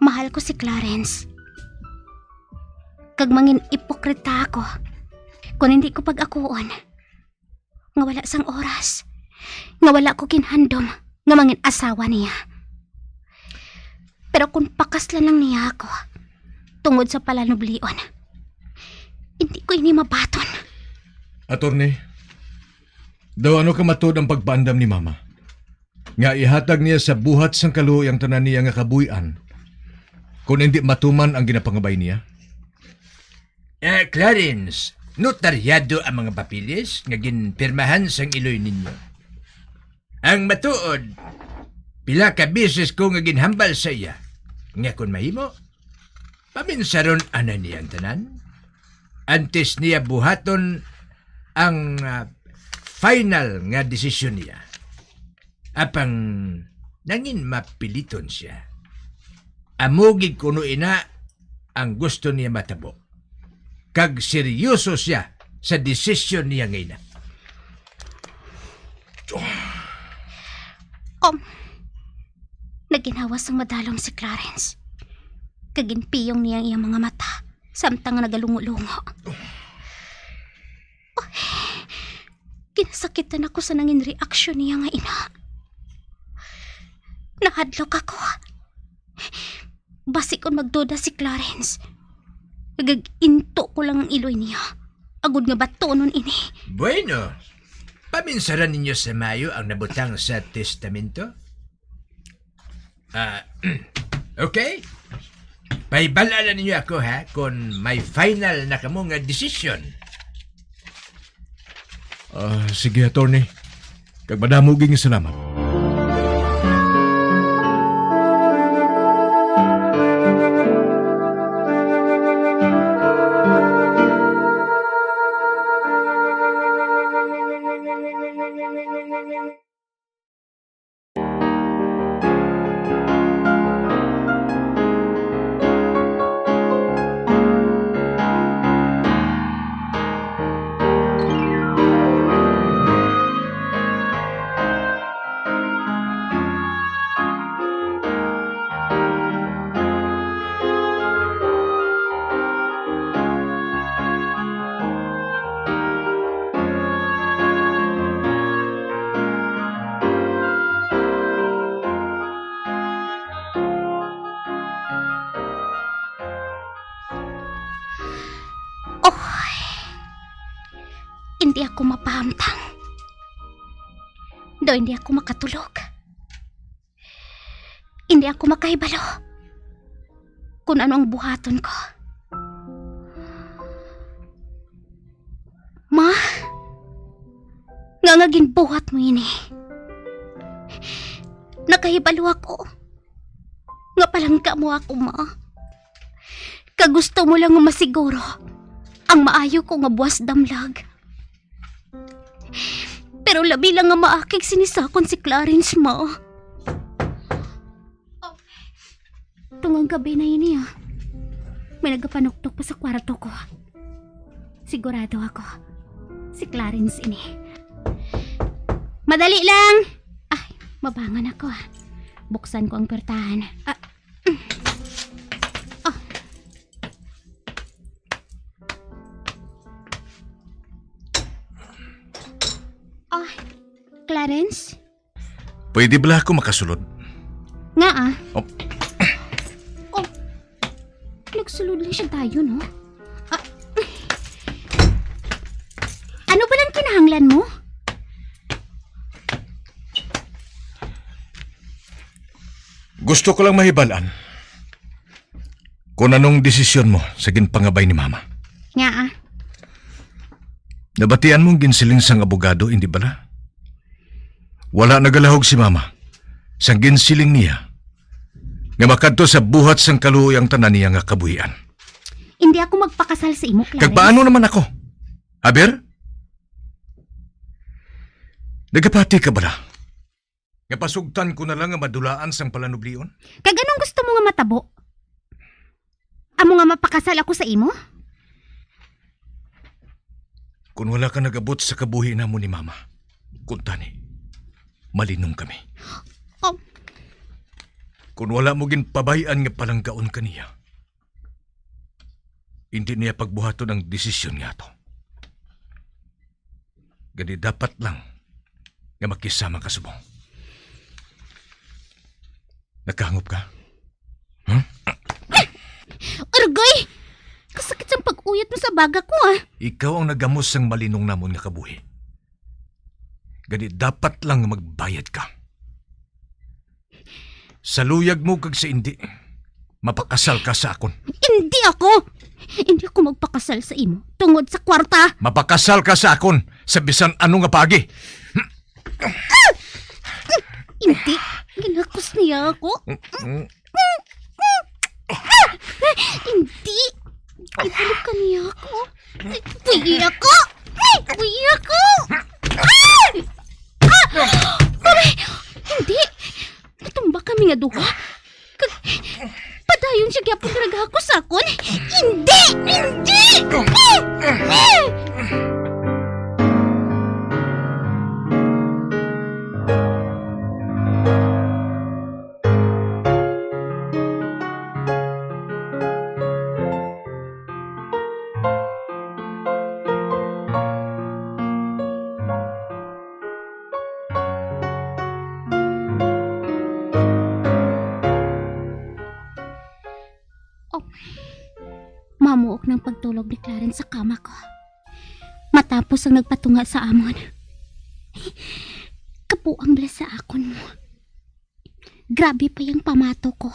Mahal ko si Clarence. Kag mangin ipokrita ako kon hindi ko pag-akuon nga wala sang oras, nga wala ko ginhandom nga mangin asawa niya. Pero kung pakaslan lang niya ako tungod sa palanublion, hindi ko ini mabaton. Attorney, daw ano ka matud ang pagpaandam ni Mama? Nga ihatag niya sa buhat sang kaluoy ang tanan niya nga kabuhian, kun indi matuman ang ginapangabay niya? Eh, Clarence, notaryado ang mga papeles nga ginpirmahan sang iloy ninyo. Ang matuod, pila ka beses ko nga ginhambal sa iya nga kon mahimo, paminsaron anay niya ang tanan antes niya buhaton ang, ah, final nga desisyon niya. Apang nangin mapiliton sia. Amo gid kuno ina ang gusto niya matabo, kag seryoso sia sa desisyon niya nga ina. Um, naginhawa sang madalom si Clarence, kag ginpiyong niya ang iyang mga mata samtang nga nagalungo-lungo. Ay, ginasakitan ako sa nangin reaksyon niya nga ina. Nahadlok ako. Basi kon magduda si Clarence, gag-into ko lang ang iloy niya, agod nga batunon ini. Bueno, paminsaran ninyo sa mayo ang nabutang sa testamento. Ah, okay? Pahibal-an na ninyo ako, ha, kon may final na kamo nga desisyon. Ah, sige, attorney. Kag madamo gid nga salamat. Oh, hindi ako mapahamtang. Do hindi ako makatulog. Hindi ako makahibalo kung ano ang buhaton ko. Ma, nga nga ginbuhat mo ini. Nakahibalo ako nga palangga mo ako, ma. Kag gusto mo lang nga masiguro ang maayo ko nga buwas damlag. Pero labi lang nga maakig sinisakon si Clarence, ma. Tungang gabi na ini, ah. May nagapanuktok pa sa kwarto ko. Sigurado ako, si Clarence ini. Madali lang! Ay, mabangon ako, ah. Buksan ko ang pertahan. Ah. Oh. Ah, Clarence? Pwede bala ako makasulod? Nga, ah. Oh. Oh. Nagsulod lang siya tayo, no? Ah. Ano ba lang kinahanglan mo? Gusto ko lang mahibalaan kung anong desisyon mo sa ginpangabay ni Mama. Nga, ah. Nabatian mo ang ginsiling sang abogado, hindi bala? Wala nagalahog si Mama sang ginsiling niya nga makadto sa buhat sang kaluoy ang tanan niya nga kabuhian. Hindi ako magpakasal sa imo, Clarence. Kag paano naman ako? Aber? Nagapati ka bala? Nga pasugtan ko na lang nga madulaan sang palanublion? Kag anong gusto mo nga matabo? Amo nga mapakasal ako sa imo? Kung wala ka nagabot sa kabuhi namo ni Mama, kuntani, malinong kami. Oh. Kung wala mo ginpabay-an nga palanggaon ka niya, hindi niya pagbuhaton ang desisyon nga ato. Gani dapat lang nga makisama ka subong. Nakahangop ka? Huh? Aragay! Kasakit sang pag-uyat mo sa baga ko, ah. Ikaw ang nagamos sang malinong namon nga kabuhi. Gani dapat lang nga magbayad ka. Sa luyag mo kag sa indi, mapakasal ka sa akon. Indi ako! Indi ako magpakasal sa imo tungod sa kwarta. Mapakasal ka sa akon sa bisan ano nga paagi. Indi. Ginakos niya ako. Indi. Ibalik ka niya ako. Buhi ako. Buhi ako. Ah! Ah! Aray! Hindi. Natumba kami nga duha. Kag padayon siya gyapon nga naghakos sa akon. Hindi! Hindi! Oh, mamuok ng pagtulog ni Clarence sa kama ko. Matapos ang nagpatunga sa amon. Kabuang bala sa akon mo. Grabe pa yung pamato ko.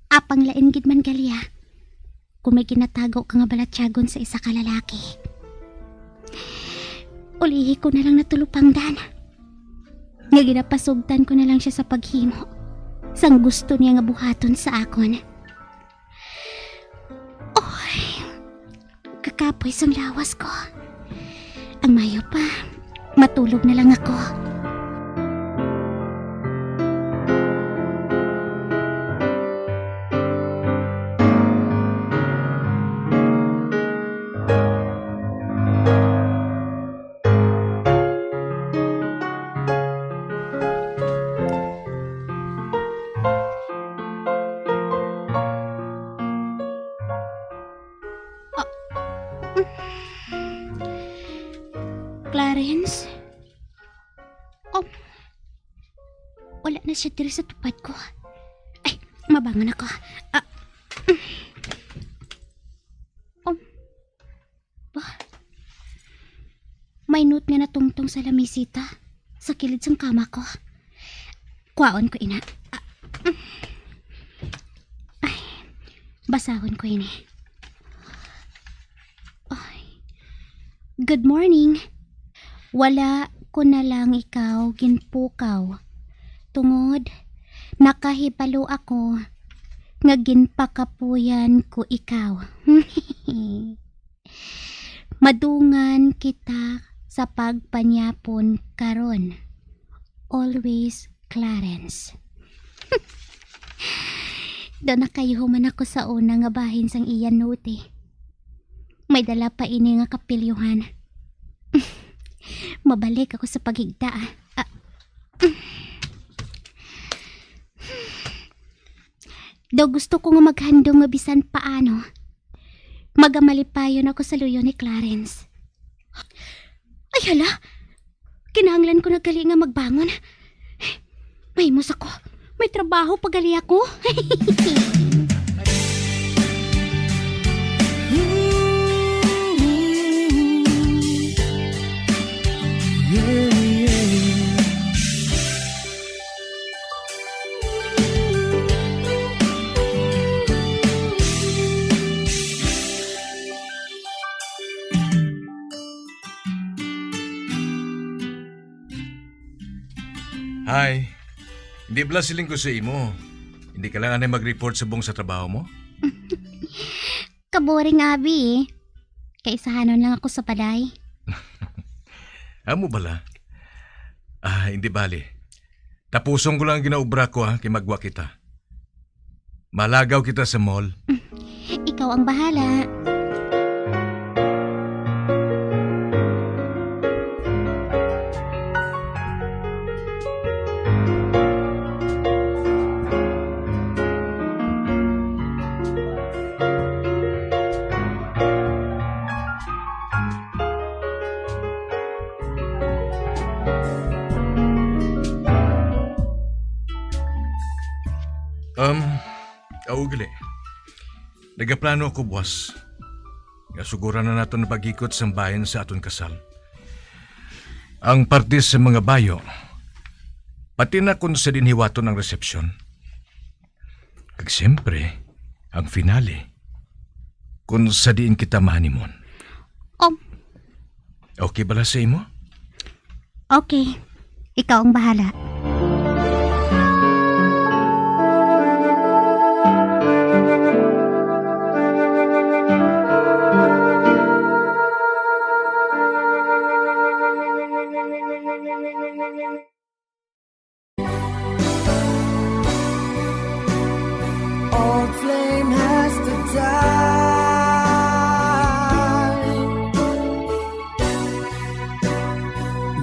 Apang lain gid man gali, ah, kung may ginatago ka nga balatyagon sa isa ka lalaki. Ulihi ko na lang natulupangdan nga ginapasugtan ko na lang siya sa paghimo sang gusto niya nga buhaton sa akon. Oy, kakapoy sang lawas ko. Ang mayo pa, matulog na lang ako. Ah, Clarence? Oh, wala na siya diri sa tupad ko. Ay, mabangon ako. Ah, oh, ba? May note nga natungtong sa lamisita, sa kilid sang kama ko. Kwaon ko ina. Ah, ay, basahon ko ini. Ay. Good morning. Wala ko na lang ikaw ginpukaw. Tungod, nakahibalo ako nga ginpakapuyan ko ikaw. Madungan kita sa pagpanyapon karon. Always, Clarence. Daw nakayuho man ako sa una nga bahin sang iya note. May dala pa ini nga kapilyuhan. Mabalik ako sa paghigda, ah. Ah. Daw gusto ko nga maghandom nga bisan paano, magamalipayon ako sa luyo ni Clarence. Ay, hala! Kinahanglan ko na gali nga magbangon. Mahimos ako. May trabaho pa gali ako. Hi. Hindi bala siling ko sa imo, hindi ka lang anay mag-report subong sa trabaho mo? Kaboring, abi. Kaisahanon lang ako sa balay. Amo bala? Ah, hindi bali. Tapuson ko lang ang ginaobra ko, ha, kay magwa kita. Malagaw kita sa mall. Ikaw ang bahala. Um, aw, gali. Nagaplano ako buwas nga suguran na naton pag-ikot sang bahin sa aton kasal. Ang parte sa mga bayo, pati na kung sa diin hiwaton ang resepsyon. Kag siyempre, ang finale, kung sa diin kita ma-honeymoon. Oh. Okay bala sa imo? Okay. Ikaw ang bahala. All blame has to die.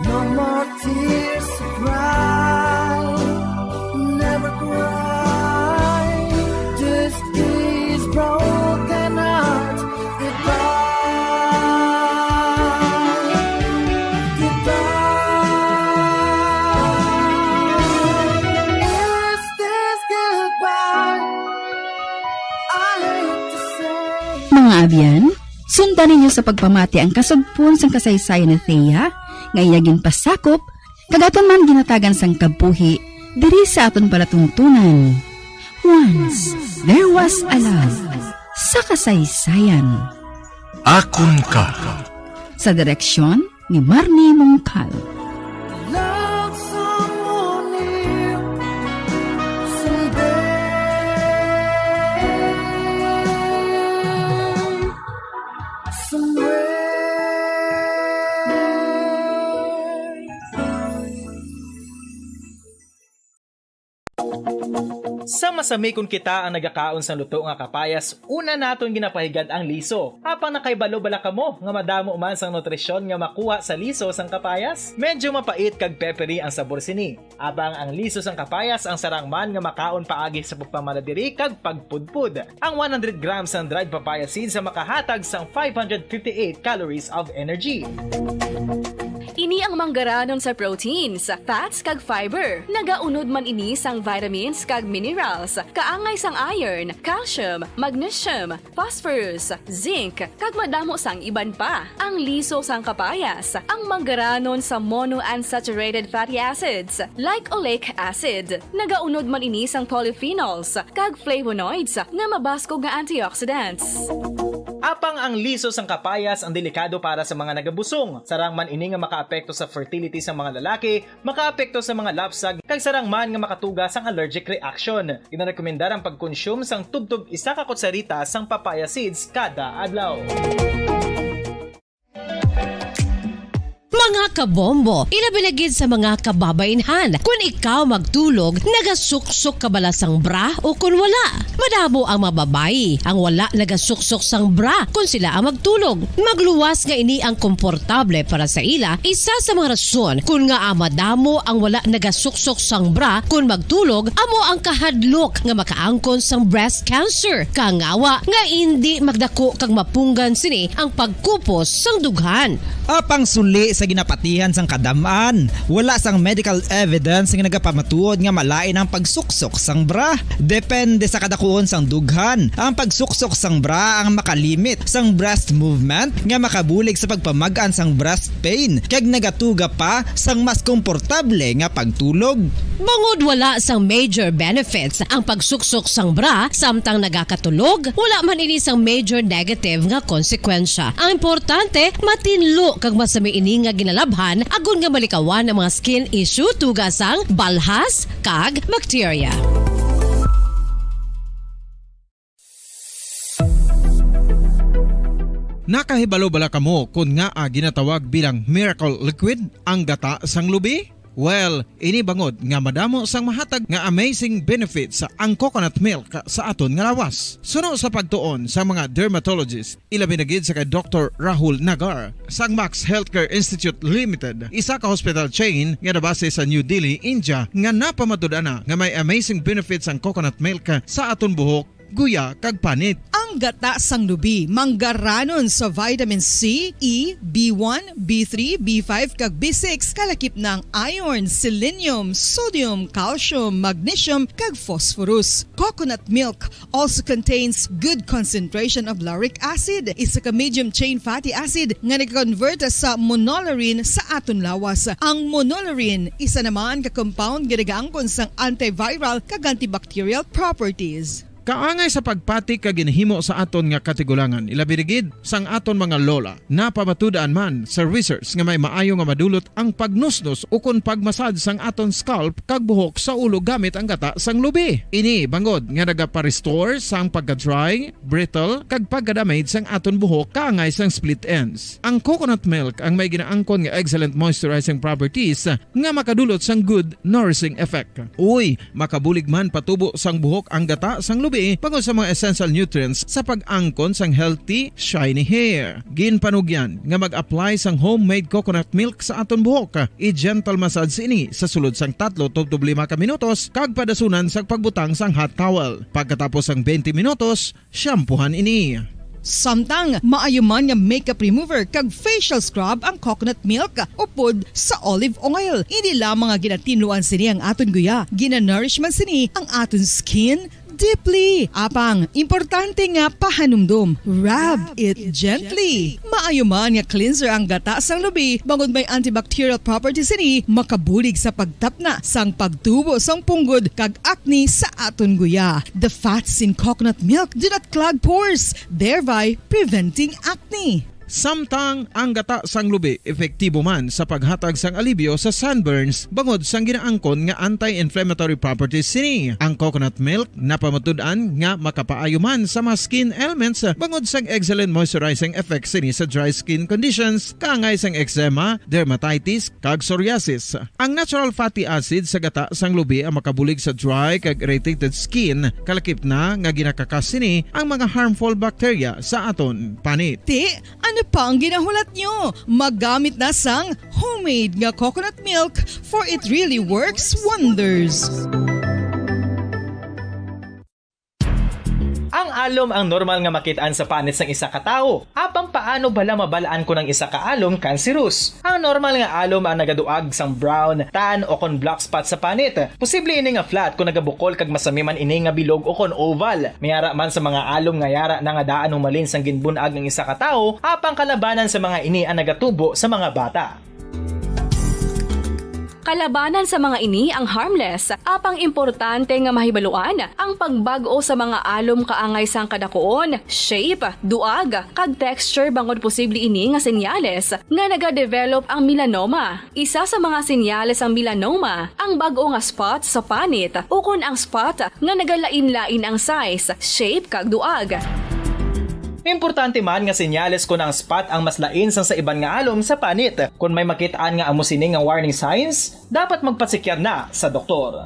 No more tears to cry. Never cry. This is broken heart. Goodbye. Goodbye. Is this goodbye? I hate to say. Mga abyan, sundan ninyo sa pagpamati ang kasugpon sang kasaysayan ni Thea, nga iya ginpasakop, kag aton man ginatagan sang kabuhi diri sa aton palatuntunan. Once, there was a love sa kasaysayan. Akon ka. Sa direksyon ni Marnie Mongcal. Love someone new someday. Somewhere. Sa masami kon kita ang nagakaon sang luto nga kapayas, una naton ginapahigad ang liso. Apang nakahibalo bala kamo nga madamo man sang nutrisyon nga makuha sa liso sang kapayas? Medyo mapait kag peppery ang sabor sini. Apang ang liso sang kapayas ang sarang man nga makaon paagi sa pagpamala diri kag pagpudpod. Ang one hundred grams sang dried papaya seeds ang makahatag sang five hundred fifty-eight calories of energy. Ini ang manggaranon sa proteins, fats, kag fiber. Nagaunod man ini sang vitamins kag minerals, kaangay sang iron, calcium, magnesium, phosphorus, zinc, kag madamo sang iban pa. Ang liso sang kapayas, ang manggaranon sa monounsaturated fatty acids, like oleic acid. Nagaunod man ini sang polyphenols kag flavonoids nga mabaskog nga antioxidants. Apang ang liso sang kapayas ang delikado para sa mga nagabusong. Sarang man ini nga makaapekto sa fertility sang mga lalaki, makaapekto sa mga lapsag, kag sarang man nga makatuga sang allergic reaction. Ginarekomendar ang pagkonsume sang tubtob isa ka kutsarita sang papaya seeds kada adlaw. Mga kabombo, ilabi na gid sa mga kababainhan, kun ikaw magtulog, nagasuksok ka bala sang bra o kun wala? Madamo ang mga babayi ang wala nagasuksok sang bra kun sila ang magtulog. Magluwas nga ini ang komportable para sa ila, isa sa mga rason kun ngaa madamo ang wala nagasuksok sang bra kun magtulog amo ang kahadlok nga makaangkon sang breast cancer, kangawa nga indi magdako kag mapunggan sini ang pagkupos sang dughan. Apang suli sa ginapatihan sang kadam-an, wala sang medical evidence nga nagapamatuod nga malain ang pagsuksok sang bra. Depende sa kadakuon sang dughan, ang pagsuksok sang bra ang makalimit sang breast movement nga makabulig sa pagpamag-an sang breast pain, kag nagatuga pa sang mas komportable nga pagtulog. Bangod wala sang major benefits ang pagsuksok sang bra samtang nagakatulog, wala man ini sang major negative nga konsekwensya. Ang importante, matinlo kag masami ini nga ginalabhan agod nga malikawan ang mga skin issue tuga sang balhas kag bakterya. Nakahibalo bala kamo kon ngaa ginatawag bilang miracle liquid ang gata sang lubi? Well, ini bangod nga madamo sang mahatag nga amazing benefits ang coconut milk sa aton nga lawas. Suno sa pagtuon sa mga dermatologist, ilabi na gid sa kay Doktor Rahul Nagar sang Max Healthcare Institute Limited, isa ka hospital chain nga nabase sa New Delhi, India, nga napamatud-an na nga may amazing benefits ang coconut milk sa aton buhok guya, kag panit. Ang gata sang lubi manggaranon sa vitamin C, E, B one, B three, B five, kag B six, kalakip na ang iron, selenium, sodium, calcium, magnesium, kag phosphorus. Coconut milk also contains good concentration of lauric acid, isa ka medium chain fatty acid nga nag-convert sa monolaurin sa aton lawas. Ang monolaurin isa naman ka compound nga nagaangkon sang antiviral kag antibacterial properties. Kaangay sa pagpati kag ginhimo sa aton nga katigulangan, ilabi na gid sang aton mga lola. Napamatud-an man sa research nga may maayo nga madulot ang pagnusnos ukon pagmasad sang aton scalp kag buhok sa ulo gamit ang gata sang lubi. Ini bangod nga nagapa-restore sang pagka-dry, brittle, kag pagka-damage sang aton buhok kaangay sang split ends. Ang coconut milk ang may ginaangkon nga excellent moisturizing properties nga makadulot sang good nourishing effect. Uy, makabulig man patubo sang buhok ang gata sang lubi bangod sa mga essential nutrients sa pag-angkon sang healthy, shiny hair. Ginpanugyan nga mag-apply sang homemade coconut milk sa aton buhok. I-gentle massage ini sa sulod sang tatlo tubtob lima ka minutos kag padasunan sa pagbutang sang hot towel. Pagkatapos sang twenty minutos, shampoohan ini. Samtang maayo man nga makeup remover kag facial scrub ang coconut milk upod sa olive oil. Hindi lamang nga ginatinluan sini ang aton guya, ginanourish man sini ang aton skin deeply. Apang importante nga pahanumdom, rub it gently. Maayo man nga cleanser ang gata sang lubi, bangod may antibacterial properties sini, makabulig sa pagtapna sang pagtubo sang punggod kag acne sa aton guya. The fats in coconut milk do not clog pores, thereby preventing acne. Samtang ang gata sang lubi epektibo man sa paghatag sang alibyo sa sunburns bangod sang ginaangkon nga anti-inflammatory properties sini. Ang coconut milk napamatud-an nga makapaayo man sa mga skin ailments bangod sang excellent moisturizing effects sini sa dry skin conditions, kaangay sang eczema, dermatitis, kag psoriasis. Ang natural fatty acid sa gata sang lubi ang makabulig sa dry kag irritated skin, kalakip na nga ginakakas sini ang mga harmful bacteria sa aton panit. Ti, ano pa ang ginahulat nyo? Magamit na sang homemade nga coconut milk, for it really works wonders. Ang alom ang normal nga makit-an sa panit sang isa ka tawo. Apang paano bala mabal-an kon ang isa ka alom kanserus? Ang normal nga alom ang nagaduag sang brown, tan, o kon black spot sa panit. Posible ini nga flat kon nagabukol kag masami man ini nga bilog o kon oval. May ara man sa mga alom nga yara na nga daan humalin sang ginbun-ag ang isa ka tawo, apang kalabanan sa mga ini ang nagatubo sa mga bata. Kalabanan sa mga ini ang harmless, apang importante nga mahibaluan ang pagbag-o sa mga alom kaangay sang kadakuon, shape, duag, kag texture bangod posible ini nga senyales nga nagadevelop ang melanoma. Isa sa mga senyales sang melanoma ang bag-o nga spot sa panit ukon ang spot nga nagalain-lain ang size, shape, kag duag. Importante man nga senyales kon ang spot ang mas lain sang sa iban nga alom sa panit. Kon may makit-an nga amo sini nga warning signs, dapat magpatsikyar na sa doktor.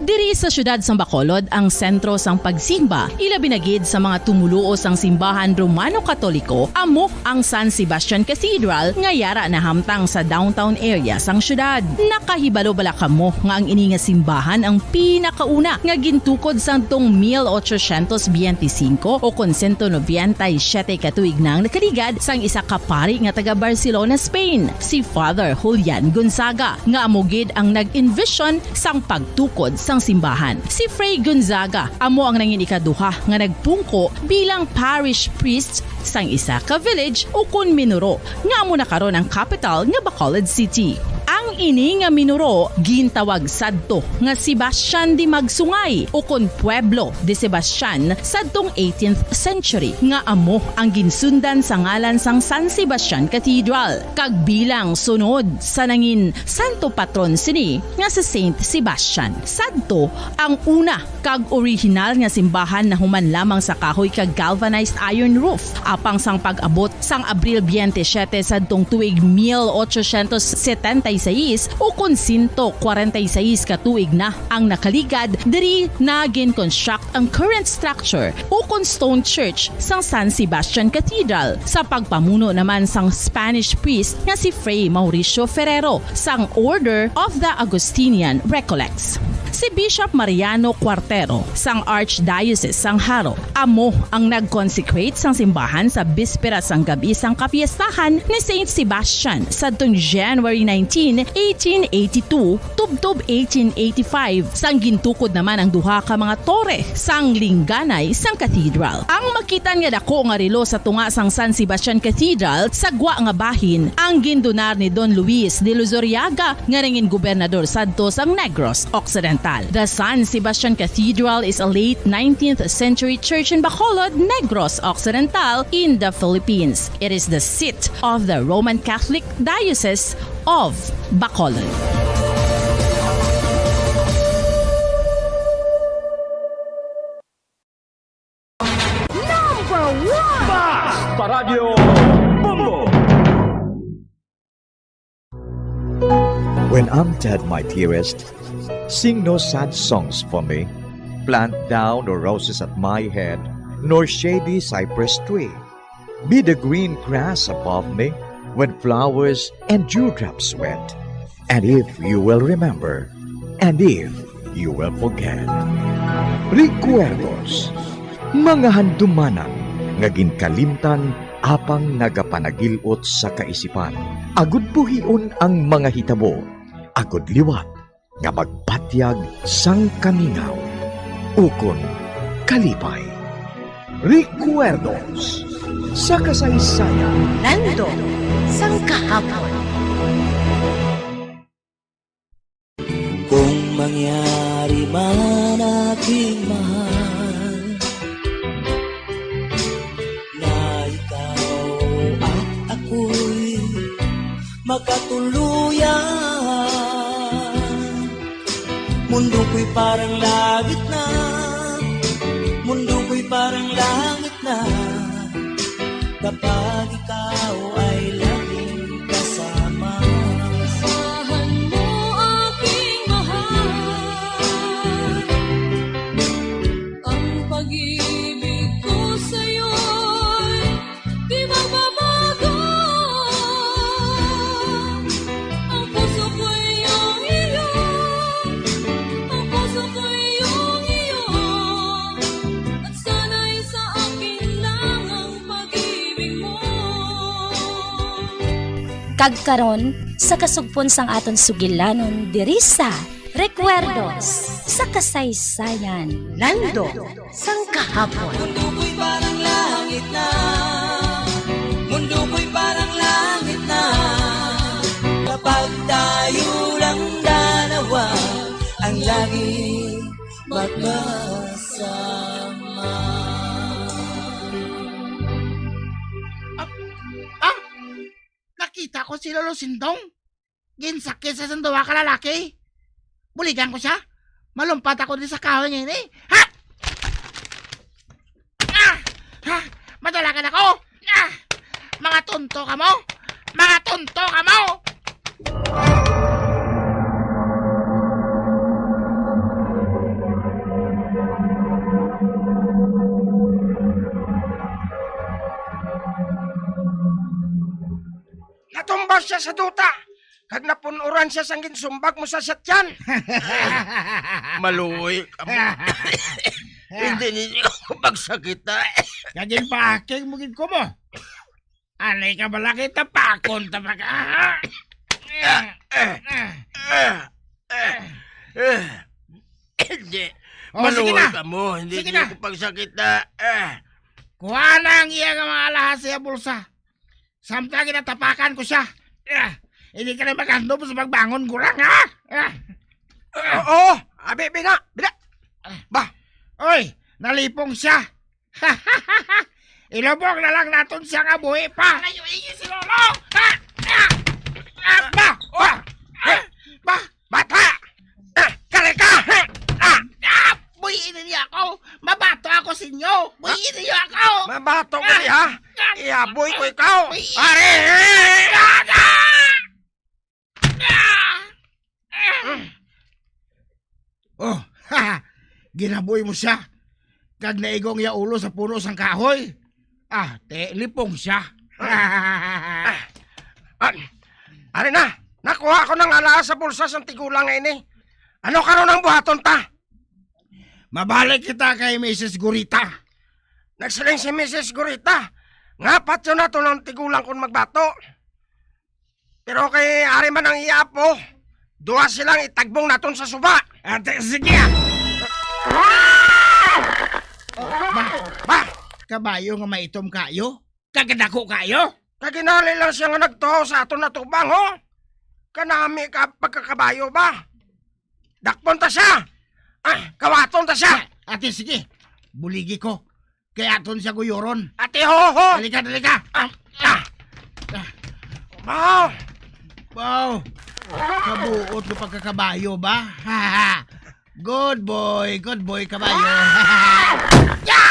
Diri sa siyudad sang Bacolod ang sentro sang pagsimba, ilabi na gid sa mga tumoluo sang simbahan Romano Katoliko, amo ang San Sebastian Cathedral nga yara nahamtang sa downtown area sang siyudad. Nakahibalo bala kamo nga ang ini nga simbahan ang pinakauna nga gintukod sadtong mil ochocientos biyente singko o kon sento nobenta y siyete ka tuig na ang nakaligad sang isa ka pari nga taga Barcelona, Spain, si Father Julian Gonzaga, nga amo gid ang nag-envision sang pagtukod sang simbahan. Si Fray Gonzaga amo ang nangin ikaduha nga nagpungko bilang parish priest sang isa ka village ukon minuro nga amo na karon ang kapital nga Bacolod City. Ang ini nga minuro gintawag sadto nga Sebastian de Magsungay ukon Pueblo de Sebastian sadtong eighteenth century, nga amo ang ginsundan sa ngalan sang San Sebastian Cathedral. Kag bilang sunod sa nangin santo patron sini nga si Saint Sebastian, sadto ang una kag orihinal nga simbahan nahuman lamang sa kahoy kag galvanized iron roof. Apang sang pag-abot sang Abril biyente siyete sadtong tuig mil ochocientos setenta y seis, Is ukon sento kwarenta y seis ka tuig na ang nakaligad, diri na gin-construct ang current structure ukon stone church sang San Sebastian Cathedral, sa pagpamuno naman sang Spanish priest nga si Fray Mauricio Ferrero sang Order of the Augustinian Recollects. Si Bishop Mariano Cuartero sang Archdiocese sang Jaro amo ang nag-consecrate sang simbahan sa bispera sang gab-i sang kapiestahan ni Saint Sebastian sadtong January nineteen, eighteen eighty-two, tubtob eighteen eighty-five, sang gintukod naman ang duha ka mga tore sang lingganay sang cathedral. Ang makitan nga dako nga relo sa tunga sang San Sebastian Cathedral sa gwa nga bahin ang gindonar ni Don Luis de Luzuriaga nga nangin gobernador sadto sang Negros Occidental. The San Sebastian Cathedral is a late nineteenth century church in Bacolod, Negros Occidental, in the Philippines. It is the seat of the Roman Catholic Diocese of Bacolod. Number one! Basta Radyo Bombo! When I'm dead, my dearest, sing no sad songs for me. Plant thou no roses at my head, nor shady cypress tree. Be the green grass above me when flowers and dewdrops wet. And if you will remember, and if you will forget. Recuerdos, mga handumanan nga ginkalimtan apang nagapanagil-ot sa kaisipan. Agud buhion ang mga hitabo, agud liwat nga magpatyag sang kamingaw ukon kalipay. Recuerdos sa kasaysayan. Nando sang kahapon. Kung mangyari man, aking mahal, na ikaw at ako'y makatuluyan. Mundo ko'y parang langit na, mundo ko'y parang langit na, kapag ikaw ay laging kasama. Asahan mo, aking mahal, ang pag-ibig ko sa'yo'y di magbabago. Ang puso ko'y iyong iyo, ang puso ko'y iyong iyo, at sana'y sa akin lang ang pag-ibig mo. Kag karon, sa kasugpon sang aton sugilanon diri sa Recuerdos sa Kasaysayan. Nando sang kahapon. Mundo ko'y parang langit na, mundo ko'y parang langit na, kapag tayo lang dalawa ang laging magkasama. Ah, ah, nakita ko si Lolo Sindong. Ginsakit sa sang duha ka lalaki. Buligan ko siya. Malumpat ako diri sa kahoy nga ini. Ha! Ah! Ha! Madalagan ako! Ah! Mga tonto kamo! Mga tonto kamo! Natumba sia sa duta, kag napun-oran sia sang ginsumbag mo sa satyan. Maluoy kamo. Hindi ninyo ako pagsakita. Kag ginpahaking mo gid ko mo. Anay ka bala kay tapakon ta pa ka. Ah, ah, ah, ah, ah. Hindi. Oh, sige Maluoy na. Kamo, hindi Sige ninyo na. Ako pagsakita. Ah. Kuha na ang iya nga mga alahas sa iya bulsa. Samtang ginatapakan ko sia. Ah, hindi ka na maghandom sa pagbangon, gurang, ha? Ah. Oo, abi, bina, bina. Ba? Oy, nalipong sia. Ilubong na lang naton sia nga buhi pa. Layo-iyo si Lolo. Ah! Ah! Ah! Ba? Ba? Ah! Ba? Bata! Ah! Kali ka! Ah! Ah! Buhiin ninyo ako! Mabato ako sa inyo! Buhiin ninyo ako! Mabato ka Ah! diha? Ah! Ihaboy ko ikaw! Buhiin! Ari! Ah! Ah! Ah! Oh, ginaboy mo sia. Kag naigong iya ulo sa puno sang kahoy. Ah, te, lipong sia. Ah, ari na, nakuha ko ng alahas sa bulsa sang tigulang nga ini. Ano karon ang buhaton ta? Mabalik kita kay Misis Gurita. Nagsiling si Misis Gurita nga patyon naton ang tigulang kon magbato. Pero kay ari man ang iya apo, duha silang itagbong naton sa suba. Ate, sige, ah. Ba, ba, kabayo nga maitom kayo? Kagadako kayo? Kaginali lang siya nga nagtuhaw sa aton atubang, ho? Kanami ka pagkakabayo ba? Dakpon ta siya! Ah, kawaton ta siya! Ate, sige. Buligi ko. Kay aton siya guyoron. Ate, ho, ho! Dali ka, dali ka! Ah, ah. Ah. Wow! Wow! Kabuot nga pagkakabayo ba? Good boy, good boy, kabayo. Ya!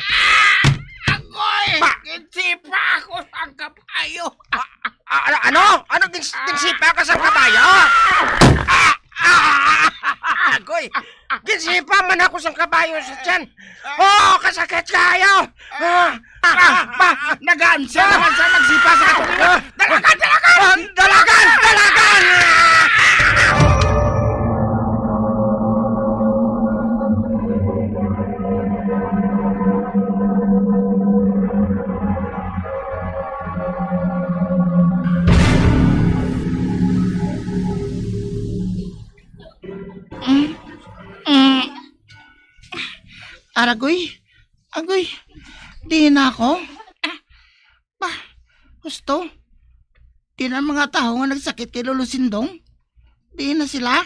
Ah! Agoy! Ba? Ginsipa ako sang kabayo. Ah, ah, ano? Ano? Gins- ginsipa ka sang kabayo? Ah! Ah! Agoy! Ginsipa man ako sang kabayo sa tiyan. Oh, kasakit kayo! Ah! Ah! Ah! Ba? Nagaan siya, nagaan siya, nagsipa sa ato. Ah! Dalagan! Dalagan! Ah! Dalagan! Dalagan! Mm, mm. Aragoy, agoy, di na ako. Ah, ba, husto. Di na ang mga tawo nga nagsakit kay Lolo Sindong. Di na sila.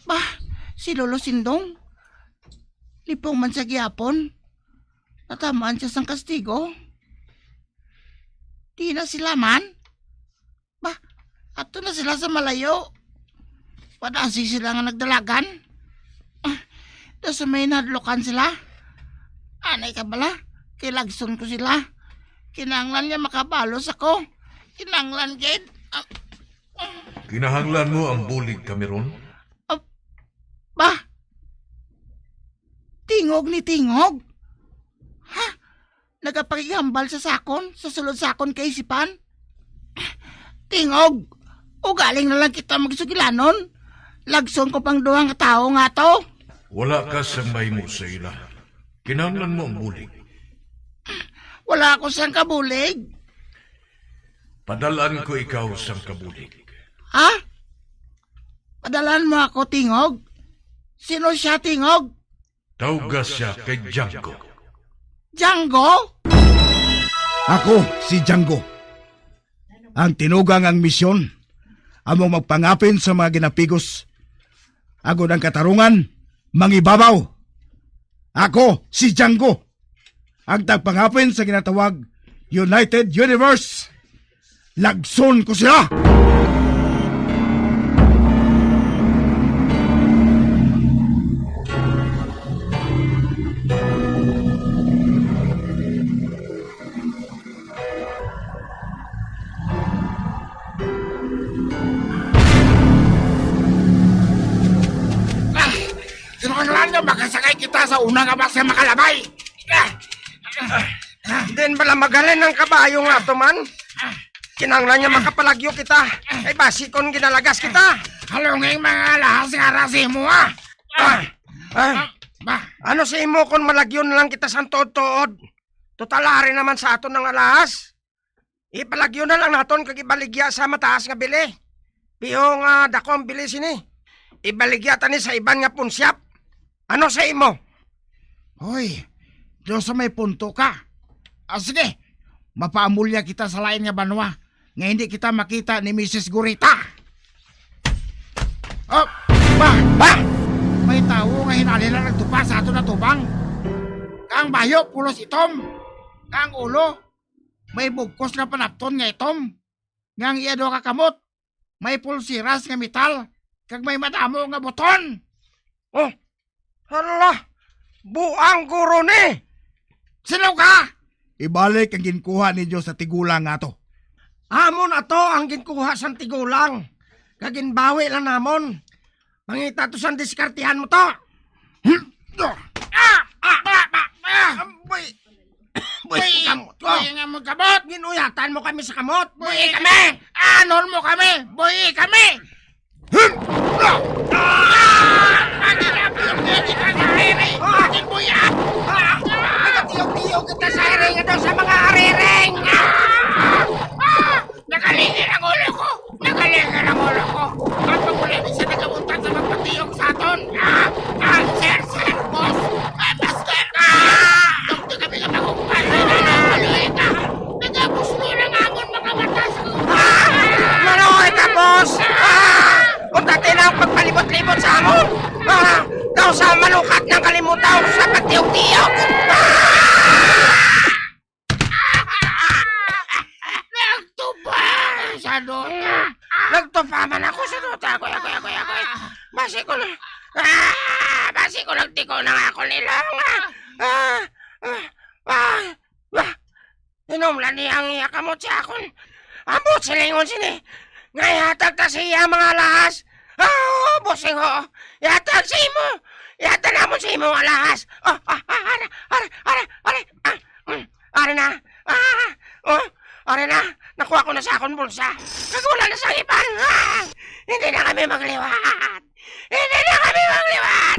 Ba, si Lolo Sindong, lipong man siya gihapon. Natamaan siya sang kastigo. Di na sila man. Ba, ato na sila sa malayo. Padasi sila nga nagdalagan. Ah, daw sa may nahadlukan sila. Anay ka bala, kay lagson ko sila. Kinahanglan nga makabalos ako. Kinahanglan gid. Ah, ah. Kinahanglan mo ang bulig, Cameron? Ah, ba? Tingog ni Tingog? Ha? Nagapakighambal sa sakon, sa sulod sakon kaisipan? Tingog, ugaling na lang kita magsugilanon. Lagson ko pang duha nga tawo nga to. Wala ka sang mahimo sa ila. Kinahanglan mo ang bulig. Wala ako sang kabulig. Padalaan ko ikaw sang kabulig. Ha? Padalaan mo ako, Tingog? Sino siya, Tingog? Tawga siya kay Django. Django? Ako si Django. Ang tinugang ang misyon, amo magpangapin sa mga ginapigos. Agod ang katarungan, mangibabaw. Ako si Django, ang tagpangapin sa ginatawag United Universe. Lagson ko sila! Ah! Kinahanglan nga makasakay kita sa una nga bus nga makalabay! Ah! Din bala magalin ang kabayo nga ato man? Kinahanglan nga makapalagyo kita. Kay basi kon ginalagas kita. Halunging mga lahas nga ra sa imo, ah. Ah, ah, ba? Ano sa imo kon malagyo na lang kita sang tuod-tuod? Total, ari naman sa aton ang alahas. Ipalagyo na lang naton kag ibaligya sa mataas nga bili. Piho nga dako ang bili sini. Ibaligya ta ni sa iban nga pawnshop. Ano sa imo? Hoy, daw sa may punto ka. Ah, sige, mapaamulya kita sa lain nga banwa nga hindi kita makita ni Misis Gurita. Oh, ba? Ba? May tawo nga hinali na nagtupa sa aton atubang. Kang bayo, pulos itom. Kang ulo, may bugkos nga panapton nga itom. Nga ang iya duha ka kamot, may pulsiras nga metal, kag may madamo nga buton. Oh, hala, buang guro ni. Sino ka? Ibalik ang ginkuha ninyo sa tigulang nga to. Amo na to ang ginkuha sang tigulang. Kag ginbawi lang namon. Mangita to sang diskartihan mo to. Ah! Ah! Ah! Ah! Ah! Boy! Boy, Boy, kamot ko. Boy, nga mo kamot. Ginuyatan mo kami sa kamot. Boy, Boy, kami. Anon mo kami. Boy, kami. Ah! Ano na, pinagdili ka sa ere? Ah! Ating buya! Ah! Nagatiyo-tiyo kita sa ere nga daw sa mga ariring! Ah! Ah! Nakalingin ang ulo ko! Nakalingin ang ulo ko! Ang pagulibig sa nagabuntag sa magpatiyog sa aton! Ah! Ah! Sir, sir, boss! Ah! Master! Ah! Doktor kami nga magumpal! Ay, nanaluloy ka! Nagabuslo na nga amon mga mata sa Ah! Maluoy ka, boss! Ah! Unta ti na ang pagpalibot-libot sa amon! Ah! Daw sa malukat ng kalimutan sa pagtiyog-tiyog! Ah! Nagtupa sa duta! Nagtupa man ako sa duta, kuya, kuya, kuya, kuya. Basi ko na, ah! Basi ko nagtiko na nga ako nila, ah! Ah! Ah! Ah! Ah! Hinumlan niya ang iya kamot sa akon. Ambot silingon sini, nga ihatag ta sa iya mga alahas. Ah, oo, bossing, oo. Ihatag sa imo. Ihatag namon sa imo ang alahas. Ah, ah, ah, are, are, are, are. Ah, mm, are na. Ah, oh, are na. Nakuha ko na sa akon bulsa. Kag wala na sang iban. Ah, hindi na kami magliwat. Hindi na kami magliwat.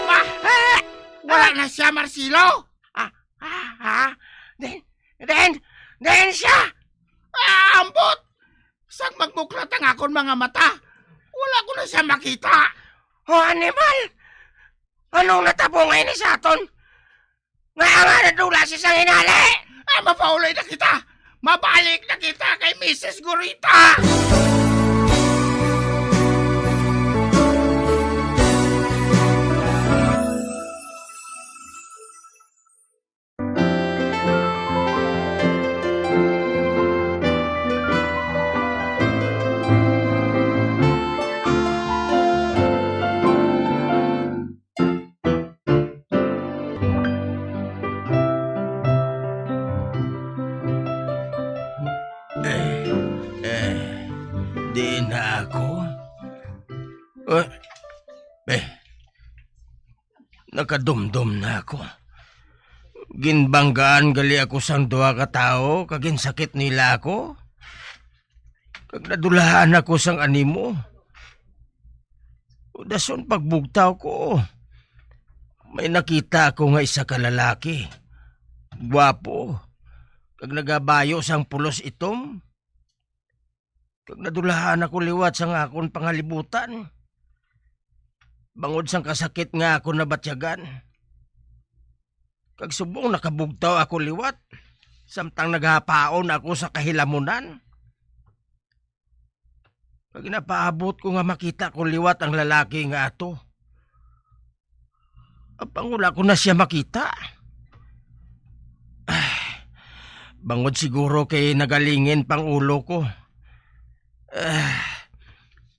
Ah, ah, wala na siya, Marcelo. Ah, ah, ah. Din, din, din siya! Ah, ambot! Sang magmuklat ang akon mga mata, wala ko na siya makita. O animal! Anong natabo nga ini sa aton? Nga nga nadula siya sang hinali? Ah, mapauli na kita! Mabalik na kita kay Misis Gorita! Eh, eh, di na ako. Eh, eh, nakadumdom na ako. Ginbanggaan gali ako sang duha ka tawo, kag ginsakit nila ako. Kag nadulahan ako sang animo. Dason pagbugtaw ko, may nakita ako nga isa ka lalaki. Gwapo. Kag nagabayo sang pulos itom. Kag nadulahan ako liwat sang akon pangalibutan, bangod sang kasakit nga akon nabatyagan. Kag subong nakabugtaw ako liwat, samtang nagahapaon ako sa kahilamunan. Kag ginapaabot ko nga makita ko liwat ang lalaki nga ato. Apang wala ko na siya makita. Ah, bangod siguro kay nagalingin pang ulo ko. Ah,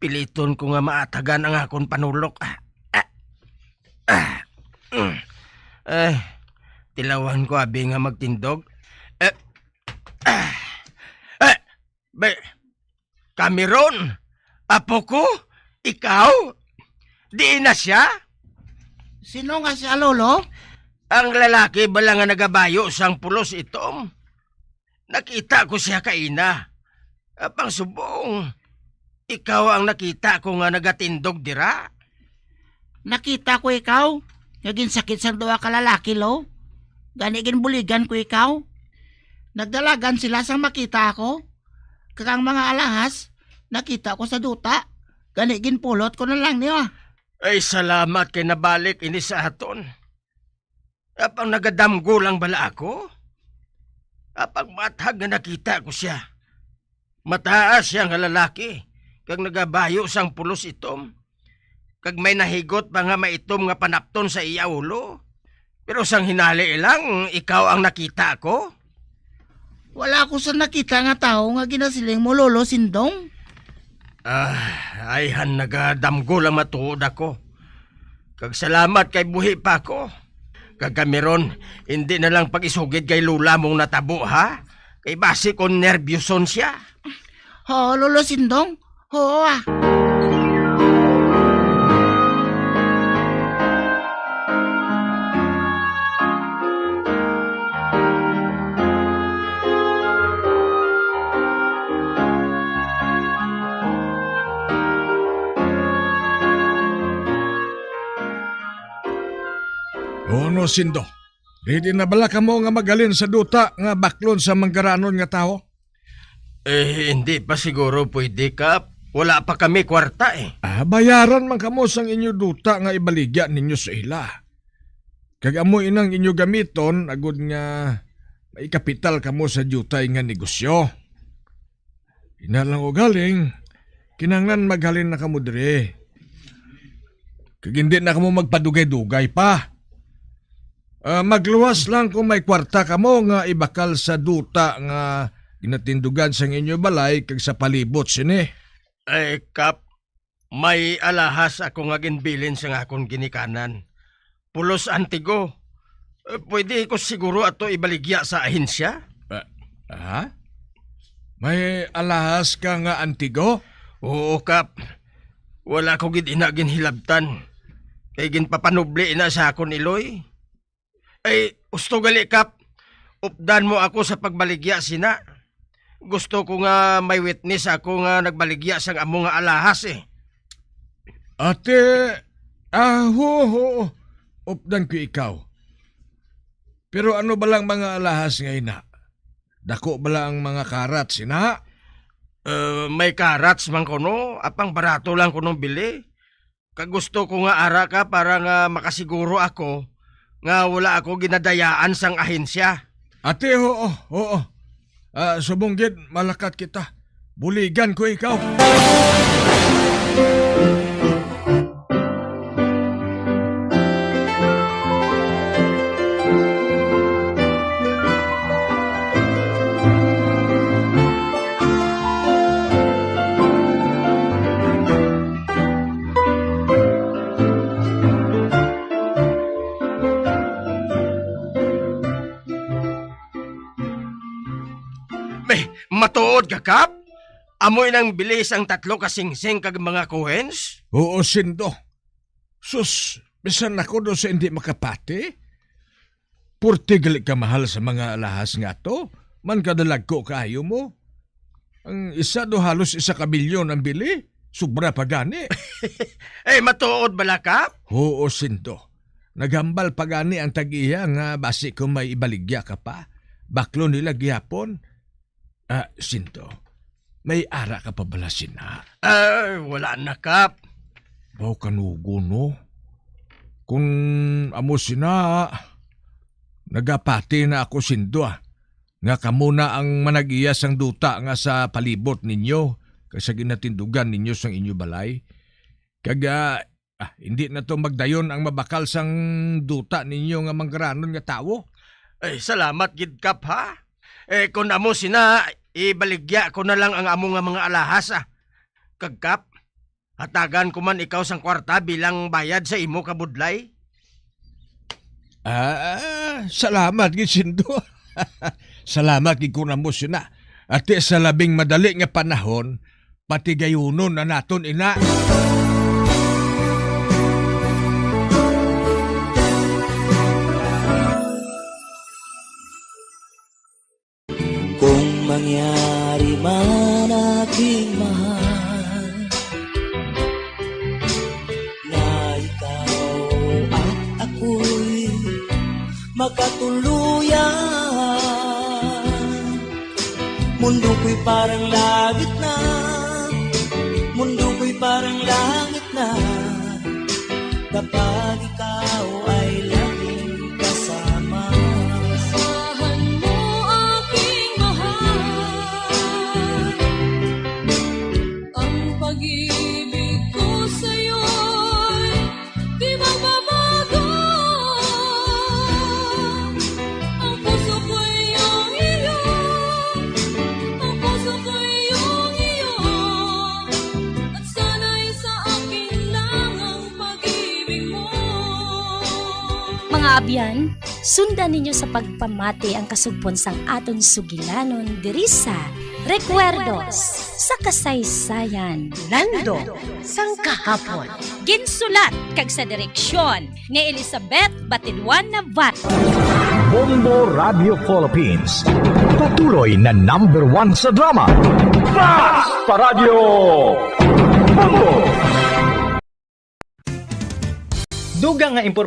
piliton ko nga maatagan ang akon panulok. Ah, ah, ah, mm. Eh, tilawan ko abi nga magtindog. Eh, ah, eh, be, Cameron, apo ko, ikaw? Diin na siya? Sino nga siya, Lolo? Ang lalaki bala nga nagabayo sang pulos itom? Nakita ko siya kaina. Apang subong, ikaw ang nakita ko nga nagatindog dira. Nakita ko ikaw nga ginsakit sang duha ka lalaki, Lo. Gani ginbuligan ko ikaw. Nagdalagan sila sang makita ako. Kag ang mga alahas, nakita ko sa duta. Gani ginpulot ko na lang niya. Ay, salamat kay nabalik ini sa aton. Apang nagadamgo lang bala ako? Apang maathag nga nakita ko sia. Mataas sia nga lalaki, kag nagabayo sang pulos itom, kag may nahigot pa nga maitom nga panapton sa iya ulo. Pero sang hinali lang, ikaw ang nakita ko. Wala ko sa nakita nga tawo nga ginasiling mo, Lolo Sindong. Ah, ayhan, nagadamgo lang matuod ako. Kag salamat kay buhi pa ako. Kag kami ron, hindi na lang pag-isugid kay Lola mong natabo, ha? Kay basi kon nerbyoson siya. Ho, Lolo Sindong, Ho. Ano, Sindo? Ready na bala kamo nga maghalin sa duta nga baklon sa manggaranon nga tawo? Eh, hindi pa siguro pwede, Kap. Wala pa kami kwarta, eh. Ah, bayaran man kamo sang inyo duta nga ibaligya ninyo sa ila. Kag amo inang inyo gamiton agod nga may kapital kamo sa diutay nga negosyo. Ina lang ugaling, kinahanglan maghalin na kamo diri. Kag hindi na kamo magpadugay-dugay pa. Ah, magluwas lang kung may kwarta kamo nga ibakal sa duta nga ginatindugan sang inyo balay kag sa palibot sini. Eh, Kap, may alahas ako nga ginbilin sang akon ginikanan. Pulos antigo. Eh, pwede ko siguro ato ibaligya sa ahensya? Ah, ha? May alahas ka nga antigo? Oo, Kap. Wala ko gid ina ginhilabtan. Kay ginpapanubli ina sa akon iloy. Ay, husto gali, Kap. Updan mo ako sa pagbaligya sina. Gusto ko nga may witness ako nga nagbaligya sang amo nga alahas, eh. Ate, ah, ho, ho. Updan ko ikaw. Pero ano ba lang mga alahas nga ina? Dako ba lang ang mga karats ina? Eh, may karats man kuno, apang barato lang kunong bili. Kag gusto ko nga ara ka para nga makasiguro ako nga wala ako ginadayaan sang ahensya. Ate, oo, oo. Ah, subong gid, malakat kita. Buligan ko ikaw. May, matuod ka, Kap? Amo inang bili sang tatlo ka singsing kag mga coins? Oo, Sindo. Sus, bisan ako do sa hindi makapati. Purti gali ka mahal sa mga alahas nga to, man kadalagko kaayo mo. Ang isa do halos isa ka milyon ang bili, sobra pa gani. Eh, matuod bala, Kap? Oo, Sindo. Naghambal pa gani ang tag-iya nga basi ko may ibaligya ka pa. Baklo nila gihapon. Ah, Sindo, may ara ka pa bala sina? Ah, wala na, Kap. Baw kanugo, no? Kung amo sina, nagapati na ako, Sindo, ah, nga kamo na ang manag-iya sang duta nga sa palibot ninyo kag sa ginatindugan ninyo sang inyo balay. Kag, ah, ah, hindi na to magdayon ang mabakal sang duta ninyo nga manggaranon nga tawo. Ay, salamat gid, Kap, ha? Eh, kun amo sina, ibaligya ko na lang ang amo nga mga alahas, ah. Kag, Kap, hatagan ko man ikaw sang kwarta bilang bayad sa imo kabudlay. Ah, salamat gid, Sindo. Salamat gid kun amo sina. Ati sa labing madali nga panahon, patigayunon na naton ina. Kung mangyari man, aking mahal, na ikaw at ako'y magkatuluyan, mundo ko'y parang langit na, mundo ko'y parang langit na, kapag ikaw ay laging kasama. Asahan mo, aking mahal, ang pag-ibig ko sa'yo'y di magbabago. Ang puso ko'y iyong iyo, ang puso ko'y iyong iyo, at sana'y sa akin lang ang pag-ibig mo. Mga abyan, sundan ninyo sa pagpamati ang kasugpon sang aton sugilanon diri sa Recuerdos sa kasaysayan. Lando sang kahapon. Ginsulat kag sa direksyon ni Elizabeth Batiduan Navarro. Bombo Radio Philippines. Patuloy na number one sa drama. Fast Paradyo! Bombo! Dugang nga impormasyon.